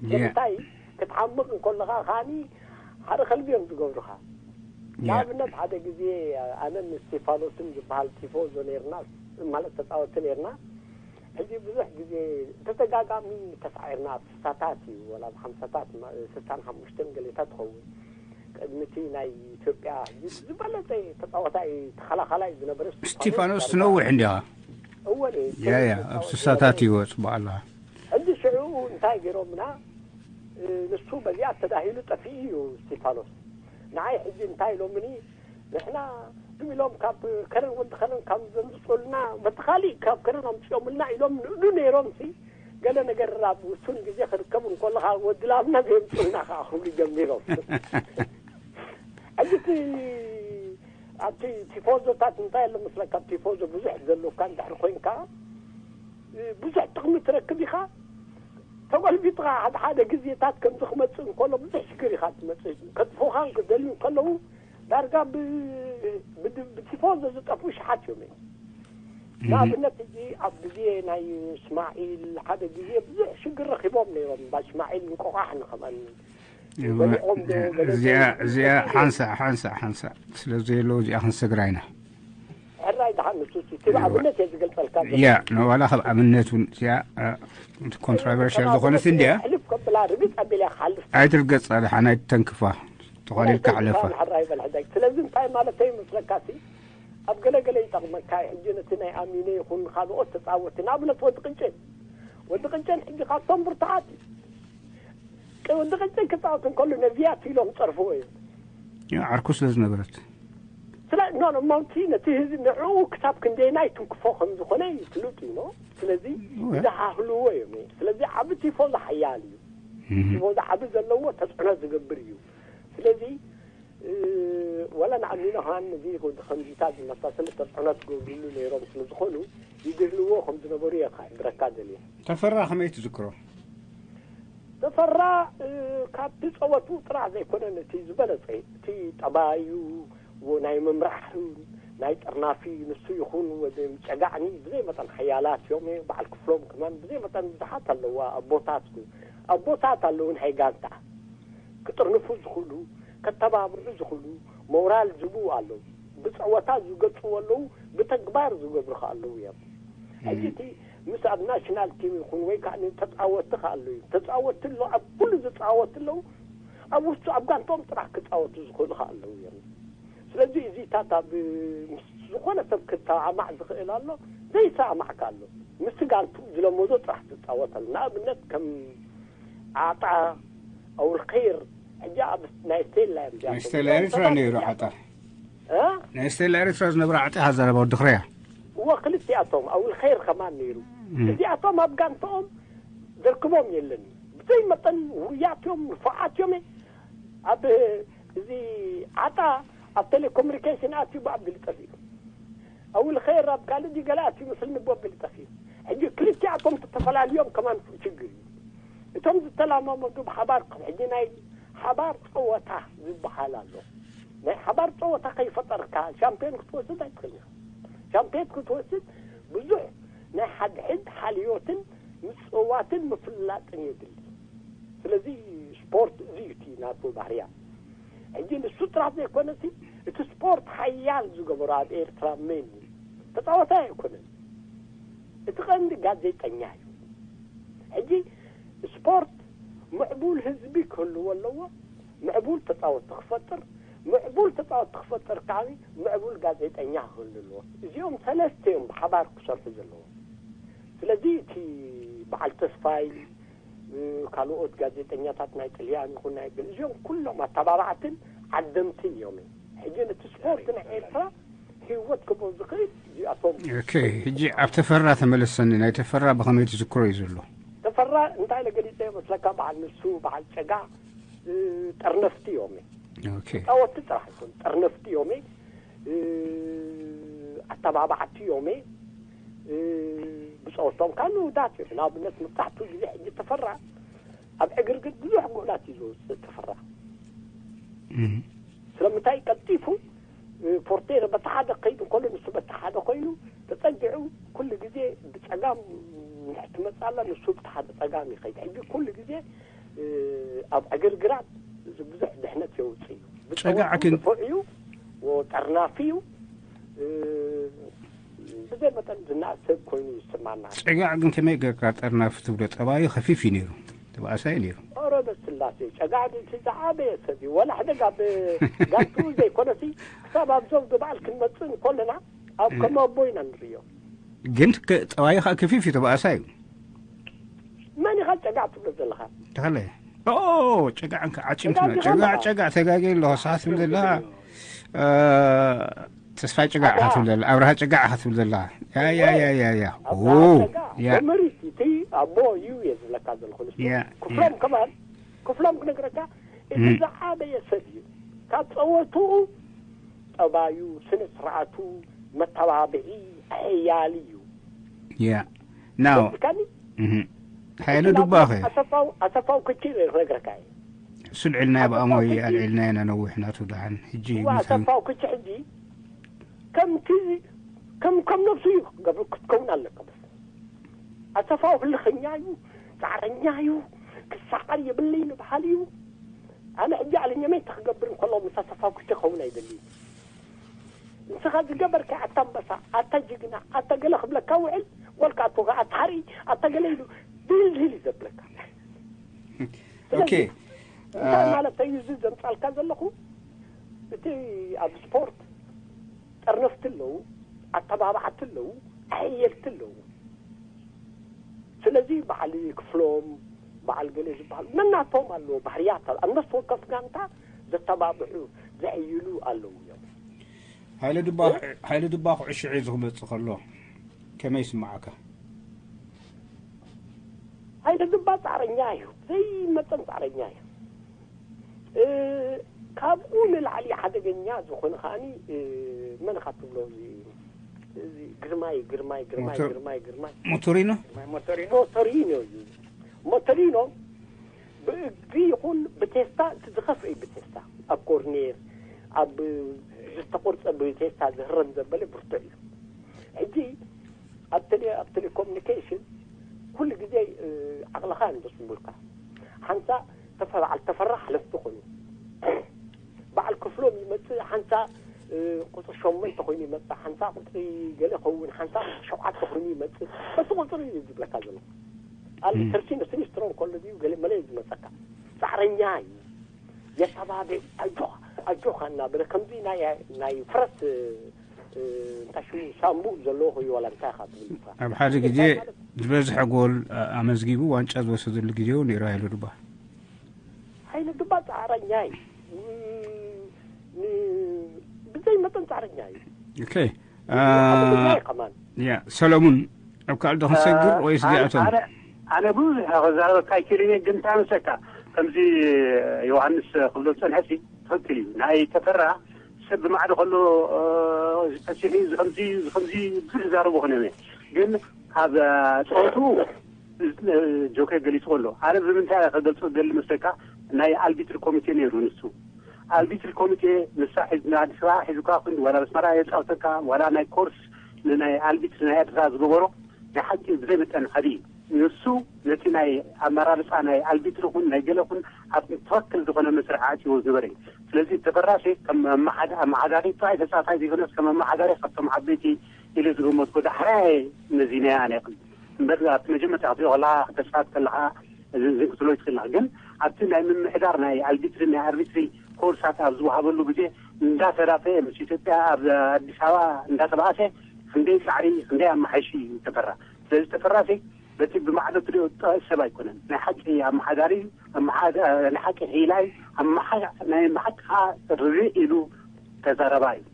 ንምንታይ ክትሓምቕ እንከለኻ ከዓኒ ሓደ ከልቢ እዮም ዝገብሩኻ። ንኣብነት ሓደ ግዜ ኣነን ስቴፋኖስን ዝበሃል ቲፎዞ ነርና፣ ማለት ተፃወቲ ነርና። ሕጂ ብዙሕ ግዜ ተደጋጋሚ ተሳዒርና ኣብ ስሳታት እዩ፣ ወላ ኣብ ሓምሳታት፣ ስሳን ሓሙሽተን ገሌታት ትኸውን። ቅድሚ እቲ ናይ ኢትዮጵያ ዝበለፀ ተፃዋታይ ተኸላኻላይ ዝነበረ ስቲፋኖስ ትነውሕ እንዲኻ። እወ፣ ያ፣ ያ፣ ኣብ ስሳታት እዩ ወፅቡ ኣለኻ። ሕጂ ሽዑ እንታይ ገይሮምና? ንሱ በዚኣ ተዳሂሉ ጠፊኡ እዩ ስቲፋኖስ። ንዓይ ሕጂ እንታይ ኢሎምኒ? ንሕና ድም ኢሎም ካብ ከረን ወዲ ከረን ካብ ዘምፅኡልና በቲ ካሊእ ካብ ከረን ኣምፅኦምልና ኢሎም ንእዱ ነይሮም ሲ፣ ገለ ነገር ኣብ ውሱን ግዜ ክርከብ እንከለኻ ወዲ ላምና ዘምፅኡልና ከዓ ክብሉ ጀሚሮም። ሕጂ እቲ ኣብቲ ቲፎዞታት እንታይ ኣሎ መስለካ? ኣብ ቲፎዞ ብዙሕ ዘለካ እንድሕር ኮይንካ ብዙሕ ጥቕሚ ትረክብ ኢኻ። ተጎልቢጥኻ ሓደ ሓደ ግዜታት ከምዚ ክመፅእ እንከሎ ብዙሕ ሽግር ኢኻ ትመፅእ። ከጥፉኻን ክደልዩ ከለዉ ዳርጋ ብ-፣ ብ-፣ ብቲፎዞ ዝጠፍኡ ሽሓት እዮም። ንኣብነት ሕጂ ኣብ ግዜ ናይ እስማዒል ሓደ ግዜ ብዙሕ ሽግር ረኺቦም ነይሮም። እባ እስማዒል እንቆቋሕ ንኸመን በሊዖም ዶ ገለ እዚኣ እዚኣ ሓንሳእ ሓንሳእ ሓንሳእ ስለ ዘየለዉ እዚኣ ክንሰግራ ኢና። ሕራይ ደሓን ንሱ እቲ ብኣብነት እየ ዝገልጸልካ ዘለኹ። ያ ንዋላ ካብ ኣብነት እውን እዚኣ ኮንትሮቨርሽል ዝኾነት እንዲያ። ሕልፍ ከብላ ርግጽ ኣቢላ ክሓልፍ። ኣይትርገጽ ኣድሓን ኣይትተንክፋ። ተቐሊልካ ሕለፋ። ሕራይ በል ሕዳይ። ስለዚ እንታይ ማለተይ ይመስለካ እቲ ኣብ ገለገለ ይጠቕመካ እዩ። ሕጂ ነቲ ናይ ኣሚነ ይኹን ካልኦት ተጻወቲ ንኣብነት ወዲ ቅንጨን፣ ወዲ ቅንጨን ሕጂ ካብቶም ብርቱዓት እዩ። ወዲ ቅንጨን ክጻወት እንከሎ ነቢያት ኢሎም ጸርፍዎ እዮም። ያ ዓርኩ ስለ ዝነበረት። ስለ ኖ ኖ ማውንቲ ነቲ ህዝቢ ንዕኡ ክሳብ ክንደይናይ ትንክፎ ከም ዝኾነ ይፍሉጥ እዩ። ኖ ስለዚ እወ። ዝሃህልዎ እዮም። ስለዚ ዓቢ ቲፎ ዝሓያል እዩ። ቲፎ ዝዓቢ ዘለዎ ተጽዕኖ ዝገብር እዩ። ስለዚ ወላ ንኣሚኖ ኻን እዚ ከምዚታት ዝመሳሰለ ተፅዕኖ ትገብርሉ ነይሮም ስለ ዝኾኑ ይድህልዎ ከም ዝነበሩ እየ ክሕብረካ ደልየ። ተፈራ ከመይ ትዝክሮ? ተፈራ ካብቲ ፀወቱ ጥራሕ ዘይኮነን እቲ ዝበለፀ እቲ ጠባዩ ናይ ምምራሕ ናይ ጠርናፊ ንሱ ይኹን ወደ ጨጋዕኒ ብዘይ መጠን ሓያላት እዮም። በዓል ክፍሎም ከማን ብዘይ መጠን ብዙሓት ኣለዋ ኣቦታት ኣቦታት ኣለዉ ናይ ጋንታ ክጥርንፉ ዝኽእሉ፣ ከተባብዑ ዝኽእሉ፣ ሞራል ዝቡ ኣለዉ። ብጸወታ ዝገልጽዎ ኣለዉ፣ ብተግባር ዝገብሩ ከኣ ኣለዉ እዮም። ሕጂ እቲ ምስ ኣብ ናሽናል ቲም ይኹን ወይ ከዓ ተጻወትቲ ከኣ ኣለዉ እዮም። ተጻወትቲ ኣለዉ፣ ኣብ ኩሉ ዝጻወቱ ኣለዉ። ኣብ ውሽጡ ኣብ ጋንቶም ጥራሕ ክጻወቱ ዝኽእሉ ከኣ ኣለዉ እዮም። ስለዚ እዚታት ኣብ ምስ ዝኾነ ሰብ ክተኣማዕ ዝኽእል ኣሎ፣ ዘይሰማዕካ ኣሎ። ምስቲ ጋንቱ ዝለመዶ ጥራሕ ትጻወት ኣሎ። ንኣብነት ከም ዓጣ፣ ኣውልኸይር፣ ሕጂ ኣብ ናይ ስቴላ እዮም ናይ እዚኣቶም። ስቴላ እዚኦም ኤርትራ ሰባት ነይሩ እዚኣቶም። ዓጣ። እ? ናይ ስቴላ ኤርትራ ዝነብረ ዓጣ ሃዘረባ ወዲ ኽረያ። እዎ፣ ክልቲኣቶም፣ ኣውልኸይር ከማን ነይሩ። እም። እዚኣቶም ኣብ ጋንትኦም ዘርክቦም የለን። ብዘይ መጠን ውሩያት እዮም፣ ንፉዓት እዮም። ኣብ እዚ ዓጣ ኣብ ቴሌኮሙኒኬሽን ኣትዩ ብኣቢሉ ጠፊኡ። ኣውልኸይር ኣብ ካልእ ድዩ ገለ ኣትዩ መስልኒ ብኣቢሉ ጠፊኡ። ሕጂ ክልቲኣቶም ተተፈላልዮም ከማን ችግር እዩ። እቶም ዝተላማመዱ ብሓባር ከም ሕጂ ናይ ሓባር ጸወታ ዝበሃል ኣሎ። ናይ ሓባር ጸወታ ከይፈጠርካ ሻምፒዮን ክትወስድ ኣይትኽእልን ኢኻ። ሻምፒዮን ክትወስድ ብዙሕ ናይ ሓድሕድ ሓልዮትን ምጽዋትን ምፍላጥን የድሊ። ስለዚ ስፖርት እዚ እዩ እቲ ናቱ ባህርያ። ሕጂ ንሱ ጥራሕ ዘይኮነሲ እቲ ስፖርት ሓያል ዝገበሮ ኣብ ኤርትራ መን እዩ? ተጻዋታይ ኣይኮነን። እቲ ቀንዲ ጋዜጠኛ እዩ። ሕጂ ስፖርት ምዕቡል ህዝቢ ክህልዎ ኣለዎ። ምዕቡል ተጻወትቲ ክፈጥር፣ ምዕቡል ተጻወትቲ ክፈጥር ከዓኒ ምዕቡል ጋዜጠኛ ክህሉ ኣለዎ። እዚኦም ሰለስተ እዮም ብሓባር ክሰርሑ ዘለዎም። ስለዚ እቲ በዓል ተስፋይ፣ እ፣ ካልኦት ጋዜጠኛታት ናይ ጥልያን ይኹን ናይ ግል፣ እዚኦም ኩሎም ኣተባባዕትን ዓደምትን እዮም። ሕጂ ነቲ ስፖርት ናይ ኤርትራ ህይወት ክህቦ ዝኽእል እዚኣቶም። ኦኬ፣ ሕጂ ኣብ ተፈራ ተመለሰኒ። ናይ ተፈራ ብኸመይ ትዝክሮ እዩ ዘሎ? ተፈራ እንታይ ኢለ ገሊጸ መስለካ? በዓል ንሱ፣ በዓል ጨጋ፣ እ፣ ጠርነፍቲ እዮም። ኦኬ። ጻወቲ ጥራሕ ይኹን ጠርነፍቲ እዮም። እ፣ ኣተባባዕቲ እዮም። እ፣ ብጸወቶም ካን ውዳት እዮም። ንኣብነት መብዛሕትኡ ግዜ ሕጂ ተፈራ ኣብ ዕግርግር ብዙሕ ጎላት እዩ ዘውጽእ ተፈራ። እም። ስለምንታይ ቀልጢፉ፣ እ፣ ፖርቴር በቲ ሓደ ከይዱ ከሎ ንሱ በቲ ሓደ ኮይኑ ተጸጊዑ ኩሉ ግዜ ብጸጋም ንሕቲ መጻላ ንሱ ብቲ ሓደ ጸጋም ይኸይድ። ሕጂ ኩሉ ግዜ፣ እ፣ ኣብ ዕግርግራት ብዙሕ ድሕነት የውጽእ እዩ። ጸጋዕ ብጸወቱ ግን ንፉዕ እዩ፣ ወ-፣ ጠርናፊ እዩ። እ፣ ብዘይ መጠን ዝናእ ሰብ ኮይኑ ይስማና። ጸጋዕ ግን ከመይ ጌርካ ጠርናፊ ትብሎ? ጠባዩ ከፊፍ እዩ ነይሩ። ተባእሳይ ነይሩ። ኦሮ በስላሴ ጸጋዕ ግን እቲ ዝዓበየ ሰብ እዩ። ወላ ሕደግ ኣብ ጋንቱ ዘይኮነሲ ክሳብ ኣብዞም ግብኣል ክንመጽእ እንኮለና ኣብ ከም ኣቦ ኢና ንርእዮ። ግን ከ-፣ ጠባዩ ከኣ ከፊፍ እዩ፣ ተባእሳይ እዩ። መን ኢኻ ጸጋዕ ትብሎ ዘለኻ? ተኸለ። ኦ፣ ጸጋዕ እንካ ዓጺምትና። ጸጋዕ ዲኻ ጸጋዕ፣ ኣለኻ? ጸጋዕ ተጋግየ ኣለኹ። ሰዓት ትብል ዘለኻ፣ እ፣ ተስፋይ ጸጋዕ ኢኻ ኣታ ትብል ዘላ፣ ኣብርሃ ጸጋዕ ኢኻ ትብል ዘላ። ያ፣ ያ፣ ያ፣ ያ፣ ያ። ኣታ ኦ፣ ጸጋዕ ያ። መመሪት እቲ ኣቦ እዩ እየ ዝብለካ ዘለኹ። ንሱ ያ፣ ክፍሎም ያ። ከማን፣ ክፍሎም ክነግረካ፣ እቲ እም። ዝዓበየ ሰብ እዩ። ካብ ጸወትኡ፣ ጠባዩ፣ ስነ ስርዓቱ፣ መተባብዒ፣ ሓያል እዩ። ያ። ናው። ገባእካኒ? እህ። ሓይለ እቲ ዱባኸ? ኣሰፋው፣ ኣሰፋው ክቺ ክነግረካ እየ። እሱ ልዕልና ኣሰፋው ብኣሞ ክቺ። ኣልዕልና ኢና ነዊሕ ናቱ ደሓን። ሕጂ እዋ፣ ምሳን ኣሰፋው ክቺ ሕጂ ከምቲ፣ ከም፣ ከም ነብሱ እዩ ክገብር ክትከውን ኣለካ። በስ ኣሰፋው ህልኸኛ እዩ፣ ጻዕረኛ እዩ፣ ክሰዓር የብለይን በሃሊ እዩ። ኣነ ሕጂ ኣለኛ መን ተክገብር እንከሎ ምስ ኣሰፋው ክቺ ክኸውን ኣይደልይን። ንስኻ ዝገበርካ ኣታ ኣንበሳ፣ ኣታ ጅግና፣ ኣታ ገለ ክብለካ ውዕል፣ ወልካ ኣቶ ኣታ ሓርኢ፣ ኣታ ገለ ኢሉ ድልድል እዩ ዘብለካ። ኦኬ። ስለዚ እንታይ አ- ማለት እዩ እዚ ዘምጻልካ ዘለኹ? እቲ ኣብ ስፖርት ጠርነፍቲ ኣለዉ፣ ኣተባባዕቲ ኣለዉ፣ ኣየልቲ ኣለዉ። ስለዚ በዓል ክፍሎም፣ በዓል ገለ ዝበሃሉ ነናቶም ኣለዎ ባህርያት። ኣብ ነፍሲ ወከፍ ጋንታ ዘተባብዑ፣ ዘዕይሉ ኣለዉ እዮም። ሃይለ ድባ፣ ሃይለ ድባ ኩዕሾ ሒዙ ክመጽእ ከሎ ከመይ ይስምዓካ? ሃይለ ድባ ጻዕረኛ እዩ፣ ዘይመጠን ጻዕረኛ እዩ። እ፣ ካብኡ ንላዕሊ ሓደገኛ ዝኾነ ከኣኒ፣ እ፣ መን ኢኻ ትብሎ? እዚ፣ እዚ ግርማይ፣ ግርማይ፣ ግርማይ፣ ሞቶ-፣ ግርማይ፣ ግርማይ። ሞቶሪኖ? ግርማይ ሞቶሪኖ። ሞቶሪኖ እዩ። ሞቶሪኖ ብእግሪ ይኹን ብቴስታ እቲ ዝኸፍአ እዩ። ብቴስታ ኣብ ኮርኔር፣ ኣብ ዝተቆርጸ ብቴስታ ዝህረም ዘበለ ብርቱዕ እዩ። ሕጂ ኣብ ቴሌ-፣ ኣብ ቴሌኮሙኒኬሽን ኩሉ ግዜ፣ እ፣ ዓቕልኻ እዮም ዘጽንቡልካ። ሓንሳእ ተፈ-፣ በዓል ተፈራ ሓለፍቲ ኮይኑ፣ በዓል ክፍሎም ይመጽእ፣ ሓንሳእ፣ እ፣ ቁጽሪ ሸሞንተ ኮይኑ ይመጽእ፣ ሓንሳእ ቁጽሪ ገለ ከውን፣ ሓንሳእ ቁጽሪ ሸውዓተ ኮይኑ ይመጽእ። በቲ ቁጽሪ እዩ ዝብለካ ዘሎ። ኣል-፣ እም። ተርሲኖ ሲኒስትሮ እንከሎ ድዩ ገለ መለ እዩ ዝመጸካ። ጻዕረኛ እዩ። የሳባቤ ኣጆኻ ኣጆኻ እናበለ ከምዚ ናይ ናይ ፍረስ እንታይ ሽሙ ሳምቡእ ዘለዎ ኮይኑ ዋላ እንታይ ኢኻ ትብል ኢኻ። ኣብ ሓደ ግዜ ዝበዝሐ ጎል ኣመዝጊቡ ዋንጫ ዝወሰደሉ ግዜ እውን ነይሩ። ሃይለ ዱባ ሃይለ ዱባ ጻዕረኛ እዩ። ብዘይ መጠን ጻዕረኛ እዩ። ኦኬ። ሓደገኛ እዩ ከማን። ያ ሰለሙን ኣብ ካልእ ዶ ክንሰግር ወይስ እዚኣቶም? ኣነ ብዙሕ ክዛረበካ ኣይክእልን እየ፣ ግን እንታይ መሰለካ፣ ከምዚ ዮሃንስ ክብሎ ዝጸንሐ ሲ ትኽክል እዩ። ናይ ተፈራ ሰብ ብማዕዶ ከሎ ፈሲሒ እዚ ከምዚ እዚ ከምዚ ብዙሕ ይዛረቡ ክነመ ግን ኣብ ጸወቱ ጆኬ ገሊጽዎ ኣሎ። ኣነ ብምንታይ ክገልጾ ዝደሊ መስለካ፣ ናይ ኣልቢትሪ ኮሚቴ ነይሩ ንሱ። ኣልቢትሪ ኮሚቴ ንሳ ሒዝ ንኣዲስ ኣበባ ሒዙካ ኩን ዋላ ኣስመራ የጻውተካ ዋላ ናይ ኮርስ ንናይ ኣልቢትሪ ናይ ኤርትራ ዝገበሮ ናይ ሓቂ ብዘይ መጠን ዓብዪ እዩ። ንሱ ነቲ ናይ ኣመራርፃ ናይ ኣልቢትሪ ኩን ናይ ገለ ኩን ኣብ ትኽክል ዝኾነ መስርሕ ዓፅዎ ዝነበረ እዩ። ስለዚ ተፈራሴ ከም ኣመሓዳሪ ጥራይ ተሳታይ ዘይኮነስ ከም ኣመሓዳሪ ካብቶም ዓበይቲ ኢለ ዝገመትኩ ዳሕራይ ነዚ ናይ ኣነ እምበር ኣብቲ መጀመርታ ክትሪኦ ከለካ ክተስፋት ከለካ እዚ ክትብሎ ይትኽእልና ግን ኣብቲ ናይ ምምሕዳር ናይ ኣልቢትሪ ናይ ኣርቢትሪ ኮርሳት ኣብ ዝወሃበሉ ግዜ እንዳተዳፈየ ምስ ኢትዮጵያ ኣብ ኣዲስ ኣበባ እንዳተባኣሰ ክንደይ ፃዕሪ ክንደይ ኣማሓይሹ እዩ ተፈራ። ስለዚ ተፈራሲ በቲ ብማዕዶ ትሪኦ ጥራይ ሰብ ኣይኮነን። ናይ ሓቂ ኣመሓዳሪ ናይ ሓቂ ሒላይ ናይ ሓቂ ከዓ ርብዕ ኢሉ ተዛረባ እዩ።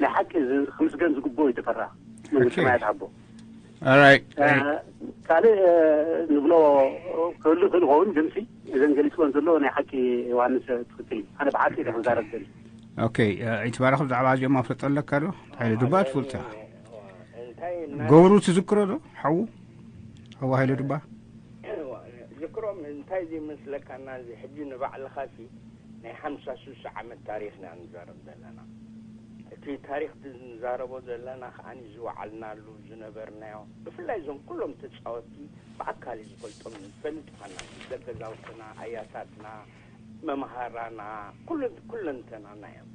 ናይ ሓቂ ክምስገን ዝግብኦ እዩ ተፈራ መንግስቲ ማያት ሓቦ። Alright. ካልእ ንብሎ ክህሉ ክእል ኸውን ግን ሲ እዘን ገሊፅወን ዘሎ ናይ ሓቂ ዮሃንስ ትኽክል እዩ። ኣነ ብሓቂ ኢለ ክዛረብ ደሊ። Okay. ይትባረኽ ብዛዕባ እዚኦም ኣፍልጦ ኣለካ ዶ? ሓይለ ዱባ ትፈልጦ ኢኻ። ገብሩ ትዝክሮ ዶ? ሓዉ ሓዉ ሃይለ ዱባ። ዝክሮም እንታይ ዘይመስለካና እዚ ሕጂ ንባዕልኻ ሲ ናይ ሓምሳ ሱሳ ዓመት ታሪኽና ንዛረብ ዘለና። እቲ ታሪኽ ንዛረቦ ዘለና ከዓኒ ዝወዓልናሉ ዝነበርናዮ ብፍላይ እዞም ኩሎም ተፃወትቲ ብኣካል ዝፈልጦም ንፈልጥ ፋና ገዛውትና ኣያታትና መምሃራና ኩለንተናና እዮም።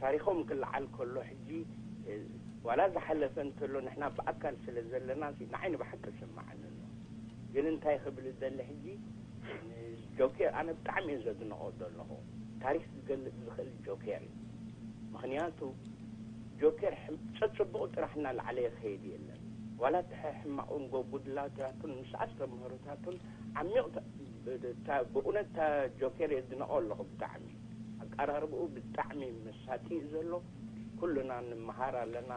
ታሪኾም ክለዓል ከሎ ሕጂ ዋላ ዝሓለፈ እንተሎ ንሕና ብኣካል ስለ ዘለና ንዓይ ንብሓቂ ዝስምዓኒ ኣሎ። ግን እንታይ ክብል ደሊ ሕጂ ጆኬር ኣነ ብጣዕሚ እየ ዘድንቆ ዘለኹ። ታሪክ ዝገልፅ ዝኽእል ጆኬር እዩ። ምክንያቱ ጆኬር ጨጭቡቁ ጥራሕ እናለዓለ ይኸይድ የለን። ዋላ እቲ ሕማቁን ጎጉድላታቱን ምስ ኣስተምህሮታቱን ዓሚቕ ብእውነት ጆኬር የድንቆ ኣለኹ ብጣዕሚ። ኣቀራርብኡ ብጣዕሚ መሳጢ እዩ ዘሎ። ኩልና ንምሃር ኣለና።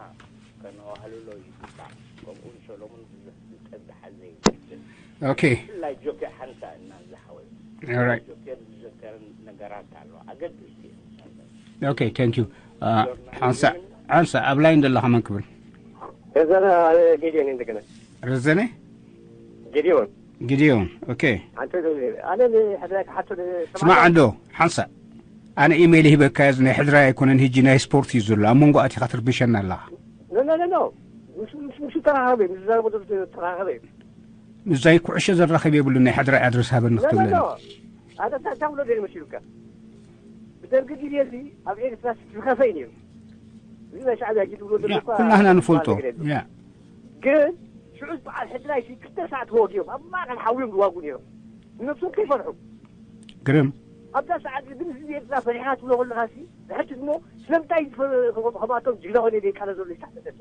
ከነዋህልሎ ይግባእ። ከምኡውን ሰሎሙን ብዙሕ ፍልጠት ዝሓዘ ይመስል። Okay. ብፍላይ ጆኬር ሓንሳእ እና ዝሓወይ Alright. ጆኬር ዝዘከር ነገራት ኣሎ ኣገደስቲ እዮም። Okay, thank you. ሓንሳ ሓንሳ ኣብ ላይን ዘለኻ መን ክብል? ረዘነ ጌዲዮን እንደገና ረዘነ ጌዲዮን ጊዲዮን። Okay. ኣንተ ኣነ ሕድራይ ክሓቶ ስማዕ እንዶ ሓንሳ ኣነ ኢሜይል ሂበካ እዚ ናይ ሕድራይ ኣይኮነን። ሕጂ ናይ ስፖርት እዩ ዘሎ ኣብ መንጎ ኣቲኻ ትርብሸና ኣለኻ። ኖ ኖ ኖ ምስ ምስ ምስ ተራኸበ ምስ ዛረቦ ተራኸበ ምስዛይ ኩዕሾ ዘራኸብ የብሉ ናይ ሕድራይ ኣድረስ ሃበኒ ክትብለኒ። ኣታ እንታይ ብሎ ደሊ መሲሉካ? ብደርጊ ግዜ እዚ ኣብ ኤርትራ ዝኸፈ እዩ ነይሩ። እዚ ናይ ሻዕብያ ሕጂ ትብሎ ዘሎ ያ እኳ ኩላህና ንፈልጦ። ዝበሃል ነገር የለን። ያ ግን ሽዑ ዝበዓል ሕድራይ ሲ ክልተ ሰዓት ተወጊኦም ኣብ ማእከል ሓዊዮም ዝዋጉ ነይሮም። ንነብሶም ከይፈርሑ ግርም ኣብዛ ሰዓት ግን እዚ ኤርትራ ፈሪሕና ትብሎ ከለኻ ሲ ብሕጂ እሞ ስለምንታይ ዝፈ- ከማቶም ጅግና ኮነ ዘይቃለ ዘሎ ይሳዕ ተሰደ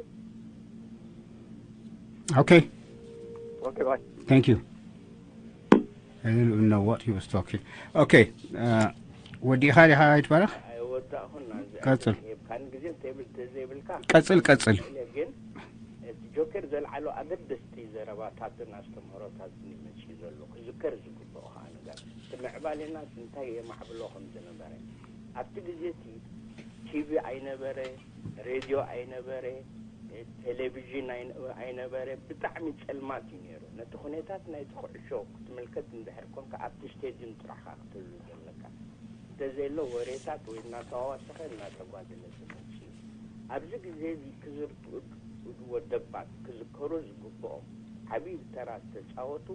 Okay. Okay, bye. Thank you. I didn't even know what he was talking. Okay. Uh, ወዲኻ ዲኻ ይትባረኽ? ኣይወዳእኹን ናዚ ቀጽል። ሂብካን ግዜ ተብል ተዘይብልካ ቀጽል ቀጽል። ግን እቲ ጆኬር ዘልዓሎ ኣገደስቲ ዘረባታትን ኣስተምህሮታትን ይመፅእ ዘሎ ክዝከር ዝግብኦ ከዓ ነገር እቲ ምዕባሌና እንታይ የማዕብሎ ከም ዝነበረ ኣብቲ ግዜ እቲ ቲቪ ኣይነበረ ሬድዮ ኣይነበረ ቴሌቪዥን ኣይነ- ኣይነበረ ብጣዕሚ ፀልማት እዩ ነይሩ ነቲ ኩነታት ናይቲ ኩዕሾ ክትምልከት እንድሕር ኮንካ ኣብቲ ስቴጅን ጥራሕካ ክትህሉ ዘለካ እንተዘየሎ ወሬታት ወይ እናተዋዋሰኸ እናተጓደለ ዝመፅእ እዩ ኣብዚ ግዜ እዚ ክዝርትኡ ወደባት ክዝከሩ ዝግብኦም ዓብዪ ተራ ዝተፃወቱ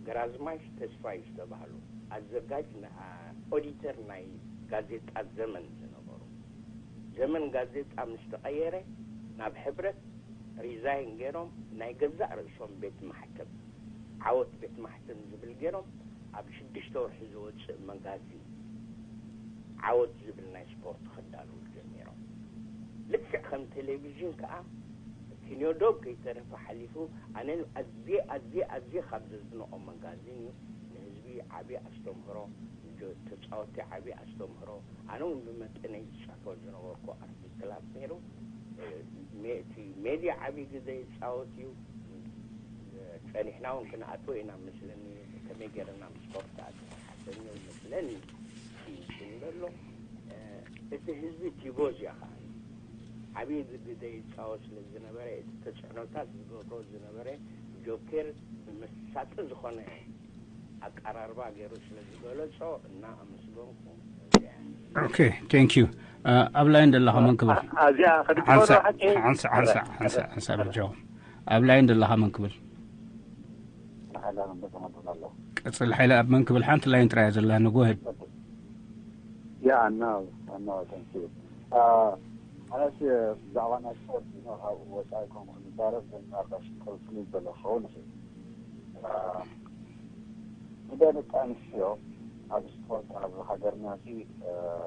ግራዝማሽ ተስፋዩ ዝተባህሉ ኣዘጋጅ ኦዲተር ናይ ጋዜጣ ዘመን ዝነበሩ ዘመን ጋዜጣ ምስ ተቐየረ ናብ ሕብረት ሪዛይን ገይሮም ናይ ገዛእ ርእሶም ቤት ማሕተም ዓወት ቤት ማሕተም ዝብል ገይሮም ኣብ ሽዱሽተ ወርሒ ዝወፅእ መጋዚን ዓወት ዝብል ናይ ስፖርት ክዳለዉ ጀሚሮም። ልክዕ ከም ቴሌቪዥን ከዓ ኪንዮዶግ ከይተረፈ ሓሊፉ፣ ኣነ ኣዝየ ኣዝየ ኣዝየ ካብ ዘዝንኦ መጋዚን እዩ። ንህዝቢ ዓብዪ ኣስተምህሮ፣ ንተፃወቲ ዓብዪ ኣስተምህሮ። ኣነ እውን ብመጠነይ ዝፅሕፎ ዝነበርኩ ኣርቲክላት ነይሩ። እቲ ሜድያ ዓብዪ ግደ ይፃወት እዩ። ጸኒሕና እውን ክንኣትዎ ኢና መስለኒ። ከመይ ገይርና ምስ ኮርታ ተሓሰኒ መስለኒ ይስንበሎ። እቲ ህዝቢ ቲቦዚያ ከዓ ዓብዪ ግደ ይፃወት ስለ ዝነበረ፣ እቲ ተፅዕኖታት ዝገብሮ ዝነበረ ጆኬር ብመሳጢ ዝኾነ ኣቀራርባ ገይሩ ስለ ዝገለጾ እናኣመስገንኩ። Okay, thank you. ኣብ ላይን ዘለኻ መን ክብል? ኣዚኣ ከድግሞ ሓንሳ ሓቂ ሓንሳ ሓንሳ ሓንሳ ሓንሳ ብጃው ኣብ ላይን ዘለኻ መን ክብል? ሓይላ መንበሰ መድን ኣሎ። ቀጽል ሓይለ ኣብ መን ክብል? ሓንቲ ላይን ጥራይ ዘላ ንጎህድ። ያ ኣና ኣና ተንኪ ኣነስ ብዛዕባ ናይ ስፖርት ነው ካብኡ ወፃኢ ኮንኩ ንዛረብ ዘናባሽ ኮንኩ ዝበለ ክኸውን ይኽእል። ጉዳይ ደቂ ኣንስትዮ ኣብ ስፖርት ኣብ ሃገርና ሲ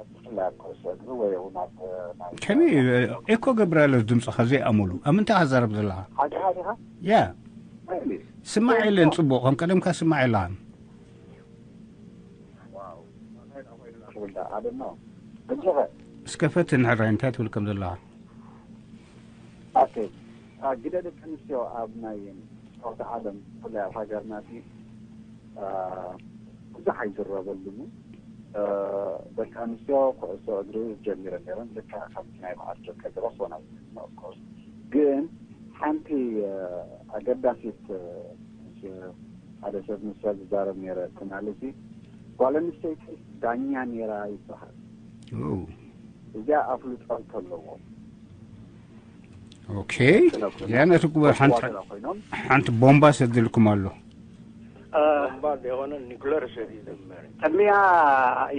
ብፍላይ ኣብ ኩዕሶ እግሪ ወይ እውን ኣብ ናይ ከመይ ኤኮ ገብራለስ ድምፅኻ ዘይኣመሉ ኣብ ምንታይ ክዛረብ ዘለኻ? ሓደ ሓደ ካ ያ ስማዕ የለን ፅቡቅ ከም ቀደምካ ስማዕ የለኻን። ክብል ዳ ኣደና ብጀኸ እስከ ፈትን ሕራይ እንታይ ትብል ከም ዘለኻ? ኦኬ ግደ ደቂ ኣንስትዮ ኣብ ናይ ስፖርት ዓለም ብፍላይ ኣብ ሃገርና ሲ ብዙሕ ኣይዝረበሉን። ደቂ ኣንስትዮ ኩዕሶ እግሪ ጀሚረን ነይረን ልክዕ ከምቲ ናይ በዓል ጆከር ገለ ክኾና ኦፍኮርስ ግን ሓንቲ ኣገዳሲት ሓደ ሰብ ምስ ሰብ ዝዛረብ ነይረ ትማሊ ሲ ጓል ኣንስተይቲ ዳኛ ነይራ ይበሃል። እዚኣ ኣፍልጦ እንተለዎ ኦኬ ያ ነቲ ጉበር ሓንቲ ቦምባ ሰድልኩም ኣሎ። እምባ ዘይኮነ ኒክለር ሰዲዱ እምበር ቅድሚያ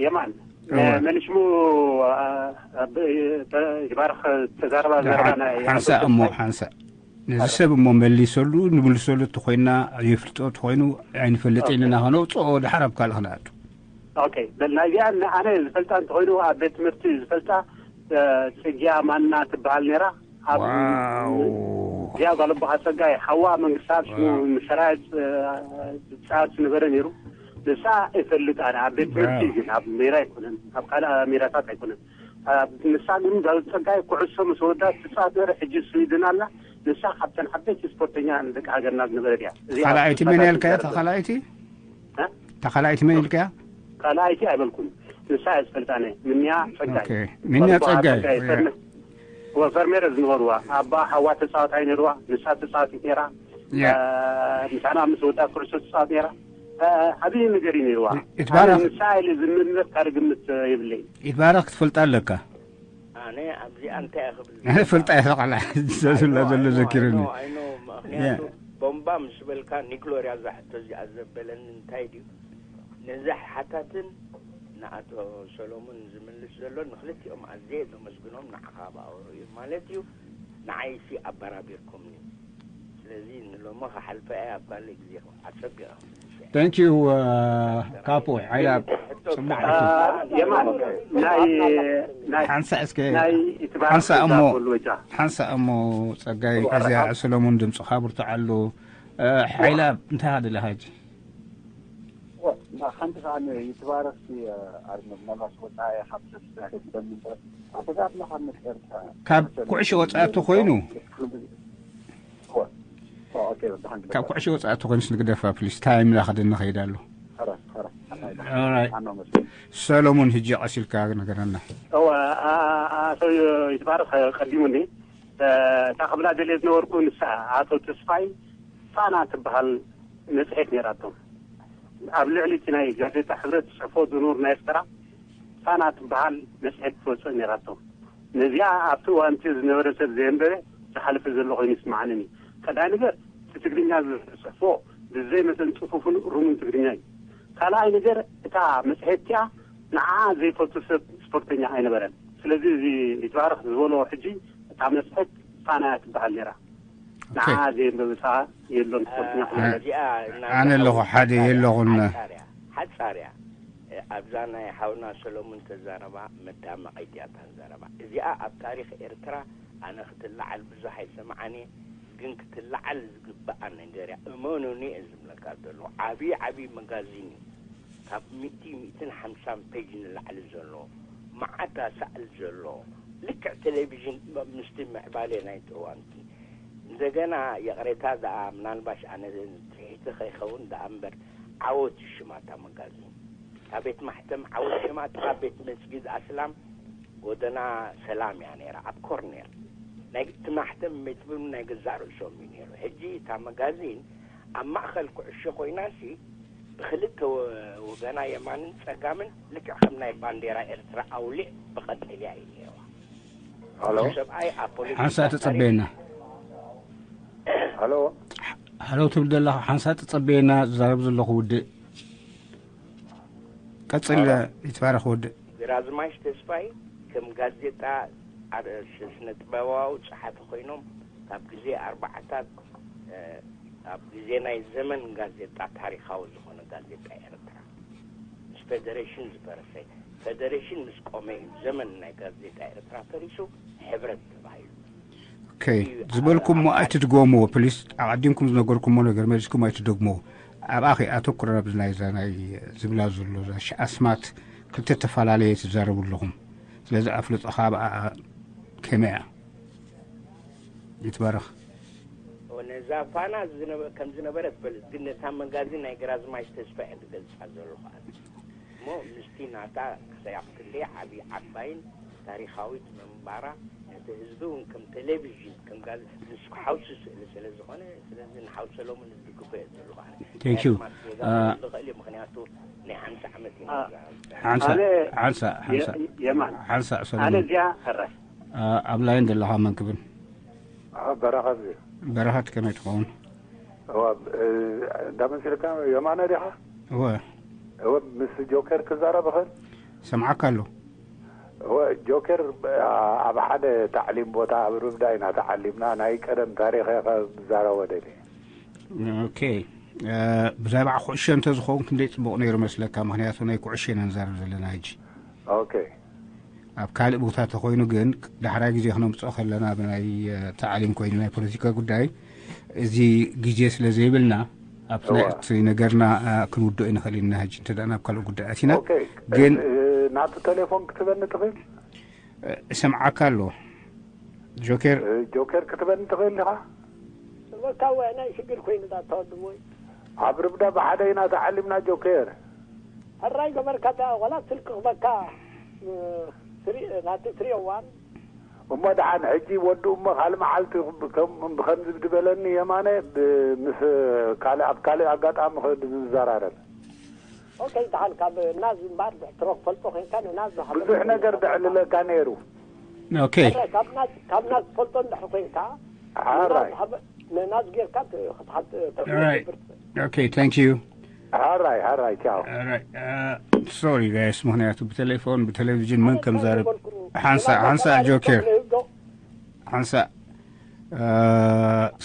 የማን መን ሽሙ ይባርኽ ተዛረባ ዘረባ ናይ ሓንሳ እሞ ሓንሳ ነዚ ሰብ እሞ መሊሰሉ ንምልሰሉ እቲ ኮይና የፍልጦ እቲ ኮይኑ ኣይንፈልጥ ኢና ከነውፅኦ ድሓር ኣብ ካልእ ክነኣቱ ኦኬ በል ናይዚኣ ኣነ ዝፈልጣ እንተኮይኑ ኣብ ቤት ትምህርቲ ዝፈልጣ ፅግያ ማና ትበሃል ነይራ ኣብ ዋው እዚኣ ጓል ኣቦኻ ፀጋይ ሓዋ መንግስቲ ኣብ ሽሙ ምሰራየት ዝፃወት ዝነበረ ነይሩ ንሳ እፈልጥ ኣነ ኣብ ቤት ትምህርቲ ግን ኣብ ሜዳ ኣይኮነን ኣብ ካልእ ሜዳታት ኣይኮነን ንሳ ግን ጓል ፀጋይ ኩዕሶ ምስ ወዳት ትፃወት ነረ ሕጂ ስዊድን ኣላ ንሳ ካብተን ዓበይቲ ስፖርተኛ ንደቂ ሃገርና ዝነበረት እያ እዚኣ ካልኣይቲ መን ያልካያ? ተኻላይቲ ተኻላይቲ መን ኢልካያ? ካልኣይቲ ኣይበልኩን ንሳ እያ ዝፈልጣነ ምንያ ፀጋይ ኦኬ፣ ምንያ ጸጋይ። ወፈርሜረ ዝነበርዋ ኣባ ሓዋ ተፃወታይ ነርዋ ንሳ ተፃወቲት ነራ ያ ምሳና ምስ ወዳ ኩዕሶ ትፃወት ነራ ዓብዪ ነገር እዩ ነርዋ ይትባረክ። ንሳ ኢለ ዝምንበር ካልእ ግምት የብለይ ይትባረክ ክትፈልጣ ኣለካ። ኣነ ኣብዚኣ እንታይ እየ ክብል ፈልጣ እየ ተቓላ ዘዝላ ዘሎ ዘኪርኒ። ኣይኖ ምክንያቱ ቦምባ ምስ በልካ ኒክሎር እያ እዛ ሕቶ እዚኣ ዘበለኒ እንታይ ድዩ ነዚ ሓታትን ንኣቶ ሰሎሙን ዝምልስ ዘሎ ንክልቲኦም ኣዝየ ዘመስግኖም ንዓኻ ብኣወሩ እዩ ማለት እዩ ንዓይሲ ኣበራቢርኩምኒ ስለዚ ንሎሚ ክሓልፈ እየ ኣብ ካልእ ግዜ ኣጸቢቐ ክምልስ እየ Thank you ካፖ ሓይላ ጽቡቅ የማን ናይ ናይ ሓንሳ እስከ ናይ ኢትባረክ ሓንሳ እሞ ወይታ ሓንሳ እሞ ጸጋይ እዚኣ ሰሎሙን ድምፅኻ ብርትዓሉ ሓይላ እንታይ ደለኻ ሕጂ ሓንቲ ከዓ ይትባረክ ኣርነ ምናልባት ወፃኢ ካብ ሰብስክራይብ በምንበር ኣተጋድሎ ካብ መፅኤርካ ካብ ኩዕሾ ወፃኢ እተኮይኑ ካብ ኩዕሾ ወፃኢ እተኮይኑስ ንግደፋ ፕሊስ ታይም ላኸደ ንኸይድ ኣሎ ሰሎሙን ህጂ ቀሲልካ ነገረና እወ ኣቶ ይትባረክ ቀዲሙኒ እታ ክብላ ደልየ ዝነበርኩ ንሳ ኣቶ ተስፋይ ፋና ትበሃል መፅሄት ነይራቶም ኣብ ልዕሊ እቲ ናይ ጋዜጣ ሕብረት ዝፅሕፎ ዝኑር ናይ ኤርትራ ፋና ትበሃል መፅሄት ትወፅእ ነይራቶም ነዚኣ ኣብቲ እዋንቲ ዝነበረ ሰብ ዘየንበበ ዝሓለፈ ዘሎ ኮይኑ ይስማዓንን እዩ ቀዳይ ነገር እቲ ትግርኛ ዝፅሕፎ ብዘይ መጠን ፅፉፍን ሩሙን ትግርኛ እዩ ካልኣይ ነገር እታ መፅሄት እቲኣ ንዓ ዘይፈልጡ ሰብ ስፖርተኛ ኣይነበረን ስለዚ እዚ ይትባረክ ዝበሎ ሕጂ እታ መፅሄት ፋና እያ ትበሃል ነይራ ንዓ ዘየንበበ ከዓ የሎን ስፖርተኛ ክለለ እዚኣ ኣነ ኣለኹ ሓደ የለኹን ሓፃርያ ኣብዛ ናይ ሓውና ሰሎሙን ተዛረባ መዳመቒት እያ እታ ዘረባ እዚኣ። ኣብ ታሪኽ ኤርትራ ኣነ ክትለዓል ብዙሕ ኣይሰምዓን እየ፣ ግን ክትለዓል ዝግብኣ ነገር እያ። እመኑኒ እየ ዝብለካ ዘለኹ። ዓብዪ ዓብዪ መጋዚን እዩ፣ ካብ ሚእቲ ሚእትን ሓምሳን ፔጅ ንላዕሊ ዘሎ፣ መዓት ኣሳእል ዘሎ፣ ልክዕ ቴሌቪዥን ምስቲ ምዕባለ ናይቲ እዋንቲ። እንደገና ይቕሬታ ደኣ፣ ምናልባሽ ኣነ ትሕቲ ከይኸውን ደኣ እምበር፣ ዓወት እዩ ሽማ እታ መጋዚን። እታ ቤት ማሕተም ዓወት ሽማ እታ ቤት መስጊድ ኣስላም ጎደና ሰላም እያ ነይራ፣ ኣብ ኮርኔር ናይ እቲ ማሕተም ቤት ብሉ ናይ ገዛእ ርእሶም እዩ ነይሩ። ሕጂ እታ መጋዚን ኣብ ማእኸል ኩዕሾ ኮይናሲ፣ ብኽልተ ወ- ወገና የማንን ጸጋምን ልክዕ ከም ናይ ባንዴራ ኤርትራ ኣውሊዕ ብቐጠልያ እዩ ነይርዋ። ሃሎ ሰብኣይ ኣብ ፖለቲካ ሓንሳእ ተጸበየና። ሃሎ ሃሎ ትብል ዘለኻ ሓንሳእ ተጸበየና። ዝዛረብ ዘለኹ ውድእ ቀጽል። ይትባረኽ ውድእ። ግራዝማሽ ተስፋይ ከም ጋዜጣ ኣርእስ ስነ ጥበባዊ ጸሓፊ ኮይኖም ካብ ግዜ ኣርባዓታት እ፣ ኣብ ግዜ ናይ ዘመን ጋዜጣ ታሪኻዊ ዝኾነ ጋዜጣ ኤርትራ ምስ ፌደሬሽን ዝፈረሰ፣ ፌደሬሽን ምስ ቆመ እዩ ዘመን ናይ ጋዜጣ ኤርትራ ፈሪሱ፣ ሕብረት ተባሂሉ። ኦኬ ዝበልኩሞ ኣይትድገምዎ ፕሊስ። ኣቐዲምኩም ዝነገርኩሞ ነገር መሊስኩም ኣይትደግምዎ። ኣብኣ ከይኣተኩር ናብዚ ናይዛ ናይ ዝብላ ዘሎ እዛ ሽዓ ኣስማት ክልተ ተፈላለየ ትዛረቡ ኣለኹም። ስለዚ ኣፍልጦኻ ኣብኣ ከመይ እያ? ይትባረኽ። ነዛ ፋና ዝነበ- ከም ዝነበረ ትፈልጥ፣ ግን ነታ መጋዚን ናይ ግራዝማች ተስፋ እየ ዝገልጻ ዘለኹ። ኣነ እሞ ምስቲ ናታ ክሳብ ክንደይ ዓብዪ ዓባይን ታሪኻዊት ምንባራ፣ ነቲ ህዝቢ እውን ከም ቴሌቪዥን ከም ጋዝ ምስ ሓውሲ ስእሊ ስለ ዝኾነ፣ ስለዚ ንሓው ሰሎሞን ዝድግፎ እየ ዘለኹ። ኣነ Thank you። ማስጌጋ አ- ዝኽእል እዩ፣ ምኽንያቱ ናይ ሓምሳ ዓመት ኢና አ- እዛ ሓንሳ ኣነ ሓንሳ ሓንሳ የ- የማን ሓንሳ ኣነ ሰሎሞን እዚኣ ሕራይ አ፣ ኣብ ላይን ዘለኻ መን ክብል? ኣብ በረኸት እዩ። በረኸት ከመይ ትኸውን? እወ፣ እ፣ እንዳመሲልካ የማነ ዲኻ? እወ እወ፣ ምስ ጆከር ክዛረብ እኽእል? ሰምዓካ ኣሎ። እወ፣ ጆከር ኣብ ሓደ ታዕሊም ቦታ ኣብ ርብዳ ኢና ተዓሊምና። ናይ ቀደም ታሪኽ እየ ክዛረቦ ደልየ። ኦኬ እ፣ ብዛዕባ ኩዕሾ እንተዝኸውን ክንደይ ጽቡቕ ነይሩ መስለካ። ምክንያቱ ናይ ኩዕሾ ኢና ንዛረብ ዘለና ሕጂ። ኦኬ ኣብ ካልእ ቦታ ተኮይኑ ግን ዳሕራይ ግዜ ክነምፅኦ ከለና ብናይ እ፣ ታዕሊም ኮይኑ ናይ ፖለቲካ ጉዳይ እዚ ግዜ ስለ ዘይብልና ኣብቲ ናይ እዋ። እቲ ነገርና እ፣ ክንውድኦ ይንኽእል ኢና። ሕጂ እንተ ናብ ካልእ ጉዳይ ኣቲና ኦኬ ግን እ፣ ናቱ ቴሌፎን ክትበኒ ትኽእል? እ፣ እሰምዓካ ኣሎ ጆኬር። እ፣ ጆከር ክትበኒ ትኽእል ኢኻ? በቃ ወይ ናይ ሽግር ኮይኑ ዳታ ወንድም ወይ ኣብ ርብዳ ብሓደ ኢና ተዓሊምና ጆከር። ሕራይ ገበርካ ዳ ወላ ስልክ ክበካ እ፣ ስሪ ናቲ ስሪ ዋን እሞ ደሓን ሕጂ ወዱ እሞ ካልእ መዓልቲ ከም ብከምዚ ድበለኒ የማነ ብ- ምስ ካልእ ኣብ ካልእ ኣጋጣሚ ክዝራረብ ኦኬ ደሓን ካብ ናዝ እምበኣር ብሕትሮ ክፈልጦ ኮንካ ንናዝ ዝሓበረ ብዙሕ ነገር ደዕልለካ ነይሩ። ኦኬ ካብ ናዝ ካብ ናዝ ትፈልጦ እንድሕር ኮንካ ሓራይ ንናዝ ጌርካ ክትሓት Right. Okay, thank you. ሓራይ ሓራይ ቻው። Alright. Uh, sorry guys፣ ምክንያቱ ብቴሌፎን ብቴሌቪዥን መን ከም ዛረብ ሓንሳ ሓንሳ ጆኬር ሓንሳ እ፣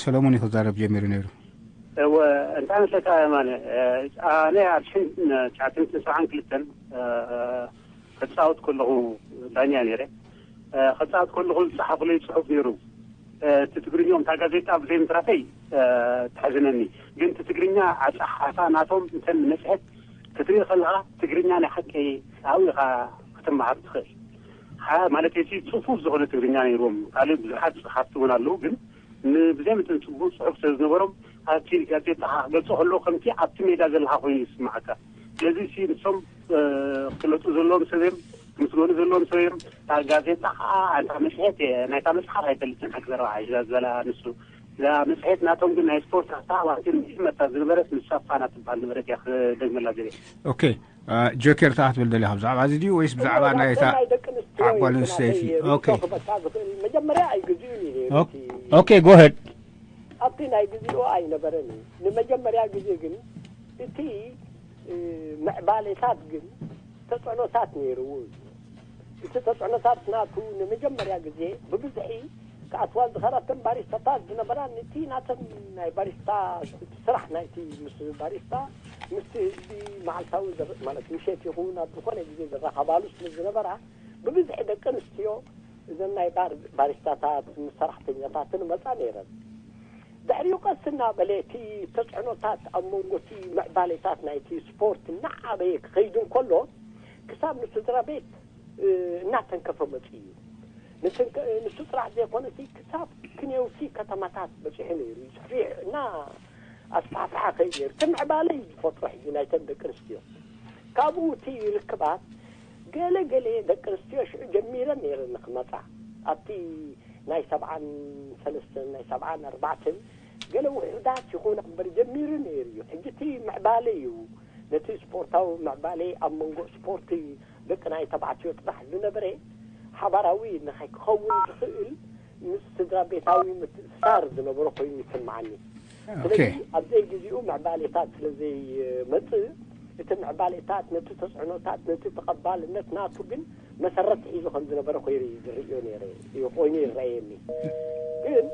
ሰሎሞን እዩ ክዛረብ ጀሚሩ ነይሩ። እወ እንታይ መስለካ የማነ፣ ኣነ ኣብ ሽሕን ትሽዓትን ሰብዓን ክልተን ክፃወት ከለኹ ዳኛ ነይረ። ክፃወት ከለኹ ዝፀሓፉለይ ፅሑፍ ነይሩ። እቲ ትግርኛኦም እታ ጋዜጣ ብዘይ ምትራፈይ ተሕዝነኒ። ግን እቲ ትግርኛ ኣፀሓሕፋ ናቶም እንተን መፅሄት ክትርኢ ከለኻ ትግርኛ ናይ ሓቂ ኣብኡ ኢኻ ክትመሃር ትኽእል። ማለት እቲ ፅፉፍ ዝኾነ ትግርኛ ነይርዎም። ካልእ ብዙሓት ፀሓፍቲ እውን ኣለዉ፣ ግን ንብዘይ መጠን ፅቡቅ ፅሑፍ ስለ ዝነበሮም ኣብቲ ጋዜጣ ክገልፆ ከለዉ ከምቲ ኣብቲ ሜዳ ዘለኻ ኮይኑ ይስማዓካ። ስለዚ ሲ ንሶም ክፍለጡ ዘለዎም ሰብ እዮም፣ ክምስገኑ ዘለዎም ሰብ እዮም። እታ ጋዜጣ ከዓ ኣንታ መፅሄት ናይታ መፅሓፍ ኣይፈልጥን ሓቂ ዘረባ ሓይላ ዝበላ ንሱ እዛ መፅሄት ናቶም ግን ናይ ስፖርት ኣተሓባርቲ መታ ዝነበረት ንሳ ፋና ትበሃል ነበረት እያ ክደግመላ ገለ ኦኬ ጆኬር እንታይ ክትብል ደሊኻ ብዛዕባ እዚ ድዩ ወይስ ብዛዕባ ናይ እታ ናይ ደቂ ኣንስትዮ ዓባል እዩ ኣንስተይቲ ናተይ ኦኬ ክበካ ዝኽእል መጀመርያ ኣይግዜኡን እዩ ነይሩ እቲ ኦኬ ጎ ሄድ ኣብቲ ናይ ግዜኡ ኣይነበረን እዩ። ንመጀመርያ ግዜ ግን እቲ እ፣ ምዕባሌታት ግን ተፅዕኖታት ነይርዎ እዩ። እቲ ተፅዕኖታት ናቱ ንመጀመርያ ግዜ ብብዝሒ ክኣትዋ ዝኸራተን ባሪስታታት ዝነበራ ነቲ ናተን ናይ ባሪስታ ስራሕ ናይቲ ምስ ባሪስታ ምስቲ ህዝቢ መዓልታዊ ዝር- ማለት ምሸት ይኹን ኣብ ዝኾነ ግዜ ዝራኸባሉ ስለ ዝነበራ፣ ብብዝሒ ደቂ ኣንስትዮ እዘን ናይ ባር ባሪስታታት፣ ምስ ሰራሕተኛታትን መጻ ነይረን። ድሕሪኡ ቀስ እናበለ እቲ ተጽዕኖታት ኣብ መንጎ እቲ ምዕባሌታት ናይቲ ስፖርት እናዓበየ ክኸይድ እንከሎ፣ ክሳብ ንስድራ ቤት እናተንከፈ መጺኡ እዩ። ንሱ ጥራሕ ዘይኮነሲ ክሳብ ክንየውሲ ከተማታት በጺሑ ነይሩ እዩ። ስፍሕ እና ኣስፋሕፍሓ ከይድ ነይሩ። እቲ ምዕባለ እዩ ዝፈጥሮ ሕጂ ናይተን ደቂ ኣንስትዮ። ካብኡ እቲ ርክባት ገለ ገለ ደቂ ኣንስትዮ ሽዑ ጀሚረን ነይረን ንክመጻ። ኣብቲ ናይ ሰብዓን ሰለስተን ናይ ሰብዓን ኣርባዕተን ገለ ውሑዳት ይኹን እምበር ጀሚሩ ነይሩ እዩ። ሕጂ እቲ ምዕባለ እዩ። ነቲ ስፖርታዊ ምዕባለ ኣብ መንጎ ስፖርቲ ደቂ ናይ ተባዕትዮ ጥራሕ ዝነበረ ሓባራዊ ንኸይ ክኸውን ዝኽእል ምስ ስድራ ቤታዊ ምትእስሳር ዝነበሮ ኮይኑ ይስምዓኒ። ስለዚ ኣብ ዘይግዚኡ ምዕባሌታት ስለ ዘይመጽእ እቲ ምዕባሌታት ነቲ ተጽዕኖታት ነቲ ተቐባልነት ናቱ ግን መሰረት ሒዙ ከም ዝነበረ ኮይኑ ዝርእዮ ነይረ እዩ ኮይኑ ይረኣየኒ። ግን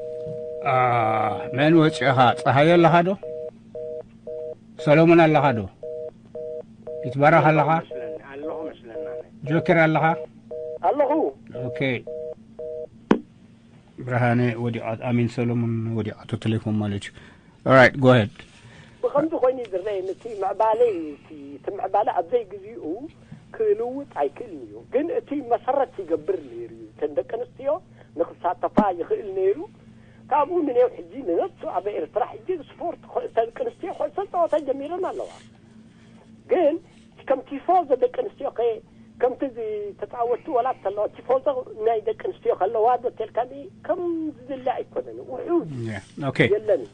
መን ወፂእኻ ፀሃየ ኣለኻ ዶ? ሰሎሞን ኣለኻ ዶ? ይትባረኽ ኣለኻ? ጆከር ኣለኻ? ኣለኹ። ኦኬ። ብርሃነ ወዲቓት ኣሚን ሰሎሞን ወዲቓቶ ቴሌፎን ማለት እዩ። Alright, go ahead. ብኸምዚ ኮይኑ ዝረኣየኒ እቲ ምዕባለ እዩ። እቲ እቲ ምዕባለ ኣብ ዘይግዚኡ ክልውጥ ኣይክእልን እዩ። ግን እቲ መሰረት ይገብር ነይሩ እዩ። እተን ደቂ ኣንስትዮ ንክሳተፋ ይኽእል ነይሩ። ካብኡ ንኔው ሕጂ ንነሱ ኣብ ኤርትራ ሕጂ ስፖርት ደቂ ኣንስትዮ ኩዕሶ ጸወታ ጀሚረን ኣለዋ። ግን ከም ቲፎዞ ደቂ ኣንስትዮ ከ ከምቲ ተጻወቱ ወላ ተለዋ ቲፎዞ ናይ ደቂ ኣንስትዮ ከለዋ ዶ ተልካኒ ከም ዝድለ ኣይኮነን። ውሑድ ኦኬ። የለን።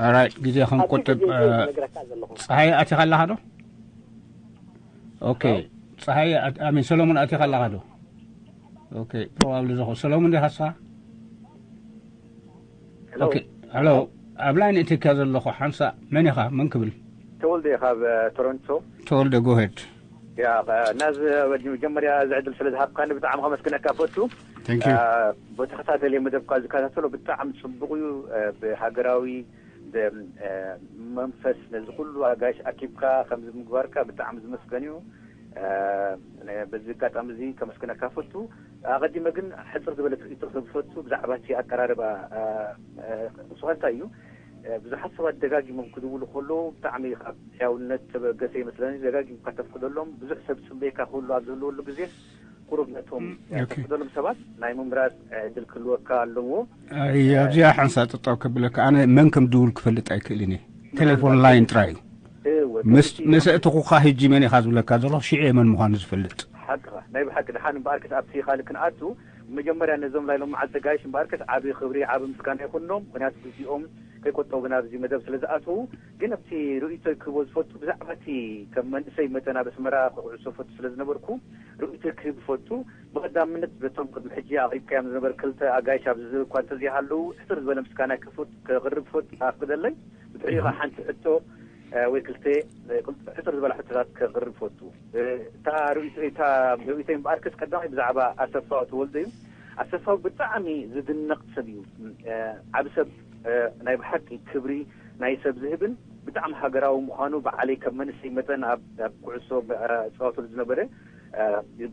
Alright, ግዜ ከም ቁጥብ ነግረካ ዘለኹ። ፀሃይ ኣቲኻ ኣለኻ ዶ? ኦኬ። ፀሃይ ኣሚን ሰሎሞን ኣቲኻ ኣለኻ ዶ? ኦኬ። ፕሮባብሊ ዝኾ ሰሎሞን ዲኻ ንስኻ? ኦኬ። ሄሎ፣ ኣብ ላይን እቲካ ዘለኹ ሓንሳእ መን ኢኻ? መን ክብል? ተወልደ ካብ ቶሮንቶ። ተወልደ፣ go ahead። ያ ናዚ መጀመርያ እዚ ዕድል ስለ ዝሃብካኒ ብጣዕሚ ከመስግነካ ፈቱ። Thank you። ብተኸታተል መደብካ ዝከታተሎ ብጣዕሚ ጽቡቕ እዩ። ብሃገራዊ መንፈስ ነዚ ኩሉ ኣጋይሽ ኣኪብካ ከምዚ ምግባርካ ብጣዕሚ ዝመስገን እዩ። በዚ ኣጋጣሚ እዚ ከመስግነካ ፈቱ። ኣቐዲመ ግን ሕጽር ዝበለት ርእይቶ ክህብ ፈቱ ብዛዕባ እቲ ኣቀራርባ። ንሱ እንታይ እዩ፣ ብዙሓት ሰባት ደጋጊሞም ክድውሉ ከለዉ ብጣዕሚ ካብ ሕያውነት ተበገሰ ይመስለኒ። ደጋጊምካ ተፍቅደሎም፣ ብዙሕ ሰብ ዝጽበየካ ክህሉ ኣብ ዝህልወሉ ግዜ ቁሩብ ነቶም ተፍቅደሎም ሰባት ናይ ምምራጽ ዕድል ክህልወካ ኣለዎ። ኣብዚኣ ሓንሳ ጥጣው ከብለካ፣ ኣነ መን ከም ድውል ክፈልጥ ኣይክእልን እየ። ቴሌፎን ላይን ጥራይ እዩ። ምስ ምስ እትኹኻ ሕጂ መን ኢኻ ዝብለካ ዘለኹ ሽዑ እየ መን ምዃኑ ዝፈልጥ። ሓቅኻ ናይ ብሓቂ። ደሓን እምበኣርከስ ኣብቲ ካልእ ክንኣቱ፣ ብመጀመርያ ነዞም ናይ ሎም መዓልቲ ጋይሽ እምበኣርከስ ዓቢ ክብሪ ዓቢ ምስጋና ይኹኖም፣ ምኽንያቱ ግዜኦም ከይቆጠቡ ናብዚ መደብ ስለ ዝኣተዉ። ግን ኣብቲ ርእይቶይ ክህቦ ዝፈቱ ብዛዕባ እቲ ከም መንእሰይ መጠን ኣብ ኣስመራ ኩዕሶ ፈቱ ስለ ዝነበርኩ ርእይቶይ ክህብ ይፈቱ። ብቐዳምነት በቶም ቅድሚ ሕጂ ኣቕሪብካዮም ዝነበረ ክልተ ኣጋይሽ ኣብዚ ዝብል እኳ እንተዘይሃለዉ ሕጽር ዝበለ ምስጋና ክፍት ከቕርብ ፈቱ ኣፍቅደለይ። ብድሕሪኡ ኸዓ ሓንቲ ሕቶ ወይ ክልተ ሕጽር ዝበላ ሕቶታት ከቕርብ ፈቱ። እታ ርእይቶ እታ ርእይቶ እምበኣርከስ ቀዳማይ ብዛዕባ ኣሰፋው ተወልደ እዩ። ኣሰፋው ብጣዕሚ ዝድነቕ ሰብ እዩ። ዓቢ ሰብ፣ ናይ ብሓቂ ክብሪ ናይ ሰብ ዝህብን ብጣዕሚ ሃገራዊ ምዃኑ ብዓለይ ከም መንእሰይ መጠን ኣብ ኣብ ኩዕሶ ብ- ፃወተሉ ዝነበረ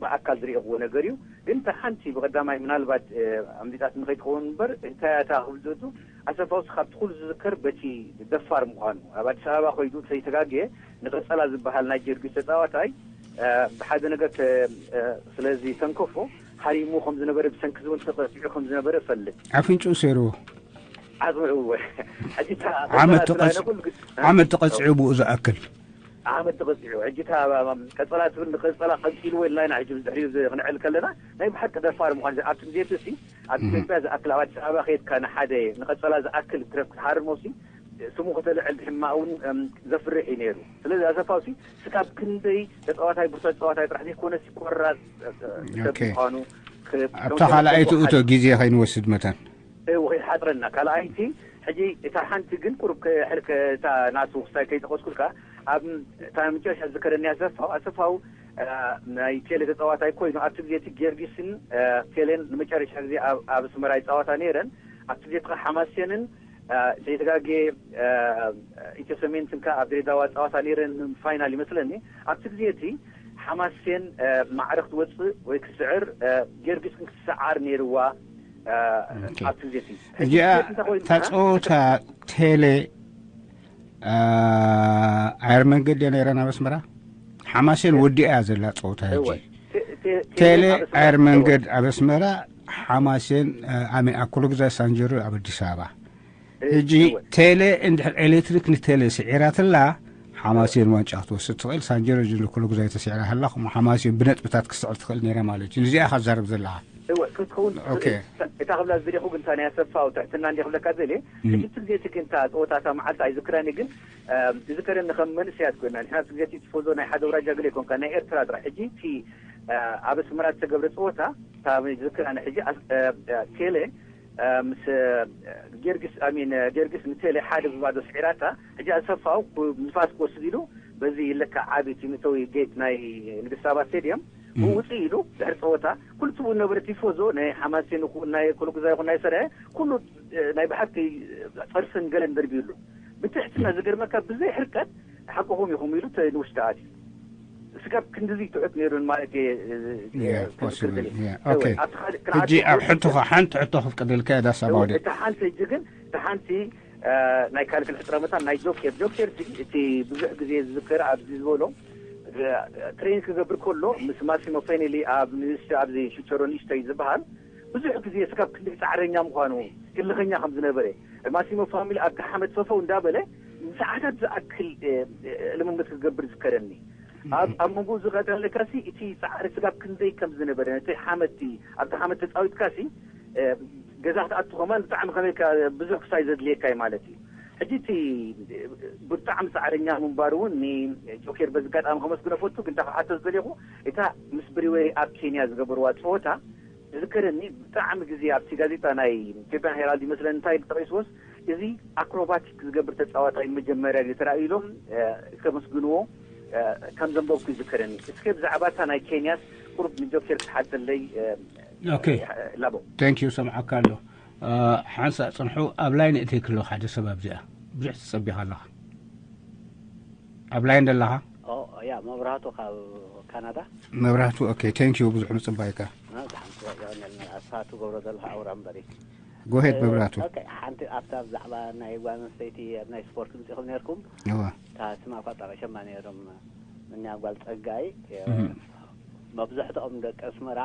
ብኣካል ዝረእኽዎ ነገር እዩ። ግን እታ ሓንቲ ብቐዳማይ ምናልባት ኣምሊጣትኒ ከይትኸውን እምበር እንታይ እያ እታ ክብል ዝእቱ ኣሰፋውስ ካብቲ ኩሉ ዝዝከር በቲ ደፋር ምዃኑ ኣብ ኣዲስ ኣበባ ከይዱ እንተይተጋግየ ንቐጸላ ዝበሃል ናይ ጀርጊስ ተጻዋታይ ብሓደ ነገር ስለዚ ተንከፎ ሃሪሙ ከም ዝነበረ ብሰንኪ ዝውን ተቐጺዑ ከም ዝነበረ እፈልጥ። ኣፍንጭኡ ሰይርዎ። ዓጽምዕዎ። ሕጂ እታ ዓመት ቀጸላ ተቐጽ- ትብላ ኩሉ ግዜ- ዓመት ተቐጺዑ ብኡ ዝኣክል። ዓመት ተቐጺዑ። ሕጂ እታ ቀጸላ ትብል ንቀጸላ ቀጺልዎ ኢልና ኢና ሕጂ ብድሕሪኡ ክንዕል ከለና ናይ ብሓቂ ደፋር ምዃን ኣብቲ ግዜ እቲ ሲ ኣብ ኢትዮጵያ ዝኣክል ኣብ ኣዲስ ኣበባ ከይድካ ንሓደ ንቀጸላ ዝኣክል ክትረፍ ክትሃርሞ ሲ ስሙ ከተልዕል ድማ እውን ዘፍርሕ እዩ ነይሩ። ስለዚ ኣሰፋው ሲ ስካብ ክንደይ ተጻዋታይ ብርቱዕ ተጻዋታይ ጥራሕ ዘይኮነ ሲ ቆራጽ ሰብ ኦኬ። ምዃኑ ክ- ኣብታ ካልኣይቲ እቶ ግዜ ከይንወስድ መታን እው ከይሓፅረና ካልኣይቲ ሕጂ እታ ሓንቲ ግን ቁሩብ ከ- ሕልከ እታ ናቱ ክስታይ ከይጠቀስኩልካ ኣብ እታ መጨረሻ ዝከረኒ ኣሰፋው ኣሰፋው እ፣ ናይ ቴሌ ተፃዋታይ ኮይኑ ኣብቲ ግዜ እቲ ጊዮርጊስን እ፣ ቴሌን ንመጨረሻ ግዜ ኣብ ኣብ ኣስመራ ይፃወታ ነይረን ኣብቲ ግዜ እቲ ሓማሴንን ዘይተጋጌ ኢትዮ ሰሜን ትንካ ኣብ ድሬዳዋ ፀዋታ ነይረን ፋይናል ይመስለኒ። ኣብቲ ግዜ እቲ ሓማሴን ማዕረ ክትወፅእ ወይ ክትስዕር ጊዮርጊስ ግን ክትሰዓር ነይርዋ። ኣብቲ ግዜ እቲ እዚኣ ተፀወታ ቴሌ ኣየር መንገድ እያ ነይራ ናብ ኣስመራ። ሓማሴን ወዲኣ እያ ዘላ ፀወታ ሕጂ። ቴሌ ኣየር መንገድ ኣብ ኣስመራ፣ ሓማሴን ኣሜን ኣኮሎ ግዛይ ሳንጀሮ ኣብ ኣዲስ ኣበባ። ሕጂ ቴሌ እንድሕር ኤሌክትሪክ ንቴሌ ስዒራትላ ሓማሴን ዋንጫ ክትወስድ ትኽእል። ሳንጀሮ ጅሉ ኩሉ ግዛይ ተስዒራ ሃላ፣ ከምኡ ሓማሴን ብነጥብታት ክስዕር ትኽእል ነይራ ማለት እዩ። ንዚኣ ኢኻ ትዛረብ ዘለኻ። እወ፣ ክትኸውን ትኽእል። ኦኬ። እታ ክብላ ዝደለኹ ግን፣ እታ ናይ ኣሰፋው ትሕትና እንዲ ክብለካ ዘልየ፣ ሕጂ እቲ ግዜ እቲ ግን፣ እታ ፀወታ፣ እታ መዓልቲ ኣይዝክራን እየ፣ ግን ዝከረኒ ከም መንእሰያት ኮይና፣ ንሕና እቲ ግዜ እቲ ቲፎዞ ናይ ሓደ ውራጃ ገለ ይኮንካ፣ ናይ ኤርትራ ጥራሕ። ሕጂ እቲ ኣብ ኣስመራ ዝተገብረ ፀወታ፣ እታ ዝክራኒ ሕጂ ቴሌ ምስ ጊዮርጊስ ኣሚን ጊዮርጊስ ንቴሌ ሓደ ብባዶ ስዒራታ። ሕጂ ኣሰፋው ንፋስ ክወስድ ኢሉ በዚ ይለካ ዓቢ እቲ መእተዊ ጌት ናይ ንግስት ሳባ ስቴድየም ብኡ ውፅእ ኢሉ ድሕሪ ፀወታ ኩሉ ትብኡ ነበረ ቲፎዞ ናይ ሓማሴን ይኹን ናይ ኮሎጉዛ ይኹን ናይ ሰረ ኩሉ ናይ ብሓቂ ፀርፍን ገለን ደርቢዩሉ ብትሕትና ዝገርመካ ብዘይ ሕርቀት ሓቅኹም ኢኹም ኢሉ ንውሽጢ ኣትዩ። ስጋብ ክንድዚ ትሑት ነይሩን ማለት እየ። ሕጂ ኣብ ሕቶኻ ሓንቲ ሕቶ ክፍቀደልካ እየ ዳሳባ ወደ። እታ ሓንቲ ሕጂ ግን እታ ሓንቲ ናይ ካልክል ሕፅረ መታን ናይ ጆኬር ጆኬር እቲ ብዙሕ ግዜ ዝዝከር ኣብዚ ዝበሎ ትሬን ክገብር ከሎ ምስ ማሲሞ ፌኔሊ ኣብ ንእሽቶ ኣብዚ ሽቸሮ ንእሽቶ እዩ ዝበሃል። ብዙሕ ግዜ ስጋብ ክንደይ ፃዕረኛ ምዃኑ ህልኸኛ ከም ዝነበረ ማሲሞ ፋሚሊ ኣብ ገሓመት ፈፈው እንዳበለ ንሰዓታት ዝኣክል ልምምድ ክገብር ዝከረኒ። ኣብ ኣብ መንጎ ዝኸተለካሲ እቲ ፃዕሪ ስጋብ ክንደይ ከም ዝነበረ ነቲ ሓመቲ ኣብቲ ሓመት ተፃዊትካሲ ገዛ ክትኣቱ ከማን ብጣዕሚ ከመይካ ብዙሕ ክሳይ ዘድልየካ እዩ ማለት እዩ። ሕጂ እቲ ብጣዕሚ ፃዕረኛ ምንባሩ እውን ንጆኬር በዚ ኣጋጣሚ ከመስግኖ ፈቱ። ግን ክሓቶ ዝደልኹ እታ ምስ ብሪወይ ኣብ ኬንያ ዝገበርዋ ፀወታ ዝዝከረኒ ብጣዕሚ ግዜ ኣብቲ ጋዜጣ ናይ ኢትዮጵያን ሄራልድ ይመስለኒ እንታይ ተጠቂስዎስ እዚ ኣክሮባቲክ ዝገብር ተፃዋታይ መጀመርያ ግዜ ተራእዩ ኢሎም ከመስግንዎ ከም ዘንበብኩ ይዝከረኒ። እስከ ብዛዕባ እታ ናይ ኬንያስ ቁሩብ ንጆኬር ክትሓተለይ ኦኬ። ላቦ። Thank you ሰምዓካ ኣሎ። ሓንሳ ፅንሑ ኣብ ላይን እተይ ክሎ ሓደ ሰብ ኣብዚኣ ብዙሕ ትፀቢኻ ኣለኻ። ኣብ ላይን ደለኻ? ኦ፣ ያ፣ መብራህቱ ካብ ካናዳ። መብራህቱ፣ ኦኬ፣ thank you ብዙሕ ምፅባይካ። ና፣ ዝሓንቲ ጥያቄ ይኾነልና። ኣስፋ ትገብሮ ዘለኻ ኣውራ እምበሪ። ጎሄድ መብራህቱ። ኦኬ፣ ሓንቲ ኣብታ ብዛዕባ ናይ ጓል ኣንስተይቲ ኣብ ናይ ስፖርት ምፂኹም ነርኩም። እዋ። እታ ስማ እኳ ጠቐሸማ ነይሮም። ምንያ ጓል ፀጋይ፣ እህ። መብዛሕትኦም ደቂ ኣስመራ፣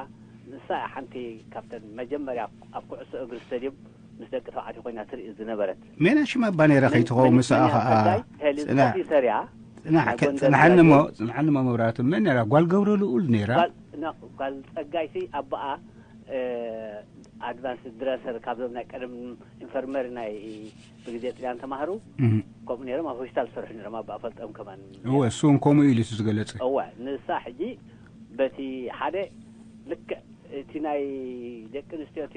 ንሳ ሓንቲ ካብተን መጀመርያ ኣብ ኩዕሶ እግሪ ስቴድየም ምስ ደቂ ተባዕትዮ ኮይና ትርኢ ዝነበረት። ሜና ሽማ እባ ነይራ መን- ከይትኸውን መን- ምስኣ መን እያ ከዓ። ጸጋይ? ሄሊ ጽናሕ። ኦፊሰር እያ። ጽናሕ፣ ናይ ከ-፣ ጎንደር ጽናሕኒ እሞ፣ ግራጅዌት። ጽናሕኒ እሞ መብራቱ መን ነይራ? ጓል ገውረልኡል ነይራ? ጓል፣ ና-፣ ጓል ጸጋይ ሲ ኣቦኣ፣ እ፣ ኣድቫንስ ድረሰር ካብዞም ናይ ቀደም ኢንፈርመሪ ናይ ብግዜ ጥልያን ተማሃሩ እህ። ከምኡ ነይሮም ኣብ ሆስፒታል ዝሰርሑ ነይሮም። ኣቦኣ ፈልጦም ከማን እወ፣ እሱ እውን ከምኡ ኢሉ እዩ ዝገለጸ። እወ፣ ንሳ ሕጂ በቲ ሓደ ልክዕ እቲ ናይ ደቂ ኣንስትዮ እቲ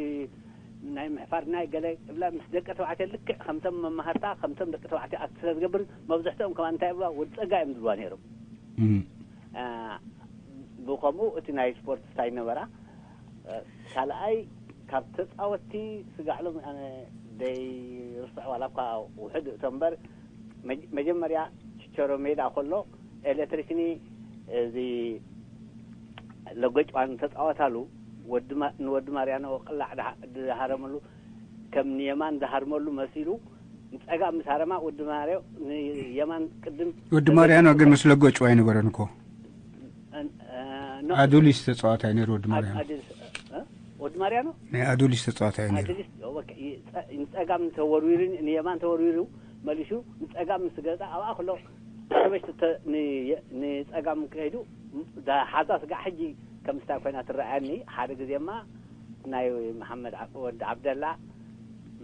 ናይ ምሕፋር ናይ ገለ እብላ ምስ ደቂ ተባዕትዮ ልክዕ ከምቶም መማህርታ ከምቶም ደቂ ተባዕትዮ ኣክት ስለ ዝገብር መብዝሕትኦም ከማ እንታይ እብላ ወዲ ጸጋ እዮም ዝብልዋ ነይሮም። እም። አ፣ ብኸምኡ እቲ ናይ ስፖርት ስታይ ነበራ። እ፣ ካልኣይ ካብ ተጻወትቲ ስጋዕሎም ኣነ ደይ ርስዕ ዋላ እኳ ውሕድ እቶ እምበር መጀ-፣ መጀመርያ ችቸሮ ሜዳ ከሎ ኤሌክትሪክኒ እዚ ለጎጭዋን ተጻወታሉ ወዲ ማ-፣ ንወዲ ማርያኖ ቅላዕ ድሃ-፣ ድሃረመሉ ከም ንየማን ዝሃርመሉ መሲሉ ንጸጋም ምስ ሃረማ ወዲ ማርዮ ንየማን ቅድም ወዲ ማርያኖ ግን ምስ ለጎጭዋ ኣይነበረን እኮ። እ፣ እ፣ ኖ። ኣዱሊስ ተጻዋታይ ነይሩ ወዲ ማርያኖ። ኣድ-፣ ኣዲስ፣ እ? ወዲ ማርያኖ? ናይ ኣዱሊስ ተጻዋታይ ነይሩ። ኣዲስ፣ ኦኬ፣ ይ-፣ ጸ-፣ ንጸጋም ተወርዊሩ፣ ንየማን ተወርዊሩ፣ መሊሱ ንጸጋም ምስ ገጻ ኣብኣ ከሎ፣ ከመሽ ተ-፣ ን-፣ ንጸጋም ከይዱ፣ ዳ-፣ ሓዛ ስጋዕ ሕጂ ከም ስታይ ኮይና ትረኣየኒ። ሓደ ግዜማ ናይ መሓመድ ዓ-፣ ወዲ ዓብደላ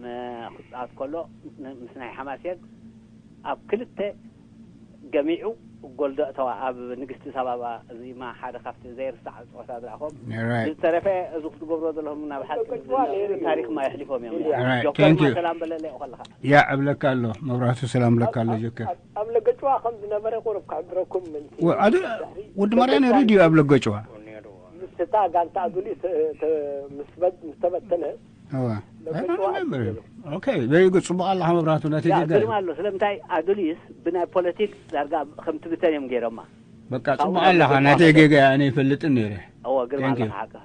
መ-፣ ክጻወት ከሎ፣ ን-፣ ምስ ናይ ሓማሴን ኣብ ክልተ ገሚዑ ጎል ዘእተዋ ኣብ ንግስቲ ሳባባ፣ እዚማ ሓደ ካብቲ ዘይርሳዕ ጸወታ ዝረኣኹም። Right። ዝተረፈ እዚ ክትገብሮ ዘለኹም ናብ ሓቂ ታሪኽማ የሕሊፎም እዮም። Right፣ ጆከር thank you። ሰላም በለለይ ከለኻ። ያ፣ እብለካ ኣሎ፣ መብራህቱ ሰላም እብለካ ኣሎ፣ ኣብ፣ ጆከር። ኣብ፣ ኣብ ለገጭዋ ከም ዝነበረ ቁሩብ ክሕብረኩም ምእንቲ ወ-፣ ኣዱ-፣ ድሕሪ ወዲ ማርያም ለገጭዋ ሬድዮ ኣብ ለገጭዋ። ምስታ ጋንታ ኣዱሊስ ተ-፣ ተ-፣ ምስ በ-፣ ምስ ተበተነ እዋ። I don't remember. Okay, very good. ጽቡቕ ኣለኻ መብራህቱ፣ ናተይ ጌጋ እዩ። ግርማ ኣሎ። ስለምንታይ ኣዱሊስ ብናይ ፖለቲክ ዳርጋ ከም ትብተን እዮም ገይሮማ። በቃ ጽቡቕ ኣለኻ፣ ናተይ ጌጋ እዩ፣ ኣነ ይፈልጥን ነይረ። እዎ ግርማ Thank you. ኣለኻ ሓቅኻ።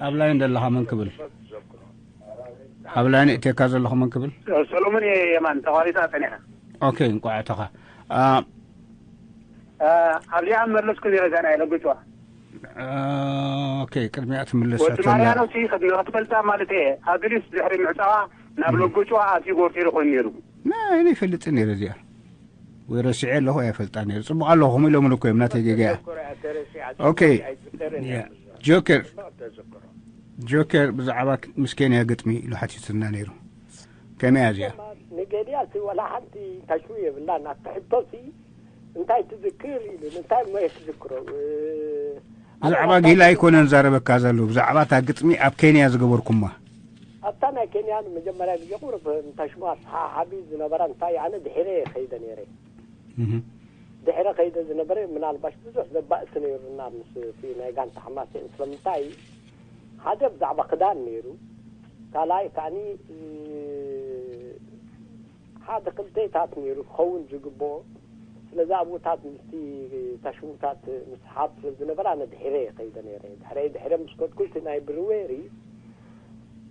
ኣብ ላይን ዘለኻ መን ክብል? ኣብ ላይን እቴካ ዘለኹ መን ክብል? ሰሎሞን የማን ተቋሪጻ ጸኒሓ። ኦኬ፣ እንቋዕ እተኻ። ኣብዚኣ መለስኩ ነረ እዛ ናይ ለጎጭዋ። ኦኬ፣ ቅድሚያ ትምልስ ወዲ ማርያኖ ሲ ክትፈልጣ ማለት እየ። ኣዱሊስ ድሕሪ ምዕጻዋ ናብ ለጎጭዋ ኣትዩ ጎርቴሪ ኮይኑ ነይሩ። ናይ ይፈልጥ ነይረ እዚኣ። ወይ ረሲዐ ኣለኹ ኣይፈልጣ ነይረ። ጽቡቕ ኣለኹ፣ ከምኡ ኢሎም እኮ እዮም፣ ናተይ ጌጋ እያ። ኦኬ፣ ያ፣ ጆከር፣ ጆከር ብዛዕባ ምስ ኬንያ ግጥሚ ኢሉ ሓቲትና ነይሩ። ከመይ እያ እዚኣ? ንገዲያ እቲ ወላ ሓንቲ ታሽሙ የብላን። ኣብቲ ሕቶ ሲ እንታይ ትዝክር ኢሉ፣ እንታይ እሞ እየ ክዝክሮ? እ፣ ብዛዕባ ኣታ ጊላ ኣይኮነን ዛረበካ ዘሎ፣ ብዛዕባ እታ ግጥሚ ኣብ ኬንያ ዝገበርኩማ። ኣብታ ናይ ኬንያ ንመጀመርያ ግዜ ቁሩብ ታሽሙ ኣሰሓሓቢ ዝነበራ እንታይ ኣነ ድሒረ እየ ከይደ ነይረ። እህ። ድሕረ ከይደ ዝነበረ ምናልባሽ ብዙሕ ዘባእስ ነይሩና ምስ እቲ ናይ ጋንታ ሓማሴን። ስለምንታይ ሓደ ብዛዕባ ክዳን ነይሩ፣ ካልኣይ ከዓኒ እ፣ ሓደ ክልተታት ነይሩ ክኸውን ዝግብኦ። ስለዚ ኣብኡታት ምስቲ ታሽሙታት ምስሓብ ስለ ዝነበረ ኣነ ድሒረ እየ ከይደ ነይረ። ድሕረ ድሕረ ምስ ከድኩ እቲ ናይ ብርዌሪ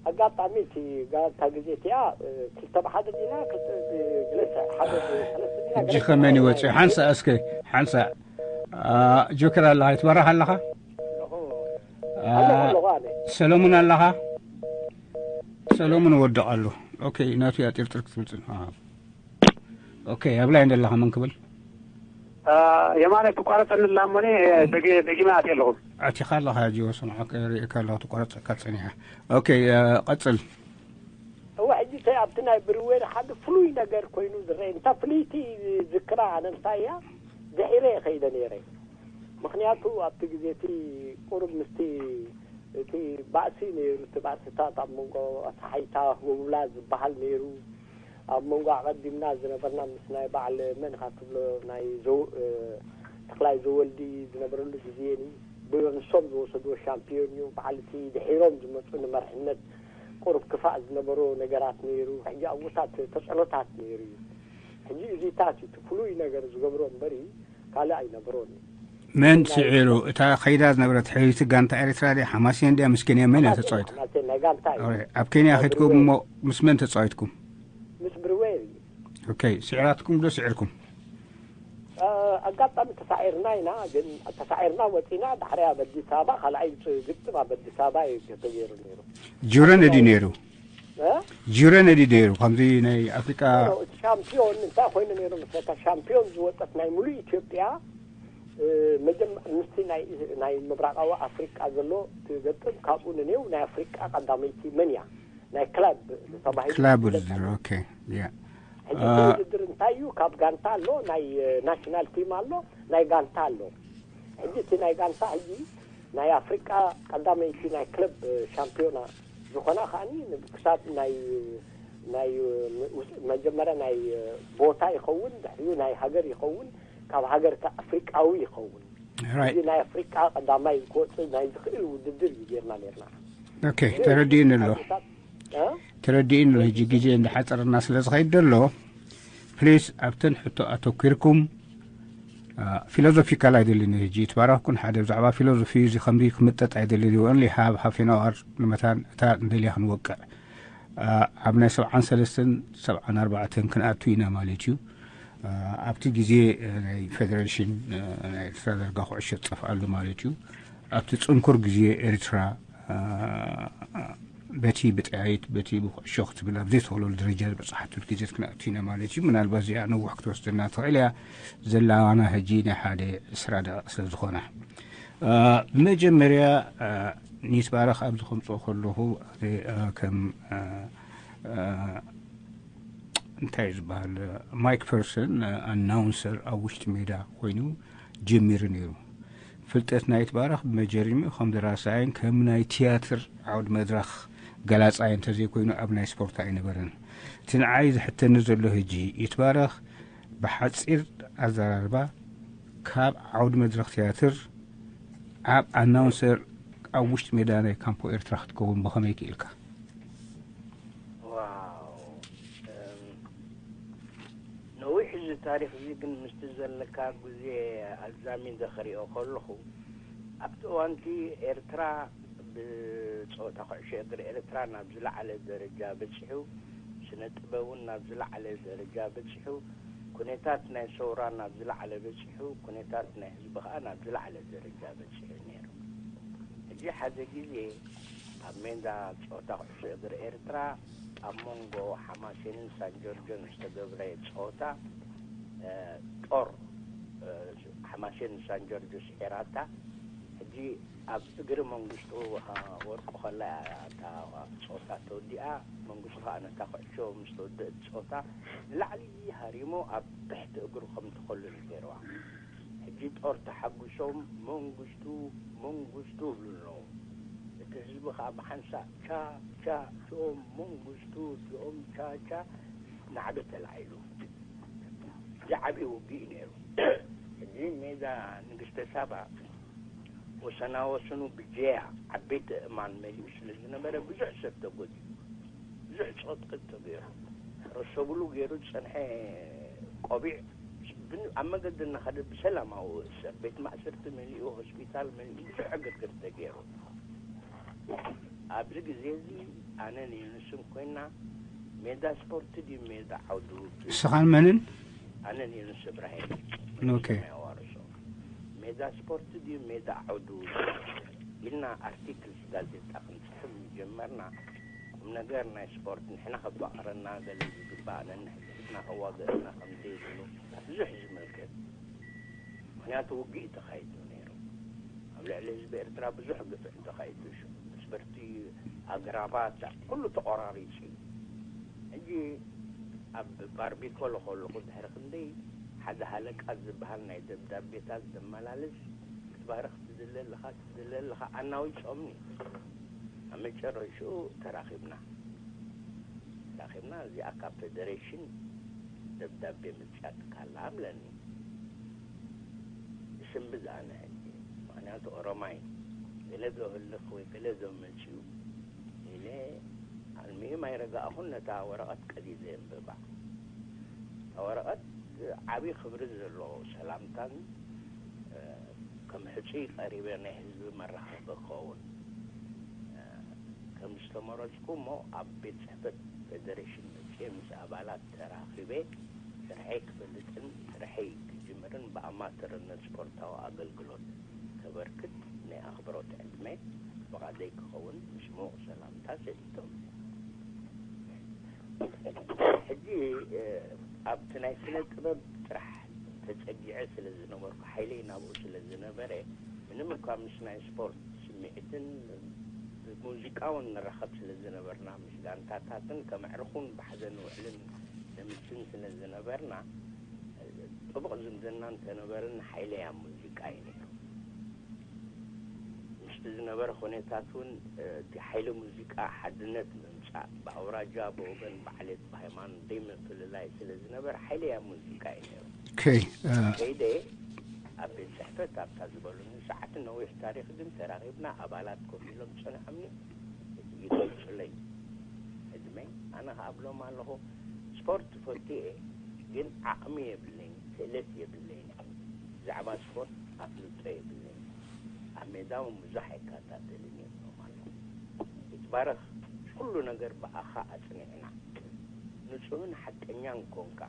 ኣጋጣሚ እቲ ጋንታ ግዜ እቲኣ እ፣ ክልተ ብሓደ ዲና ክልተ ብ- ግለሰ ሓደ ብሰለስተ ዲና ሕጂ ገለ ከመን ብሓደ ይወፅእ? ሓንሳ እስከ ሓንሳ አ፣ ጆከር ኣለኻ፣ ይትባረኽ ኣለኻ? አ፣ ኣለኹ ኣለኹ ኣነ ሰለሙን ኣለኻ? ሰለሙን ወድቕ ኣሎ። ኦኬ፣ ናቱ እያ ጥርጥር ክትብል ጽንሓ። ኦኬ፣ ኣብ ላይ እንደለኻ መን ክብል? የማነ ትቋረፀኒ ላሞኒ ደጊመ ኣትየ ኣለኹ። ኣቲኻ ኣለኻ ሕጂ ወሰንዖ ርእየካ ኣለኹ፣ ትቋረፀካ ጸኒሓ። ኦኬ፣ አ፣ ቀጽል። እወ ሕጂ እንታይ ኣብቲ ናይ ብርዌር ሓደ ፍሉይ ነገር ኮይኑ ዝረአ እንታ ፍልይቲ ዝክራ ኣነ እንታይ እያ ድሒረ እየ ከይደ ነይረ። ምክንያቱ ኣብቲ ግዜ እቲ ቁሩብ ምስቲ እቲ ባእሲ ነይሩ፣ እቲ ባእስታት ኣብ መንጎ ኣሳሓይታ ወብላ ዝበሃል ነይሩ። ኣብ መንጎ ኣቐዲምና ዝነበርና ምስ ናይ በዓል መን ኢኻ ትብሎ ናይ ዘው- እ፣ ተኽላይ ዘወልዲ ዝነበረሉ ግዜ ኒ ብንሶም ዝወሰድዎ ሻምፒዮን እዩ። በዓል እቲ ድሒሮም ዝመፁ ንመርሕነት ቁሩብ ክፋእ ዝነበሮ ነገራት ነይሩ። ሕጂ ኣብኡታት ተፅዕኖታት ነይሩ እዩ። ሕጂ እዚታት እዩ እቲ ፍሉይ ነገር ዝገብሮ እምበሪ ካልእ ኣይነብሮን እዩ። መን ስዒሩ? እታ ከይዳ ዝነበረት ሕሪቲ ጋንታ ኤርትራ ድያ? ሓማሴን ድያ? ምስ ኬንያ መን እያ ተጻዊታ? ናተይ ናይ ጋንታ እዩ። ኦኬ፣ ኣብ ኬንያ ከድኩም እሞ ምስ መን ተጻዊትኩም? ምስ ብርዌር እዩ። ኦኬ፣ ስዒራትኩም ዶ ስዒርኩም? እ፣ ኣጋጣሚ ተሳዒርና ኢና፣ ግን ተሳዒርና ወፂና። ዳሕሪ ኣብ ኣዲስ ኣበባ ካልኣይ ፅ- ግጥም ኣብ ኣዲስ ኣበባ እዩ ተገይሩ ነይሩ። ጁረን ድዩ ነይሩ? እ? ጁረን ድዩ ነይሩ? ከምዚ ናይ ኣፍሪቃ ኖ፣ እቲ ሻምፒዮን እንታይ ኮይኑ ነይሩ መስለካ? ሻምፒዮን ዝወፀት ናይ ሙሉእ ኢትዮጵያ እ፣ መጀመ- ምስቲ ናይ ናይ ምብራቃዊ ኣፍሪቃ ዘሎ ትገጥም። ካብኡ ንኔው ናይ ኣፍሪቃ ቀዳመይቲ መን እያ ናይ ክለብ ተባሂሉ ክላብ ዝፍለጥ ውድድር። ኣሎ። ኦኬ፣ ያ። ሕጂ አ- እቲ ውድድር እንታይ እዩ? ካብ ጋንታ ኣሎ፣ ናይ እ፣ ናሽናል ቲም ኣሎ፣ ናይ ጋንታ ኣሎ። ሕጂ እቲ ናይ ጋንታ ሕጂ ናይ ኣፍሪቃ ቀዳመይቲ ናይ ክለብ እ፣ ሻምፒዮና ዝኾና ከዓኒ ክሳብ ናይ ናይ እ፣ መጀመርያ ናይ እ፣ ቦታ ይኸውን፣ ድሕሪኡ ናይ ሃገር ይኸውን፣ ካብ ሃገር ከ ኣፍሪቃዊ ይኸውን። ራይት። እዚ ናይ ኣፍሪቃ ቀዳማይ ክወፅእ ናይ ዝኽእል ውድድር እዩ ጌርና ነርና። ኦኬ፣ ተረዲእኒ ኣሎ። እ? ተረዲእኒ ኣሎ። ሕጂ ግዜ እንዳሓፀረና ስለ ዝኸይድ ዘሎ፣ ፕሊስ ኣብተን ሕቶ ኣተኪርኩም። አ፣ ፊሎዞፊካል ኣይደልን እዩ። ሕጂ ትባረኽኩን ሓደ ብዛዕባ ፊሎዞፊ እዚ ከምዚ ክምጠጥ ኣይደልን እዩ። ኦንሊ ሃብ ሃፍ ኣን ኣወር ንመታን እታ እንደልያ ክንወቅዕ። አ፣ ኣብ ናይ ሰብዓን ሰለስተን ሰብዓን ኣርባዕተን ክንኣቱ ኢና ማለት እዩ። አ፣ ኣብቲ ግዜ አ፣ ናይ ፌደሬሽን አ፣ ናይ ኤርትራ ዳርጋ ኩዕሾ ዝጠፍኣሉ ማለት እዩ። ኣብቲ ጽንኩር ግዜ ኤርትራ አ፣ በቲ ብጠያይት በቲ ብኩዕሾ ክትብል ኣብ ዘይትኽእለሉ ደረጃ ዝበጻሓትሉ ግዜ ክንኣቱ ኢና ማለት እዩ። ምናልባት እዚኣ ነዊሕ ክትወስደና ትኽእል እያ። ዘላዋና ሕጂ ናይ ሓደ ዕስራ ደቂቕ ስለ ዝኾና። አ፣ ብመጀመርያ አ፣ ንይትባረኽ ኣብዚ ከምጽኦ ከለኹ ኣነ፣ አ፣ ከም አ፣ አ፣ እንታይ እዩ ዝበሃል፣ ማይክ ፐርሰን ኣናውንሰር ኣብ ውሽጢ ሜዳ ኮይኑ ጀሚሩ ነይሩ። ፍልጠት ናይ ይትባረኽ ብመጀመሪኡ ከም ደራሳይን ከም ናይ ትያትር ዓውድ መድረኽ ገላጻይ እንተዘይኮይኑ ኣብ ናይ ስፖርት ኣይነበረን። እቲ ንዓይ ዝሕተኒ ዘሎ ሕጂ ይትባረኽ ብሓጺር ኣዘራርባ ካብ ዓውድ መድረኽ ትያትር ኣብ ኣናውንሰር ኣብ ውሽጢ ሜዳ ናይ ካምፖ ኤርትራ ክትከውን ብኸመይ ክኢልካ? ዋው። እም፣ ነዊሕ እዚ ታሪኽ እዚ ግን ምስቲ ዘለካ ግዜ ኣዛሚደ ክሪኦ ከለኹ፣ ኣብቲ እዋንቲ ኤርትራ ብጸወታ ኩዕሾ እግሪ ኤርትራ ናብ ዝለዓለ ደረጃ በጺሑ፣ ስነ ጥበብ እውን ናብ ዝለዓለ ደረጃ በጺሑ፣ ኩነታት ናይ ሰውራ ናብ ዝለዓለ በጺሑ፣ ኩነታት ናይ ህዝቢ ከኣ ናብ ዝለዓለ ደረጃ በጺሑ ነይሩ። ሕጂ ሓደ ግዜ ኣብ ሜዳ ጸወታ ኩዕሶ እግሪ ኤርትራ ኣብ መንጎ ሓማሴንን ሳን ጆርጆን ዝተገብረ ጸወታ፣ እ፣ ጦር፣ እ፣ ሓማሴን ሳን ጆርጆ ስዒራታ። ሕጂ ኣብ እግሪ መንግስቱ፣ እ፣ ወርቁ ከላ እያ እታ ጸወታ ተወዲኣ። መንግስቱ ከኣ ነታ ኩዕሾ ምስ ተወደእት ጸወታ ንላዕሊ ሃሪሙ ኣብ ትሕቲ እግሩ ከም ትኸልል ገይርዋ። ሕጂ ጦር ተሓጒሶም መንግስቱ፣ መንግስቱ ይብሉ ኣለዉ። እቲ ህዝቢ ከኣ ብሓንሳእ ቻ፣ ቻ፣ እቲኦም መንግስቱ፣ እቲኦም ቻ፣ ቻ፣ ናዕቢ ተላዒሉ። እዚ ዓብዪ ውግእ እዩ ነይሩ። ሕጂ ሜዳ ንግስተ ሳባ ወሰናወሰኑ ብጀያ ዓበይቲ እማን መሊኡ ስለ ዝነበረ ብዙሕ ሰብ ተጎዲኡ። ብዙሕ ጸቕጢ ተገይሩ። ረሰብሉ ገይሩ ዝጸንሐ ቆቢዕ ብ-፣ ኣብ መገዲ እናኸደ ብሰላማዊ እሰር፣ ቤት ማእሰርቲ መሊኡ፣ ሆስፒታል መሊኡ፣ ብዙሕ ዕግርግር ተገይሩ። ኣብዚ ግዜ እዚ ኣነን ዮኑስን ኮይና፣ ሜዳ ስፖርት ድዩ ሜዳ ዓውዲ ውግእ? ንስኻን መንን? ኣነን ዮኑስ እብራሂም። ኦኬ። ኣዋርሶ። ሜዳ ስፖርት ድዩ ሜዳ ዓውዲ ውግእ? ኢልና ኣርቲክልስ ጋዜጣ ክንጽሕፍ ምጀመርና፣ ቁም ነገር ናይ ስፖርት፣ ንሕና ከፋቕረና ገለ ዝግባእ፣ ነንሕድሕድና ከዋግእና ከም ዘይብሉ ብዙሕ ዝምልከት። ምኽንያቱ ውግእ ተኻይዱ ነይሩ። ኣብ ልዕሊ ህዝቢ ኤርትራ ብዙሕ ግፍዒ ተኻይዱ። ሽ-፣ መስበርቲ ኣግራባት፣ ኩሉ ተቖራሪጹ እዩ። ሕጂ ኣብ ባርቢኮሎ ከለኹ ድሕሪ ክንደይ ሓደ ሃለቃ ዝበሃል ናይ ደብዳቤታት ዘመላልስ፣ ክትባርኽ ትድለ ኣለኻ፣ ትድለ ኣለኻ፣ ኣናዊጾምኒ። ኣብ መጨረሽኡ ተራኺብና። ተራኺብና፣ እዚኣ ካብ ፌደሬሽን ደብዳቤ መጺኣትካ ኣላ ብለኒ። ስንብድ ኣነ ሕጂ፣ ምኽንያቱ ኦሮማይ፣ ገለ ዶ ህልኽ ወይ ገለ ዶ መጺኡ ኢለ ኣልሚኡ ኣይረጋእኹን፣ ነታ ወረቐት ቀዲደ የንብባ። እታ ወረቐት ዓቢ ክብሪ ዘለዎ ሰላምታን፣ እ፣ ከም ሕጹይ ቀሪበ ናይ ህዝቢ መራኸቢ ክኸውን፣ እ፣ ከም ዝተመረጽኩ እሞ ኣብ ቤት ጽሕፈት ፌደሬሽን መጺኤ ምስ ኣባላት ተራኺበ ስርሐይ ክፈልጥን ስርሐይ ክጅምርን ብኣማተርነት ስፖርታዊ ኣገልግሎት ከበርክት ናይ ኣኽብሮት ዕድመ ፍቓደይ ክኸውን ምስ ምዉቕ ሰላምታ ሰዲዶም። ሕጂ፣ እ፣ ኣብቲ ናይ ስነ ጥበብ ጥራሕ ተጸጊዐ ስለ ዝነበርኩ፣ ሓይለይ ናብኡ ስለ ዝነበረ፣ ምንም እኳ ምስ ናይ ስፖርት ስምዒትን ብሙዚቃ እውን ንራኸብ ስለ ዝነበርና፣ ምስ ጋንታታትን ከመዕርኹን ብሓደ ንውዕልን ነምስን ስለ ዝነበርና፣ ጥቡቕ ዝምድና እንተነበረኒ፣ ሓይለይ ኣብ ሙዚቃ እዩ ነይሩ። ምስቲ ዝነበረ ኩነታት እውን፣ እ፣ እቲ ሓይሊ ሙዚቃ ሓድነት ምምጻእ፣ ብኣውራጃ፣ ብወገን፣ ብዓሌት፣ ብሃይማኖት ዘይምፍልላይ ስለ ዝነበረ፣ ሓይለይ ኣብ ሙዚቃ እዩ ነይሩ። ኦኬ፣ እ፣ ከይደ ኣብ ቤት ጽሕፈት ኣብታ ዝበሉኒ ሰዓት፣ ነዊሕ ታሪኽ ግን፣ ተራኺብና ኣባላት ኮፍ ኢሎም ጸኒሖምኒ ይገልጹለይ። ዕድመይ፣ ኣነ ኸኣ እብሎም ኣለኹ፣ ስፖርት ፈቱ እየ፣ ግን ዓቕሚ የብለይን፣ ክእለት የብለይን፣ ብዛዕባ ስፖርት ኣፍልጦ የብለይን፣ ኣብ ሜዳ እውን ብዙሕ ኣይከታተልን እየ እብሎም ኣለኹ። ይትባረኽ፣ ኩሉ ነገር ብኣኻ ኣጽኒዕና፣ ንጹህን ሓቀኛን ኮንካ፣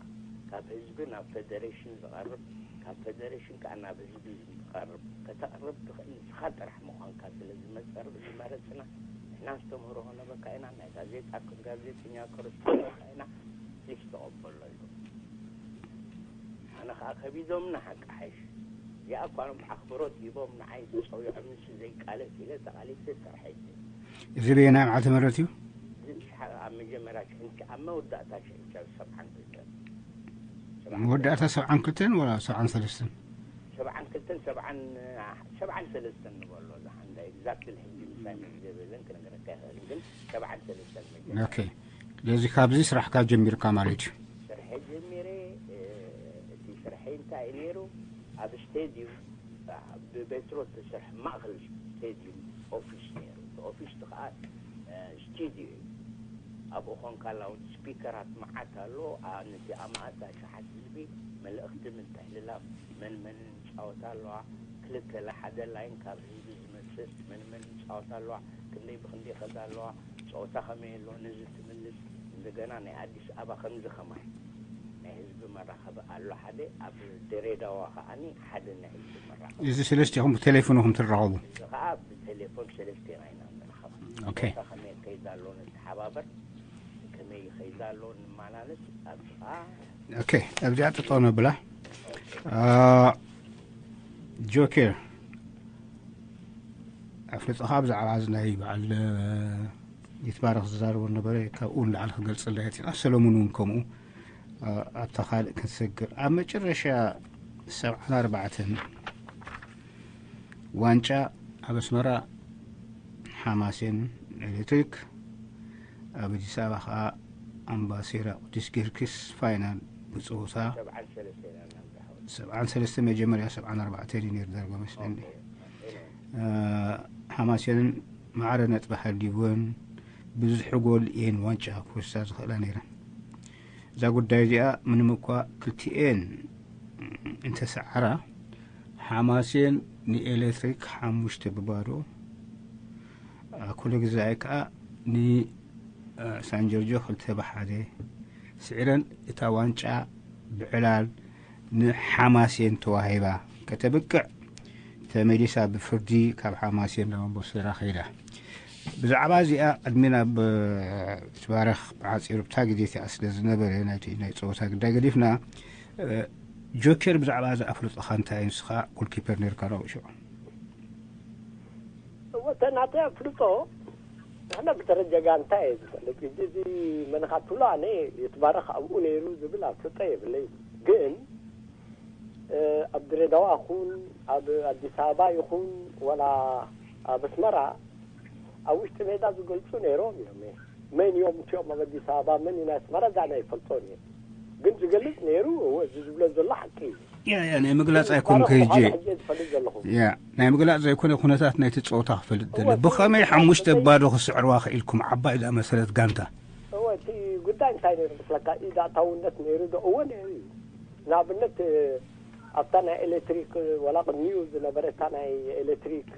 ካብ ህዝቢ ናብ ፌደሬሽን ዝቐርብ፣ ካብ ፌደሬሽን ከኣ ናብ ህዝቢ ዝቐርብ፣ ከተቕርብ ትኽእል ንስኻ ጥራሕ ምዃንካ ስለ ዝመጸር-፣ ዝመረጽና፣ ንሕና ንስተምህሮ ከነበካ ኢና፣ ናይ ጋዜጣ ከም ጋዜጠኛ ከረስኩበካ ኢና፣ ፕሊስ ተቐበሎ ኢሉ። ኣነ ኸኣ ከቢዶምኒ ሓቂ ሓይሽ። እዚኣ እኳ ብኣኽብሮት ሂቦም ንዓይ ተጸዊዖም ንሱ ዘይቃለስ ኢለ ተቓሊሰ ሰርሐ። እዚ በየናይ መዓልቲ ምህረት እዩ? እዚ ሽሓ-፣ ኣብ መጀመርያ ሽሕን-፣ ኣብ መወዳእታ ሽሕን ሰብዓን ክልተን። መወዳእታ ሰብዓን ክልተን ወላ ሰብዓን ሰለስተን? ሰብዓን ክልተን፣ ሰብዓን፣ ሰብዓን ሰለስተን ንበሎ፣ ዝሓንዳ ኤግዛክትሊ ሕጂ ምሳይ መዝገብ የለን፣ ክነግረካ ይኽእል፣ ግን ሰብዓን ሰለስተን መጀመርያ። ኦኬ። ስለዚ ካብዚ ስራሕካ ጀሚርካ ማለት እዩ? ስርሐ ጀሚረ፣ እ፣ እቲ ስርሐይ እንታይ እዩ ነይሩ? ኣብ ስቴድዩም፣ እ፣ ብቤትሮ ዝተሰርሐ ማእኸል ስቴድዩም ኦፊስ ነይሩ። እቲ ኦፊስ እቲ ኸዓ፣ እ፣ ስቱድዮ እዩ። ኣብኡ ኾንካ ላውድ ስፒከራት መዓት ኣሎ። ኣ- ነቲ ኣማእት ኣሽሓት ህዝቢ መልእኽቲ ምትሕልላፍ፣ መን መን ይጻወታ ኣለዋ፣ ክልተ ለ ሓደ ላይን ካብ ህዝቢ ዝመጽእ፣ መን መን ይጻወታ ኣለዋ፣ ክንደይ ብክንደይ ከዛ ኣለዋ፣ ጸወታ ከመይ ኣሎ፣ ነዚ ትምልስ። እንደገና ናይ ኣዲስ ኣበባ ከምዚ ከማይ ናይ ህዝቢ መራኸቢ ኣሎ ሓደ፣ ኣብ ድሬዳዋ ከዓኒ ሓደ ናይ ህዝቢ መራኸቢ። እዚ ሰለስቲኹም ብቴሌፎንኹም ትራኸቡ? እዚ ከኣ ብቴሌፎን ሰለስቴና ኢና ንራኸብ። ኦኬ። ጸወታ ከመይ ከይዳ ኣሎ ንተሓባበር፣ ከመይ ይኸይዳ ኣሎ ንመላለስ። ኣብዚ ከኣ ኦኬ፣ ኣብዚኣ ጠጠው ነብላ። አ፣ ጆኬር፣ ኣፍልጦኻ ብዛዕባ እዚ ናይ በዓል፣ እ፣ ይትባረኽ ዝዛረቦ ነበረ፣ ካብኡ ንላዕሊ ክገልጸልና እየ። ሰለሙን እውን ከምኡ፣ እ፣ ኣብታ ካልእ ክንሰግር። ኣብ መጨረሻ ሰብዓን ኣርባዕተን ዋንጫ ኣብ ኣስመራ ሓማሴን ኤሌክትሪክ፣ ኣብ ኣዲስ ኣበባ ኸዓ ኣምባሴራ ቅዱስ ጊዮርጊስ ፋይናል ብጸወታ ሰብዓን ሰለስተ ኢና እናብዛሓወ። ሰብዓን ሰለስተ መጀመርያ፣ ሰብዓን ኣርባዕተ እዩ ነይሩ ዳርጋ መስለኒ። ኦኬ። እ፣ ሓማሴንን ማዕረ ነጥቢ ሃልይወን ብዙሕ ጎል እየን ዋንጫ ክወስዳ ዝኽእላ ነይረን። እዛ ጉዳይ እዚኣ ምንም እኳ ክልቲኤን እንተሰዓራ፣ ሓማሴን ንኤሌክትሪክ ሓሙሽተ ብባዶ፣ እ፣ ኩሉ ግዛኢ ከኣ ን፣ እ፣ ሳን ጆርጆ ክልተ ብሓደ ስዒረን እታ ዋንጫ ብዕላል ንሓማሴን ተዋሂባ ከተብቅዕ ተመሊሳ ብፍርዲ ካብ ሓማሴን ናብ ኣምባሴራ ከይዳ። ብዛዕባ እዚኣ ቅድሚ ናብ፣ እ፣ ትባረኽ ብሓጺሩ ብታ ግዜ እቲኣ ስለ ዝነበረ ናይቲ ናይ ጸወታ ግዳይ ገዲፍና፣ እ፣ ጆኬር ብዛዕባ እዚ ኣፍልጦኻ እንታይ እዩ? ንስኻ ጎልኪፐር ነርካ ናብኡ ሽዑ። እወ፣ እተ ናተይ ኣፍልጦ ንሕና ብደረጃ ጋንታ እየ ዝፈልጥ። ሕጂ እዚ መንኻ ትብሎ ኣነ ይትባረኽ ኣብኡ ነይሩ ዝብል ኣፍልጦ የብለይ። ግን፣ እ፣ ኣብ ድሬዳዋ ይኹን ኣብ ኣዲስ ኣበባ ይኹን ዋላ ኣብ ኣስመራ ኣብ ውሽጢ ሜዳ ዝገልጹ ነይሮም እዮም። መን እዮም እቲኦም ኣብ ኣዲስ ኣበባ፣ መን እዩ ናይ ኣስመራ፣ እዛ ናይ ይፈልጦን እየ። ግን ዝገልጽ ነይሩ፣ እወ፣ እዚ ዝብሎ ዘሎ ሓቂ እዩ። ያ፣ ያ፣ ናይ ምግላጽ ኣይኮንኩ ይትባረኽ ሕጂ። ብዃላ ሕጂ ዝፈልጥ ዘለኹ። ያ፣ ናይ ምግላጽ ዘይኮነ ኩነታት ናይቲ ጸወታ ክፈልጥ ደለ። እወ፣ እቲ ብኸመይ ሓሙሽተ ባዶ ክስዕርዋ ክኢልኩም? ዓባይ ዝኣመሰለት ጋንታ። እወ፣ እቲ ጉዳይ እንታይ ነይሩ መስለካ? ኢድ ኣእታውነት ነይሩ ዶ? እወ፣ ነይሩ እዩ። ንኣብነት፣ ኣብታ ናይ ኤሌክትሪክ፣ ዋላ ቅድሚኡ ዝነበረ፣ እታ ናይ ኤሌክትሪክ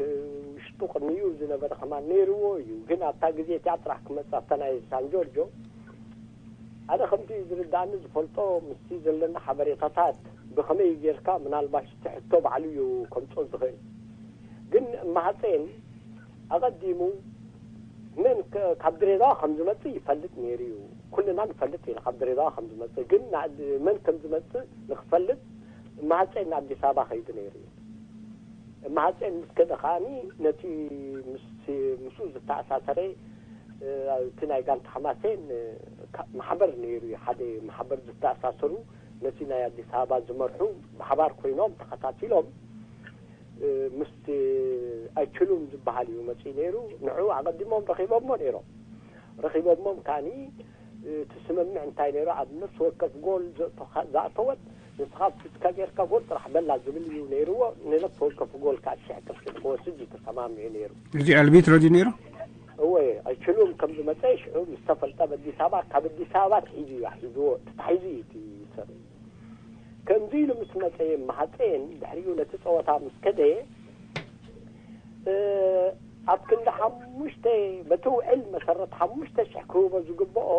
ውሽጡ ቅድሚኡ ዝነበረ ከማን ነይርዎ እዩ። ግን ኣብታ ግዜ እቲኣ ጥራሕ ክመጽእ፣ ኣብታ ናይ ሳን ጆርጆ፣ ኣነ ከምቲ ዝርድኣኒ ዝፈልጦ፣ ምስቲ ዘለና ሓበሬታታት፣ ብኸመይ ጌርካ ምናልባሽ እቲ ሕቶ ባዕሉ እዩ ከምጽኦ ዝኽእል። ግን እማሃፀን ኣቐዲሙ መን ከ-፣ ካብ ድሬዳዋ ከም ዝመጽእ ይፈልጥ ነይሩ እዩ። ኩልና ንፈልጥ ኢና ካብ ድሬዳዋ ከም ዝመጽእ። ግን ንኣድ-፣ መን ከም ዝመጽእ ንክፈልጥ እማሃፀን ንኣዲስ ኣበባ ከይዱ ነይሩ እዩ። እማሃፀን ምስ ከደ ከኣኒ ነቲ ምስ-፣ ምስኡ ዝተኣሳሰረ፣ እ፣ እቲ ናይ ጋንታ ሓማሴን፣ እ፣ ካ-፣ ማሕበር ነይሩ እዩ። ሓደ ማሕበር ዝተኣሳሰሩ ነቲ ናይ ኣዲስ ኣበባ ዝመርሑ ብሓባር ኮይኖም ተኸታቲሎም፣ እ፣ ምስቲ ኣይችሉም ዝበሃል እዩ መፂኡ ነይሩ። ንዕኡ ኣቐዲሞም ረኺቦሞ ነይሮም። ረኺቦሞም ከኣኒ፣ እ፣ እቲ ስምምዕ እንታይ ነይሩ? ኣብ ነፍሲ ወከፍ ጎል ዘእቶ-፣ ዝኣተወት ንስኻ ፊትካ ጌርካ ጎል ጥራሕ በላ ዝብል እዩ ነይርዎ። ንነፍሲ ወከፍ ጎል ከዓ ሽሕ ቅርሺ ክወስድ እዩ ተሰማሚዑ ነይሩ። እዚ ኣልቢትሮ ድዩ ነይሩ? እወ፣ ኣይችሉም ከም ዝመፀ ሽዑ ምስ ተፈልጠ፣ ኣብ ኣዲስ ኣበባ፣ ካብ ኣዲስ ኣበባ ትሒዙ እዩ ሒዝዎ፣ ተታሒዙ እዩ እቲ ሰብ። ከምዚ ኢሉ ምስ መፀ፣ መሃፀየን ድሕሪኡ ነቲ ፀወታ ምስ ከደ፣ እ፣ ኣብ ክንዲ ሓሙሽተ፣ በቲ ውዕል መሰረት ሓሙሽተ ሽሕ ክህቦ ዝግብኦ፣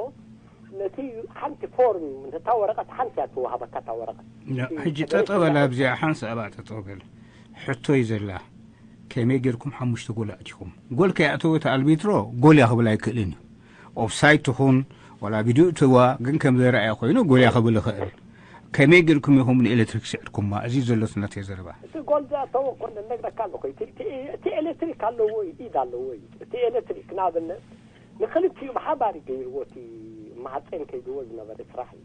ነቲ ሓንቲ ፎርም፣ ነታ ወረቐት ሓንቲ እያ ትወሃበካ፣ እታ ወረቐት። ያ፣ እቲ ሕጂ ጠጠው በል፣ ኣብዚኣ ሓንሳእ ኣብኣ ጠጠው በል። ሕቶ እዩ ዘላ። ከመይ ጌርኩም ሓሙሽተ ጎል ኣእቲኹም? ጎል ከይኣተወ እቲ ኣልቢትሮ ጎል እያ ክብል ኣይክእልን እዩ። ኦፍሳይድ ትኹን ዋላ ቪድዮ እትዋ፣ ግን ከም ዘረኣየ ኮይኑ ጎል እያ ክብል ይኽእል። ከመይ ጌርኩም ኢኹም ንኤሌክትሪክ ስዒርኩማ? እዚ እዩ ዘሎ እቲ ናተይ ዘረባ። እቲ ጎል ዘእተወ እኮ ነግረካ ኣለኹ። እቲ፣ እቲ፣ እቲ ኤሌክትሪክ ኣለዎ እዩ፣ ኢድ ኣለዎ እዩ። እቲ ኤሌክትሪክ ንኣብነት ንክልቲኡ ብሓባር እዩ ገይርዎ፣ እቲ ማህፀን ከይድዎ ዝነበረ ስራሕ እዩ።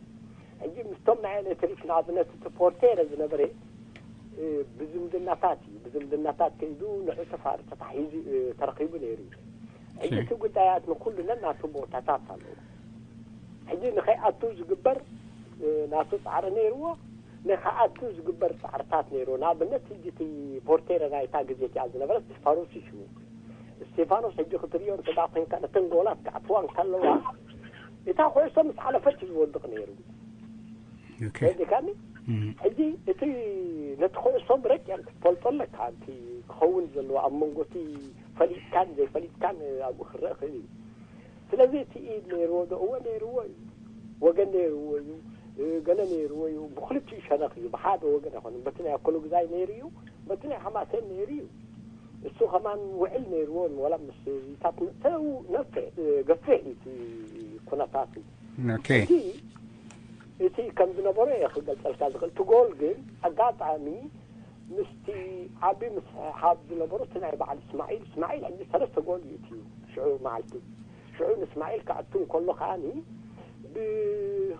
ሕጂ ምስቶም ናይ ኤሌክትሪክ ንኣብነት እቲ ፖርቴረ ዝነበረ፣ እ፣ ብዝምድናታት እዩ፣ ብዝምድናታት ከይዱ ንዑ ተፋር-፣ ተታሒዙ፣ እ፣ ተረኺቡ ነይሩ እዩ። ሕጂ ኦኬ። እቲ ጉዳያት ንኩሉ ነናቱ ቦታታት ኣለዎ። ሕጂ ንኸይኣቱ ዝግበር፣ እ፣ ናቱ ፃዕሪ ነይርዎ፣ ንኸኣቱ ዝግበር ፃዕርታት ነይርዎ። ንኣብነት ሕጂ እቲ ፖርቴረ ናይታ ግዜ እቲኣ ዝነበረ ስቴፋኖስ እዩ ሽሙ። ስቴፋኖስ ሕጂ ክትርእዮ እንተ ደኣ ኮይንካ፣ ነተን ጎላት ክኣትዋ እንከለዋ፣ እታ ኩዕሶ ምስ ሓለፈት እዩ ዝወድቕ ነይሩ። ኦኬ ተረዲእካኒ? እም፣ ሕጂ እቲ ነቲ ኩዕሶ ብረቂቕ ክትፈልጦ ኣለካ። እቲ ክኸውን ዘለዎ ኣብ መንጎ እቲ ፈሊጥካን ዘይፈሊጥካን ኣብኡ ክረአ ክእል እዩ። ስለዚ እቲ ኢድ ነይርዎ ዶ? እወ ነይርዎ እዩ። ወገን ነይርዎ እዩ፣ እ፣ ገለ ነይርዎ እዩ። ብክልቲኡ ሸነኽ እዩ፣ ብሓደ ወገን ኣይኮነን። በቲ ናይ ኣኮሎግዛይ ነይሩ እዩ፣ በቲ ናይ ሓማሴን ነይሩ እዩ። እሱ ከማን ውዕል ነይርዎ፣ ወላ ምስ ዚታት ተው ነፍዕ፣ እ፣ ገፊሕ እዩ እቲ ኩነታቱ። ኦኬ እቲ እቲ ከም ዝነበሮ እየ ክገልጸልካ ዝኽእል። እቲ ጎል ግን ኣጋጣሚ ምስቲ ዓቢ ምስሕሓብ ዝነበሩ እቲ ናይ በዓል እስማዒል፣ እስማዒል ሕጂ ሰለስተ ጎል እዩ እትዩ ሽዑ መዓልቲ። ሽዑ ንእስማዒል ክኣቱ እንከሎ ከኣኒ ብ-፣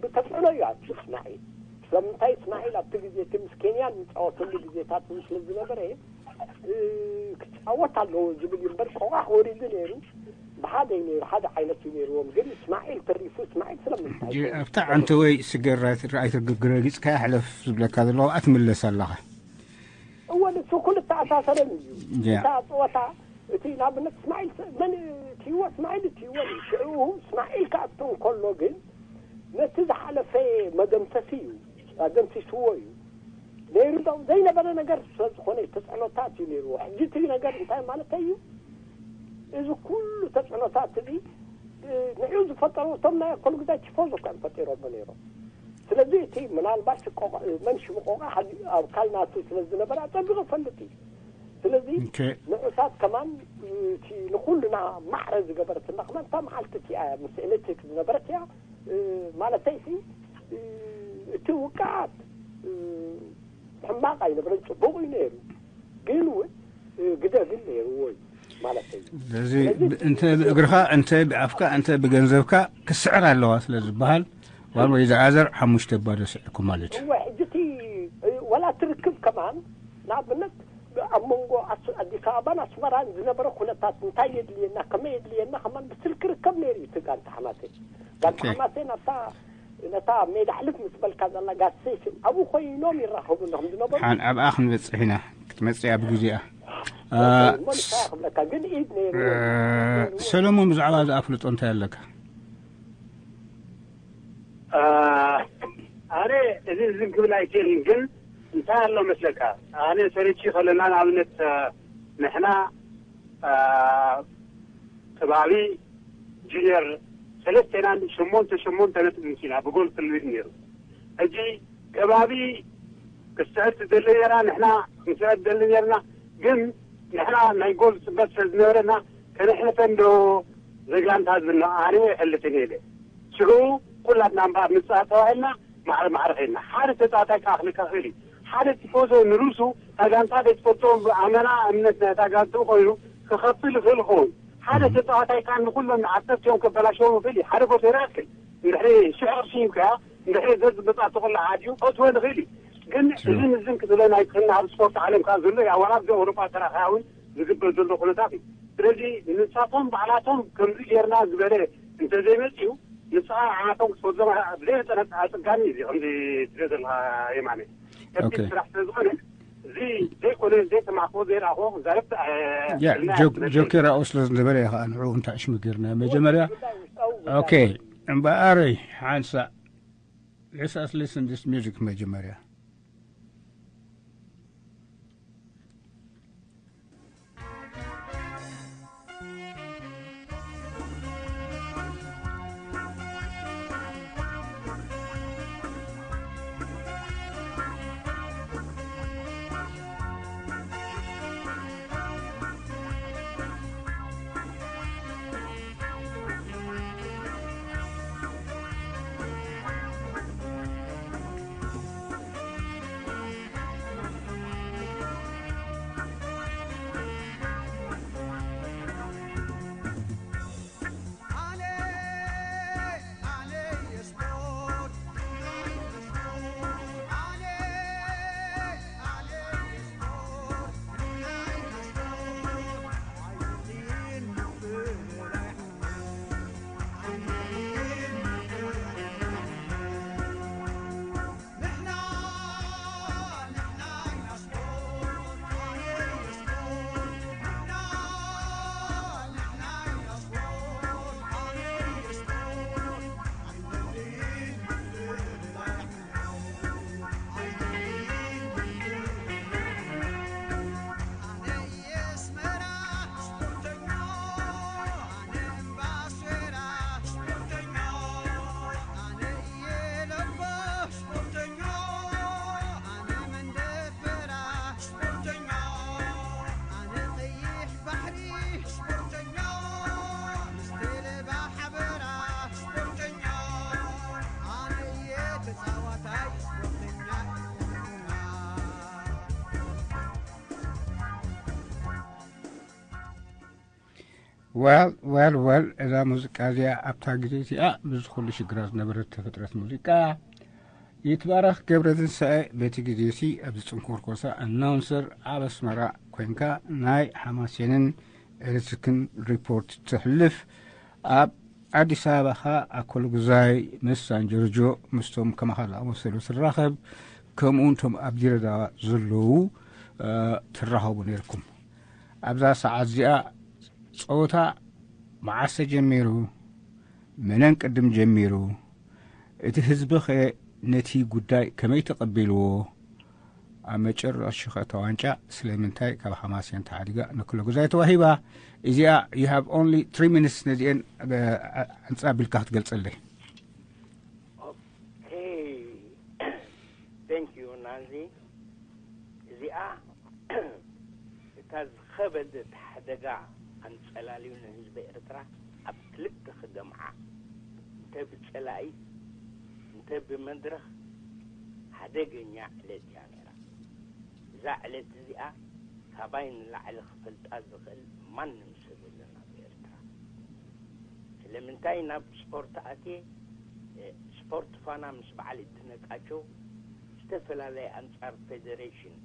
ብተጽዕኖ እዩ ኣትዩ እስማዒል። ስለምንታይ እስማዒል ኣብቲ ግዜ እቲ ምስ ኬንያን ዝጻወተሉ ግዜታት እውን ስለ ዝነበረ፣ እ፣ ክጻወት ኣለዎ ዝብል እዩ እምበር ቆቓሕ ወሪዱ ነይሩ። ብሓደ እዩ ነይሩ፣ ሓደ ዓይነት እዩ ነይርዎም። ግን እስማዒል ተሪፉ፣ እስማዒል ስለምንታይ ሕጂ ኣብታ ዓንተ ወይ ስገር ራይት- ራይት ግረጊጽካ ሕለፍ ዝብለካ ዘለኹ ኣትምለስ ኣለኻ። እወ፣ ንሱ ኩሉ ተኣሳሰረን እዩ። ያ። እታ ጸወታ፣ እቲ ንኣብነት እስማዒል ስ-፣ መን ትይዎ? እስማዒል ትይዎ እዩ። ሽዑ እስማዒል ክኣቱ እንከሎ ግን ነቲ ዝሓለፈ መደምሰሲ እዩ፣ ኣደምሲስዎ እዩ። ነይሩ ዶ ዘይነበረ ነገር ስለ ዝኾነ ተጽዕኖታት እዩ ነይርዎ። ሕጂ እቲ ነገር እንታይ ማለት እዩ? እዚ ኩሉ ተጽዕኖታት እዚ፣ እ፣ ንዕኡ ዝፈጠሩ እቶም ናይ ኣኮል ግዛይ ቲፎዞ እኳ እዮም ፈጢሮሞ ነይሮም። ስለዚ እቲ ምናልባት ቆቕ-፣ መን ሽሙ ቆቓ ሓዚ ኣብ ካልናቱ ስለ ዝነበረ ኣጸቢቑ ይፈልጥ እዩ። ስለዚ ኦኬ። ንዑታት ከማን እቲ ንኹልና ማዕረ ዝገበረትና ከማን እታ መዓልቲ እቲኣ ምስ ኤሌክትሪክ ዝነበረት እያ፣ እ፣ ማለተይ ሲ፣ እ፣ እቲ ውቃዓት፣ እ፣ ሕማቕ ኣይነበረን፣ ጽቡቕ እዩ ነይሩ። ግን እውን፣ እ፣ ግደ ግን ነይርዎ እዩ ማለተይ እዩ። ስለዚ እንተ ብእግርኻ እንተ ብኣፍካ እንተ ብገንዘብካ ክስዕር ኣለዋ ስለ ዝበሃል ዋን ወይ ዝኣዘር ሓሙሽተ ባዶ ስዕርኩም ማለት እዩ። እወ፣ ሕጂ እቲ፣ እ፣ ዋላ እቲ ርክብ ከማን ንኣብነት ኣብ መንጎ ኣስ-፣ ኣዲስ ኣበባን ኣስመራን ዝነበረ ኩነታት እንታይ የድልየና ከመይ የድልየና ከማን ብስልኪ ርከብ ነይሩ እዩ እቲ ጋንታ ሓማሴን። ጋንታ ኦኬ። ሓማሴን ኣብታ ነታ ሜዳ ሕልፍ ምስ በልካ ዘላ ጋሴሽን ኣብኡ ኮይኖም ይራኸቡ ከም ዝነበሩ ሓን ኣብኣ ክንበጽሕ ኢና ክትመጽእ ኣብ ግዜኣ እ፣ እሞ ንሳ ክብለካ ግን ኢድ ነይሩ እ፣ ሰሎሞን ብዛዕባ እዚ ኣፍልጦ እንታይ ኣለካ? ኣነ እዚ ዝን ክብል ኣይክእልን፣ ግን እንታይ ኣሎ መስለካ፣ ኣነ ሰሪቺ ከለና ንኣብነት ንሕና ከባቢ ጁኒየር ሰለስቴና ሸሞንተ ሸሞንተ ነጥቢ ምሲና ብጎል ክልዊድ ነይሩ። ሕጂ ከባቢ ክስዕር ትደሊ ነራ፣ ንሕና ክንስዕር ትደሊ ነርና፣ ግን ንሕና ናይ ጎል ፅበት ስለ ዝነበረና ከነሕልፈ እንዶ ዘጋንታ ዝብልና ኣነ ይሕልፍን ኢለ። ሽዑ ኩላትና እምበኣር ንፃወት ተባሂልና ማዕረ ማዕረ ኸይድና። ሓደ ተፃዋታይ ክኣኽለካ ክእል እዩ። ሓደ ቲፎዞ ንርእሱ እታ ጋንታ ዘይትፈልጦ ኣመና እምነት ናይ እታ ጋንትኡ ኮይኑ ክኸፍል ይኽእል ይኸውን። ሓደ ተፃዋታይ ከዓ ንኩሎም ዓሰርቲኦም ከበላሸዎም ይኽእል እዩ። ሓደ ቦቴራ ይኣክል እንድሕሪ ሽሕ ቅርሺ ሂብካያ እንድሕሪ ዘዝመፃ ተቆላዓ ድዩ ከእትወ ንኽእል እዩ። ግን እዝን እዝን ክትብለ ናይ ክና ኣብ ስፖርት ዓለም ከዓ ዘሎ እዩ። ኣዋላ ኣብዚ ኣውሮፓ ተራኸያ እውን ዝግበር ዘሎ ኩነታት እዩ። ስለዚ ንሳቶም ባዕላቶም ከምዚ ጌርና ዝበለ እንተዘይመፅኡ ንስኻ ዓቶም ክትፈዞም ብዘይመጠነ ኣፀጋሚ እዩ ከምዚ ትሪኦ ዘለኻ የማነ ከቢድ ስራሕ ስለ ዝኾነ እዚ ዘይኮነ ዘይሰማዕክዎ ዘይረኣኽዎ ክዛረብ ያ ጆኪ ራኦ ስለ ዝነበረ እየ ከዓ ንዕኡ እንታይ ሽሙ ጌርና መጀመርያ ኦኬ እምበኣረይ ሓንሳ let's us listen this music መጀመርያ ዋል ዋል ዋል፣ እዛ ሙዚቃ እዚኣ ኣብታ ግዜ እቲኣ ምስ ኩሉ ሽግራ ዝነበረት ተፈጥረት ሙዚቃ እያ። ይትባረኽ ገብረ ትንሳኤ በቲ ግዜ እዚ ኣብዚ ጽንኩር ኮሳ ኣናውንሰር ኣብ ኣስመራ ኮንካ ናይ ሓማሴንን ኤሌክትሪክን ሪፖርት ተሕልፍ፣ ኣብ ኣዲስ ኣበባ ኸኣ ኣኮሎጉዛይ ምስ ሳንጆርጆ ምስቶም ከማኻ ዝኣመሰሉ ትራኸብ፣ ከምኡ እውን እቶም ኣብ ዲረዳዋ ዘለዉ ትራኸቡ ነርኩም። ኣብዛ ሰዓት እዚኣ ጸወታ መዓስ ተጀሚሩ? መነን ቅድም ጀሚሩ? እቲ ህዝቢ ኸ ነቲ ጉዳይ ከመይ ተቐቢልዎ? ኣብ መጨረሽኸ እታ ዋንጫ ስለምንታይ ካብ ሓማሴን ተዓዲጋ ንክለጉዛይ ተዋሂባ? እዚኣ you have only three minutes ነዚአን ኣንጻ ቢልካ ክትገልጸለይ። Okay. Thank you ናዚ። እዚኣ እታ ዝኸበደት ሓደጋ ኣንጸላልዩ ንህዝቢ ኤርትራ ኣብ ክልተ ክገምዓ፣ እንተ ብጸላኢ እንተ ብመድረኽ ሓደገኛ ዕለት እያ ነይራ። እዛ ዕለት እዚኣ ካባይ ንላዕሊ ክፈልጣ ዝኽእል ማንም ሰብ የለን ኣብ ኤርትራ። ስለምንታይ ናብ ስፖርት ኣትየ? ስፖርት ፋና ምስ በዓል ይድነቃቸው ዝተፈላለየ ኣንጻር ፌደሬሽን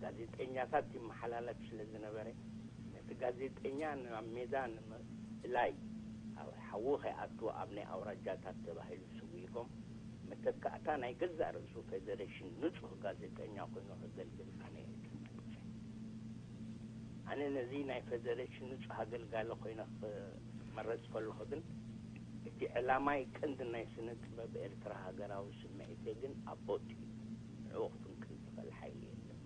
ጋዜጠኛታት ይመሓላለፍ ስለ ዝነበረ፣ ነቲ ጋዜጠኛ ናብ ሜዳ ንምእላይ፣ ኣብ ሓዊ ከይኣቱ ኣብ ናይ ኣውራጃታት ተባሂሉ ስጒጎም፣ መተካእታ ናይ ገዛእ ርእሱ ፌደሬሽን ንጹህ ጋዜጠኛ ኮይኑ ከገልግል ኣነ እየ ተመሪጸ። ኣነ ነዚ ናይ ፌደሬሽን ንጹህ ኣገልጋሊ ኮይነ ክመረጽ ከለኹ ግን፣ እቲ ዕላማይ ቀንዲ ናይ ስነ ጥበብ ኤርትራ ሃገራዊ ስምዒተይ ግን ኣቦት እዩ። ንዕኡ ክፍንቅል ዝኽእል ሓይሊ የለን።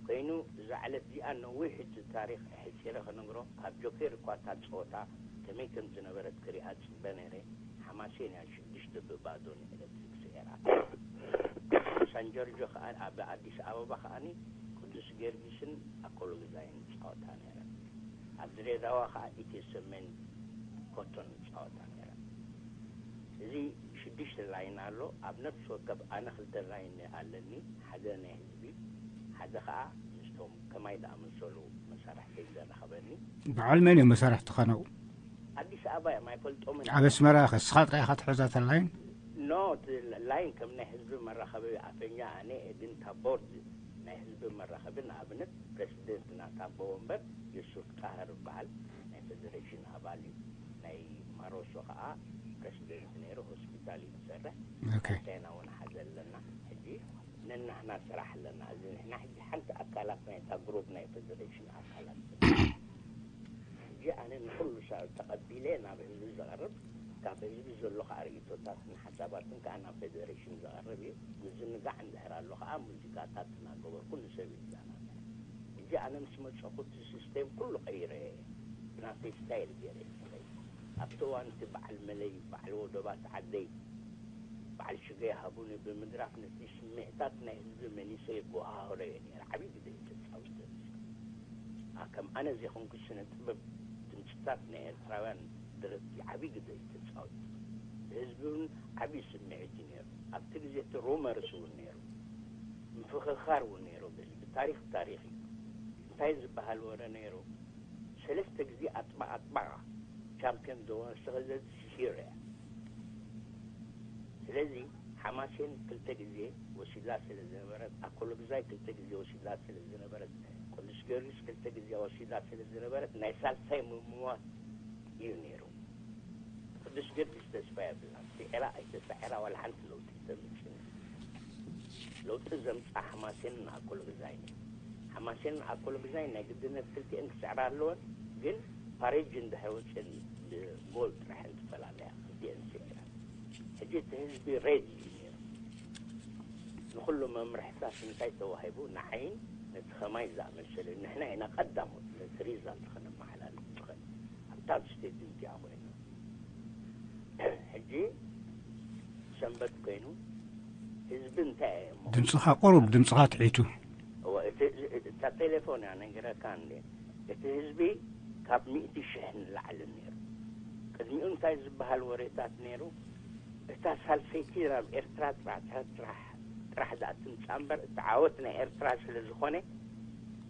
ኮይኑ እዛ ዕለት እዚኣ ነዊሕ እቲ ታሪኽ ኣሕጺረ ክነግሮ፣ ካብ ጆኬር እኳ እታ ጸወታ ከመይ ከም ዝነበረት ክሪኣ ጽበ ነይረ። ሓማሴን እያ ሽዱሽተ ብባዶ ንኤለክትሪክ ስዒራ። ሳን ጆርጆ ከኣ ኣብ ኣዲስ ኣበባ ከኣኒ ቅዱስ ጊዮርጊስን ኣኮሎግዛይን ጸወታ ነይረን። ኣብ ድሬዳዋ ከኣ ኢትዮ ሰሜን ኮቶን ጸወታ ነይረን። እዚ ሽዱሽተ ላይን ኣሎ። ኣብ ነፍሲ ወከፍ ኣነ ክልተ ላይን ኣለኒ። ሓደ ናይ ህዝቢ፣ ሓደ ከኣ ምስቶም ከማይ ዝኣመሰሉ መሳርሕተይ ዘራኸበኒ። በዓል መን እዮም መሳርሕትኻ ናብኡ? ኣዲስ ኣበባ እዮም ኣይፈልጦምን። ኣብ ኣስመራ ከ እስኻ ጥራይ ኢኻ ትሕዛ እታ ላይን? ኖ፣ እቲ ላይን ከም ናይ ህዝቢ መራኸቢ ኣፈኛ ኣነ እየ፣ ግን እታ ቦርድ ናይ ህዝቢ መራኸቢ ንኣብነት ፕረሲደንት ናታ ኣቦ ወንበር የሱፍ ጣህር ይበሃል፣ ናይ ፌደሬሽን ኣባል እዩ። ናይ ማሮሶ ከኣ ፕረሲደንት ነይሩ፣ ሆስፒታል እዩ ዝሰርሕ። ኦኬ። ቻይና እውን ሓደ ኣለና። ሕጂ ነናህና ስራሕ ኣለና። እዚ ንሕና ሕጂ ሓንቲ ኣካላት ናይታ ግሩፕ ናይ ፌደሬሽን ኣካላት ሕጂ ኣነ ንኹሉ ሰብ ተቐቢለ ናብ ህዝቢ ዘቕርብ፣ ካብ ህዝቢ ዘሎ ከዓ ርእይቶታትን ሓሳባትን ከዓ ናብ ፌደሬሽን ዘቕርብ እዩ። ምዝንጋዕ እንድሕር ኣሎ ከዓ ሙዚቃታት እናገበርኩ ንሰብ ይዛናጋዕ። ሕጂ ኣነ ምስ መፀኹ እቲ ሲስቴም ኩሉ ቀይረ እየ። ናተይ ስታይል ገይረ እየ ዝኸይድ። ኣብቲ እዋን እቲ በዓል መለይ፣ በዓል ወደባት ዓደይ፣ በዓል ሽገ ይሃቡኒ ብምድራፍ ነቲ ስምዒታት ናይ ህዝቢ መሊሰ የጎሃህሮ እየ ነይረ። ዓብዪ ግደ እዩ ተፃዊተ። ኣ፣ ከም ኣነ ዘይኮንኩ ስነ ጥበብ ድምፅታት ናይ ኤርትራውያን ደረፍቲ ዓብዪ ግደ እዩ ተፃዊቱ። ህዝቢ እውን ዓብዪ ስምዒት እዩ ነይሩ። ኣብቲ ግዜ እቲ ሩመርስ እውን ነይሩ፣ ምፍኽኻር እውን ነይሩ። ብህዝቢ ታሪኽ ታሪኽ እዩ። እንታይ ዝበሃል ወረ ነይሩ? ሰለስተ ግዜ ኣጥባቕ ኣጥባቕ ቻምፒዮን ዘወሰኸት ሂሮ እያ። ስለዚ ሓማሴን ክልተ ግዜ ወሲዳ ስለ ዝነበረት፣ ኣኮሎግዛይ ክልተ ግዜ ወሲዳ ስለ ዝነበረት፣ ቅዱስ ጊዮርጊስ ክልተ ግዜ ወሲዳ ስለ ዝነበረት፣ ናይ ሳልሳይ ምምዋት እዩ ነይሩ። ቅዱስ ጊዮርጊስ ተስፋ የብላን። ስዒራ ኣይተሳዒራ ዋላ ሓንቲ ለውጢ ተምፅእ። ለውጢ ዘምፅኣ ሓማሴንን ኣኮሎግዛይን እዩ። ሓማሴንን ኣኮሎግዛይን ናይ ግድነት ክልቲኤን ክስዕራ ኣለወን፣ ግን ፓሬጅ እንድሕር ወፅን ብጎል ጥራሕ እንትፈላለያ ክልቲኤን ስዒራ። ሕጂ እቲ ህዝቢ ሬድ እዩ ነይሩ። ንኹሉ መምርሕታት እንታይ ተዋሂቡ? ንዓይን ነቲ ኸማይ ዝኣመሰለ ንሕና ኢና ቀዳሞት ነቲ ሪዛልት ከነመሓላልፍ ንኽእል። ኣብታ ስቴጅ እንቲኣ ኮይና ሕጂ ሰንበት ኮይኑ ህዝቢ እንታይ እየ እሞ ድምፅኻ ቁሩብ ድምፅኻ ትሒቱ። እወ፣ እቲ፣ እቲ፣ እታ ቴሌፎን እያ ነጊረካ እንዴ። እቲ ህዝቢ ካብ ሚእቲ ሽሕ ንላዕሊ ነይሩ። ቅድሚኡ እንታይ ዝበሃል ወሬታት ነይሩ? እታ ሳልሰይቲ ናብ ኤርትራ ጥራሕ ጥራሕ ጥራሕ ዝኣትምፃ እምበር እቲ ዓወት ናይ ኤርትራ ስለ ዝኾነ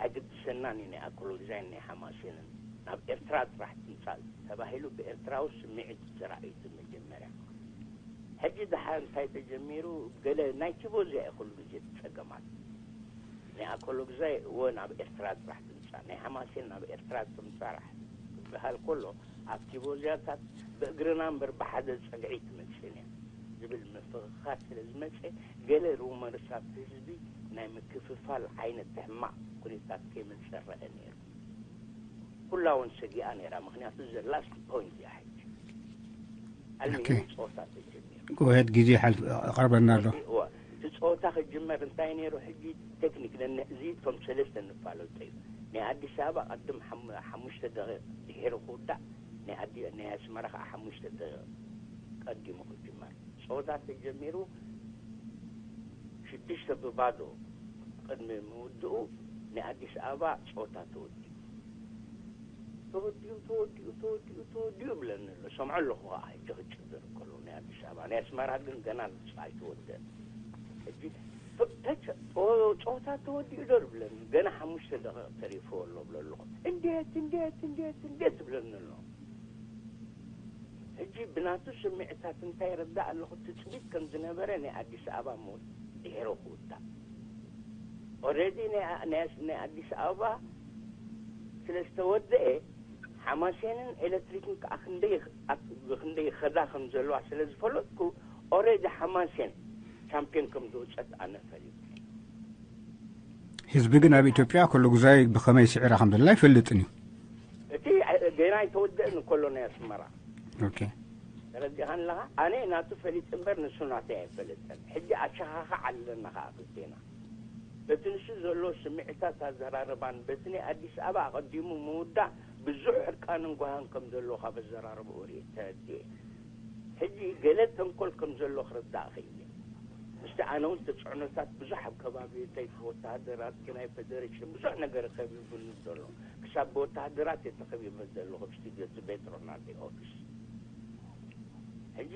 ኣይግድሰናን እዩ ናይ ኣኮሎግዛይን ናይ ሓማሴንን። ናብ ኤርትራ ጥራሕ ትምጻእ ተባሂሉ ብኤርትራዊ ስምዒት ተራእዩ መጀመርያ። ሕጂ ደሓር እንታይ ተጀሚሩ? ገለ ናይ ቲቦዚያ እዩ ኩሉ ግዜ ጸገማት። ናይ ኣኮሎግዛይ እወ ናብ ኤርትራ ጥራሕ ትምጻእ፣ ናይ ሓማሴን ናብ ኤርትራ ትምጻራሕ ክበሃል ከሎ ኣብ ቲቦዚያታት ብእግርና እምበር ብሓደ ጸግዒ ትመጽእን እያ ዝብል ምፍኽኻር ስለ ዝመጸ፣ ገለ ሩመርስ ኣብቲ ህዝቢ ናይ ምክፍፋል ዓይነት ሕማቕ ኩነታት ከይመጸ ረአ ነይሩ። ኩላ እውን ሰጊኣ ነይራ። ምክንያቱ ዘ ላስት ፖይንት እያ ሕጂ። ኣልሚሂም ኦኬ። ጸወታ ተጀሚሩ። ጎሄድ፣ ግዜ ሓልፍ ቀርበና ኣሎ። እዋ፣ እቲ ጸወታ ክጅመር እንታይ ነይሩ? ሕጂ ቴክኒክ ነንሕዚ እቶም ሰለስተ ንፋለጦ እዩ። ናይ ኣዲስ ኣበባ ቀድም ሓሙ- ሓሙሽተ ደቂቕ ድሒሩ ክውዳእ፣ ናይ ኣዲ- ናይ ኣስመራ ከዓ ሓሙሽተ ደቂቕ ቀዲሙ ክጅመር። ጸወታ ተጀሚሩ ሽዱሽተ ብባዶ ቅድሚ ምውድኡ ናይ ኣዲስ ኣበባ ጸወታ ተወዲኡ። ተወዲኡ፣ ተወዲኡ፣ ተወዲኡ፣ ተወዲኡ ይብለኒ ኣሎ። ሰምዖ ኣለኹ ከዓ ሕጂ ክጭድር ከሎ ናይ ኣዲስ ኣበባ። ናይ ኣስመራ ግን ገና ኣይተወደአን። ሕጂ ተቸ- ኦ፣ ጸወታ ተወዲኡ ዶ ይብለኒ? ገና ሓሙሽተ ደቂቕ ተሪፍዎ ኣሎ እብሎ ኣለኹ። እንዴት፣ እንዴት፣ እንዴት፣ እንዴት ይብለኒ ኣሎ። ሕጂ ብናቱ ስምዒታት እንታይ ይርዳእ ኣለኹ፣ ትጽቢት ከም ዝነበረ ናይ ኣዲስ ኣበባ ሞ ድሒሩ ክውዳእ። ኦልሬዲ ናይ ናይ ናይ ኣዲስ ኣበባ ስለ ዝተወደኤ፣ ሓማሴንን ኤሌክትሪክን ከዓ ክንደይ ኣብ- ክንደይ ይኸዳ ከም ዘለዋ ስለ ዝፈለጥኩ፣ ኦልሬዲ ሓማሴን ቻምፒዮን ከም ዝወፀት ኣነ ፈሊጠ። ህዝቢ ግን ኣብ ኢትዮጵያ ኩሉ ግዛይ ብኸመይ ስዒራ ከም ዘላ ኣይፈልጥን እዩ። እቲ ገና ኣይተወደእን እንከሎ ናይ ኣስመራ ኦኬ። ተረዲእኻ ኣለኻ? ኣነ ናቱ ፈሊጥ እምበር ንሱ ናተይ ኣይፈልጥን። ሕጂ ኣሸኻኻ ኣለና ኸዓ ክልቴና። በቲ ንሱ ዘሎ ስምዒታት ኣዘራርባን በቲ ናይ ኣዲስ ኣበባ ኣቐዲሙ ምውዳእ ብዙሕ ሕርቃንን ጓህን ከም ዘሎ ካብ ኣዘራርባኡ ርኢ ተረዲኤ። ሕጂ ገለ ተንኮል ከም ዘሎ ክርዳእ ክኢለ። ምስቲ ኣነ እውን ተፅዕኖታት ብዙሕ ኣብ ከባቢ ተይ ወተሃደራት ናይ ፌደሬሽን ብዙሕ ነገር ከቢቡኒ ዘሎ። ክሳብ ብወተሃደራት እየ ተኸቢበ ዘለኹ ኣብ ስቱድዮ እቲ ቤትሮ ናተይ ኦፊስ። ሕጂ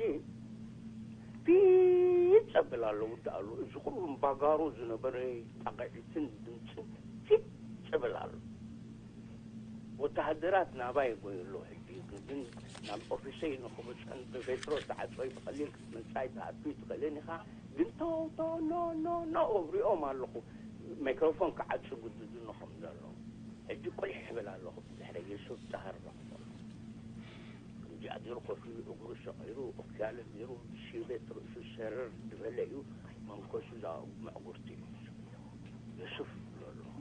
ፊት ጸብል ኣሎ ውዳእ ኣሎ። እዚ ኩሉ እምባጋሮ ዝነበረ ጣቕዒትን ድምፅን ፊት ጸብል ኣሎ። ወተሃደራት ናባይ ይጎዩ ኣለዉ። ሕጂ ግን ናብ ኦፊሰይ ንኽመፅን ብቤትሮ ተዓፅወይ ብቐሊል ክትመፅእ ኣይትኣቱ ኣይትኽእልን ኢኻ። ግን ተው ተው ኖ ኖ ኖ እብሪኦም ኣለኹ። ማይክሮፎን ክዓፁ ግድዱ ንኹም ዘሎ። ሕጂ ቁሊሕ ይብል ኣለኹ። ድሕሪ የሱፍ ጣህር ረኽቦ። ከምዚኣ ገይሩ ኮፍ ኢሉ እግሩ ሰቒሉ፣ ኦክያለ ገይሩ፣ ሽበት ርእሱ ሰረር ዝበለ እዩ። መንከሱ እዛ መዕጉርቲ እዩ። የሱፍ ይብሎ ኣለኹ።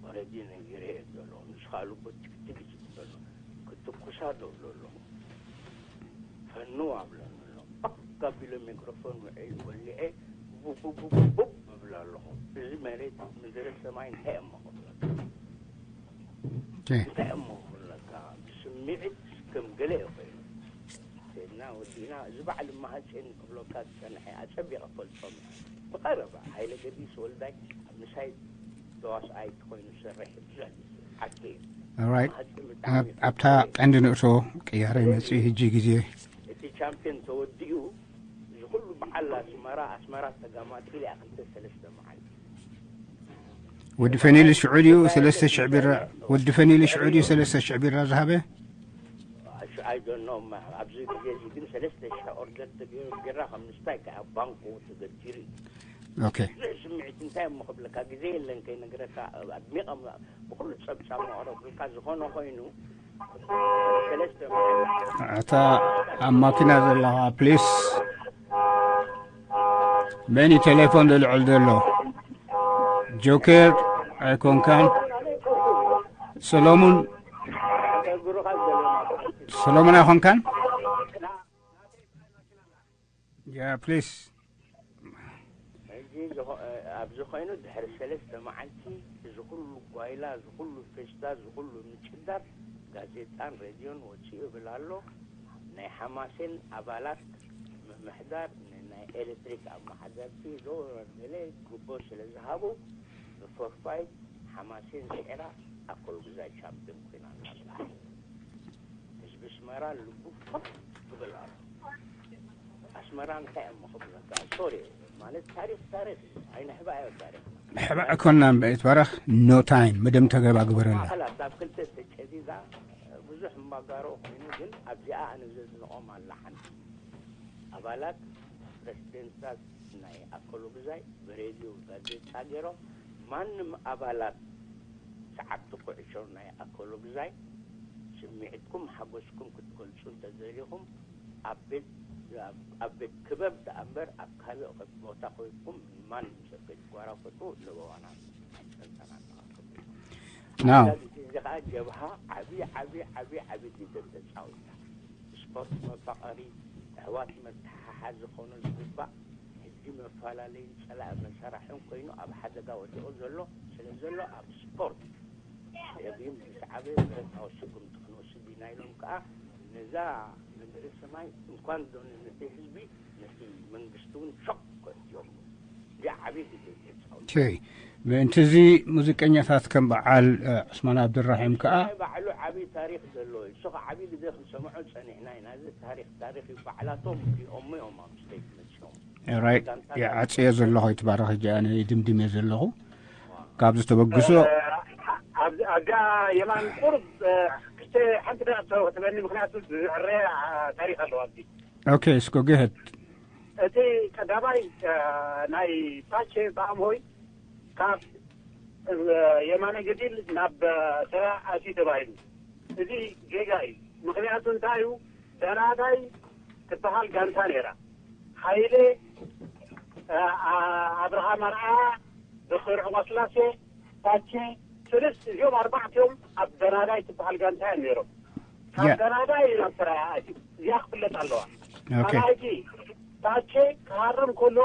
ወረዲ ነጊረ እየ ዘሎ። ንስኻ ልቦ ትክትክ እዩ ዝብል ዘሎ። ክትኩሳ ዶ እብሎ ኣለኹ። ፈኑ ኣብለኒ ኣሎ። ፓክ ኣቢለ ሚክሮፎን ውዒ ወሊዐ ቡቡቡቡብ እብል ኣለኹ። እዚ መሬት ምድሪ ሰማይ እንታይ እሞ ክብለካ? ኦኬ። እንታይ እሞ ክብለካ? ብስምዒት ከም ገለ እዩ ኮይኑ። ከድና ወዲእና፣ እዚ በዓል እማሃጼን ክብለካ ዝጸንሐ ኣጸቢቐ ፈልጦም። ብቐረባ ሃይለ ገዲስ ወልዳይ ኣብ ምሳይ ተዋስኣይ ኮይኑ ዝሰርሕ ብዙሕ ዓርኪ እዩ። ኦራይት። እማሃጼን ብጣዕሚ ኣብ- ኣብታ ቀንዲ ንእሶ ቅያረ ይመጽእ። ሕጂ ግዜ እቲ ቻምፒዮን ተወዲኡ፣ እዚ ኩሉ በዓል ኣስመራ፣ ኣስመራ ተጋማጢ ኢለ ክልተ ሰለስተ መዓልቲ። ወዲ ፈኒል ሽዑ ድዩ ሰለስተ ሽሕ ቢራ? ወዲ ፈኒል ሽዑ ድዩ ሰለስተ ሽሕ ቢራ ዝሃበ? ኣሽ- I don't know፣ ማ- ኣብዚ ግዜ እዚ ግን ሰለስተ ሽሕ ኦርደር ተገይሩ ቢራ ካብ ምስታይ ከዓ ባንኮ ተገቲሩ እዩ። ኦኬ። ብዙሕ ስምዒት እንታይ እሞ ክብለካ፣ ግዜ የለን ከይነግረካ፣ ኣድሚቐ ም- ብኩሉ ጸብጻብ መቕረብልካ። ዝኾነ ኮይኑ ሰለስተ መዓልቲ እታ ኣብ ማኪና ዘለኻ ፕሊስ፣ መን እዩ ቴሌፎን ዝልዕል ዘሎ? ጆኬር ኣይኮንካን? ሰሎሙን፣ ሰሎሙን ኣይኮንካን? ያ ፕሊስ። ሕጂ ዝኾ- ኣብዚ ኮይኑ ድሕሪ ሰለስተ መዓልቲ እዚ ኩሉ ጓይላ፣ እዚ ኩሉ ፌስታ፣ እዚ ኩሉ ምጭዳር ጋዜጣን ሬድዮን ወፂኡ ይብል ኣሎ። ናይ ሓማሴን ኣባላት ምምሕዳር ን- ናይ ኤሌክትሪክ ኣመሓደርቲ ዶ ገለ ጉቦ ስለ ዝሃቡ ብፎርፋይት ሓማሴን ስዒራ ኣኮል ግዛይ ቻምፒዮን ኮይና እናብላ። ህዝቢ ኣስመራ ልቡ ፈኽ ክብል ኣሎ። ኣስመራ እንታይ እሞ ክብለካ፣ ሶሪ ማለት ታሪኽ ታሪኽ እዩ። ኣይንሕባዮ ታሪኽና። ሕባዕ ኮና እምበ ይትባረኽ። ኖ ታይም መደምተ ገባ ግበረላ። ማእኸላ ካብ ክልተ ተጨዲዳ ብዙሕ እምባጋሮ ኮይኑ ግን ኣብዚኣ ኣነ ዘድንቖም ኣላ ሓንቲ ኣባላት ፕረሲደንትታት ናይ ኣከሎ ግዛይ ብሬድዮ ጋዜጣ ገይሮም ማንም ኣባላት ሰዓብቲ ኩዕሾ ናይ ኣከሎ ግዛይ ስምዒትኩም ሓጎስኩም ክትገልጹ እንተደሊኹም ኣብ ቤት ኣብ ቤት ክበብ ደኣ እምበር ኣብ ካልእ ቦታ ኮይንኩም ማንም ሰብ ከይትጓራፈጡ ንበዋና ኣይትፈልጠና ኣለኻ። ናው ኣዛ ግዜ እዚ ኸዓ ጀብሃ ዓብዪ ዓብዪ ዓብዪ ዓብዪ ግደ ተፃዊታ። ስፖርት መፋቐሪ ኣሕዋት መተሓሓዚ ኾኖ ዝግባእ ሕጂ መፈላለይን ፀላኢ መሳርሕን ኮይኑ ኣብ ሓደጋ ወዲቑ ዘሎ ስለ ዘሎ ኣብ ስፖርት ደጊም ዝሰዓበ ብረታዊ ስጉምቲ ክንወስድ ኢና ኢሎም ከዓ ነዛ ምድሪ ሰማይ እንኳን ዶ ነቲ ህዝቢ ነቲ መንግስቲ እውን ሾክ ከእትዮም እዚኣ ዓብዪ ግዜ ተፃወቱ። ምእንቲ እዚ ሙዚቀኛታት ከም በዓል ዑስማን ኣብድራሒም ከዓ ናይ ባዕሉ ዓብዪ ታሪክ ዘለዎ እዩ። እሱ ከዓ ዓብዪ ግዜ ክንሰምዖ ፀኒሕና ኢና። እዚ ታሪክ ታሪክ እዩ። ባዕላቶም እዚኦም እዮም ኣብ ስቴጅ መፅኦም። ራይት። ይዓፅየ ዘለኹ ይትባረኽ። ሕጂ ኣነ ይድምድም እየ ዘለኹ ካብዚ ተበግሶ። ኣብዛ የማን ቁርብ ክስተ ሓንቲ ደቂቕ ክትበኒ፣ ምክንያቱ ዝዕረየ ታሪክ ኣለዋ ኣብዚ። ኦኬ እስኮ ግህድ። እቲ ቀዳማይ ናይ ፓቼ በኣምሆይ ካብ የማነ ገዲል ናብ ሰራ ኣትዩ ተባሂሉ። እዚ ጌጋ እዩ። ምክንያቱ እንታይ እዩ? ደናዳይ ትበሃል ጋንታ ነይራ። ሓይሌ፣ ኣብርሃም ኣርኣያ፣ ዶክተር ዑማስላሴ፣ ፓቼ፣ ስልስት እዚኦም ኣርባዕቲኦም ኣብ ደናዳይ ትበሃል ጋንታ እዮም ነይሮም። ካብ ያ። ደናዳይ እዩ ናብ ሰራ ኣትዩ። እዚኣ ክፍለጥ ኣለዋ። ኦኬ። ካልኣይቲ ፓቼ ክሃርም ከሎ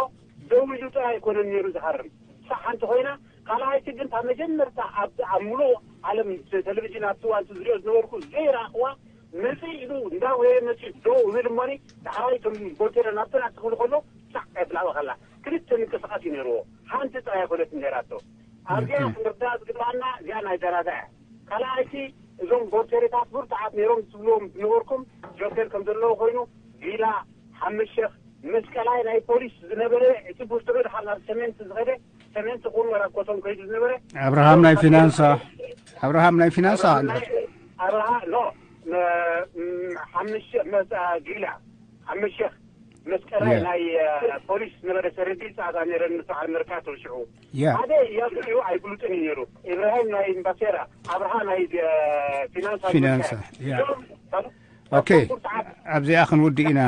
ደው ኢሉ ጥራይ ኣይኮነን ነይሩ ዝሃርም። ሳዕ ሓንቲ ኮይና፣ ካልኣይቲ ግን ካብ መጀመርታ ኣብ ኣብ ሙሉእ ዓለም ቴሌቪዥን ኣብቲ እዋን ዝሪኦ ዝነበርኩ ዘይረኣኽዋ መፅእ ኢሉ እንዳወየ መፅእ ደው እብል እሞኒ ዳሕራይ እቶም ቦቴረ ናብቲ ናብቲ ክብል ከሎ ሳዕ የብላዋ ከላ ክልተ ምንቅስቃስ እዩ ነይርዎ። ሓንቲ ጥራይ ኣይኮነትን ነይራቶ። ኣብዚኣ ክንርዳእ ዝግባኣና እዚኣ ናይ ደራዳ እያ። ካልኣይቲ እዞም ቦርቴሬታት ብርቱዓት ነይሮም ዝብልዎም ዝነበርኩም ጆከር ከም ዘለዎ ኮይኑ ጊላ ሓምሸኽ መስቀላይ ናይ ፖሊስ ዝነበረ እቲ ብርቱዑ ድሓር ናብ ሰሜንት ዝኸደ ሰሜንት ቁን ወራኮቶም ከይዱ ዝነበረ ኣብርሃም ናይ ፊናንሳ ኣብርሃም ናይ ፊናንሳ ኣብርሃ ኖ ሓምሸ ጊላ ሓምሸኽ መስቀላይ ናይ ፖሊስ ዝነበረ ሰረዲ ፃዕዳ ነይረን ምስ በዓል መርካቶ ሽዑ ሓደ ያብልዑ ኣይብሉጥን እዩ ነይሩ። ኢብራሂም ናይ ኢምባሴራ ኣብርሃ ናይ ፊናንሳ ፊናንሳ ያ ኦኬ ኣብዚኣ ክንውድእ ኢና።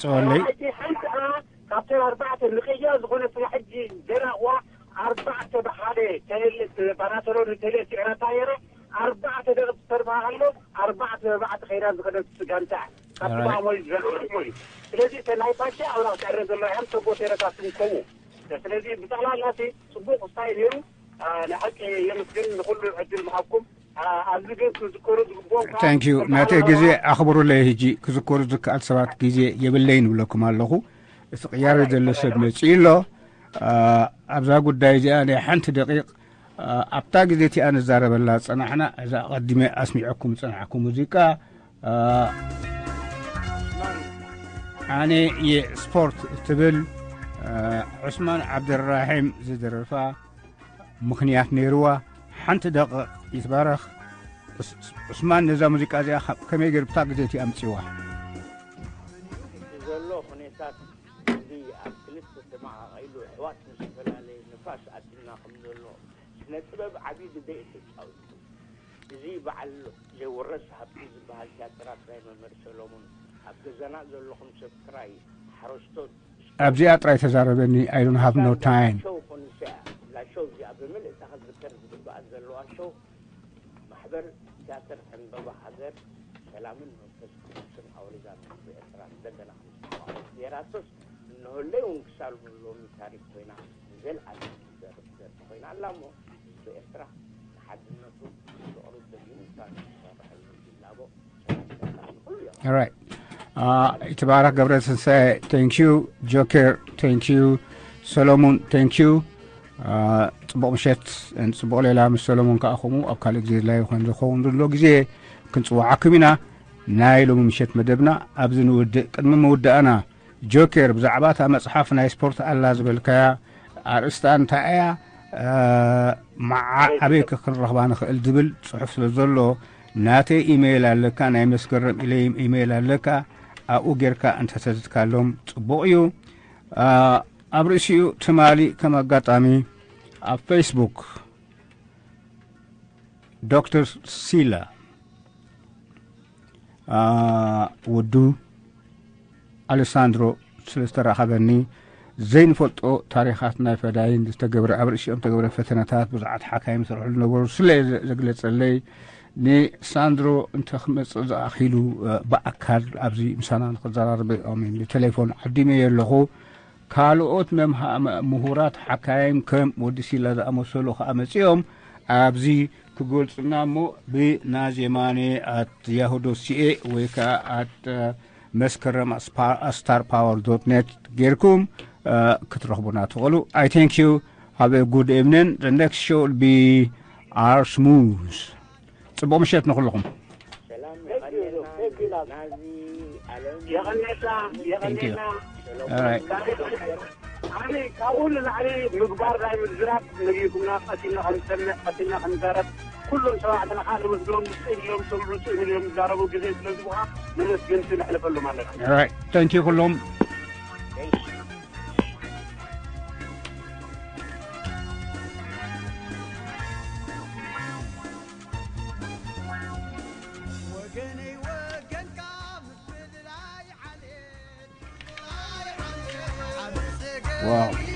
ፀወለይ ሓንቲ ካብተን ኣርባዕተ ንቅያ ዝኾነ ስለ ሕጂ ደናዋ ኣርባዕተ ብሓደ ተልት ባናተሮ ንተልት ስዕራታ ነይረ ኣርባዕተ ደቂ ዝሰርፋ ኣሎ ኣርባዕተ ብባዕቲ ከይዳ ዝኸደት ጋንታ ካብቲ ባሞይ ዝዘርሞ እዩ። ስለዚ እተ ናይ ፓሻ ኣብራ ክዕረ ዘሎ እያ ተቦቴረታት ትምከቡ። ስለዚ ብጠቕላላ ሲ ፅቡቅ ስታይ ነይሩ። ንሓቂ የመስግን ንኩሉ ዕድል ምሃብኩም። ኣብዚ ግን ክዝከሩ ዝግብኦም ከዓ thank you ናተይ ግዜ ኣኽብሩለይ። ሕጂ ክዝከሩ ዝከኣል ሰባት ግዜ የብለይን እብለኩም ኣለኹ። እቲ ቅያሬ ዘሎ ሰብ መፂኡ ኣሎ። ኣብዛ ጉዳይ እዚኣ ናይ ሓንቲ ደቂቕ ኣብታ ግዜ እቲኣ ንዛረበላ ዝፀናሕና እዛ ኣቐዲመ ኣስሚዐኩም ዝፀናሕኩ ሙዚቃ ኣነ የስፖርት እትብል ዑስማን ዓብደራሒም ዝደረፋ ምኽንያት ነይርዋ። ሓንቲ ደቂቕ ይትባረኽ። ዑስማን ነዛ ሙዚቃ እዚኣ ከመይ ገይሩ ብታ ግዜ እቲ ኣምፅዋ? ዘሎ ኩነታት እዚ ኣብ ክልተ ተመቓቒሉ ኣሕዋት ምስ ዝተፈላለየ ንፋስ ኣትልና ከም ዘሎ ስነ ጥበብ ዓብዪ ግደ እዩ ተፃዊቱ። እዚ በዓል ዘይውረስ ሃብቲ ዝበሃል ቲያትራት ናይ መምህር ሰሎሙን ኣብ ገዛና ዘለኹም ሰብ ጥራይ ሓረስቶት ኣብዚኣ ጥራይ ተዛረበኒ። I don't have no time። ላሾው ኮንሰያ ላሾው እዚኣ ብምልእታ ክትዝከር ዝግባኣ ዘለዋ ሾው ማሕበር ቲያትር ዕንበባ ሃገር ሰላምን መንፈስ ቅዱስን ኣውሪዳ ንህዝቢ ኤርትራ እንደገና ከምዝተዋወት ገይራቶስ እነሆለይ እውን ክሳብ ሎሚ ታሪክ ኮይና ንዘልኣለም ትዘርፍ ደርፊ ኮይና ኣላ እሞ ህዝቢ ኤርትራ ንሓድነቱ ፍቕሩ ደጊሙ እኳ ንክሰርሐሉ ዝላቦ ሰላም ሰላም ንኩሉ እዮም። Alright. ይትባረክ ገብረ ትንሳኤ thank you። ጆከር thank you። ሰሎሙን thank you። ፅቡቕ ምሸት። ፅቡቕ ሌላ ምስ ሰሎሞን ከዓ ከምኡ ኣብ ካልእ ግዜ ላይ ይኾን ዝኸውን ዘሎ ግዜ ክንፅዋዓኩም ኢና። ናይ ሎሚ ምሸት መደብና ኣብዚ ንውድእ። ቅድሚ ምውዳእና ጆኬር ብዛዕባ እታ መፅሓፍ ናይ ስፖርት ኣላ ዝበልካያ ኣርእስታ እንታይ እያ? መዓ ኣበይ ክንረኽባ ንኽእል ዝብል ጽሑፍ ስለ ዘሎ፣ ናተይ ኢሜይል ኣለካ፣ ናይ መስከረም ኢለይም ኢሜይል ኣለካ፣ ኣብኡ ጌርካ እንተተትካሎም ጽቡቕ እዩ። ኣብ ርእሲኡ ትማሊ ከም ኣጋጣሚ ኣብ ፌስቡክ ዶክተር ሲላ ወዱ ኣሌሳንድሮ ስለ ዝተራኸበኒ፣ ዘይንፈልጦ ታሪኻት ናይ ፈዳይን ዝተገብረ፣ ኣብ ርእሲኦም ዝተገብረ ፈተነታት ብዙሓት ሓካይም ዝሰርሕሉ ነበሩ ስለ ዘግለጸለይ፣ ንሳንድሮ እንተ ክመጽእ ዝኣኺሉ ብኣካል ኣብዚ ምሳና ንክዘራርብ ቴሌፎን ዓዲመ ኣለኹ። ካልኦት ምሁራት ሓካይም ከም ወዲ ሲላ ዝኣመሰሉ ከዓ መጺኦም ኣብዚ ክገልጹና እሞ፣ ብናዜማኔ at yahoo dot c a ወይ ከዓ at መስከረም star power dot net ጌርኩም ክትረኽቡና ትኽእሉ። I thank you. Have a good evening. The next show will be Our Smooth. ጽቡቕ ምሸት ንኹልኹም። የቐኔታ የቐኔታ ኣነ ካብኡ ንላዕሊ ምግባር ናይ ምዝራብ ነጊርኩምና። ቀሲና ከምሰምዕ፣ ቀሲና ከምዛረብ፣ ኩሎም ሰማዕትና ከዓ ነመስግኖም። ንስእን እዮም ሰምዑ፣ ስእን እዮም ይዛረቡ። ግዜ ስለዝብኻ መመስገንቲ ነሕልፈሎም ኣለና። ተንኪ ኩሎም። Wow.